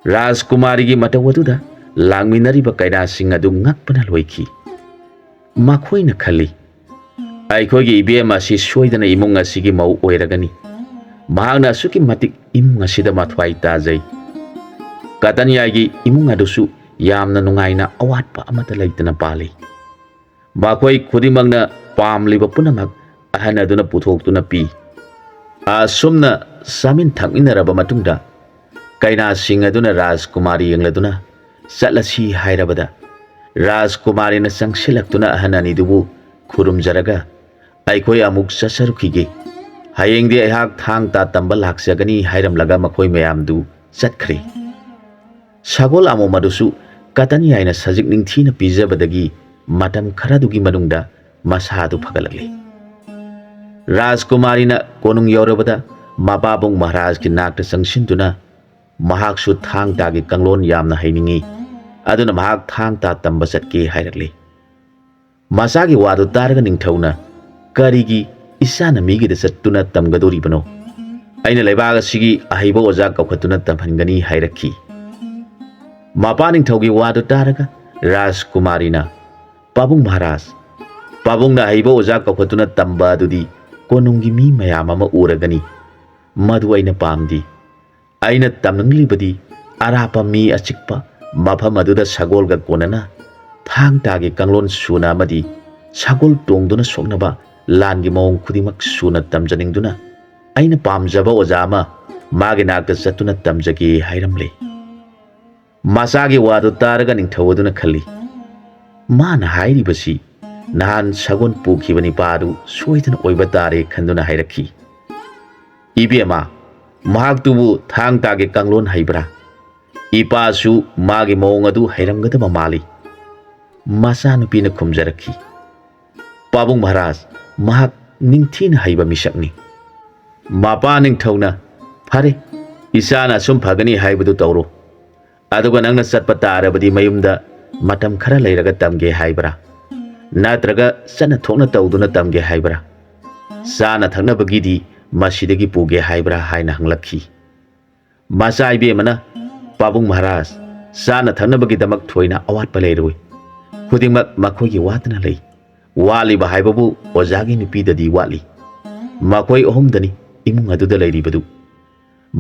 ꯔꯥꯖꯀꯨꯃꯥꯔꯤꯒꯤ ꯃꯇꯧ ꯑꯗꯨꯗ ꯂꯥꯡꯃꯤꯟꯅꯔꯤꯕ ꯀꯩꯅꯥꯁꯤꯡ ꯑꯗꯨ ꯉꯛꯄꯅ ꯂꯣꯏꯈꯤ꯫ ꯃꯈꯣꯏꯅ ꯈꯜꯂꯤ, "ꯑꯩꯈꯣꯏꯒꯤ ꯏꯕꯦꯝ ꯑꯁꯤ ꯁꯣꯏꯗꯅ ꯏꯃꯨꯡ ꯑꯁꯤꯒꯤ ꯃꯧ ꯑꯣꯏꯔꯒꯅꯤ꯫ ꯃꯍꯥꯛꯅ ꯑꯁꯨꯛꯀꯤ ꯃꯇꯤꯛ ꯏꯃꯨꯡ ꯑꯁꯤꯗ ꯃꯊ꯭ꯋꯥꯏ ꯇꯥꯖꯩ꯫ ꯀꯇꯟꯌꯥꯏꯒꯤ ꯏꯃꯨꯡ ꯑꯗꯨꯁꯨ ꯌꯥꯝꯅ ꯅꯨꯡꯉꯥꯏꯅ ꯑꯋꯥꯠꯄ ꯑꯃꯠꯇ ꯂꯩꯇꯅ ꯄꯥꯜꯂꯤ"꯫ ꯃꯈꯣꯏ ꯈꯨꯗꯤꯡꯃꯛꯅ ꯄꯥꯝꯂꯤꯕ ꯄꯨꯝꯅꯃꯛ ꯑꯍꯟ ꯑꯗꯨꯅ ꯄꯨꯊꯣꯛꯇꯨꯅ ꯄꯤ꯫ ꯑꯁꯨꯝꯅ ꯆꯥꯃꯤꯟ ꯊꯛꯃꯤꯟꯅꯔꯕ ꯃꯇꯨꯡꯗ ꯀꯩꯅꯥꯁꯤꯡ ꯑꯗꯨꯅ ꯔꯥꯖꯀꯨꯃꯥꯔꯤ ꯌꯦꯡꯂꯗꯨꯅ ꯆꯠꯂꯁꯤ ꯍꯥꯏꯔꯕꯗ, ꯔꯥꯖꯀꯨꯃꯥꯔꯤꯅ ꯆꯪꯁꯤꯜꯂꯛꯇꯨꯅ ꯑꯍꯟ ꯑꯅꯤꯗꯨꯕꯨ ꯈꯨꯔꯨꯝꯖꯔꯒ, "ꯑꯩꯈꯣꯏ ꯑꯃꯨꯛ ꯆꯠꯆꯔꯨꯈꯤꯒꯦ꯫ ꯍꯌꯦꯡꯗꯤ ꯑꯩꯍꯥꯛ ꯊꯥꯡ ꯇꯥ ꯇꯝꯕ ꯂꯥꯛꯆꯒꯅꯤ" ꯍꯥꯏꯔꯝꯂꯒ ꯃꯈꯣꯏ ꯃꯌꯥꯝꯗꯨ ꯆꯠꯈ꯭ꯔꯦ꯫ ꯁꯒꯣꯜ ꯑꯃꯣꯝ ꯑꯗꯨꯁꯨ ꯀꯇꯟ ꯌꯥꯏꯅ ꯁꯖꯤꯛ ꯅꯤꯡꯊꯤꯅ ꯄꯤꯖꯕꯗꯒꯤ ꯃꯇꯝ ꯈꯔꯗꯨꯒꯤ ꯃꯅꯨꯡꯗ ꯃꯁꯥ ꯑꯗꯨ ꯐꯒꯠꯂꯛꯂꯤ꯫ ꯔꯥꯖꯀꯨꯃꯥꯔꯤꯅ ꯀꯣꯅꯨꯡ ꯌꯧꯔꯕꯗ ꯃꯄꯥꯕꯨꯡ ꯃꯍꯥꯔꯥꯖꯀꯤ ꯅꯥꯛꯇ ꯆꯪꯁꯤꯟꯗꯨꯅ, "ꯃꯍꯥꯛꯁꯨ ꯊꯥꯡ ꯇꯥꯒꯤ ꯀꯥꯡꯂꯣꯟ ꯌꯥꯝꯅ ꯍꯩꯅꯤꯡꯏ, ꯑꯗꯨꯅ ꯃꯍꯥꯛ ꯊꯥꯡ ꯇꯥ ꯇꯝꯕ ꯆꯠꯀꯦ" ꯍꯥꯏꯔꯛꯂꯤ꯫ ꯃꯆꯥꯒꯤ ꯋꯥꯗꯨ ꯇꯥꯔꯒ ꯅꯤꯡꯊꯧꯅ, "ꯀꯔꯤꯒꯤ ꯏꯆꯥꯅ ꯃꯤꯒꯤꯗ ꯆꯠꯇꯨꯅ ꯇꯝꯒꯗꯧꯔꯤꯕꯅꯣ? ꯑꯩꯅ ꯂꯩꯕꯥꯛ ꯑꯁꯤꯒꯤ ꯑꯍꯩꯕ ꯑꯣꯖꯥ ꯀꯧꯈꯠꯇꯨꯅ ꯇꯝꯍꯟꯒꯅꯤ" ꯍꯥꯏꯔꯛꯈꯤ꯫ ꯃꯄꯥ ꯅꯤꯡꯊꯧꯒꯤ ꯋꯥꯗꯨ ꯇꯥꯔꯒ ꯔꯥꯖꯀꯨꯃꯥꯔꯤꯅ, "ꯄꯥꯕꯨꯡ ꯃꯍꯥꯔꯥꯖ, ꯄꯥꯕꯨꯡꯅ ꯑꯍꯩꯕ ꯑꯣꯖꯥ ꯀꯧꯈꯠꯇꯨꯅ ꯇꯝꯕ ꯑꯗꯨꯗꯤ ꯀꯣꯅꯨꯡꯒꯤ ꯃꯤ ꯃꯌꯥꯝ ꯑꯃ ꯎꯔꯒꯅꯤ꯫ ꯃꯗꯨ ꯑꯩꯅ ꯄꯥꯝꯗꯦ꯫ ꯑꯩꯅ ꯇꯝꯅꯤꯡꯂꯤꯕꯗꯤ ꯑꯔꯥꯞꯄ ꯃꯤ ꯑꯆꯤꯛꯄ ꯃꯐꯝ ꯑꯗꯨꯗ ꯁꯒꯣꯜꯒ ꯀꯣꯟꯅꯅ ꯊꯥꯡ ꯇꯥꯒꯤ ꯀꯥꯡꯂꯣꯟ ꯁꯨꯅ ꯑꯃꯗꯤ ꯁꯒꯣꯜ ꯇꯣꯡꯗꯨꯅ ꯁꯣꯛꯅꯕ ꯂꯥꯟꯒꯤ ꯃꯑꯣꯡ ꯈꯨꯗꯤꯡꯃꯛ ꯁꯨꯅ ꯇꯝꯖꯅꯤꯡꯗꯨꯅ ꯑꯩꯅ ꯄꯥꯝꯖꯕ ꯑꯣꯖꯥ ꯑꯃ ꯃꯥꯒꯤ ꯅꯥꯛꯇ ꯆꯠꯇꯨꯅ ꯇꯝꯖꯒꯦ" ꯍꯥꯏꯔꯝꯂꯦ꯫ ꯃꯆꯥꯒꯤ ꯋꯥꯗꯨ ꯇꯥꯔꯒ ꯅꯤꯡꯊꯧ ꯑꯗꯨꯅ ꯈꯜꯂꯤ, "ꯃꯥꯅ ꯍꯥꯏꯔꯤꯕꯁꯤ ꯅꯍꯥꯟ ꯁꯒꯣꯜ ꯄꯨꯈꯤꯕ ꯅꯤꯄꯥ ꯑꯗꯨ ꯁꯣꯏꯗꯅ ꯑꯣꯏꯕ ꯇꯥꯔꯦ" ꯈꯟꯗꯨꯅ ꯍꯥꯏꯔꯛꯈꯤ, "ꯏꯕꯦꯝꯃ, ꯃꯍꯥꯛꯇꯨꯕꯨ ꯊꯥꯡ ꯇꯥꯒꯤ ꯀꯥꯡꯂꯣꯟ ꯍꯩꯕ꯭ꯔꯥ? ꯏꯄꯥꯁꯨ ꯃꯥꯒꯤ ꯃꯑꯣꯡ ꯑꯗꯨ ꯍꯩꯔꯝꯒꯗꯕ ꯃꯥꯜꯂꯤ"꯫ ꯃꯆꯥꯅꯨꯄꯤꯅ ꯈꯨꯝꯖꯔꯛꯈꯤ, "ꯄꯥꯕꯨꯡ ꯃꯍꯥꯔꯥꯖ, ꯃꯍꯥꯛ ꯅꯤꯡꯊꯤꯅ ꯍꯩꯕ ꯃꯤꯁꯛꯅꯤ"꯫ ꯃꯄꯥ ꯅꯤꯡꯊꯧꯅ, "ꯐꯔꯦ, ꯏꯆꯥꯅ ꯑꯁꯨꯝ ꯐꯒꯅꯤ ꯍꯥꯏꯕꯗꯨ ꯇꯧꯔꯣ꯫ ꯑꯗꯨꯒ ꯅꯪꯅ ꯆꯠꯄ ꯇꯥꯔꯕꯗꯤ ꯃꯌꯨꯝꯗ ꯃꯇꯝ ꯈꯔ ꯂꯩꯔꯒ ꯇꯝꯒꯦ ꯍꯥꯏꯕ꯭ꯔꯥ? ꯅꯠꯇ꯭ꯔꯒ ꯆꯠꯅ ꯊꯣꯛꯅ ꯇꯧꯗꯨꯅ ꯇꯝꯒꯦ ꯍꯥꯏꯕ꯭ꯔꯥ? ꯆꯥꯅ ꯊꯛꯅꯕꯒꯤꯗꯤ ꯃꯁꯤꯗꯒꯤ ꯄꯨꯒꯦ ꯍꯥꯏꯕ꯭ꯔꯥ?" ꯍꯥꯏꯅ ꯍꯪꯂꯛꯈꯤ꯫ ꯃꯆꯥ ꯏꯕꯦꯝꯃꯅ, "ꯄꯥꯕꯨꯡ ꯃꯍꯥꯔꯥꯖ, ꯆꯥꯅ ꯊꯛꯅꯕꯒꯤꯗꯃꯛ ꯊꯣꯏꯅ ꯑꯋꯥꯠꯄ ꯂꯩꯔꯣꯏ꯫ ꯈꯨꯗꯤꯡꯃꯛ ꯃꯈꯣꯏꯒꯤ ꯋꯥꯠꯇꯅ ꯂꯩ꯫ ꯋꯥꯠꯂꯤꯕ ꯍꯥꯏꯕꯕꯨ ꯑꯣꯖꯥꯒꯤ ꯅꯨꯄꯤꯗꯗꯤ ꯋꯥꯠꯂꯤ꯫ ꯃꯈꯣꯏ ꯑꯍꯨꯝꯗꯅꯤ ꯏꯃꯨꯡ ꯑꯗꯨꯗ ꯂꯩꯔꯤꯕꯗꯨ꯫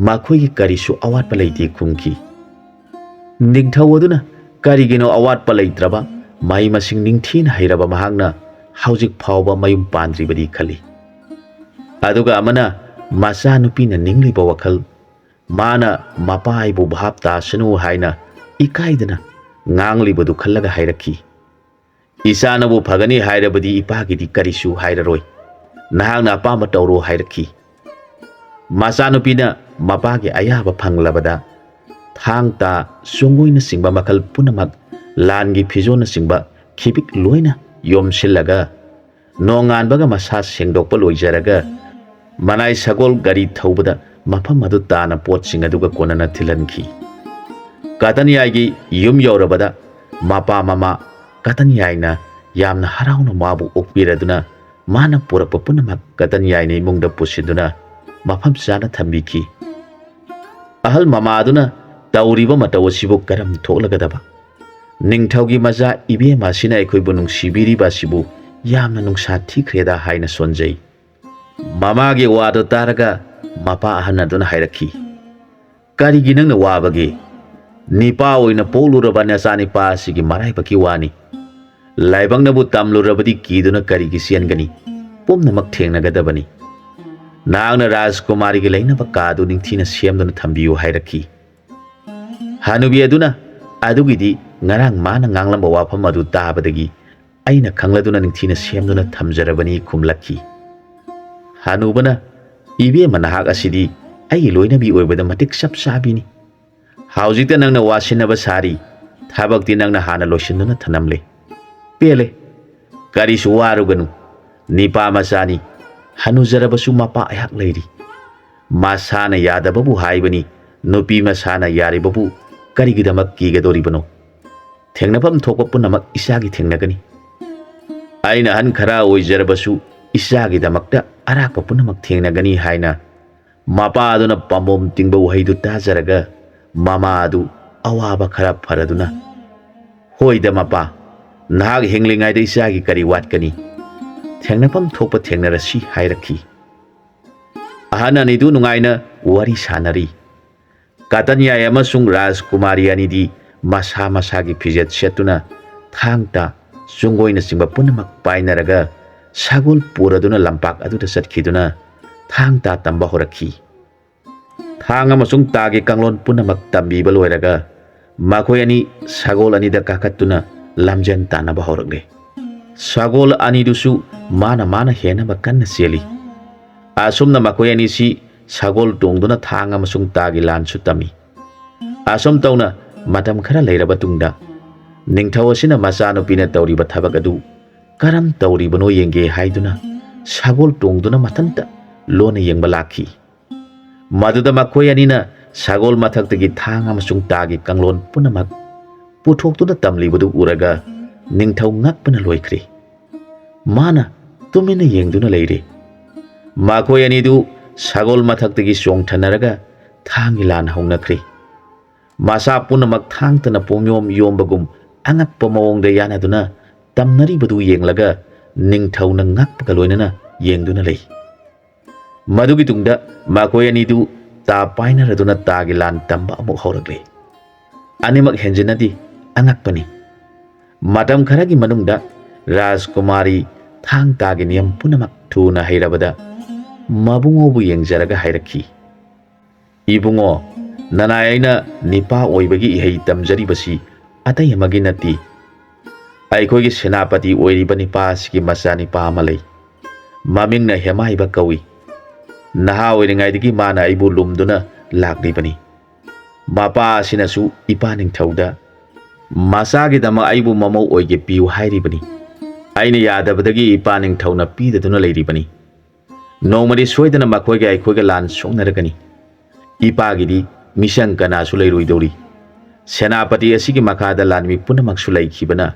ꯃꯈꯣꯏꯒꯤ ꯀꯔꯤꯁꯨ ꯑꯋꯥꯠꯄ ꯂꯩꯇꯦ" ꯈꯨꯝꯈꯤ꯫ ꯅꯤꯡꯊꯧ ꯑꯗꯨꯅ ꯀꯔꯤꯒꯤꯅꯣ ꯑꯋꯥꯠꯄ ꯂꯩꯇ꯭ꯔꯕ ꯃꯍꯩ ꯃꯁꯤꯡ ꯅꯤꯡꯊꯤꯅ ꯍꯩꯔꯕ ꯃꯍꯥꯛꯅ ꯍꯧꯖꯤꯛ ꯐꯥꯎꯕ ꯃꯌꯨꯝ ꯄꯥꯟꯗ꯭ꯔꯤꯕꯗꯤ ꯈꯜꯂꯤ꯫ ꯑꯗꯨꯒ ꯑꯃꯅ ꯃꯆꯥꯅꯨꯄꯤꯅ ꯅꯤꯡꯂꯤꯕ ꯋꯥꯈꯜ, ꯃꯥꯅ ꯃꯄꯥ ꯑꯩꯕꯨ ꯚꯥꯞ ꯇꯥꯁꯅꯨ ꯍꯥꯏꯅ ꯏꯀꯥꯏꯗꯅ ꯉꯥꯡꯂꯤꯕꯗꯨ ꯈꯜꯂꯒ ꯍꯥꯏꯔꯛꯈꯤ, "ꯏꯆꯥꯅꯕꯨ ꯐꯒꯅꯤ ꯍꯥꯏꯔꯕꯗꯤ ꯏꯄꯥꯒꯤꯗꯤ ꯀꯔꯤꯁꯨ ꯍꯥꯏꯔꯔꯣꯏ꯫ ꯅꯍꯥꯛꯅ ꯑꯄꯥꯝꯕ ꯇꯧꯔꯣ" ꯍꯥꯏꯔꯛꯈꯤ꯫ ꯃꯆꯥꯅꯨꯄꯤꯅ ꯃꯄꯥꯒꯤ ꯑꯌꯥꯕ ꯐꯪꯂꯕꯗ ꯊꯥꯡ ꯇꯥ, ꯆꯣꯡꯒꯣꯏꯅꯆꯤꯡꯕ ꯃꯈꯜ ꯄꯨꯝꯅꯃꯛ, ꯂꯥꯟꯒꯤ ꯐꯤꯖꯣꯜꯅꯆꯤꯡꯕ ꯈꯤꯕꯤꯛ ꯂꯣꯏꯅ ꯌꯣꯝꯁꯤꯜꯂꯒ, ꯅꯣꯡꯉꯥꯟꯕꯒ ꯃꯁꯥ ꯁꯦꯡꯗꯣꯛꯄ ꯂꯣꯏꯖꯔꯒ, ꯃꯅꯥꯏ ꯁꯒꯣꯜ ꯒꯥꯔꯤ ꯊꯧꯕꯗ ꯃꯐꯝ ꯑꯗꯨ ꯇꯥꯅ ꯄꯣꯠꯁꯤꯡ ꯑꯗꯨꯒ ꯀꯣꯟꯅꯅ ꯊꯤꯜꯍꯟꯈꯤ꯫ ꯀꯇꯟꯌꯥꯏꯒꯤ ꯌꯨꯝ ꯌꯧꯔꯕꯗ ꯃꯄꯥ ꯃꯃꯥ ꯀꯇꯟꯌꯥꯏꯅ ꯌꯥꯝꯅ ꯍꯔꯥꯎꯅ ꯃꯥꯕꯨ ꯑꯣꯛꯄꯤꯔꯗꯨꯅ ꯃꯥꯅ ꯄꯨꯔꯛꯄ ꯄꯨꯝꯅꯃꯛ ꯀꯇꯟꯌꯥꯏꯅ ꯏꯃꯨꯡꯗ ꯄꯨꯁꯤꯟꯗꯨꯅ ꯃꯐꯝ ꯆꯥꯅ ꯊꯝꯕꯤꯈꯤ꯫ ꯑꯍꯜ ꯃꯃꯥꯗꯨꯅ ꯇꯧꯔꯤꯕ ꯃꯇꯧ ꯑꯁꯤꯕꯨ ꯀꯔꯝ ꯊꯣꯛꯂꯒꯗꯕ? ꯅꯤꯡꯊꯧꯒꯤ ꯃꯆꯥ ꯏꯕꯦꯝꯃ ꯑꯁꯤꯅ ꯑꯩꯈꯣꯏꯕꯨ ꯅꯨꯡꯁꯤꯕꯤꯔꯤꯕ ꯑꯁꯤꯕꯨ ꯌꯥꯝꯅ ꯅꯨꯡꯁꯥ ꯊꯤꯈ꯭ꯔꯦꯗ ꯍꯥꯏꯅ ꯁꯣꯟꯖꯩ꯫ ꯃꯃꯥꯒꯤ ꯋꯥꯗꯨ ꯇꯥꯔꯒ ꯃꯄꯥ ꯑꯍꯟ ꯑꯗꯨꯅ ꯍꯥꯏꯔꯛꯈꯤ, "ꯀꯔꯤꯒꯤ ꯅꯪꯅ ꯋꯥꯕꯒꯦ? ꯅꯤꯄꯥ ꯑꯣꯏꯅ ꯄꯣꯛꯂꯨꯔꯕ ꯅꯆꯥꯅꯤꯄꯥ ꯑꯁꯤꯒꯤ ꯃꯔꯥꯏꯕꯛꯀꯤ ꯋꯥꯅꯤ꯫ ꯂꯥꯏꯕꯛꯅꯕꯨ ꯇꯝꯂꯨꯔꯕꯗꯤ ꯀꯤꯗꯨꯅ ꯀꯔꯤꯒꯤ ꯆꯦꯟꯒꯅꯤ? ꯄꯨꯝꯅꯃꯛ ꯊꯦꯡꯅꯒꯗꯕꯅꯤ꯫ ꯅꯍꯥꯛꯅ ꯔꯥꯖꯀꯨꯃꯥꯔꯤꯒꯤ ꯂꯩꯅꯕ ꯀꯥꯗꯨ ꯅꯤꯡꯊꯤꯅ ꯁꯦꯝꯗꯨꯅ ꯊꯝꯕꯤꯌꯨ" ꯍꯥꯏꯔꯛꯈꯤ꯫ ꯍꯅꯨꯕꯤ ꯑꯗꯨꯅ ꯑꯗꯨꯒꯤꯗꯤ ꯉꯔꯥꯡ ꯃꯥꯅ ꯉꯥꯡꯂꯝꯕ ꯋꯥꯐꯝ ꯑꯗꯨ ꯇꯥꯕꯗꯒꯤ ꯑꯩꯅ ꯈꯪꯂꯗꯨꯅ ꯅꯤꯡꯊꯤꯅ ꯁꯦꯝꯗꯨꯅ ꯊꯝꯖꯔꯕꯅꯤ ꯈꯨꯝꯂꯛꯈꯤ꯫ ꯍꯅꯨꯕꯅ, "ꯏꯕꯦꯝꯃ, ꯅꯍꯥꯛ ꯑꯁꯤꯗꯤ ꯑꯩꯒꯤ ꯂꯣꯏꯅꯕꯤ ꯑꯣꯏꯕꯗ ꯃꯇꯤꯛ ꯆꯞ ꯆꯥꯕꯤꯅꯤ꯫ ꯍꯧꯖꯤꯛꯇ ꯅꯪꯅ ꯋꯥꯁꯤꯟꯅꯕ ꯁꯥꯔꯤ, ꯊꯕꯛꯇꯤ ꯅꯪꯅ ꯍꯥꯟꯅ ꯂꯣꯏꯁꯤꯟꯗꯨꯅ ꯊꯅꯝꯂꯦ꯫ ꯄꯦꯜꯂꯦ꯫ ꯀꯔꯤꯁꯨ ꯋꯥꯔꯨꯒꯅꯨ꯫ ꯅꯤꯄꯥ ꯃꯆꯥꯅꯤ꯫ ꯍꯅꯨꯖꯔꯕꯁꯨ ꯃꯄꯥ ꯑꯩꯍꯥꯛ ꯂꯩꯔꯤ꯫ ꯃꯁꯥꯅ ꯌꯥꯗꯕꯕꯨ ꯍꯥꯏꯕꯅꯤ, ꯅꯨꯄꯤ ꯃꯁꯥꯅ ꯌꯥꯔꯤꯕꯕꯨ ꯀꯔꯤꯒꯤꯗꯃꯛ ꯀꯤꯒꯗꯧꯔꯤꯕꯅꯣ? ꯊꯦꯡꯅꯐꯝ ꯊꯣꯛꯄ ꯄꯨꯝꯅꯃꯛ ꯏꯆꯥꯒꯤ ꯊꯦꯡꯅꯒꯅꯤ꯫ ꯑꯩꯅ ꯑꯍꯟ ꯈꯔ ꯑꯣꯏꯖꯔꯕꯁꯨ ꯏꯆꯥꯒꯤꯗꯃꯛꯇ ꯑꯔꯥꯛꯄ ꯄꯨꯝꯅꯃꯛ ꯊꯦꯡꯅꯒꯅꯤ" ꯍꯥꯏꯅ ꯃꯄꯥꯗꯨꯅ ꯄꯥꯝꯕꯣꯝ ꯇꯤꯡꯕ ꯋꯥꯍꯩꯗꯨ ꯇꯥꯖꯔꯒ ꯃꯃꯥ ꯑꯗꯨ ꯑꯋꯥꯕ ꯈꯔ ꯐꯔꯗꯨꯅ, "ꯍꯣꯏꯗ ꯃꯄꯥ, ꯅꯍꯥꯛ ꯍꯤꯡꯂꯤꯉꯩꯗ ꯏꯆꯥꯒꯤ ꯀꯔꯤ ꯋꯥꯠꯀꯅꯤ? ꯊꯦꯡꯅꯐꯝ ꯊꯣꯛꯄ ꯊꯦꯡꯅꯔꯁꯤ" ꯍꯥꯏꯔꯛꯈꯤ꯫ ꯑꯍꯟ ꯑꯅꯤꯗꯨ ꯅꯨꯡꯉꯥꯏꯅ ꯋꯥꯔꯤ ꯁꯥꯟꯅꯔꯤ꯫ ꯀꯇꯟꯌꯥꯏ ꯑꯃꯁꯨꯡ ꯔꯥꯖꯀꯨꯃꯥꯔꯤ ꯑꯅꯤꯗꯤ ꯃꯁꯥ ꯃꯁꯥꯒꯤ ꯐꯤꯖꯦꯠ ꯁꯦꯠꯇꯨꯅ ꯊꯥꯡ ꯇꯥ, ꯆꯨꯡꯒꯣꯏꯅꯆꯤꯡꯕ ꯄꯨꯝꯅꯃꯛ ꯄꯥꯏꯅꯔꯒ ꯁꯒꯣꯜ ꯄꯨꯔꯗꯨꯅ ꯂꯝꯄꯥꯛ ꯑꯗꯨꯗ ꯆꯠꯈꯤꯗꯨꯅ ꯊꯥꯡ ꯇꯥ ꯇꯝꯕ ꯍꯧꯔꯛꯈꯤ꯫ ꯊꯥꯡ ꯑꯃꯁꯨꯡ ꯇꯥꯒꯤ ꯀꯥꯡꯂꯣꯟ ꯄꯨꯝꯅꯃꯛ ꯇꯝꯕꯤꯕ ꯂꯣꯏꯔꯒ ꯃꯈꯣꯏ ꯑꯅꯤ ꯁꯒꯣꯜ ꯑꯅꯤꯗ ꯀꯥꯈꯠꯇꯨꯅ ꯂꯝꯖꯦꯟ ꯇꯥꯟꯅꯕ ꯍꯧꯔꯛꯂꯦ꯫ ꯁꯒꯣꯜ ꯑꯅꯤꯗꯨꯁꯨ ꯃꯥꯅ ꯃꯥꯅ ꯍꯦꯟꯅꯕ ꯀꯟꯅ ꯆꯦꯜꯂꯤ꯫ ꯑꯁꯨꯝꯅ ꯃꯈꯣꯏ ꯑꯅꯤꯁꯤ ꯁꯒꯣꯜ ꯇꯣꯡꯗꯨꯅ ꯊꯥꯡ ꯑꯃꯁꯨꯡ ꯇꯥꯒꯤ ꯂꯥꯟꯁꯨ ꯇꯝꯃꯤ꯫ ꯑꯁꯨꯝ ꯇꯧꯅ ꯃꯇꯝ ꯈꯔ ꯂꯩꯔꯕ ꯇꯨꯡꯗ ꯅꯤꯡꯊꯧ ꯑꯁꯤꯅ ꯃꯆꯥꯅꯨꯄꯤꯅ ꯇꯧꯔꯤꯕ ꯊꯕꯛ ꯑꯗꯨ ꯀꯔꯝ ꯇꯧꯔꯤꯕꯅꯣ ꯌꯦꯡꯒꯦ ꯍꯥꯏꯗꯨꯅ ꯁꯒꯣꯜ ꯇꯣꯡꯗꯨꯅ ꯃꯊꯟꯇ ꯂꯣꯟꯅ ꯌꯦꯡꯕ ꯂꯥꯛꯈꯤ꯫ ꯃꯗꯨꯗ ꯃꯈꯣꯏ ꯑꯅꯤꯅ ꯁꯒꯣꯜ ꯃꯊꯛꯇꯒꯤ ꯊꯥꯡ ꯑꯃꯁꯨꯡ ꯇꯥꯒꯤ ꯀꯥꯡꯂꯣꯟ ꯄꯨꯝꯅꯃꯛ ꯄꯨꯊꯣꯛꯇꯨꯅ ꯇꯝꯂꯤꯕꯗꯨ ꯎꯔꯒ ꯅꯤꯡꯊꯧ ꯉꯛꯄꯅ ꯂꯣꯏꯈ꯭ꯔꯦ꯫ ꯃꯥꯅ ꯇꯨꯃꯤꯟꯅ ꯌꯦꯡꯗꯨꯅ ꯂꯩꯔꯦ꯫ ꯃꯈꯣꯏ ꯑꯅꯤꯗꯨ ꯁꯒꯣꯜ ꯃꯊꯛꯇꯒꯤ ꯆꯣꯡꯊꯅꯔꯒ ꯊꯥꯡꯒꯤ ꯂꯥꯟ ꯍꯧꯅꯈ꯭ꯔꯦ꯫ ꯃꯁꯥ ꯄꯨꯝꯅꯃꯛ ꯊꯥꯡꯇꯅ ꯄꯣꯝꯌꯣꯝ ꯌꯣꯝꯕꯒꯨꯝ ꯑꯉꯛꯄ ꯃꯑꯣꯡꯗ ꯌꯥꯅꯗꯨꯅ ꯇꯝꯅꯔꯤꯕꯗꯨ ꯌꯦꯡꯂꯒ ꯅꯤꯡꯊꯧꯅ ꯉꯛꯄꯒ ꯂꯣꯏꯅꯅ ꯌꯦꯡꯗꯨꯅ ꯂꯩ꯫ ꯃꯗꯨꯒꯤ ꯇꯨꯡꯗ ꯃꯈꯣꯏ ꯑꯅꯤꯗꯨ ꯇꯥ ꯄꯥꯏꯅꯔꯗꯨꯅ ꯇꯥꯒꯤ ꯂꯥꯟ ꯇꯝꯕ ꯑꯃꯨꯛ ꯍꯧꯔꯛꯂꯦ꯫ ꯑꯅꯤꯃꯛ ꯍꯦꯟꯖꯤꯟꯅꯗꯤ ꯑꯉꯛꯄꯅꯤ꯫ ꯃꯇꯝ ꯈꯔꯒꯤ ꯃꯅꯨꯡꯗ ꯔꯥꯖꯀꯨꯃꯥꯔꯤ ꯊꯥꯡ ꯇꯥꯒꯤ ꯅꯤꯌꯝ ꯄꯨꯝꯅꯃꯛ ꯊꯨꯅ ꯍꯩꯔꯕꯗ ꯃꯕꯨꯡꯉꯣꯕꯨ ꯌꯦꯡꯖꯔꯒ ꯍꯥꯏꯔꯛꯈꯤ, "ꯏꯕꯨꯡꯉꯣ, ꯅꯅꯥꯏ ꯑꯩꯅ ꯅꯤꯄꯥ ꯑꯣꯏꯕꯒꯤ ꯏꯍꯩ ꯇꯝꯖꯔꯤꯕꯁꯤ ꯑꯇꯩ ꯑꯃꯒꯤ ꯅꯠꯇꯦ꯫ ꯑꯩꯈꯣꯏꯒꯤ ꯁꯦꯅꯥꯄꯇꯤ ꯑꯣꯏꯔꯤꯕ ꯅꯤꯄꯥ ꯑꯁꯤꯒꯤ ꯃꯆꯥꯅꯤꯄꯥ ꯑꯃ ꯂꯩ꯫ ꯃꯃꯤꯡꯅ ꯍꯦꯃꯥꯏꯕ ꯀꯧꯏ꯫ ꯅꯍꯥ ꯑꯣꯏꯔꯤꯉꯩꯗꯒꯤ ꯃꯥꯅ ꯑꯩꯕꯨ ꯂꯨꯝꯗꯨꯅ ꯂꯥꯛꯂꯤꯕꯅꯤ꯫ ꯃꯄꯥ ꯑꯁꯤꯅꯁꯨ ꯏꯄꯥ ꯅꯤꯡꯊꯧꯗ ꯃꯆꯥꯒꯤꯗꯃꯛ ꯑꯩꯕꯨ ꯃꯃꯧ ꯑꯣꯏꯒꯦ ꯄꯤꯌꯨ ꯍꯥꯏꯔꯤꯕꯅꯤ꯫ ꯑꯩꯅ ꯌꯥꯗꯕꯗꯒꯤ ꯏꯄꯥ ꯅꯤꯡꯊꯧꯅ ꯄꯤꯗꯗꯨꯅ ꯂꯩꯔꯤꯕꯅꯤ꯫ ꯅꯣꯡꯃꯗꯤ ꯁꯣꯏꯗꯅ ꯃꯈꯣꯏꯒ ꯑꯩꯈꯣꯏꯒ ꯂꯥꯟ ꯁꯣꯛꯅꯔꯒꯅꯤ꯫ ꯏꯄꯥꯒꯤꯗꯤ ꯃꯤꯁꯪ ꯀꯅꯥꯁꯨ ꯂꯩꯔꯣꯏꯗꯧꯔꯤ꯫ ꯁꯦꯅꯥꯄꯇꯤ ꯑꯁꯤꯒꯤ ꯃꯈꯥꯗ ꯂꯥꯟꯃꯤ ꯄꯨꯝꯅꯃꯛꯁꯨ ꯂꯩꯈꯤꯕꯅ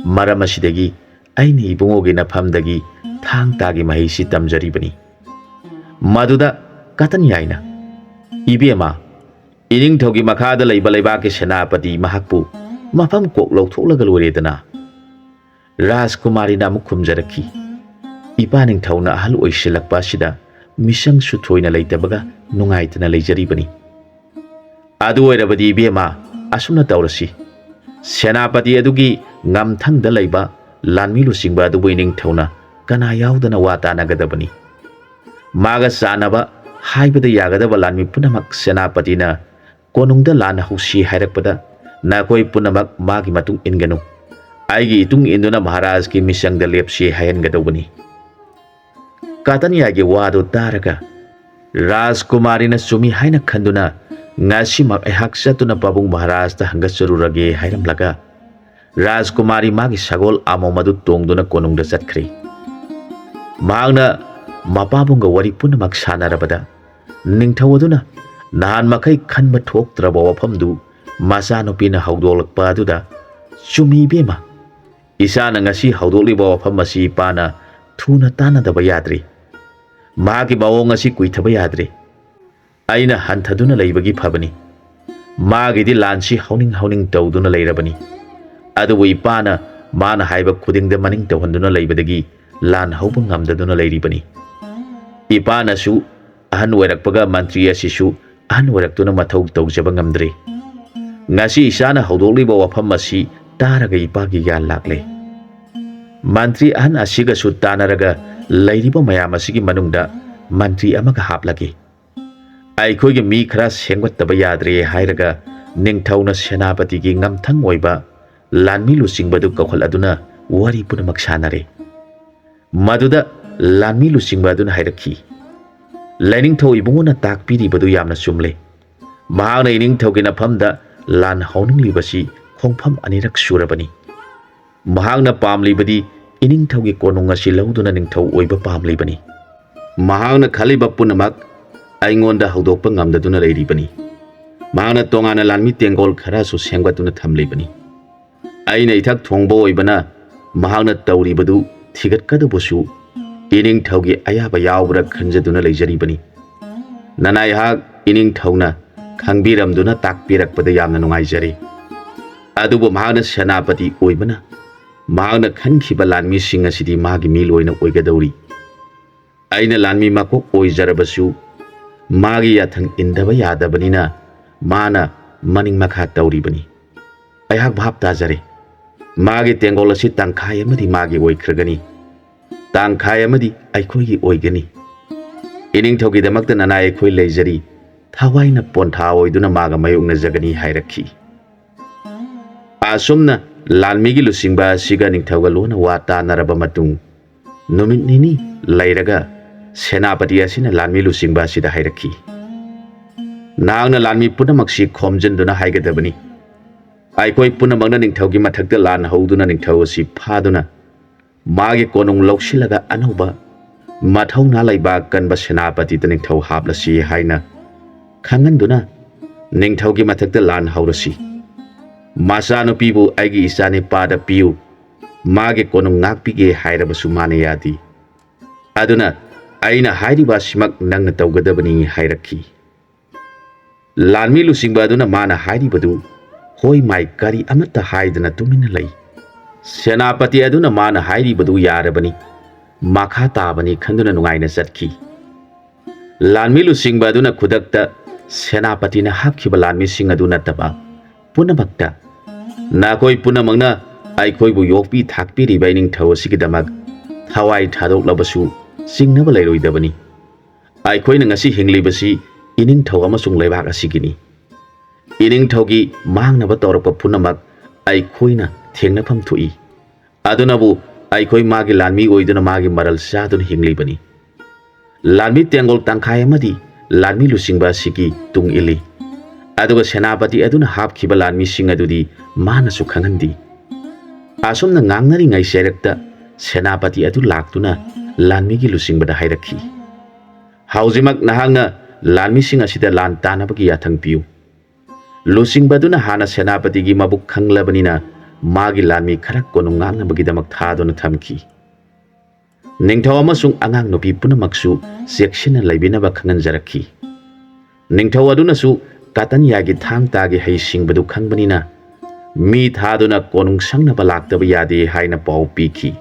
ꯃꯔꯝ ꯑꯁꯤꯗꯒꯤ ꯑꯩꯅ ꯏꯕꯨꯡꯉꯣꯒꯤ ꯅꯐꯝꯗꯒꯤ ꯊꯥꯡ ꯇꯥꯒꯤ ꯃꯍꯩꯁꯤ ꯇꯝꯖꯔꯤꯕꯅꯤ꯫" ꯃꯗꯨꯗ ꯀꯇꯟ ꯌꯥꯏꯅ, "ꯏꯕꯦꯝꯃ, ꯏꯅꯤꯡꯊꯧꯒꯤ ꯃꯈꯥꯗ ꯂꯩꯕ ꯂꯩꯕꯥꯛꯀꯤ ꯁꯦꯅꯥꯄꯇꯤ ꯃꯍꯥꯛꯄꯨ ꯃꯐꯝ ꯀꯣꯛ ꯂꯧꯊꯣꯛꯂꯒ ꯂꯣꯏꯔꯦꯗꯅ꯫" ꯔꯥꯖꯀꯨꯃꯥꯔꯤꯅ ꯑꯃꯨꯛ ꯈꯨꯝꯖꯔꯛꯈꯤ, "ꯏꯄꯥ ꯅꯤꯡꯊꯧꯅ ꯑꯍꯜ ꯑꯣꯏꯁꯤꯜꯂꯛꯄ ꯑꯁꯤꯗ ꯃꯤꯁꯪꯁꯨ ꯊꯣꯏꯅ ꯂꯩꯇꯕꯒ ꯅꯨꯡꯉꯥꯏꯇꯅ ꯂꯩꯖꯔꯤꯕꯅꯤ꯫ ꯑꯗꯨ ꯑꯣꯏꯔꯕꯗꯤ ꯏꯕꯦꯝꯃ, ꯑꯁꯨꯝꯅ ꯇꯧꯔꯁꯤ꯫ ꯁꯦꯅꯥꯄꯇꯤ ꯑꯗꯨꯒꯤ ꯉꯝꯊꯪꯗ ꯂꯩꯕ ꯂꯥꯟꯃꯤ ꯂꯨꯆꯤꯡꯕ ꯑꯗꯨꯕꯨ ꯏꯅꯤꯡꯊꯧꯅ ꯀꯅꯥ ꯌꯥꯎꯗꯅ ꯋꯥ ꯇꯥꯅꯒꯗꯕꯅꯤ꯫ ꯃꯥꯒ ꯆꯥꯟꯅꯕ, ꯍꯥꯏꯕꯗ ꯌꯥꯒꯗꯕ ꯂꯥꯟꯃꯤ ꯄꯨꯝꯅꯃꯛ ꯁꯦꯅꯥꯄꯇꯤꯅ ꯀꯣꯅꯨꯡꯗ ꯂꯥꯟ ꯍꯧꯁꯤ ꯍꯥꯏꯔꯛꯄꯗ ꯅꯈꯣꯏ ꯄꯨꯝꯅꯃꯛ ꯃꯥꯒꯤ ꯃꯇꯨꯡ ꯏꯟꯒꯅꯨ꯫ ꯑꯩꯒꯤ ꯏꯇꯨꯡ ꯏꯟꯗꯨꯅ ꯃꯍꯥꯔꯥꯖꯀꯤ ꯃꯤꯁꯪꯗ ꯂꯦꯞꯁꯤ ꯍꯥꯏꯍꯟꯒꯗꯧꯕꯅꯤ꯫" ꯀꯇꯟꯌꯥꯒꯤ ꯋꯥꯗꯨ ꯇꯥꯔꯒ ꯔꯥꯖꯀꯨꯃꯥꯔꯤꯅ ꯆꯨꯝꯃꯤ ꯍꯥꯏꯅ ꯈꯟꯗꯨꯅ, "ꯉꯁꯤꯃꯛ ꯑꯩꯍꯥꯛ ꯆꯠꯇꯨꯅ ꯄꯥꯕꯨꯡ ꯃꯍꯥꯔꯥꯖꯇ ꯍꯪꯒꯠꯆꯔꯨꯔꯒꯦ" ꯍꯥꯏꯔꯝꯂꯒ ꯔꯥꯖꯀꯨꯃꯥꯔꯤ ꯃꯥꯒꯤ ꯁꯒꯣꯜ ꯑꯃꯣꯝ ꯑꯗꯨ ꯇꯣꯡꯗꯨꯅ ꯀꯣꯅꯨꯡꯗ ꯆꯠꯈ꯭ꯔꯦ꯫ ꯃꯍꯥꯛꯅ ꯃꯄꯥꯕꯨꯡꯒ ꯋꯥꯔꯤ ꯄꯨꯝꯅꯃꯛ ꯁꯥꯟꯅꯔꯕꯗ ꯅꯤꯡꯊꯧ ꯑꯗꯨꯅ ꯅꯍꯥꯟ ꯃꯈꯩ ꯈꯟꯕ ꯊꯣꯛꯇ꯭ꯔꯕ ꯋꯥꯐꯝꯗꯨ ꯃꯆꯥꯅꯨꯄꯤꯅ ꯍꯧꯗꯣꯛꯂꯛꯄ ꯑꯗꯨꯗ, "ꯆꯨꯝꯃꯤ ꯏꯕꯦꯝꯃ, ꯏꯆꯥꯅ ꯉꯁꯤ ꯍꯧꯗꯣꯛꯂꯤꯕ ꯋꯥꯐꯝ ꯑꯁꯤ ꯏꯄꯥꯅ ꯊꯨꯅ ꯇꯥꯟꯅꯗꯕ ꯌꯥꯗ꯭ꯔꯤ꯫ ꯃꯍꯥꯛꯀꯤ ꯃꯑꯣꯡ ꯑꯁꯤ ꯀꯨꯏꯊꯕ ꯌꯥꯗ꯭ꯔꯦ꯫ ꯑꯩꯅ ꯍꯟꯊꯗꯨꯅ ꯂꯩꯕꯒꯤ ꯐꯕꯅꯤ꯫ ꯃꯥꯒꯤꯗꯤ ꯂꯥꯟꯁꯤ ꯍꯧꯅꯤꯡ ꯍꯧꯅꯤꯡ ꯇꯧꯗꯨꯅ ꯂꯩꯔꯕꯅꯤ꯫ ꯑꯗꯨꯕꯨ ꯏꯄꯥꯅ ꯃꯥꯅ ꯍꯥꯏꯕ ꯈꯨꯗꯤꯡꯗ ꯃꯅꯤꯡ ꯇꯧꯍꯟꯗꯨꯅ ꯂꯩꯕꯗꯒꯤ ꯂꯥꯟ ꯍꯧꯕ ꯉꯝꯗꯗꯨꯅ ꯂꯩꯔꯤꯕꯅꯤ꯫ ꯏꯄꯥꯅꯁꯨ ꯑꯍꯟ ꯑꯣꯏꯔꯛꯄꯒ ꯃꯟꯇ꯭ꯔꯤ ꯑꯁꯤꯁꯨ ꯑꯍꯟ ꯑꯣꯏꯔꯛꯇꯨꯅ ꯃꯊꯧ ꯇꯧꯖꯕ ꯉꯝꯗ꯭ꯔꯦ꯫ ꯉꯁꯤ ꯏꯆꯥꯅ ꯍꯧꯗꯣꯛꯂꯤꯕ ꯋꯥꯐꯝ ꯑꯁꯤ ꯇꯥꯔꯒ ꯏꯄꯥꯒꯤ ꯒ꯭ꯌꯥꯟ ꯂꯥꯛꯂꯦ꯫ ꯃꯟꯇ꯭ꯔꯤ ꯑꯍꯟ ꯑꯁꯤꯒꯁꯨ ꯇꯥꯟꯅꯔꯒ ꯂꯩꯔꯤꯕ ꯃꯌꯥꯝ ꯑꯁꯤꯒꯤ ꯃꯅꯨꯡꯗ ꯃꯟꯇ꯭ꯔꯤ ꯑꯃꯒ ꯍꯥꯞꯂꯒꯦ꯫ ꯑꯩꯈꯣꯏꯒꯤ ꯃꯤ ꯈꯔ ꯁꯦꯝꯒꯠꯇꯕ ꯌꯥꯗ꯭ꯔꯦ ꯍꯥꯏꯔꯒ ꯅꯤꯡꯊꯧꯅ ꯁꯦꯅꯥꯄꯇꯤꯒꯤ ꯉꯝꯊꯪ ꯑꯣꯏꯕ ꯂꯥꯟꯃꯤ ꯂꯨꯆꯤꯡꯕꯗꯨ ꯀꯧꯈꯠꯂꯗꯨꯅ ꯋꯥꯔꯤ ꯄꯨꯝꯅꯃꯛ ꯁꯥꯟꯅꯔꯦ꯫ ꯃꯗꯨꯗ ꯂꯥꯟꯃꯤ ꯂꯨꯆꯤꯡꯕ ꯑꯗꯨꯅ ꯍꯥꯏꯔꯛꯈꯤ, "ꯂꯥꯏꯅꯤꯡꯊꯧ ꯏꯕꯨꯡꯉꯣꯅ ꯇꯥꯛꯄꯤꯔꯤꯕꯗꯨ ꯌꯥꯝꯅ ꯆꯨꯝꯂꯦ꯫ ꯃꯍꯥꯛꯅ ꯏꯅꯤꯡꯊꯧꯒꯤ ꯅꯐꯝꯗ ꯂꯥꯟ ꯍꯧꯅꯤꯡꯂꯤꯕꯁꯤ ꯈꯣꯡꯐꯝ ꯑꯅꯤꯔꯛ ꯁꯨꯔꯕꯅꯤ꯫ ꯃꯍꯥꯛꯅ ꯄꯥꯝꯂꯤꯕꯗꯤ ꯏꯅꯤꯡꯊꯧꯒꯤ ꯀꯣꯅꯨꯡ ꯑꯁꯤ ꯂꯧꯗꯨꯅ ꯅꯤꯡꯊꯧ ꯑꯣꯏꯕ ꯄꯥꯝꯂꯤꯕꯅꯤ꯫ ꯃꯍꯥꯛꯅ ꯈꯜꯂꯤꯕ ꯄꯨꯝꯅꯃꯛ ꯑꯩꯉꯣꯟꯗ ꯍꯧꯗꯣꯛꯄ ꯉꯝꯗꯗꯨꯅ ꯂꯩꯔꯤꯕꯅꯤ꯫ ꯃꯍꯥꯛꯅ ꯇꯣꯉꯥꯟꯅ ꯂꯥꯟꯃꯤ ꯇꯦꯡꯒꯣꯜ ꯈꯔꯁꯨ ꯁꯦꯝꯒꯠꯇꯨꯅ ꯊꯝꯂꯤꯕꯅꯤ꯫ ꯑꯩꯅ ꯏꯊꯛ ꯊꯣꯡꯕ ꯑꯣꯏꯕꯅ ꯃꯍꯥꯛꯅ ꯇꯧꯔꯤꯕꯗꯨ ꯊꯤꯒꯠꯀꯗꯧꯕꯁꯨ ꯏꯅꯤꯡꯊꯧꯒꯤ ꯑꯌꯥꯕ ꯌꯥꯎꯕ꯭ꯔꯥ ꯈꯟꯖꯗꯨꯅ ꯂꯩꯖꯔꯤꯕꯅꯤ꯫ ꯅꯅꯥꯏꯍꯥꯛ ꯏꯅꯤꯡꯊꯧꯅ ꯈꯪꯕꯤꯔꯝꯗꯨꯅ ꯇꯥꯛꯄꯤꯔꯛꯄꯗ ꯌꯥꯝꯅ ꯅꯨꯡꯉꯥꯏꯖꯔꯤ꯫ ꯑꯗꯨꯕꯨ ꯃꯍꯥꯛꯅ ꯁꯦꯅꯥꯄꯇꯤ ꯑꯣꯏꯕꯅ ꯃꯍꯥꯛꯅ ꯈꯟꯈꯤꯕ ꯂꯥꯟꯃꯤꯁꯤꯡ ꯑꯁꯤꯗꯤ ꯃꯥꯒꯤ ꯃꯤ ꯂꯣꯏꯅ ꯑꯣꯏꯒꯗꯧꯔꯤ꯫ ꯑꯩꯅ ꯂꯥꯟꯃꯤ ꯃꯀꯣꯛ ꯑꯣꯏꯖꯔꯕꯁꯨ ꯃꯥꯒꯤ ꯌꯥꯊꯪ ꯏꯟꯗꯕ ꯌꯥꯗꯕꯅꯤꯅ ꯃꯥꯅ ꯃꯅꯤꯡ ꯃꯈꯥ ꯇꯧꯔꯤꯕꯅꯤ꯫ ꯑꯩꯍꯥꯛ ꯚꯥꯞ ꯇꯥꯖꯔꯦ꯫ ꯃꯥꯒꯤ ꯇꯦꯡꯒꯣꯜ ꯑꯁꯤ ꯇꯪꯈꯥꯏ ꯑꯃꯗꯤ ꯃꯥꯒꯤ ꯑꯣꯏꯈ꯭ꯔꯒꯅꯤ, ꯇꯪꯈꯥꯏ ꯑꯃꯗꯤ ꯑꯩꯈꯣꯏꯒꯤ ꯑꯣꯏꯒꯅꯤ꯫ ꯏꯅꯤꯡꯊꯧꯒꯤꯗꯃꯛꯇ ꯅꯅꯥꯏ ꯑꯩꯈꯣꯏ ꯂꯩꯖꯔꯤ, ꯊꯋꯥꯏꯅ ꯄꯣꯟꯊꯥ ꯑꯣꯏꯗꯨꯅ ꯃꯥꯒ ꯃꯥꯌꯣꯛꯅꯖꯒꯅꯤ" ꯍꯥꯏꯔꯛꯈꯤ꯫ ꯑꯁꯨꯝꯅ ꯂꯥꯟꯃꯤꯒꯤ ꯂꯨꯆꯤꯡꯕ ꯑꯁꯤꯒ ꯅꯤꯡꯊꯧꯒ ꯂꯣꯟꯅ ꯋꯥ ꯇꯥꯅꯔꯕ ꯃꯇꯨꯡ, ꯅꯨꯃꯤꯠ ꯅꯤꯅꯤ ꯂꯩꯔꯒ ꯁꯦꯅꯥꯄꯇꯤ ꯑꯁꯤꯅ ꯂꯥꯟꯃꯤ ꯂꯨꯆꯤꯡꯕ ꯑꯁꯤꯗ ꯍꯥꯏꯔꯛꯈꯤ, "ꯅꯍꯥꯛꯅ ꯂꯥꯟꯃꯤ ꯄꯨꯝꯅꯃꯛꯁꯤ ꯈꯣꯝꯖꯤꯟꯗꯨꯅ ꯍꯥꯏꯒꯗꯕꯅꯤ꯫ ꯑꯩꯈꯣꯏ ꯄꯨꯝꯅꯃꯛꯅ ꯅꯤꯡꯊꯧꯒꯤ ꯃꯊꯛꯇ ꯂꯥꯟ ꯍꯧꯗꯨꯅ ꯅꯤꯡꯊꯧ ꯑꯁꯤ ꯐꯥꯗꯨꯅ ꯃꯥꯒꯤ ꯀꯣꯅꯨꯡ ꯂꯧꯁꯤꯜꯂꯒ ꯑꯅꯧꯕ ꯃꯊꯧꯅꯥ ꯂꯩꯕ ꯀꯟꯕ ꯁꯦꯅꯥꯄꯇꯤꯗ ꯅꯤꯡꯊꯧ ꯍꯥꯞꯂꯁꯤ ꯍꯥꯏꯅ ꯈꯪꯍꯟꯗꯨꯅ ꯅꯤꯡꯊꯧꯒꯤ ꯃꯊꯛꯇ ꯂꯥꯟ ꯍꯧꯔꯁꯤ꯫ ꯃꯆꯥꯅꯨꯄꯤꯕꯨ ꯑꯩꯒꯤ ꯏꯆꯥꯅꯤꯄꯥꯗ ꯄꯤꯌꯨ, ꯃꯥꯒꯤ ꯀꯣꯅꯨꯡ ꯉꯥꯛꯄꯤꯒꯦ" ꯍꯥꯏꯔꯕꯁꯨ ꯃꯥꯅ ꯌꯥꯗꯦ꯫ ꯑꯗꯨꯅ "ꯑꯩꯅ ꯍꯥꯏꯔꯤꯕ ꯑꯁꯤꯃꯛ ꯅꯪꯅ ꯇꯧꯒꯗꯕꯅꯤ" ꯍꯥꯏꯔꯛꯈꯤ꯫ ꯂꯥꯟꯃꯤ ꯂꯨꯆꯤꯡꯕ ꯑꯗꯨꯅ ꯃꯥꯅ ꯍꯥꯏꯔꯤꯕꯗꯨ ꯍꯣꯏ ꯃꯥꯏ ꯀꯔꯤ ꯑꯃꯠꯇ ꯍꯥꯏꯗꯅ ꯇꯨꯃꯤꯟꯅ ꯂꯩ꯫ ꯁꯦꯅꯥꯄꯇꯤ ꯑꯗꯨꯅ ꯃꯥꯅ ꯍꯥꯏꯔꯤꯕꯗꯨ ꯌꯥꯔꯕꯅꯤ, ꯃꯈꯥ ꯇꯥꯕꯅꯤ ꯈꯟꯗꯨꯅ ꯅꯨꯡꯉꯥꯏꯅ ꯆꯠꯈꯤ꯫ ꯂꯥꯟꯃꯤ ꯂꯨꯆꯤꯡꯕ ꯑꯗꯨꯅ ꯈꯨꯗꯛꯇ ꯁꯦꯅꯥꯄꯇꯤꯅ ꯍꯥꯞꯈꯤꯕ ꯂꯥꯟꯃꯤꯁꯤꯡ ꯑꯗꯨ ꯅꯠꯇꯕ ꯄꯨꯝꯅꯃꯛꯇ, "ꯅꯈꯣꯏ ꯄꯨꯝꯅꯃꯛꯅ ꯑꯩꯈꯣꯏꯕꯨ ꯌꯣꯛꯄꯤ ꯊꯥꯛꯄꯤꯔꯤꯕ ꯏꯅꯤꯡꯊꯧ ꯑꯁꯤꯒꯤꯗꯃꯛ ꯊꯋꯥꯏ ꯊꯥꯗꯣꯛꯂꯕꯁꯨ ꯆꯤꯡꯅꯕ ꯂꯩꯔꯣꯏꯗꯕꯅꯤ꯫ ꯑꯩꯈꯣꯏꯅ ꯉꯁꯤ ꯍꯤꯡꯂꯤꯕꯁꯤ ꯏꯅꯤꯡꯊꯧ ꯑꯃꯁꯨꯡ ꯂꯩꯕꯥꯛ ꯑꯁꯤꯒꯤꯅꯤ꯫ ꯏꯅꯤꯡꯊꯧꯒꯤ ꯃꯥꯡꯅꯕ ꯇꯧꯔꯛꯄ ꯄꯨꯝꯅꯃꯛ ꯑꯩꯈꯣꯏꯅ ꯊꯦꯡꯅꯐꯝ ꯊꯣꯛꯏ꯫ ꯑꯗꯨꯅꯕꯨ ꯑꯩꯈꯣꯏ ꯃꯥꯒꯤ ꯂꯥꯟꯃꯤ ꯑꯣꯏꯗꯨꯅ ꯃꯥꯒꯤ ꯃꯔꯜ ꯆꯥꯗꯨꯅ ꯍꯤꯡꯂꯤꯕꯅꯤ꯫ ꯂꯥꯟꯃꯤ ꯇꯦꯡꯒꯣꯜ ꯇꯪꯈꯥꯏ ꯑꯃꯗꯤ ꯂꯥꯟꯃꯤ ꯂꯨꯆꯤꯡꯕ ꯑꯁꯤꯒꯤ ꯇꯨꯡ ꯏꯜꯂꯤ꯫ ꯑꯗꯨꯒ ꯁꯦꯅꯥꯄꯇꯤ ꯑꯗꯨꯅ ꯍꯥꯞꯈꯤꯕ ꯂꯥꯟꯃꯤꯁꯤꯡ ꯑꯗꯨꯗꯤ ꯃꯥꯅꯁꯨ ꯈꯪꯍꯟꯗꯦ꯫" ꯑꯁꯨꯝꯅ ꯉꯥꯡꯅꯔꯤꯉꯩ ꯆꯩꯔꯛꯇ ꯁꯦꯅꯥꯄꯇꯤ ꯑꯗꯨ ꯂꯥꯛꯇꯨꯅ ꯂꯥꯟꯃꯤꯒꯤ ꯂꯨꯆꯤꯡꯕꯗ ꯍꯥꯏꯔꯛꯈꯤ, "ꯍꯧꯖꯤꯛꯃꯛ ꯅꯍꯥꯛꯅ ꯂꯥꯟꯃꯤꯁꯤꯡ ꯑꯁꯤꯗ ꯂꯥꯟ ꯇꯥꯅꯕꯒꯤ ꯌꯥꯊꯪ ꯄꯤꯌꯨ꯫" ꯂꯨꯆꯤꯡꯕꯗꯨꯅ ꯍꯥꯟꯅ ꯁꯦꯅꯥꯄꯇꯤꯒꯤ ꯃꯕꯨꯛ ꯈꯪꯂꯕꯅꯤꯅ ꯃꯥꯒꯤ ꯂꯥꯟꯃꯤ ꯈꯔ ꯀꯣꯅꯨꯡ ꯉꯥꯛꯅꯕꯒꯤꯗꯃꯛ ꯊꯥꯗꯨꯅ ꯊꯝꯈꯤ꯫ ꯅꯤꯡꯊꯧ ꯑꯃꯁꯨꯡ ꯑꯉꯥꯡ ꯅꯨꯄꯤ ꯄꯨꯝꯅꯃꯛꯁꯨ ꯆꯦꯛꯁꯤꯟꯅ ꯂꯩꯕꯤꯅꯕ ꯈꯪꯍꯟꯖꯔꯛꯈꯤ꯫ ꯅꯤꯡꯊꯧ ꯑꯗꯨꯅꯁꯨ ꯀꯇꯟꯌꯥꯒꯤ ꯊꯥꯡ ꯇꯥꯒꯤ ꯍꯩꯁꯤꯡꯕꯗꯨ ꯈꯪꯕꯅꯤꯅ ꯃꯤ ꯊꯥꯗꯨꯅ ꯀꯣꯅꯨꯡ ꯁꯪꯅꯕ ꯂꯥꯛꯇꯕ ꯌꯥꯗꯦ ꯍꯥꯏꯅ ꯄꯥꯎ ꯄꯤꯈꯤ꯫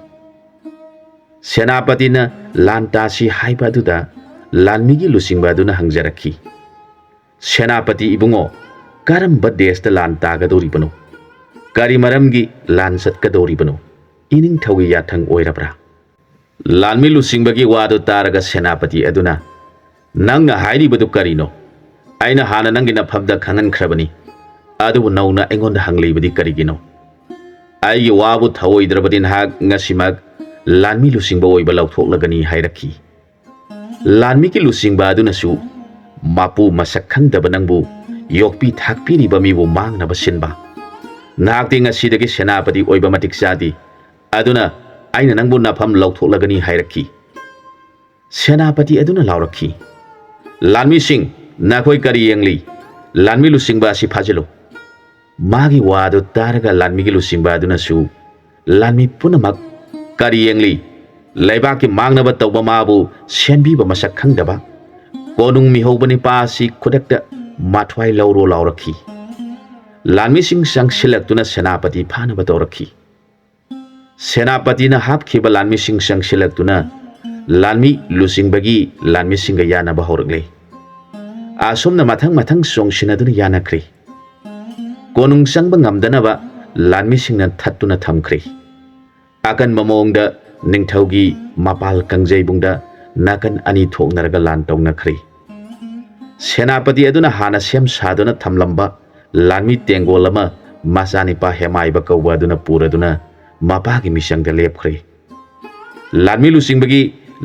ꯁꯦꯅꯥꯄꯇꯤꯅ ꯂꯥꯟ ꯇꯥꯁꯤ ꯍꯥꯏꯕ ꯑꯗꯨꯗ ꯂꯥꯟꯃꯤꯒꯤ ꯂꯨꯆꯤꯡꯕ ꯑꯗꯨꯅ ꯍꯪꯖꯔꯛꯈꯤ, "ꯁꯦꯅꯥꯄꯇꯤ ꯏꯕꯨꯡꯉꯣ, ꯀꯔꯝꯕ ꯗꯦꯁꯇ ꯂꯥꯟ ꯇꯥꯒꯗꯧꯔꯤꯕꯅꯣ? ꯀꯔꯤ ꯃꯔꯝꯒꯤ ꯂꯥꯟ ꯆꯠꯀꯗꯧꯔꯤꯕꯅꯣ? ꯏꯅꯤꯡꯊꯧꯒꯤ ꯌꯥꯊꯪ ꯑꯣꯏꯔꯕ꯭ꯔꯥ?" ꯂꯥꯟꯃꯤ ꯂꯨꯆꯤꯡꯕꯒꯤ ꯋꯥꯗꯨ ꯇꯥꯔꯒ ꯁꯦꯅꯥꯄꯇꯤ ꯑꯗꯨꯅ, "ꯅꯪꯅ ꯍꯥꯏꯔꯤꯕꯗꯨ ꯀꯔꯤꯅꯣ? ꯑꯩꯅ ꯍꯥꯟꯅ ꯅꯪꯒꯤ ꯅꯐꯝꯗ ꯈꯪꯍꯟꯈ꯭ꯔꯕꯅꯤ, ꯑꯗꯨꯕꯨ ꯅꯧꯅ ꯑꯩꯉꯣꯟꯗ ꯍꯪꯂꯤꯕꯗꯤ ꯀꯔꯤꯒꯤꯅꯣ? ꯑꯩꯒꯤ ꯋꯥꯕꯨ ꯊꯧꯑꯣꯏꯗ꯭ꯔꯕꯗꯤ ꯅꯍꯥꯛ ꯉꯁꯤꯃꯛ ꯂꯥꯟꯃꯤ ꯂꯨꯆꯤꯡꯕ ꯑꯣꯏꯕ ꯂꯧꯊꯣꯛꯂꯒꯅꯤ" ꯍꯥꯏꯔꯛꯈꯤ꯫ ꯂꯥꯟꯃꯤꯒꯤ ꯂꯨꯆꯤꯡꯕ ꯑꯗꯨꯅꯁꯨ, "ꯃꯄꯨ ꯃꯁꯛ ꯈꯪꯗꯕ ꯅꯪꯕꯨ ꯌꯣꯛꯄꯤ ꯊꯥꯛꯄꯤꯔꯤꯕ ꯃꯤꯕꯨ ꯃꯥꯡꯅꯕ ꯁꯤꯟꯕ? ꯅꯍꯥꯛꯇꯤ ꯉꯁꯤꯗꯒꯤ ꯁꯦꯅꯥꯄꯇꯤ ꯑꯣꯏꯕ ꯃꯇꯤꯛ ꯆꯥꯗꯦ꯫ ꯑꯗꯨꯅ ꯑꯩꯅ ꯅꯪꯕꯨ ꯅꯐꯝ ꯂꯧꯊꯣꯛꯂꯒꯅꯤ" ꯍꯥꯏꯔꯛꯈꯤ꯫ ꯁꯦꯅꯥꯄꯇꯤ ꯑꯗꯨꯅ ꯂꯥꯎꯔꯛꯈꯤ, "ꯂꯥꯟꯃꯤꯁꯤꯡ, ꯅꯈꯣꯏ ꯀꯔꯤ ꯌꯦꯡꯂꯤ? ꯂꯥꯟꯃꯤ ꯂꯨꯆꯤꯡꯕ ꯑꯁꯤ ꯐꯥꯖꯤꯜꯂꯨ!" ꯃꯥꯒꯤ ꯋꯥ ꯑꯗꯨ ꯇꯥꯔꯒ ꯂꯥꯟꯃꯤꯒꯤ ꯂꯨꯆꯤꯡꯕ ꯑꯗꯨꯅꯁꯨ ꯂꯥꯟꯃꯤ ꯄꯨꯝꯅꯃꯛ, "ꯀꯔꯤ ꯌꯦꯡꯂꯤ? ꯂꯩꯕꯥꯛꯀꯤ ꯃꯥꯡꯅꯕ ꯇꯧꯕ ꯃꯥꯕꯨ ꯁꯦꯝꯕꯤꯕ ꯃꯁꯛ ꯈꯪꯗꯕ ꯀꯣꯅꯨꯡ ꯃꯤꯍꯧꯕ ꯅꯤꯄꯥ ꯑꯁꯤ ꯈꯨꯗꯛꯇ ꯃꯊ꯭ꯋꯥꯏ ꯂꯧꯔꯣ ꯂꯥꯎꯔꯛꯈꯤ꯫ ꯂꯥꯟꯃꯤꯁꯤꯡ ꯆꯪꯁꯤꯜꯂꯛꯇꯨꯅ ꯁꯦꯅꯥꯄꯇꯤ ꯐꯥꯅꯕ ꯇꯧꯔꯛꯈꯤ꯫ ꯁꯦꯅꯥꯄꯇꯤꯅ ꯍꯥꯞꯈꯤꯕ ꯂꯥꯟꯃꯤꯁꯤꯡ ꯆꯪꯁꯤꯜꯂꯛꯇꯨꯅ ꯂꯥꯟꯃꯤ ꯂꯨꯆꯤꯡꯕꯒꯤ ꯂꯥꯟꯃꯤꯁꯤꯡꯒ ꯌꯥꯅꯕ ꯍꯧꯔꯛꯂꯦ꯫ ꯑꯁꯨꯝꯅ ꯃꯊꯪ ꯃꯊꯪ ꯆꯣꯡꯁꯤꯟꯅꯗꯨꯅ ꯌꯥꯅꯈ꯭ꯔꯦ꯫ ꯀꯣꯅꯨꯡ ꯆꯪꯕ ꯉꯝꯗꯅꯕ ꯂꯥꯟꯃꯤꯁꯤꯡꯅ ꯊꯠꯇꯨꯅ ꯊꯝꯈ꯭ꯔꯦ꯫ ꯑꯀꯟꯕ ꯃꯑꯣꯡꯗ ꯅꯤꯡꯊꯧꯒꯤ ꯃꯄꯥꯜ ꯀꯥꯡꯖꯩꯕꯨꯡꯗ ꯅꯥꯀꯟ ꯑꯅꯤ ꯊꯣꯛꯅꯔꯒ ꯂꯥꯟ ꯇꯧꯅꯈ꯭ꯔꯦ꯫ ꯁꯦꯅꯥꯄꯇꯤ ꯑꯗꯨꯅ ꯍꯥꯟꯅ ꯁꯦꯝ ꯁꯥꯗꯨꯅ ꯊꯝꯂꯝꯕ ꯂꯥꯟꯃꯤ ꯇꯦꯡꯒꯣꯜ ꯑꯃ ꯃꯆꯥꯅꯤꯄꯥ ꯍꯦꯃꯥꯏꯕ ꯀꯧꯕ ꯑꯗꯨꯅ ꯄꯨꯔꯗꯨꯅ ꯃꯄꯥꯒꯤ ꯃꯤꯆꯪꯗ ꯂꯦꯞꯈ꯭ꯔꯦ꯫ ꯂꯥꯟꯃꯤ ꯂꯨꯆꯤꯡꯕꯒꯤ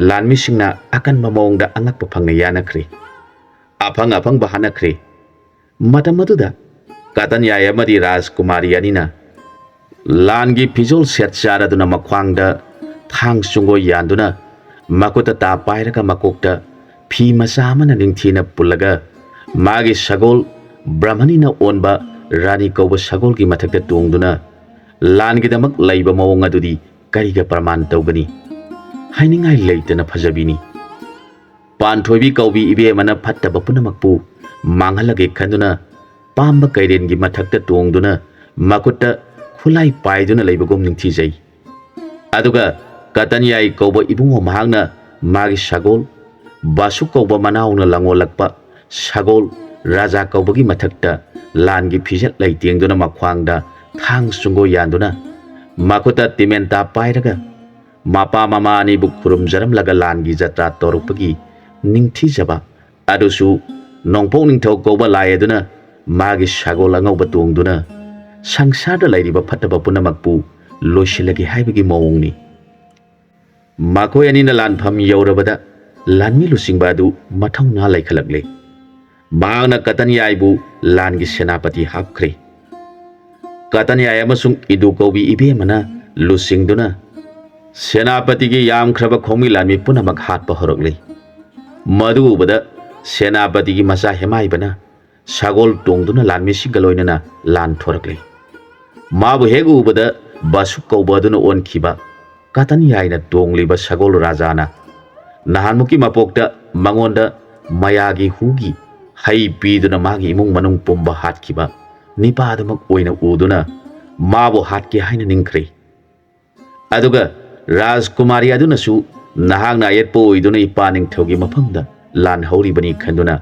ꯂꯥꯟꯃꯤꯁꯤꯡꯅ ꯑꯀꯟꯕ ꯃꯑꯣꯡꯗ ꯑꯉꯛꯄ ꯐꯪꯅ ꯌꯥꯅꯈ꯭ꯔꯦ꯫ ꯑꯐꯪ ꯑꯐꯪꯕ ꯍꯥꯠꯅꯈ꯭ꯔꯦ꯫ ꯃꯇꯝ ꯑꯗꯨꯗ ꯀꯇꯟꯌꯥꯏ ꯑꯃꯗꯤ ꯔꯥꯖꯀꯨꯃꯥꯔꯤ ꯑꯅꯤꯅ ꯂꯥꯟꯒꯤ ꯐꯤꯖꯣꯜ ꯁꯦꯠ ꯆꯥꯔꯗꯨꯅ ꯃꯈ꯭ꯋꯥꯡꯗ ꯊꯥꯡ ꯆꯨꯡꯒꯣꯏ ꯌꯥꯟꯗꯨꯅ ꯃꯈꯨꯠꯇ ꯇꯥ ꯄꯥꯏꯔꯒ ꯃꯀꯣꯛꯇ ꯐꯤ ꯃꯆꯥ ꯑꯃꯅ ꯅꯤꯡꯊꯤꯅ ꯄꯨꯜꯂꯒ ꯃꯥꯒꯤ ꯁꯒꯣꯜ ꯕ꯭ꯔꯍꯃꯅꯤꯅ ꯑꯣꯟꯕ ꯔꯥꯅꯤ ꯀꯧꯕ ꯁꯒꯣꯜꯒꯤ ꯃꯊꯛꯇ ꯇꯣꯡꯗꯨꯅ ꯂꯥꯟꯒꯤꯗꯃꯛ ꯂꯩꯕ ꯃꯑꯣꯡ ꯑꯗꯨꯗꯤ ꯀꯔꯤꯒ ꯄ꯭ꯔꯃꯥꯟ ꯇꯧꯒꯅꯤ? ꯍꯥꯏꯅꯤꯡꯉꯥꯏ ꯂꯩꯇꯅ ꯐꯖꯕꯤꯅꯤ꯫ ꯄꯥꯟꯊꯣꯏꯕꯤ ꯀꯧꯕꯤ ꯏꯕꯦꯝꯃꯅ ꯐꯠꯇꯕ ꯄꯨꯝꯅꯃꯛꯄꯨ ꯃꯥꯡꯍꯜꯂꯒꯦ ꯈꯟꯗꯨꯅ ꯄꯥꯝꯕ ꯀꯩꯔꯦꯟꯒꯤ ꯃꯊꯛꯇ ꯇꯣꯡꯗꯨꯅ ꯃꯈꯨꯠꯇ ꯈꯨꯠꯂꯥꯏ ꯄꯥꯏꯗꯨꯅ ꯂꯩꯕꯒꯨꯝ ꯅꯤꯡꯊꯤꯖꯩ꯫ ꯑꯗꯨꯒ ꯀꯇꯟꯌꯥꯏ ꯀꯧꯕ ꯏꯕꯨꯡꯉꯣ ꯃꯍꯥꯛꯅ ꯃꯥꯒꯤ ꯁꯒꯣꯜ, ꯕꯥꯁꯨ ꯀꯧꯕ ꯃꯅꯥꯎꯅ ꯂꯪꯉꯣꯜꯂꯛꯄ ꯁꯒꯣꯜ, ꯔꯥꯖꯥ ꯀꯧꯕꯒꯤ ꯃꯊꯛꯇ ꯂꯥꯟꯒꯤ ꯐꯤꯖꯦꯠ ꯂꯩꯇꯦꯡꯗꯨꯅ ꯃꯈ꯭ꯋꯥꯡꯗ ꯊꯥꯡ ꯆꯨꯡꯒꯣꯏ ꯌꯥꯟꯗꯨꯅ ꯃꯈꯨꯠꯇ ꯇꯤꯃꯦꯟꯇꯥ ꯄꯥꯏꯔꯒ ꯃꯄꯥ ꯃꯃꯥ ꯑꯅꯤꯕꯨ ꯈꯨꯔꯨꯝꯖꯔꯝꯂꯒ ꯂꯥꯟꯒꯤ ꯖꯇ꯭ꯔꯥ ꯇꯧꯔꯛꯄꯒꯤ ꯅꯤꯡꯊꯤꯖꯕ ꯑꯗꯨꯁꯨ ꯅꯣꯡꯄꯣꯛ ꯅꯤꯡꯊꯧ ꯀꯧꯕ ꯂꯥꯏ ꯑꯗꯨꯅ ꯃꯥꯒꯤ ꯁꯒꯣꯜ ꯑꯉꯧꯕ ꯇꯣꯡꯗꯨꯅ ꯁꯪꯁꯥꯔꯗ ꯂꯩꯔꯤꯕ ꯐꯠꯇꯕ ꯄꯨꯝꯅꯃꯛꯄꯨ ꯂꯣꯏꯁꯤꯜꯂꯒꯦ ꯍꯥꯏꯕꯒꯤ ꯃꯑꯣꯡꯅꯤ꯫ ꯃꯈꯣꯏ ꯑꯅꯤꯅ ꯂꯥꯟꯐꯝ ꯌꯧꯔꯕꯗ ꯂꯥꯟꯃꯤ ꯂꯨꯆꯤꯡꯕ ꯑꯗꯨ ꯃꯊꯧꯅꯥ ꯂꯩꯈꯠꯂꯛꯂꯦ꯫ ꯃꯍꯥꯛꯅ ꯀꯇꯟꯌꯥꯏꯕꯨ ꯂꯥꯟꯒꯤ ꯁꯦꯅꯥꯄꯇꯤ ꯍꯥꯞꯈ꯭ꯔꯦ꯫ ꯀꯇꯟꯌꯥꯏ ꯑꯃꯁꯨꯡ ꯏꯗꯨ ꯀꯧꯕꯤ ꯏꯕꯦꯝꯃꯅ ꯂꯨꯆꯤꯡꯗꯨꯅ ꯁꯦꯅꯥꯄꯇꯤꯒꯤ ꯌꯥꯝꯈ꯭ꯔꯕ ꯈꯣꯡꯃꯤ ꯂꯥꯟꯃꯤ ꯄꯨꯝꯅꯃꯛ ꯍꯥꯠꯄ ꯍꯧꯔꯛꯂꯤ꯫ ꯃꯗꯨ ꯎꯕꯗ ꯁꯦꯅꯥꯄꯇꯤꯒꯤ ꯃꯆꯥ ꯍꯦꯃꯥꯏꯕꯅ ꯁꯒꯣꯜ ꯇꯣꯡꯗꯨꯅ ꯂꯥꯟꯃꯤꯁꯤꯡꯒ ꯂꯣꯏꯅꯅ ꯂꯥꯟ ꯊꯣꯔꯛꯂꯤ꯫ ꯃꯥꯕꯨ ꯍꯦꯛ ꯎꯕꯗ ꯕꯥꯁꯨ ꯀꯧꯕ ꯑꯗꯨꯅ ꯑꯣꯟꯈꯤꯕ ꯀꯇꯟ ꯌꯥꯏꯅ ꯇꯣꯡꯂꯤꯕ ꯁꯒꯣꯜ ꯔꯥꯖꯥꯅ ꯅꯍꯥꯟꯃꯨꯛꯀꯤ ꯃꯄꯣꯛꯇ ꯃꯉꯣꯟꯗ ꯃꯌꯥꯒꯤ ꯍꯨꯒꯤ ꯍꯩ ꯄꯤꯗꯨꯅ ꯃꯥꯒꯤ ꯏꯃꯨꯡ ꯃꯅꯨꯡ ꯄꯨꯝꯕ ꯍꯥꯠꯈꯤꯕ ꯅꯤꯄꯥꯗꯨꯃꯛ ꯑꯣꯏꯅ ꯎꯗꯨꯅ ꯃꯥꯕꯨ ꯍꯥꯠꯀꯦ ꯍꯥꯏꯅ ꯅꯤꯡꯈ꯭ꯔꯦ꯫ ꯑꯗꯨꯒ ꯔꯥꯖꯀꯨꯃꯥꯔꯤ ꯑꯗꯨꯅꯁꯨ ꯅꯍꯥꯛꯅ ꯑꯌꯦꯠꯄ ꯑꯣꯏꯗꯨꯅ ꯏꯄꯥ ꯅꯤꯡꯊꯧꯒꯤ ꯃꯐꯝꯗ ꯂꯥꯟ ꯍꯧꯔꯤꯕꯅꯤ ꯈꯟꯗꯨꯅ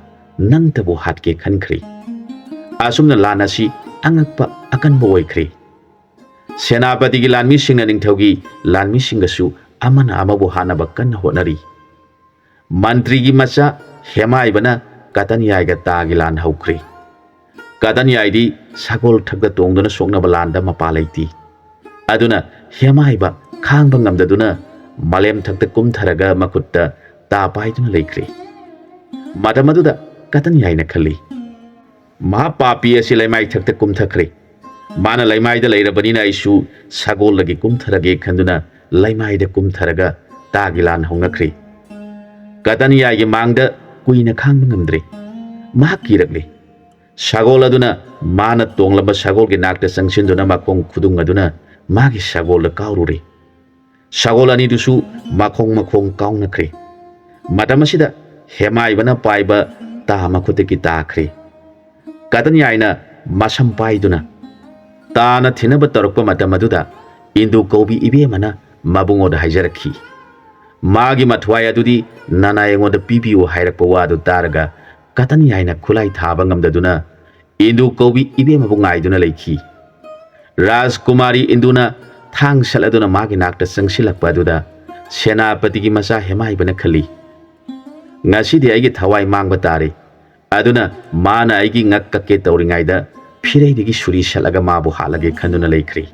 ꯅꯪꯇꯕꯨ ꯍꯥꯠꯀꯦ ꯈꯟꯈ꯭ꯔꯦ꯫ ꯑꯁꯨꯝꯅ ꯂꯥꯟ ꯑꯁꯤ ꯑꯉꯛꯄ ꯑꯀꯟꯕ ꯑꯣꯏꯈ꯭ꯔꯦ꯫ ꯁꯦꯅꯥꯄꯇꯤꯒꯤ ꯂꯥꯟꯃꯤꯁꯤꯡꯅ ꯅꯤꯡꯊꯧꯒꯤ ꯂꯥꯟꯃꯤꯁꯤꯡꯒꯁꯨ ꯑꯃꯅ ꯑꯃꯕꯨ ꯍꯥꯠꯅꯕ ꯀꯟꯅ ꯍꯣꯠꯅꯔꯤ꯫ ꯃꯟꯇ꯭ꯔꯤꯒꯤ ꯃꯆꯥ ꯍꯦꯃꯥꯏꯕꯅ ꯀꯇꯟꯌꯥꯏꯒ ꯇꯥꯒꯤ ꯂꯥꯟ ꯍꯧꯈ꯭ꯔꯦ꯫ ꯀꯇꯟꯌꯥꯏꯗꯤ ꯁꯒꯣꯜ ꯊꯛꯇ ꯇꯣꯡꯗꯨꯅ ꯁꯣꯛꯅꯕ ꯂꯥꯟꯗ ꯃꯄꯥ ꯂꯩꯇꯦ꯫ ꯑꯗꯨꯅ ꯍꯦꯃꯥꯏꯕ ꯈꯥꯡꯕ ꯉꯝꯗꯗꯨꯅ ꯃꯥꯂꯦꯝ ꯊꯛꯇ ꯀꯨꯝꯊꯔꯒ ꯃꯈꯨꯠꯇ ꯇꯥ ꯄꯥꯏꯗꯨꯅ ꯂꯩꯈ꯭ꯔꯦ꯫ ꯃꯇꯝ ꯑꯗꯨꯗ ꯀꯇꯟꯌꯥꯏꯅ ꯈꯜꯂꯤ, "ꯃꯍꯥꯄꯥꯄꯤ ꯑꯁꯤ ꯂꯩꯃꯥꯏ ꯊꯛꯇ ꯀꯨꯝꯊꯈ꯭ꯔꯦ꯫ ꯃꯥꯅ ꯂꯩꯃꯥꯏꯗ ꯂꯩꯔꯕꯅꯤꯅ ꯑꯩꯁꯨ ꯁꯒꯣꯜꯗꯒꯤ ꯀꯨꯝꯊꯔꯒꯦ" ꯈꯟꯗꯨꯅ ꯂꯩꯃꯥꯏꯗ ꯀꯨꯝꯊꯔꯒ ꯇꯥꯒꯤ ꯂꯥꯟ ꯍꯧꯅꯈ꯭ꯔꯦ꯫ ꯀꯇꯟꯌꯥꯏꯒꯤ ꯃꯥꯡꯗ ꯀꯨꯏꯅ ꯈꯥꯡꯕ ꯉꯝꯗ꯭ꯔꯦ꯫ ꯃꯍꯥꯛ ꯀꯤꯔꯛꯂꯦ꯫ ꯁꯒꯣꯜ ꯑꯗꯨꯅ ꯃꯥꯅ ꯇꯣꯡꯂꯝꯕ ꯁꯒꯣꯜꯒꯤ ꯅꯥꯛꯇ ꯆꯪꯁꯤꯟꯗꯨꯅ ꯃꯈꯣꯡ ꯈꯨꯗꯨꯡ ꯑꯗꯨꯅ ꯃꯥꯒꯤ ꯁꯒꯣꯜꯗ ꯀꯥꯎꯔꯨꯔꯦ꯫ ꯁꯒꯣꯜ ꯑꯅꯤꯗꯨꯁꯨ ꯃꯈꯣꯡ ꯃꯈꯣꯡ ꯀꯥꯎꯅꯈ꯭ꯔꯦ꯫ ꯃꯇꯝ ꯑꯁꯤꯗ ꯍꯦꯃꯥꯏꯕꯅ ꯄꯥꯏꯕ ꯇꯥ ꯃꯈꯨꯠꯇꯒꯤ ꯇꯥꯈ꯭ꯔꯦ꯫ ꯀꯇꯟꯌꯥꯏꯅ ꯃꯁꯝ ꯄꯥꯏꯗꯨꯅ ꯇꯥꯅ ꯊꯤꯅꯕ ꯇꯧꯔꯛꯄ ꯃꯇꯝ ꯑꯗꯨꯗ ꯏꯟꯗꯨ ꯀꯧꯕꯤ ꯏꯕꯦꯝꯃꯅ ꯃꯕꯨꯡꯉꯣꯗ ꯍꯥꯏꯖꯔꯛꯈꯤ꯫ ꯃꯥꯒꯤ ꯃꯊ꯭ꯋꯥꯏ ꯑꯗꯨꯗꯤ ꯅꯅꯥꯏ ꯑꯩꯉꯣꯟꯗ ꯄꯤꯕꯤꯌꯨ ꯍꯥꯏꯔꯛꯄ ꯋꯥꯗꯨ ꯇꯥꯔꯒ ꯀꯇꯟꯌꯥꯏꯅ ꯈꯨꯠꯂꯥꯏ ꯊꯥꯕ ꯉꯝꯗꯗꯨꯅ ꯏꯟꯗꯨ ꯀꯧꯕꯤ ꯏꯕꯦꯝꯃꯕꯨ ꯉꯥꯏꯗꯨꯅ ꯂꯩꯈꯤ꯫ ꯔꯥꯖꯀꯨꯃꯥꯔꯤ ꯏꯟꯗꯨꯅ ꯊꯥꯡ ꯁꯠꯂꯗꯨꯅ ꯃꯥꯒꯤ ꯅꯥꯛꯇ ꯆꯪꯁꯤꯜꯂꯛꯄ ꯑꯗꯨꯗ ꯁꯦꯅꯥꯄꯇꯤꯒꯤ ꯃꯆꯥ ꯍꯦꯃꯥꯏꯕꯅ ꯈꯜꯂꯤ, "ꯉꯁꯤꯗꯤ ꯑꯩꯒꯤ ꯊꯋꯥꯏ ꯃꯥꯡꯕ ꯇꯥꯔꯦ"꯫ ꯑꯗꯨꯅ ꯃꯥꯅ ꯑꯩꯒꯤ ꯉꯛ ꯀꯛꯀꯦ ꯇꯧꯔꯤꯉꯩꯗ ꯐꯤꯔꯩꯗꯒꯤ ꯁꯨꯔꯤ ꯁꯠꯂꯒ ꯃꯥꯕꯨ ꯍꯥꯠꯂꯒꯦ ꯈꯟꯗꯨꯅ ꯂꯩꯈ꯭ꯔꯦ꯫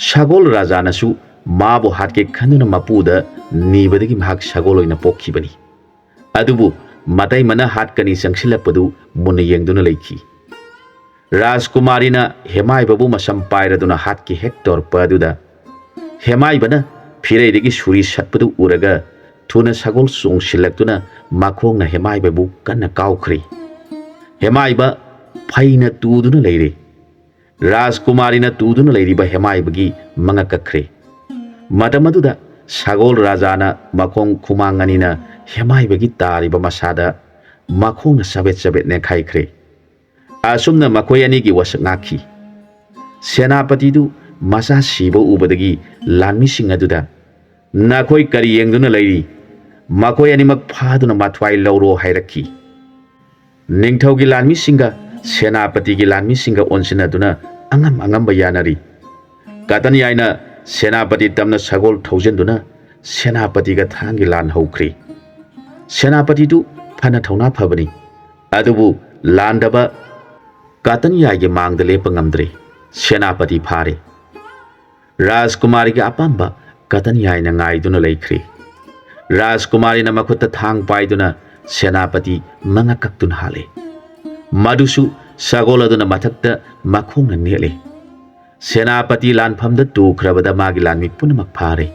ꯁꯒꯣꯜ ꯔꯥꯖꯥꯅꯁꯨ ꯃꯥꯕꯨ ꯍꯥꯠꯀꯦ ꯈꯟꯗꯨꯅ ꯃꯄꯨꯗ ꯅꯤꯕꯗꯒꯤ ꯃꯍꯥꯛ ꯁꯒꯣꯜ ꯑꯣꯏꯅ ꯄꯣꯛꯈꯤꯕꯅꯤ꯫ ꯑꯗꯨꯕꯨ ꯃꯇꯩꯃꯅ ꯍꯥꯠꯀꯅꯤ ꯆꯪꯁꯤꯜꯂꯛꯄꯗꯨ ꯃꯨꯟꯅ ꯌꯦꯡꯗꯨꯅ ꯂꯩꯈꯤ꯫ ꯔꯥꯖꯀꯨꯃꯥꯔꯤꯅ ꯍꯦꯃꯥꯏꯕꯕꯨ ꯃꯁꯝ ꯄꯥꯏꯔꯗꯨꯅ ꯍꯥꯠꯀꯦ ꯍꯦꯛ ꯇꯧꯔꯛꯄ ꯑꯗꯨꯗ ꯍꯦꯃꯥꯏꯕꯅ ꯐꯤꯔꯩꯗꯒꯤ ꯁꯨꯔꯤ ꯁꯠꯄꯗꯨ ꯎꯔꯒ ꯊꯨꯅ ꯁꯒꯣꯜ ꯆꯣꯡꯁꯤꯜꯂꯛꯇꯨꯅ ꯃꯈꯣꯡꯅ ꯍꯦꯃꯥꯏꯕꯕꯨ ꯀꯟꯅ ꯀꯥꯎꯈ꯭ꯔꯦ꯫ ꯍꯦꯃꯥꯏꯕ ꯐꯩꯅ ꯇꯨꯗꯨꯅ ꯂꯩꯔꯦ꯫ ꯔꯥꯖꯀꯨꯃꯥꯔꯤꯅ ꯇꯨꯗꯨꯅ ꯂꯩꯔꯤꯕ ꯍꯦꯃꯥꯏꯕꯒꯤ ꯃꯉꯛ ꯀꯛꯈ꯭ꯔꯦ꯫ ꯃꯇꯝ ꯑꯗꯨꯗ ꯁꯒꯣꯜ ꯔꯥꯖꯥꯅ ꯃꯈꯣꯡ ꯈꯨꯃꯥꯡ ꯑꯅꯤꯅ ꯍꯦꯃꯥꯏꯕꯒꯤ ꯇꯥꯔꯤꯕ ꯃꯁꯥꯗ ꯃꯈꯣꯡꯅ ꯆꯕꯦꯠ ꯆꯕꯦꯠ ꯅꯦꯠꯈꯥꯏꯈ꯭ꯔꯦ꯫ ꯑꯁꯨꯝꯅ ꯃꯈꯣꯏ ꯑꯅꯤꯒꯤ ꯋꯥꯁꯛ ꯉꯥꯛꯈꯤ꯫ ꯁꯦꯅꯥꯄꯇꯤꯗꯨ ꯃꯆꯥ ꯁꯤꯕ ꯎꯕꯗꯒꯤ ꯂꯥꯟꯃꯤꯁꯤꯡ ꯑꯗꯨꯗ, "ꯅꯈꯣꯏ ꯀꯔꯤ ꯌꯦꯡꯗꯨꯅ ꯂꯩꯔꯤ? ꯃꯈꯣꯏ ꯑꯅꯤꯃꯛ ꯐꯥꯗꯨꯅ ꯃꯊ꯭ꯋꯥꯏ ꯂꯧꯔꯣ" ꯍꯥꯏꯔꯛꯈꯤ꯫ ꯅꯤꯡꯊꯧꯒꯤ ꯂꯥꯟꯃꯤꯁꯤꯡꯒ ꯁꯦꯅꯥꯄꯇꯤꯒꯤ ꯂꯥꯟꯃꯤꯁꯤꯡꯒ ꯑꯣꯟꯁꯤꯟꯅꯗꯨꯅ ꯑꯉꯝ ꯑꯉꯝꯕ ꯌꯥꯅꯔꯤ꯫ ꯀꯇꯟ ꯌꯥꯏꯅ ꯁꯦꯅꯥꯄꯇꯤ ꯇꯝꯅ ꯁꯒꯣꯜ ꯊꯧꯖꯤꯟꯗꯨꯅ ꯁꯦꯅꯥꯄꯇꯤꯒ ꯊꯥꯡꯒꯤ ꯂꯥꯟ ꯍꯧꯈ꯭ꯔꯤ꯫ ꯁꯦꯅꯥꯄꯇꯤꯗꯨ ꯐꯅ ꯊꯧꯅꯥ ꯐꯕꯅꯤ, ꯑꯗꯨꯕꯨ ꯂꯥꯟꯗꯕ ꯀꯇꯟ ꯌꯥꯏꯒꯤ ꯃꯥꯡꯗ ꯂꯦꯞꯄ ꯉꯝꯗ꯭ꯔꯦ꯫ ꯁꯦꯅꯥꯄꯇꯤ ꯐꯥꯔꯦ꯫ ꯔꯥꯖꯀꯨꯃꯥꯔꯤꯒꯤ ꯑꯄꯥꯝꯕ ꯀꯇꯟ ꯌꯥꯏꯅ ꯉꯥꯏꯗꯨꯅ ꯂꯩꯈ꯭ꯔꯦ꯫ ꯔꯥꯖꯀꯨꯃꯥꯔꯤꯅ ꯃꯈꯨꯠꯇ ꯊꯥꯡ ꯄꯥꯏꯗꯨꯅ ꯁꯦꯅꯥꯄꯇꯤ ꯃꯉꯛ ꯀꯛꯇꯨꯅ ꯍꯥꯠꯂꯦ꯫ ꯃꯗꯨꯁꯨ ꯁꯒꯣꯜ ꯑꯗꯨꯅ ꯃꯊꯛꯇ ꯃꯈꯣꯡꯅ ꯅꯦꯠꯂꯦ꯫ ꯁꯦꯅꯥꯄꯇꯤ ꯂꯥꯟꯐꯝꯗ ꯇꯨꯈ꯭ꯔꯕꯗ ꯃꯥꯒꯤ ꯂꯥꯟꯃꯤ ꯄꯨꯝꯅꯃꯛ ꯐꯥꯔꯦ꯫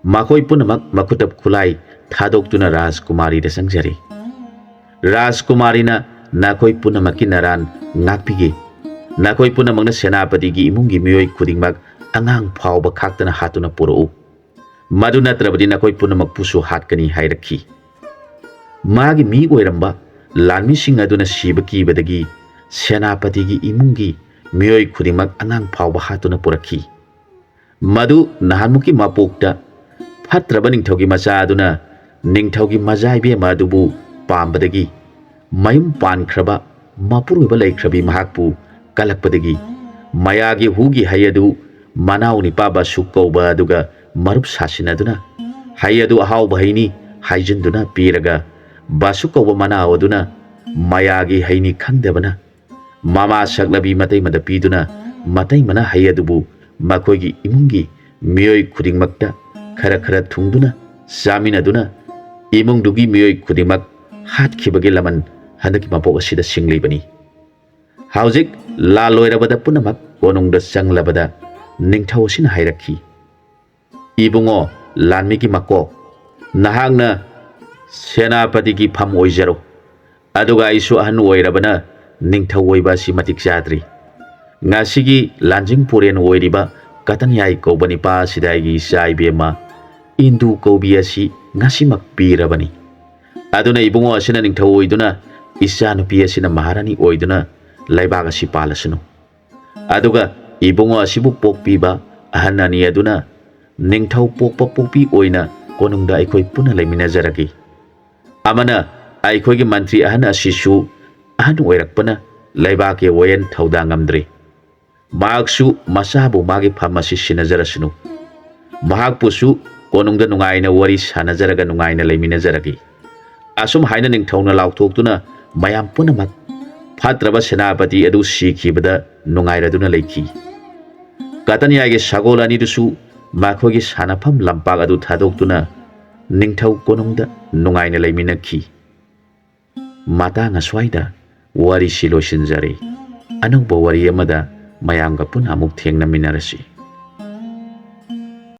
ꯃꯈꯣꯏ ꯄꯨꯝꯅꯃꯛ ꯃꯈꯨꯠꯇ ꯈꯨꯠꯂꯥꯏ ꯊꯥꯗꯣꯛꯇꯨꯅ ꯔꯥꯖꯀꯨꯃꯥꯔꯤꯗ ꯆꯪꯖꯔꯦ꯫ ꯔꯥꯖꯀꯨꯃꯥꯔꯤꯅ ꯅꯈꯣꯏ ꯄꯨꯝꯅꯃꯛꯀꯤ ꯅꯔꯥꯟ ꯉꯥꯛꯄꯤꯒꯦ꯫ ꯅꯈꯣꯏ ꯄꯨꯝꯅꯃꯛꯅ ꯁꯦꯅꯥꯄꯇꯤꯒꯤ ꯏꯃꯨꯡꯒꯤ ꯃꯤꯑꯣꯏ ꯈꯨꯗꯤꯡꯃꯛ ꯑꯉꯥꯡ ꯐꯥꯎꯕ ꯈꯥꯛꯇꯅ ꯍꯥꯠꯇꯨꯅ ꯄꯨꯔꯛꯎ꯫ ꯃꯗꯨ ꯅꯠꯇ꯭ꯔꯕꯗꯤ ꯅꯈꯣꯏ ꯄꯨꯝꯅꯃꯛꯄꯨꯁꯨ ꯍꯥꯠꯀꯅꯤ ꯍꯥꯏꯔꯛꯈꯤ꯫ ꯃꯥꯒꯤ ꯃꯤ ꯑꯣꯏꯔꯝꯕ ꯂꯥꯟꯃꯤꯁꯤꯡ ꯑꯗꯨꯅ ꯁꯤꯕ ꯀꯤꯕꯗꯒꯤ ꯁꯦꯅꯥꯄꯇꯤꯒꯤ ꯏꯃꯨꯡꯒꯤ ꯃꯤꯑꯣꯏ ꯈꯨꯗꯤꯡꯃꯛ ꯑꯉꯥꯡ ꯐꯥꯎꯕ ꯍꯥꯠꯇꯨꯅ ꯄꯨꯔꯛꯈꯤ꯫ ꯃꯗꯨ ꯅꯍꯥꯟꯃꯨꯛꯀꯤ ꯃꯄꯣꯛꯇ ꯐꯠꯇ꯭ꯔꯕ ꯅꯤꯡꯊꯧꯒꯤ ꯃꯆꯥ ꯑꯗꯨꯅ ꯅꯤꯡꯊꯧꯒꯤ ꯃꯆꯥ ꯏꯕꯦꯝꯃ ꯑꯗꯨꯕꯨ ꯄꯥꯝꯕꯗꯒꯤ ꯃꯌꯨꯝ ꯄꯥꯟꯈ꯭ꯔꯕ ꯃꯄꯨꯔꯣꯏꯕ ꯂꯩꯈ꯭ꯔꯕꯤ ꯃꯍꯥꯛꯄꯨ ꯀꯜꯂꯛꯄꯗꯒꯤ ꯃꯌꯥꯒꯤ ꯍꯨꯒꯤ ꯍꯩ ꯑꯗꯨ ꯃꯅꯥꯎ ꯅꯤꯄꯥ ꯕꯥꯁꯨ ꯀꯧꯕ ꯑꯗꯨꯒ ꯃꯔꯨꯞ ꯁꯥꯁꯤꯟꯅꯗꯨꯅ ꯍꯩ ꯑꯗꯨ ꯑꯍꯥꯎꯕ ꯍꯩꯅꯤ ꯍꯥꯏꯖꯤꯟꯗꯨꯅ ꯄꯤꯔꯒ ꯕꯥꯁꯨ ꯀꯧꯕ ꯃꯅꯥꯎ ꯑꯗꯨꯅ ꯃꯌꯥꯒꯤ ꯍꯩꯅꯤ ꯈꯪꯗꯕꯅ ꯃꯃꯥ ꯁꯛꯂꯕꯤ ꯃꯇꯩꯃꯗ ꯄꯤꯗꯨꯅ ꯃꯇꯩꯃꯅ ꯍꯩ ꯑꯗꯨꯕꯨ ꯃꯈꯣꯏꯒꯤ ꯏꯃꯨꯡꯒꯤ ꯃꯤꯑꯣꯏ ꯈꯨꯗꯤꯡꯃꯛꯇ ꯈꯔ ꯈꯔ ꯊꯨꯡꯗꯨꯅ ꯆꯥꯃꯤꯟꯅꯗꯨꯅ ꯏꯃꯨꯡꯗꯨꯒꯤ ꯃꯤꯑꯣꯏ ꯈꯨꯗꯤꯡꯃꯛ ꯍꯥꯠꯈꯤꯕꯒꯤ ꯂꯃꯟ ꯍꯟꯗꯛꯀꯤ ꯃꯄꯣꯛ ꯑꯁꯤꯗ ꯁꯤꯡꯂꯤꯕꯅꯤ꯫ ꯍꯧꯖꯤꯛ ꯂꯥꯜ ꯂꯣꯏꯔꯕꯗ ꯄꯨꯝꯅꯃꯛ ꯀꯣꯅꯨꯡꯗ ꯆꯪꯂꯕꯗ ꯅꯤꯡꯊꯧ ꯑꯁꯤꯅ ꯍꯥꯏꯔꯛꯈꯤ, "ꯏꯕꯨꯡꯉꯣ ꯂꯥꯟꯃꯤꯒꯤ ꯃꯀꯣꯛ, ꯅꯍꯥꯛꯅ ꯁꯦꯅꯥꯄꯇꯤꯒꯤ ꯐꯝ ꯑꯣꯏꯖꯔꯣ, ꯑꯗꯨꯒ ꯑꯩꯁꯨ ꯑꯍꯟ ꯑꯣꯏꯔꯕꯅ ꯅꯤꯡꯊꯧ ꯑꯣꯏꯕ ꯑꯁꯤ ꯃꯇꯤꯛ ꯆꯥꯗ꯭ꯔꯤ꯫ ꯉꯁꯤꯒꯤ ꯂꯥꯟꯖꯤꯡ ꯄꯨꯔꯦꯟ ꯑꯣꯏꯔꯤꯕ ꯀꯇꯟꯌꯥꯏ ꯀꯧꯕ ꯅꯤꯄꯥ ꯑꯁꯤꯗ ꯑꯩꯒꯤ ꯏꯆꯥ ꯏꯕꯦꯝꯃ ꯏꯟꯗꯨ ꯀꯧꯕꯤ ꯑꯁꯤ ꯉꯁꯤꯃꯛ ꯄꯤꯔꯕꯅꯤ꯫ ꯑꯗꯨꯅ ꯏꯕꯨꯡꯉꯣ ꯑꯁꯤꯅ ꯅꯤꯡꯊꯧ ꯑꯣꯏꯗꯨꯅ ꯏꯆꯥꯅꯨꯄꯤ ꯑꯁꯤꯅ ꯃꯍꯥꯔꯥꯅꯤ ꯑꯣꯏꯗꯨꯅ ꯂꯩꯕꯥꯛ ꯑꯁꯤ ꯄꯥꯜꯂꯁꯅꯨ꯫ ꯑꯗꯨꯒ ꯏꯕꯨꯡꯉꯣ ꯑꯁꯤꯕꯨ ꯄꯣꯛꯄꯤꯕ ꯑꯍꯟ ꯑꯅꯤ ꯑꯗꯨꯅ ꯅꯤꯡꯊꯧ ꯄꯣꯛꯄ ꯄꯣꯛꯄꯤ ꯑꯣꯏꯅ ꯀꯣꯅꯨꯡꯗ ꯑꯩꯈꯣꯏ ꯄꯨꯟꯅ ꯂꯩꯃꯤꯟꯅꯖꯔꯒꯦ꯫ ꯑꯃꯅ ꯑꯩꯈꯣꯏꯒꯤ ꯃꯟꯇ꯭ꯔꯤ ꯑꯍꯟ ꯑꯁꯤꯁꯨ ꯑꯍꯟ ꯑꯣꯏꯔꯛꯄꯅ ꯂꯩꯕꯥꯛꯀꯤ ꯋꯥꯌꯦꯜ ꯊꯧꯗꯥꯡ ꯉꯝꯗ꯭ꯔꯦ꯫ ꯃꯍꯥꯛꯁꯨ ꯃꯆꯥꯕꯨ ꯃꯥꯒꯤ ꯐꯝ ꯑꯁꯤ ꯁꯤꯟꯅꯖꯔꯁꯅꯨ꯫ ꯃꯍꯥꯛꯄꯨꯁꯨ ꯀꯣꯅꯨꯡꯗ ꯅꯨꯡꯉꯥꯏꯅ ꯋꯥꯔꯤ ꯁꯥꯟꯅꯖꯔꯒ ꯅꯨꯡꯉꯥꯏꯅ ꯂꯩꯃꯤꯟꯅꯖꯔꯒꯦ꯫ ꯑꯁꯨꯝ ꯍꯥꯏꯅ ꯅꯤꯡꯊꯧꯅ ꯂꯥꯎꯊꯣꯛꯇꯨꯅ ꯃꯌꯥꯝ ꯄꯨꯝꯅꯃꯛ ꯐꯠꯇ꯭ꯔꯕ ꯁꯦꯅꯥꯄꯇꯤ ꯑꯗꯨ ꯁꯤꯈꯤꯕꯗ ꯅꯨꯡꯉꯥꯏꯔꯗꯨꯅ ꯂꯩꯈꯤ꯫ ꯀꯇꯟꯌꯥꯏꯒꯤ ꯁꯒꯣꯜ ꯑꯅꯤꯗꯨꯁꯨ ꯃꯈꯣꯏꯒꯤ ꯁꯥꯟꯅꯐꯝ ꯂꯝꯄꯥꯛ ꯑꯗꯨ ꯊꯥꯗꯣꯛꯇꯨꯅ ꯅꯤꯡꯊꯧ ꯀꯣꯅꯨꯡꯗ ꯅꯨꯡꯉꯥꯏꯅ ꯂꯩꯃꯤꯟꯅꯈꯤ꯫ ꯃꯇꯥꯡ ꯑꯁ꯭ꯋꯥꯏꯗ ꯋꯥꯔꯤꯁꯤ ꯂꯣꯏꯁꯤꯟꯖꯔꯦ꯫ ꯑꯅꯧꯕ ꯋꯥꯔꯤ ꯑꯃꯗ ꯃꯌꯥꯝꯒ ꯄꯨꯟꯅ ꯑꯃꯨꯛ ꯊꯦꯡꯅꯃꯤꯟꯅꯔꯁꯤ꯫